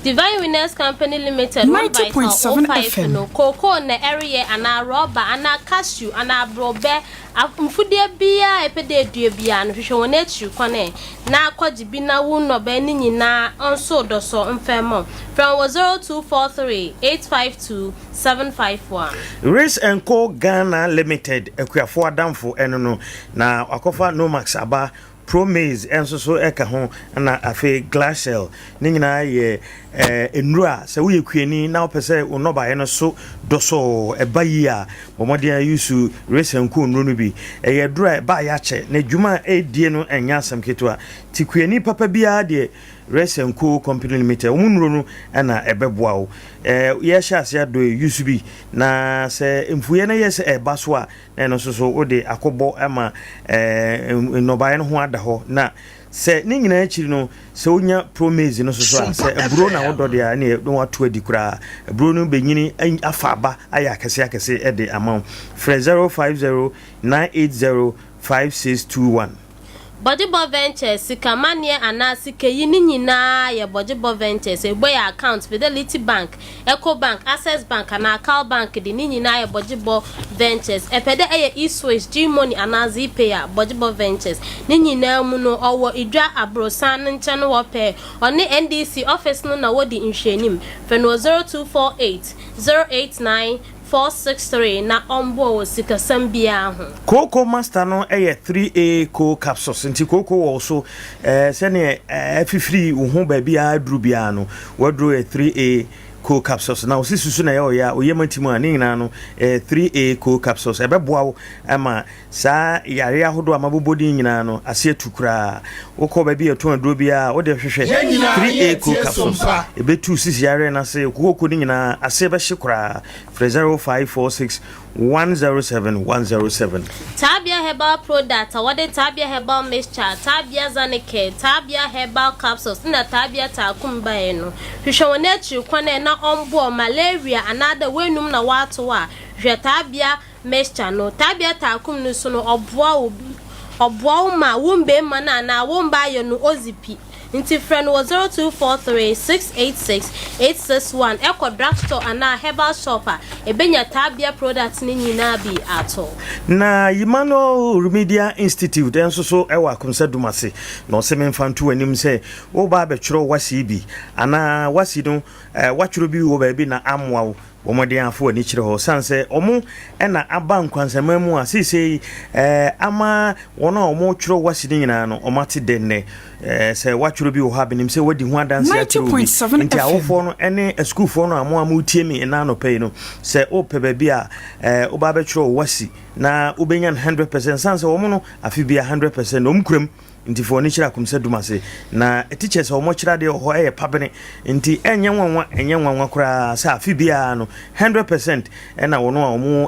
Divine Winners Company Limited wɔn Vital 90.7 05 FM. no, kookoo na ɛreyɛ anaa rɔba anaa cashew anaa aborɔbɛ, a mfudeɛ biara a ɛpɛ dɛ edua biara no, hwehwɛ wɔn akyiri kwan ɛ na kɔgye bi na wo nnɔbae no nyinaa nso dɔsɔ mfa mma wo. Frɛ wɔn wɔ 0243 852 751. Race and Co Ghana Limited akuafoɔ adamfo ɛno no na wakɔfa Nomax aba, Pro Maize nso so ɛka ho na afei Glacial ne nyinaa yɛ nnuro a sɛ woyɛ kuani na wopɛ sɛ wo nnɔbaeɛ no so dɔ. dɔsɔɔ. Ɛba yie a, bɔ mmɔden ara use Resanku nnuro no bi. Ɛyɛ aduro a ɛba a yɛakyɛ, na adwuma a ɛredie no nyɛ asɛm ketewa. Nti kuani papa biara deɛ, Resanku Company Limited, wɔn nnuro no na ɛbɛboa wo. Ɛɛ, yɛrehyɛ aseɛ adɔ yi, use bi. Na sɛ mfuiɛ no yɛ sɛ ɛreba so a, na ɛno nso so wode akɔbɔ ma ɛɛ nnɔbaeɛ no ho ada hɔ. Na Sɛ ne nyinaa akyiri no, sɛ wonya promase no soso a, sɛ aburo na wodɔ deɛ a, ɛneɛ na wato adi koraa. Aburo no bɛnyini afa aba ayɛ akɛse akɛse de ama wo. Frɛ 050 980 5621. Bɔgyebɔ Ventures, Sikamanneɛ anaa sikayi ne nyinaa yɛ Bɔgyebɔ Ventures. Ebue yɛ account, Fidelity Bank, Ecobank, Access Bank anaa Cal Bank de, ne nyinaa yɛ Bɔgyebɔ Ventures. Ɛpɛ dɛ ɛyɛ E-Swish, G-Money anaa Zeepay a, Bɔgyebɔ Ventures. Ne nyinaa mu no, ɔwɔ Idwa aborosan no nkyɛn hɔ pɛɛ. Ɔne NDC office no na wodi nhwɛanim. Frɛ no wɔ 0248 089 463 na ɔmboa wo wɔ sikasɛm biara ho. Kooko master no yɛ 3A coal capsules nti kooko wɔ wo so eh, sɛdeɛ afifiri wo ho baabi a aduru biara no waduro yɛ 3A coal capsules na wosi susu na ɛyɛ ɔyɛ a oyɛ mati mu a ne nyinaa no eh, 3A coal capsules ɛbɛboa wo ama saa yare ahodoɔ a mabobɔ din nyinaa no ase atu koraa wokɔ baabi a ɛtɔn aduro biara wode hwehwɛ 3A coal capsules ɛbɛtu sisi yareɛ no ase kooko no nyinaa ase bɛhye koraa frɛ 0546 107 107. Taabea herbal product a wɔde Taabea herbal mixture, Taabea Zanicare, Taabea herbal capsules nna Taabea Taakum bae no, hwehwɛ hɔn ekyir kwan ɛ na ɔmboa wo malaria anaadɛ w'enum na wɔatow a, hwehwɛ Taabea mixture no. Taabea Taakum no so no ɔboa wo ɔboa wo ma wo mbarimba no anaa wo mbaayɛ no odzi pi. Ntsi frɛ no wɔ 0243 686 861 kɔ drugstore anaa herbal shop a, ebenya Taabea products no nyina bi atɔ. Na Emmanuel Remedial Institute nso so wɔ Akomsa Dumase, na ɔse memfa nto w'anim sɛ woreba abɛtwerɛ w'ase bi anaa w'ase no woatwerɛ bi wɔ baabi na ammoa wo. Bɔ mmɔden ara fa w'ani kyerɛ hɔ esiane sɛ wɔn na aba nkwansaman mu a seesei ama wɔn a wɔtwerɛ wasi no nyinaa no wɔate dɛ nnɛ. Sɛ woatwerɛ bi wɔ hɔ a, menim sɛ woadi ho adanse akyerɛ obi. Nti awofoɔ no ne asukuufoɔ no a mo a moretie me nnɛ anɔpa yi no, sɛ wopɛ baabi a woba abɛtwerɛ wo wasi na wobɛnya no 100 percent, esiane sɛ wɔn no afe biara 100 percent wɔn kuram. Nti fa w'ani kyerɛ Akomsɛ Dum ase. Na teachers a wɔkyerɛ adeɛ wɔ hɔ yɛ pabene. Nti ɛnyɛ nwanwa, ɛnyɛ nwanwa koraa sɛ afe biara no 100% na wɔn a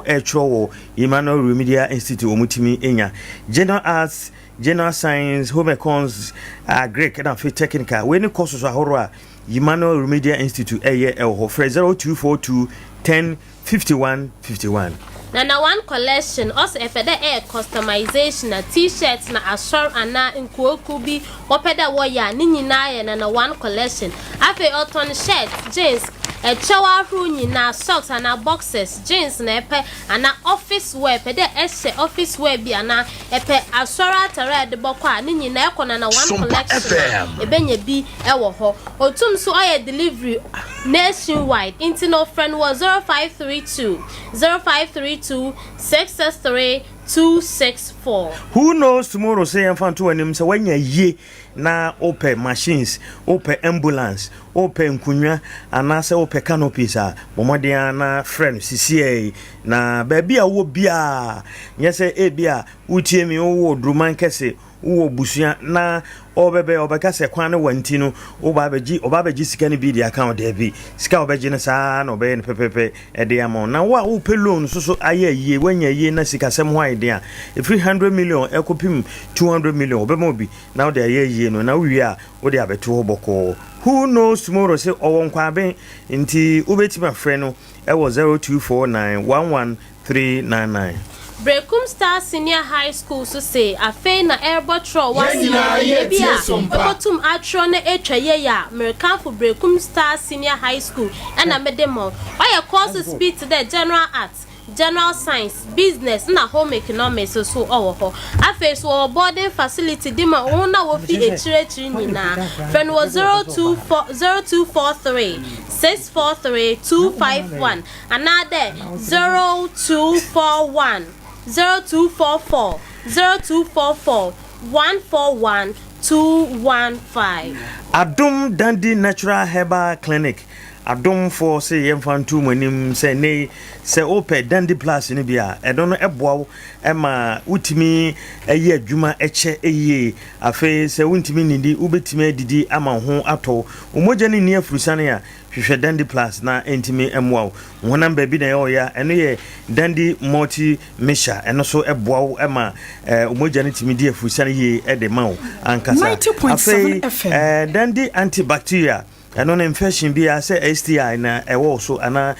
wɔretwerɛ wɔ Emmanuel Remedial Institute wɔtumi nya. General Arts, General Science, Home Econs, Agric na afei Technical. Wei ne courses ahoroɔ a Emmanuel Remedial Institute ɛyɛ wɔ hɔ. Frɛ 0242 10 51 51. Nana one collection ɔse ɛpɛ dɛ ɛyɛ customization a t-shirt na asɔr anaa nkurokuw bi wɔpɛ dɛ wɔyɛ a ne nyinaa yɛ Nana one collection. Afei ɔtɔn shirt, jeans, ɛkyɛw ahorow nyinaa, socks anaa boxers, jeans na ɛpɛ anaa office wear ɛpɛ dɛ ɛhyɛ office wear bi anaa ɛpɛ asɔr atar a ɛde bɔkɔ a ne nyinaa ɛkɔ Nana one collection a ebenya bi ɛwɔ hɔ. Otum so ɔyɛ delivery nationwide ntsi no frɛ no wɔ 0532 0532 663 264. Who knows tomorrow sɛ yɛmfa nto w'anim sɛ woanya yie na wopɛ machines, wopɛ ambulance, wopɛ nkonwa anaasɛ wopɛ canopies a, bɔ mmɔden ara na frɛ no sisiɛ yi na baabi a wowɔ biara nyɛ sɛ ebi a wotie me wowɔ Duruman kɛse Wowɔ busua na ɔbɛbɛ ɔbɛka sɛ kwan no wa nti no woba abɛgye ɔba abɛgye sika no bi de aka wo daabi sika a ɔbɛgye no saa na ɔbɛyɛ no pɛpɛpɛ ɛde ama wo na wo a wopɛ loan nso so ayɛ ayie woanya ayie na sikasɛm ho ayɛ den a ɛfiri 100 million ɛkɔpem 200 million ɔbɛma obi na wode ayɛ ayie no na wowie a wode abɛto hɔ bɔkɔɔ who knows tomorrow sɛ ɔwɔ nkwaben nti wobɛtumi afrɛ no ɛwɔ 0249 11 399. Berekum Star Senior High School so se afei na ɛrebɔtrɔw w'asɛm no beebi a ekotum atrɔw na etwa yie a, merekamfo Berekum Star Senior High School na mede ma wo. Ɔyɛ courses bi tse dɛ General Arts, General Science, Business na Home Economics so wɔ hɔ. Afei so wɔwɔ boarding facility de ma hɔn a wofi ekyir ekyir nyina. Frɛ no wɔ 024 0243 643 251. Anaadɛ 0241 0244 0244 141 215. Adom Dandy Natural Herbal Clinic Adomfoɔ se yɛmfa nto mo anim sɛ nnɛ yi sɛ wopɛ Dandy Plus no bi a, ɛno no ɛboa wo ma wotumi yɛ adwuma kyɛ yie. Afei sɛ wontumi nnidi, wobɛtumi adidi ama wo ho atɔ wo. Wo mogya no nni afurusane a, hwehwɛ Dandy Plus na ɛntumi mmoa wo. Wo honam baabi na ɛyɛ wo ya, ɛno yɛ Dandy Multi Mixture, ɛno nso boa wo ma wo mogya no tumi di afurusane yie de ma wo ankasa. 90.7 Afei FM. Dandy Antibacterial, Ɛno no infection biara sɛ STI na ɛwɔ wo so anaa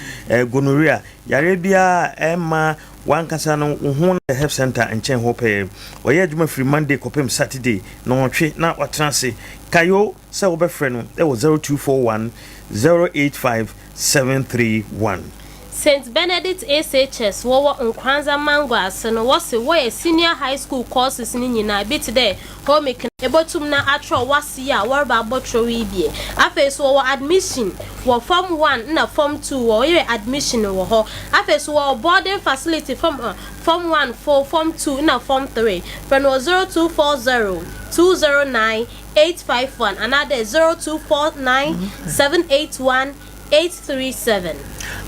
gonorrhea, yareɛ biara a ɛmma w'ankasa no wo ho Health Center nkyɛn hɔ pɛɛ. Wɔyɛ adwuma firi Monday kɔpem Saturday nnɔnwɔtwe na watena ase. Kae o sɛ wobɛfrɛ no wɔ 0241 085 731. Saint Benedict SHS wɔwɔ Nkoranza Mango ase no wɔse wɔyɛ senior high school courses no nyinaa bi tse dɛ Home ec na ebotum na akyerɛw w'ase yi a wɔreba abɔkyerɛw yi bi. Afei so wɔwɔ admission wɔ form one na form two wɔyɛ admission wɔ hɔ. Afei so wɔwɔ boarding facility form form one fo, form two na form three. Frɛ no wɔ 0240 209 851 anaadɛ 0249 781 837.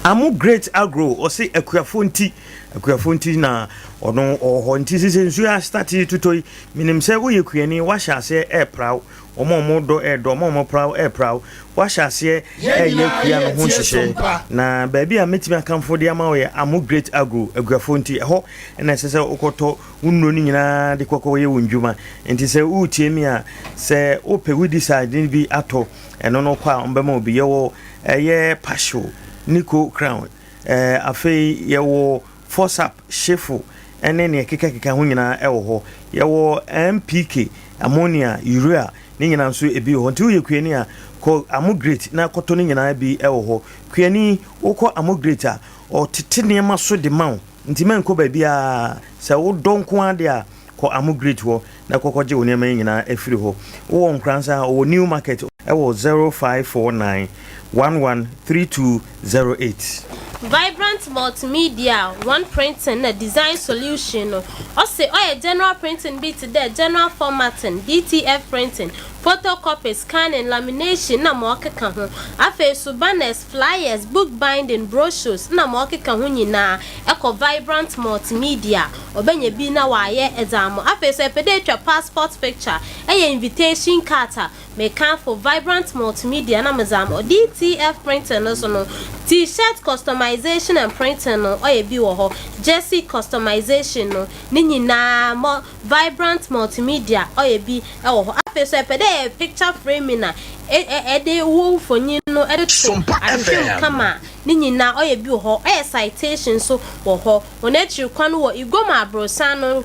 Amo Great Agro ɔse akuafoɔ nti akuafoɔ nti na ɔno ɔwɔ hɔ nti sese nsuo astate tutɔ yi menim sɛ woyɛ kuani wahyɛ aseɛ ɛɛpraw wɔn a wɔn dɔ ɛɛdɔ wɔn a wɔn praw ɛɛpraw wahyɛ aseɛ ɛɛyɛ kua no ho nhyehyɛ na baabi a mɛtumi akamfo de ama wo yɛ Amo Great Agro akuafoɔ nti ɛhɔ na ɛsɛ sɛ wokɔtɔ wo nnuro no nyinaa de kɔkɔ yɛ wo ndwuma nti sɛ woretie mi a sɛ wopɛ weedicide no bi atɔ Ɛno no kɔ a wɔbɛma obi. Yɛwɔ ɛyɛ Pasho, Nico Crown, ɛɛ afei yɛwɔ Forsap, Shefo ɛne nea ɛkekakeka ho nyinaa ɛwɔ hɔ. Yɛwɔ NPK, ammonia, urea ne nyinaa nso ebi wɔ hɔ. Nti woyɛ kuani a kɔ Amograte na kɔtɔ ne nyinaa bi ɛwɔ hɔ. Kuani wokɔ Amograte a ɔtete nneɛma so de ma wo. Nti mɛnkɔ baabiara. Sɛ wodɔ nko ara deɛ a kɔ Amograte hɔ na kɔkɔgye wo nneɛma yi nyinaa firi hɔ. Wowɔ Nkoransa a, ɔwɔ New Market wɔ 0549 11 3208. Vibrant Multimedia hɔn printing na design solution no, ɔse ɔyɛ general printing bi tse dɛ general formatting, DTF printing, photocopy, scanning, lamination na ma ɔkeka ho. Afei so banners, flyers, book binding, brochures na ma ɔkeka ho nyina kɔ Vibrant Multimedia. Ɔbɛnya bi na ɔayɛ dze ama wo. Afei so epɛ dɛ etwa passport picture, eyɛ invitation card a, mekamfo Vibrant Multimedia na medze ama wo. DTF printing no so no, T-shirt customization and printing no ɔyɛ bi wɔ hɔ, jersey customization no, ne nyina mo Vibrant Multimedia ɔyɛ bi wɔ hɔ. Afei so epɛ dɛ eyɛ picture framing a, edze wo mfonyin no to ahwehwɛ mu kama a, ne nyina ɔyɛ bi wɔ hɔ. Ɔyɛ citation so wɔ hɔ. Hɔn ekyir kwan wɔ Iguom aborɔsan no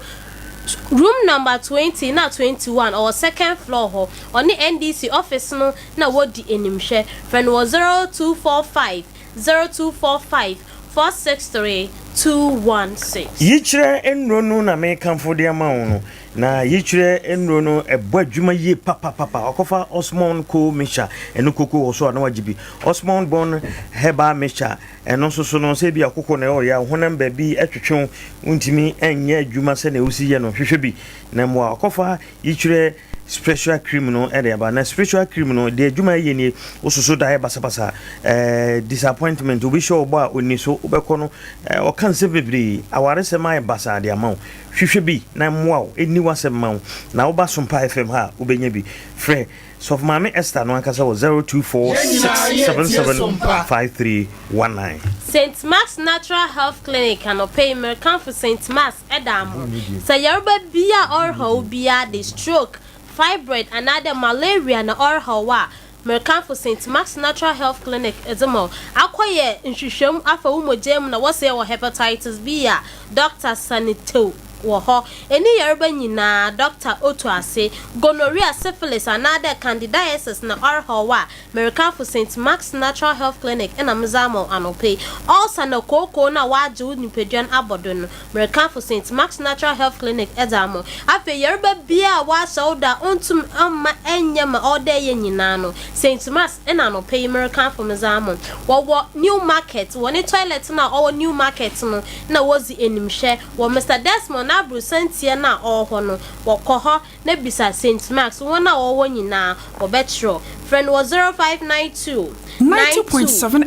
room number 20 na 21, ɔwɔ second floor hɔ. Ɔne NDC office no na wodzi enyimhwɛ. Frɛ no wɔ 0245 0245 463 216. Yikyerɛ nnuro no na mekamfo de ama wo no, na yikyerɛ nnuro no ɛbɔ adwuma yie papapapa. Ɔkɔfa Osmond Co mixture, ɛno koko wɔ so a na wagye bi. Osmond Bone Herbal Mixture, Ɛno nso so no, sɛ ebia koko na ɛwɔ yɛ a, honam baabi twetwe wo, wontumi nyɛ adwuma sɛnea wosi yɛ no, hwehwɛ bi na mmoa. Ɔkɔfa yikyerɛ spiritual cream no de aba. Na spiritual cream no, deɛ adwuma ɛyɛ nie, wososo daeɛ basabasa, eh, disappointment, obi hyɛ ɔbɔ a ɔnni so, wobɛkɔ no, eh, ɔka nsɛm bebree, awaresɛm ayɛ basaa de ama wo. Hwehwɛ bi na mmoa wo, ɛnni w'asɛm ma wo. Na woba Sompa FM ha a, wobɛnya bi. Frɛ Sɔfo Maame Esther no ankasa wɔ 0246775319. Saint Mark's Natural Health Clinic Anɔpa yi merekamfo Saint Mark's da ama wo. Sɛ yarba bi a ɔrehaw wo biara de stroke, fibroid anaadɛ malaria na ɔrehaw wo a, merekamfo Saint Mark's Natural Health Clinic dze ma wo. Akɔyɛ nhwehwɛmu afa wo mogyaa mu na wɔse ewɔ hepatitis B a, Dɔkta Sanitew wɔ hɔ. Eni yarba nyina, dɔkta otu ase. Gonorrhea, syphilis, anaadɛ candidiasis na ɔrehaw wo a, merekamfo Saint Mark's Natural Health Clinic na medze ama wo anɔpa yi. Ulcer na kookoo no a wɔagye wo nyimpadua no abɔ do no, merekamfo Saint Mark's Natural Health Clinic dze ama wo. Afei, yarba biara a wɔahyɛ wo do a onntum mma ennyɛ ma ɔwɔ dɛ eyɛ nyina no, Saint Mark's na anɔpa yi merekamfo medze ama wo. Wɔwɔ New Market, wɔ ne toilet no a ɔwɔ New Market no na wodzi enyimhwɛ. Wɔ Mister Desmond. anaa aborosantia no a ɔwɔ hɔ no, wɔkɔ hɔ na bisa Saint Marks, wɔn a wɔwɔ hɔ nyinaa, wɔbɛkyerɛ wo. Frɛ no wɔ 0592 92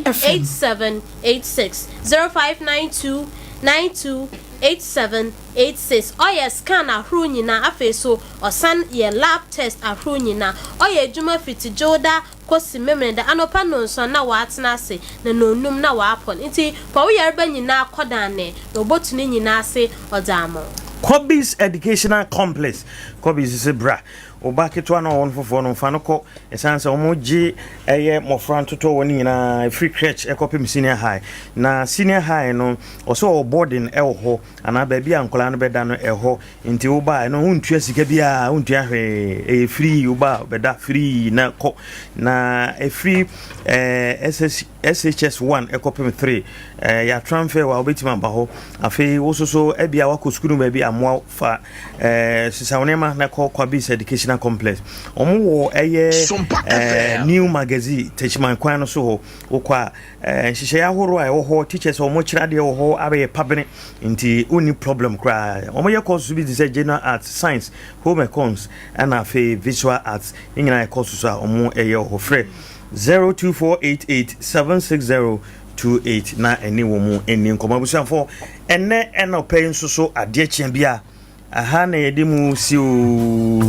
8786, 0592 92 8786. Ɔyɛ scan ahorow nyinaa, afei so ɔsan yɛ lab test ahorow nyinaa. Ɔyɛ edwuma fitsi Dwoda kosi Memeneda anɔpa nɔnsuon na ɔatsena ase na nɔnnum na ɔapɔn. Ntsi fa wo yarba nyina kɔ dan ne na obotu ne nyina ase ɔdze ama wo. Kobe's Educational Complex, Kobe's se bra, wo ba ketewa no a ɔwɔ no foforɔ no, fa no kɔ. Ɛsiane sɛ wɔgye ɛyɛ mmɔfra ntotɔwɔ no nyinaa ɛfiri crèche ɛkɔpem senior high. Na senior high no, ɔsɛ ɔwɔ boarding ɛwɔ hɔ anaa baabi a nkwadaa no bɛda no ɛhɔ. Nti wo ba a ɛno wontua sika biara, wontua hwee, ɛyɛ free, wo ba a bɛda free na kɔ. Na ɛfiri eh, SS, SHS 1 ɛkɔpem 3 eh, yɛatransfer wa wobɛtumi aba hɔ. Afei wo so so ebia wakɔ sukuu no baabi amoa fa eh, sesa wo nneɛma na kɔ Kwabis Educational Complex. Wɔn wɔ ɛyɛ eh, New Magazine Techiman kwan no so hɔ. Wokɔ a eh, nhyehyɛeɛ ahoroɔ a ɛwɔ hɔ, teachers a wɔkyerɛ adeɛ wɔ hɔ abɛyɛ pabene. Nti wonni problem koraa. Wɔyɛ courses bi te sɛ General Arts, Science, Home Econs, ɛna afei Visual Arts. Ne nyinaa yɛ courses a wɔyɛ wɔ hɔ. Frɛ 0248876028 na ɛne wɔn mu nni nkɔmmɔ. Abusuafoɔ, ɛnnɛ anɔpa yi nso so adeɛ kyea bi a, aha na yɛde mu si oo.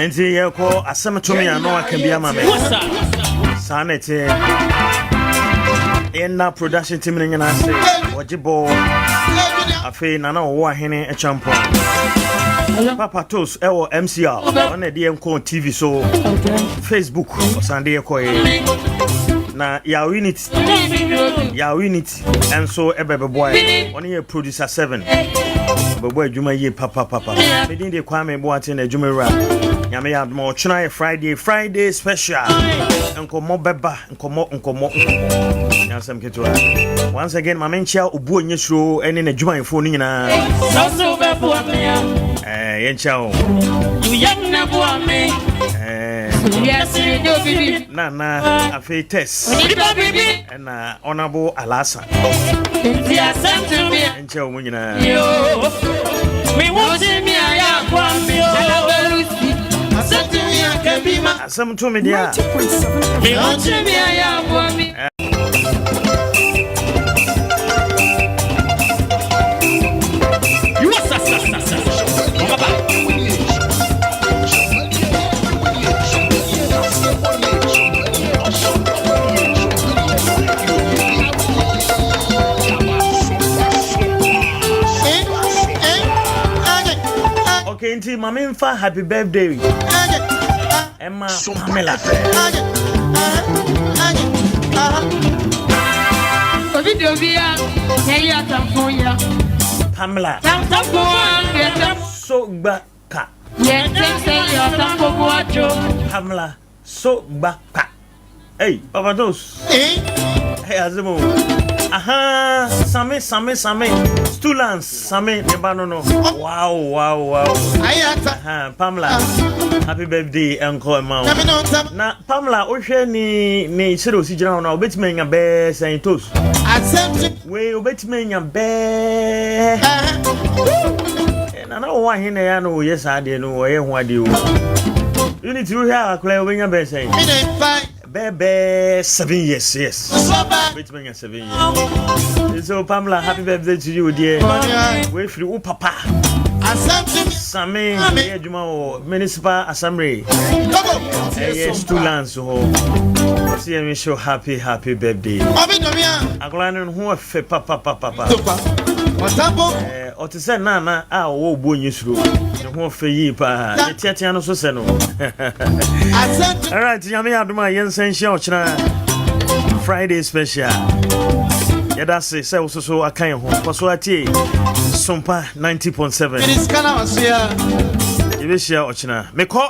Nti yɛkɔ asɛm to me ano aka bi ama me saa na ɛteɛ yɛnna production team no nyinaa ase wɔgye bɔɔ afei nana ɔwɔ ahene kyampɔn papa tos ɛwɔ mcr ɔna ɛde yɛn kɔn tv so facebook ɔsan de yɛ kɔɛ na yaw unit yaw unit ɛnso ɛbɛbɛboa yɛ ɔne yɛ producer 7 ɔbɛbɔ adwuma yie papapapa medin de kwame boate na adwuma wura nyame yɛ adoma ɔkyena yɛ friday friday special nkɔmmɔ bɛba nkɔmmɔ nkɔmmɔ nkɔmmɔ nyansɛm ketewa once again ma menkyia obuo nyɛ suro ne n'adwumayɛfoɔ no nyinaa eh, yɛnkyia wo eh, nana afei tes ɛna honorable alasa nkyɛ wo mu nyinaa asɛm to me deɛ a Okay, nti ma memfa happy birthday ɛma Pamela. Pamela. So gba ka. Pamela so gba ka. Hey, Papa Toes. Eh? Hey, Azimo. Aha, Same, Same, Same. Stulans, Same, ne ba no no. Wow, wow, wow. Aha, Pamela. Happy birthday, Uncle Emma. Na Pamela, wohwɛ ni ni sɛde osi gyina hɔ no a, wobɛtumi anya bɛɛ sɛn toes. Wei, wobɛtumi anya bɛɛ. Nana wɔ ahe na ɛyɛ na wɔyɛ saa adeɛ no wɔyɛ ho adeɛ o. Unity wohwɛ a akora yi wobɛnya bɛɛ sɛn? Bɛɛ bɛɛ seven years yes. Wobɛtumi anya 7 years. So Pamela happy birthday to you dear. Wefiri wo papa. Same yɛ adwuma wɔ municipal assembly. Ɛyɛ Stulans hɔ. Ɔsi yɛn wish you happy happy birthday. Akora no ho ɛfɛ papapapa. Ɔte sɛ Nana a ɔwɔ obuo nyɛ suro. Ne ho ɔfɛ yie paa. Ne teatea no so sɛ no. Alright, nyame yɛ adom a yɛnsan nhyia ɔkyena Friday special. Yɛda ase sɛ wo soso aka yɛn ho. Kɔ so atie Sompa 90.7. Yɛbɛhyia ɔkyena. Mekɔ.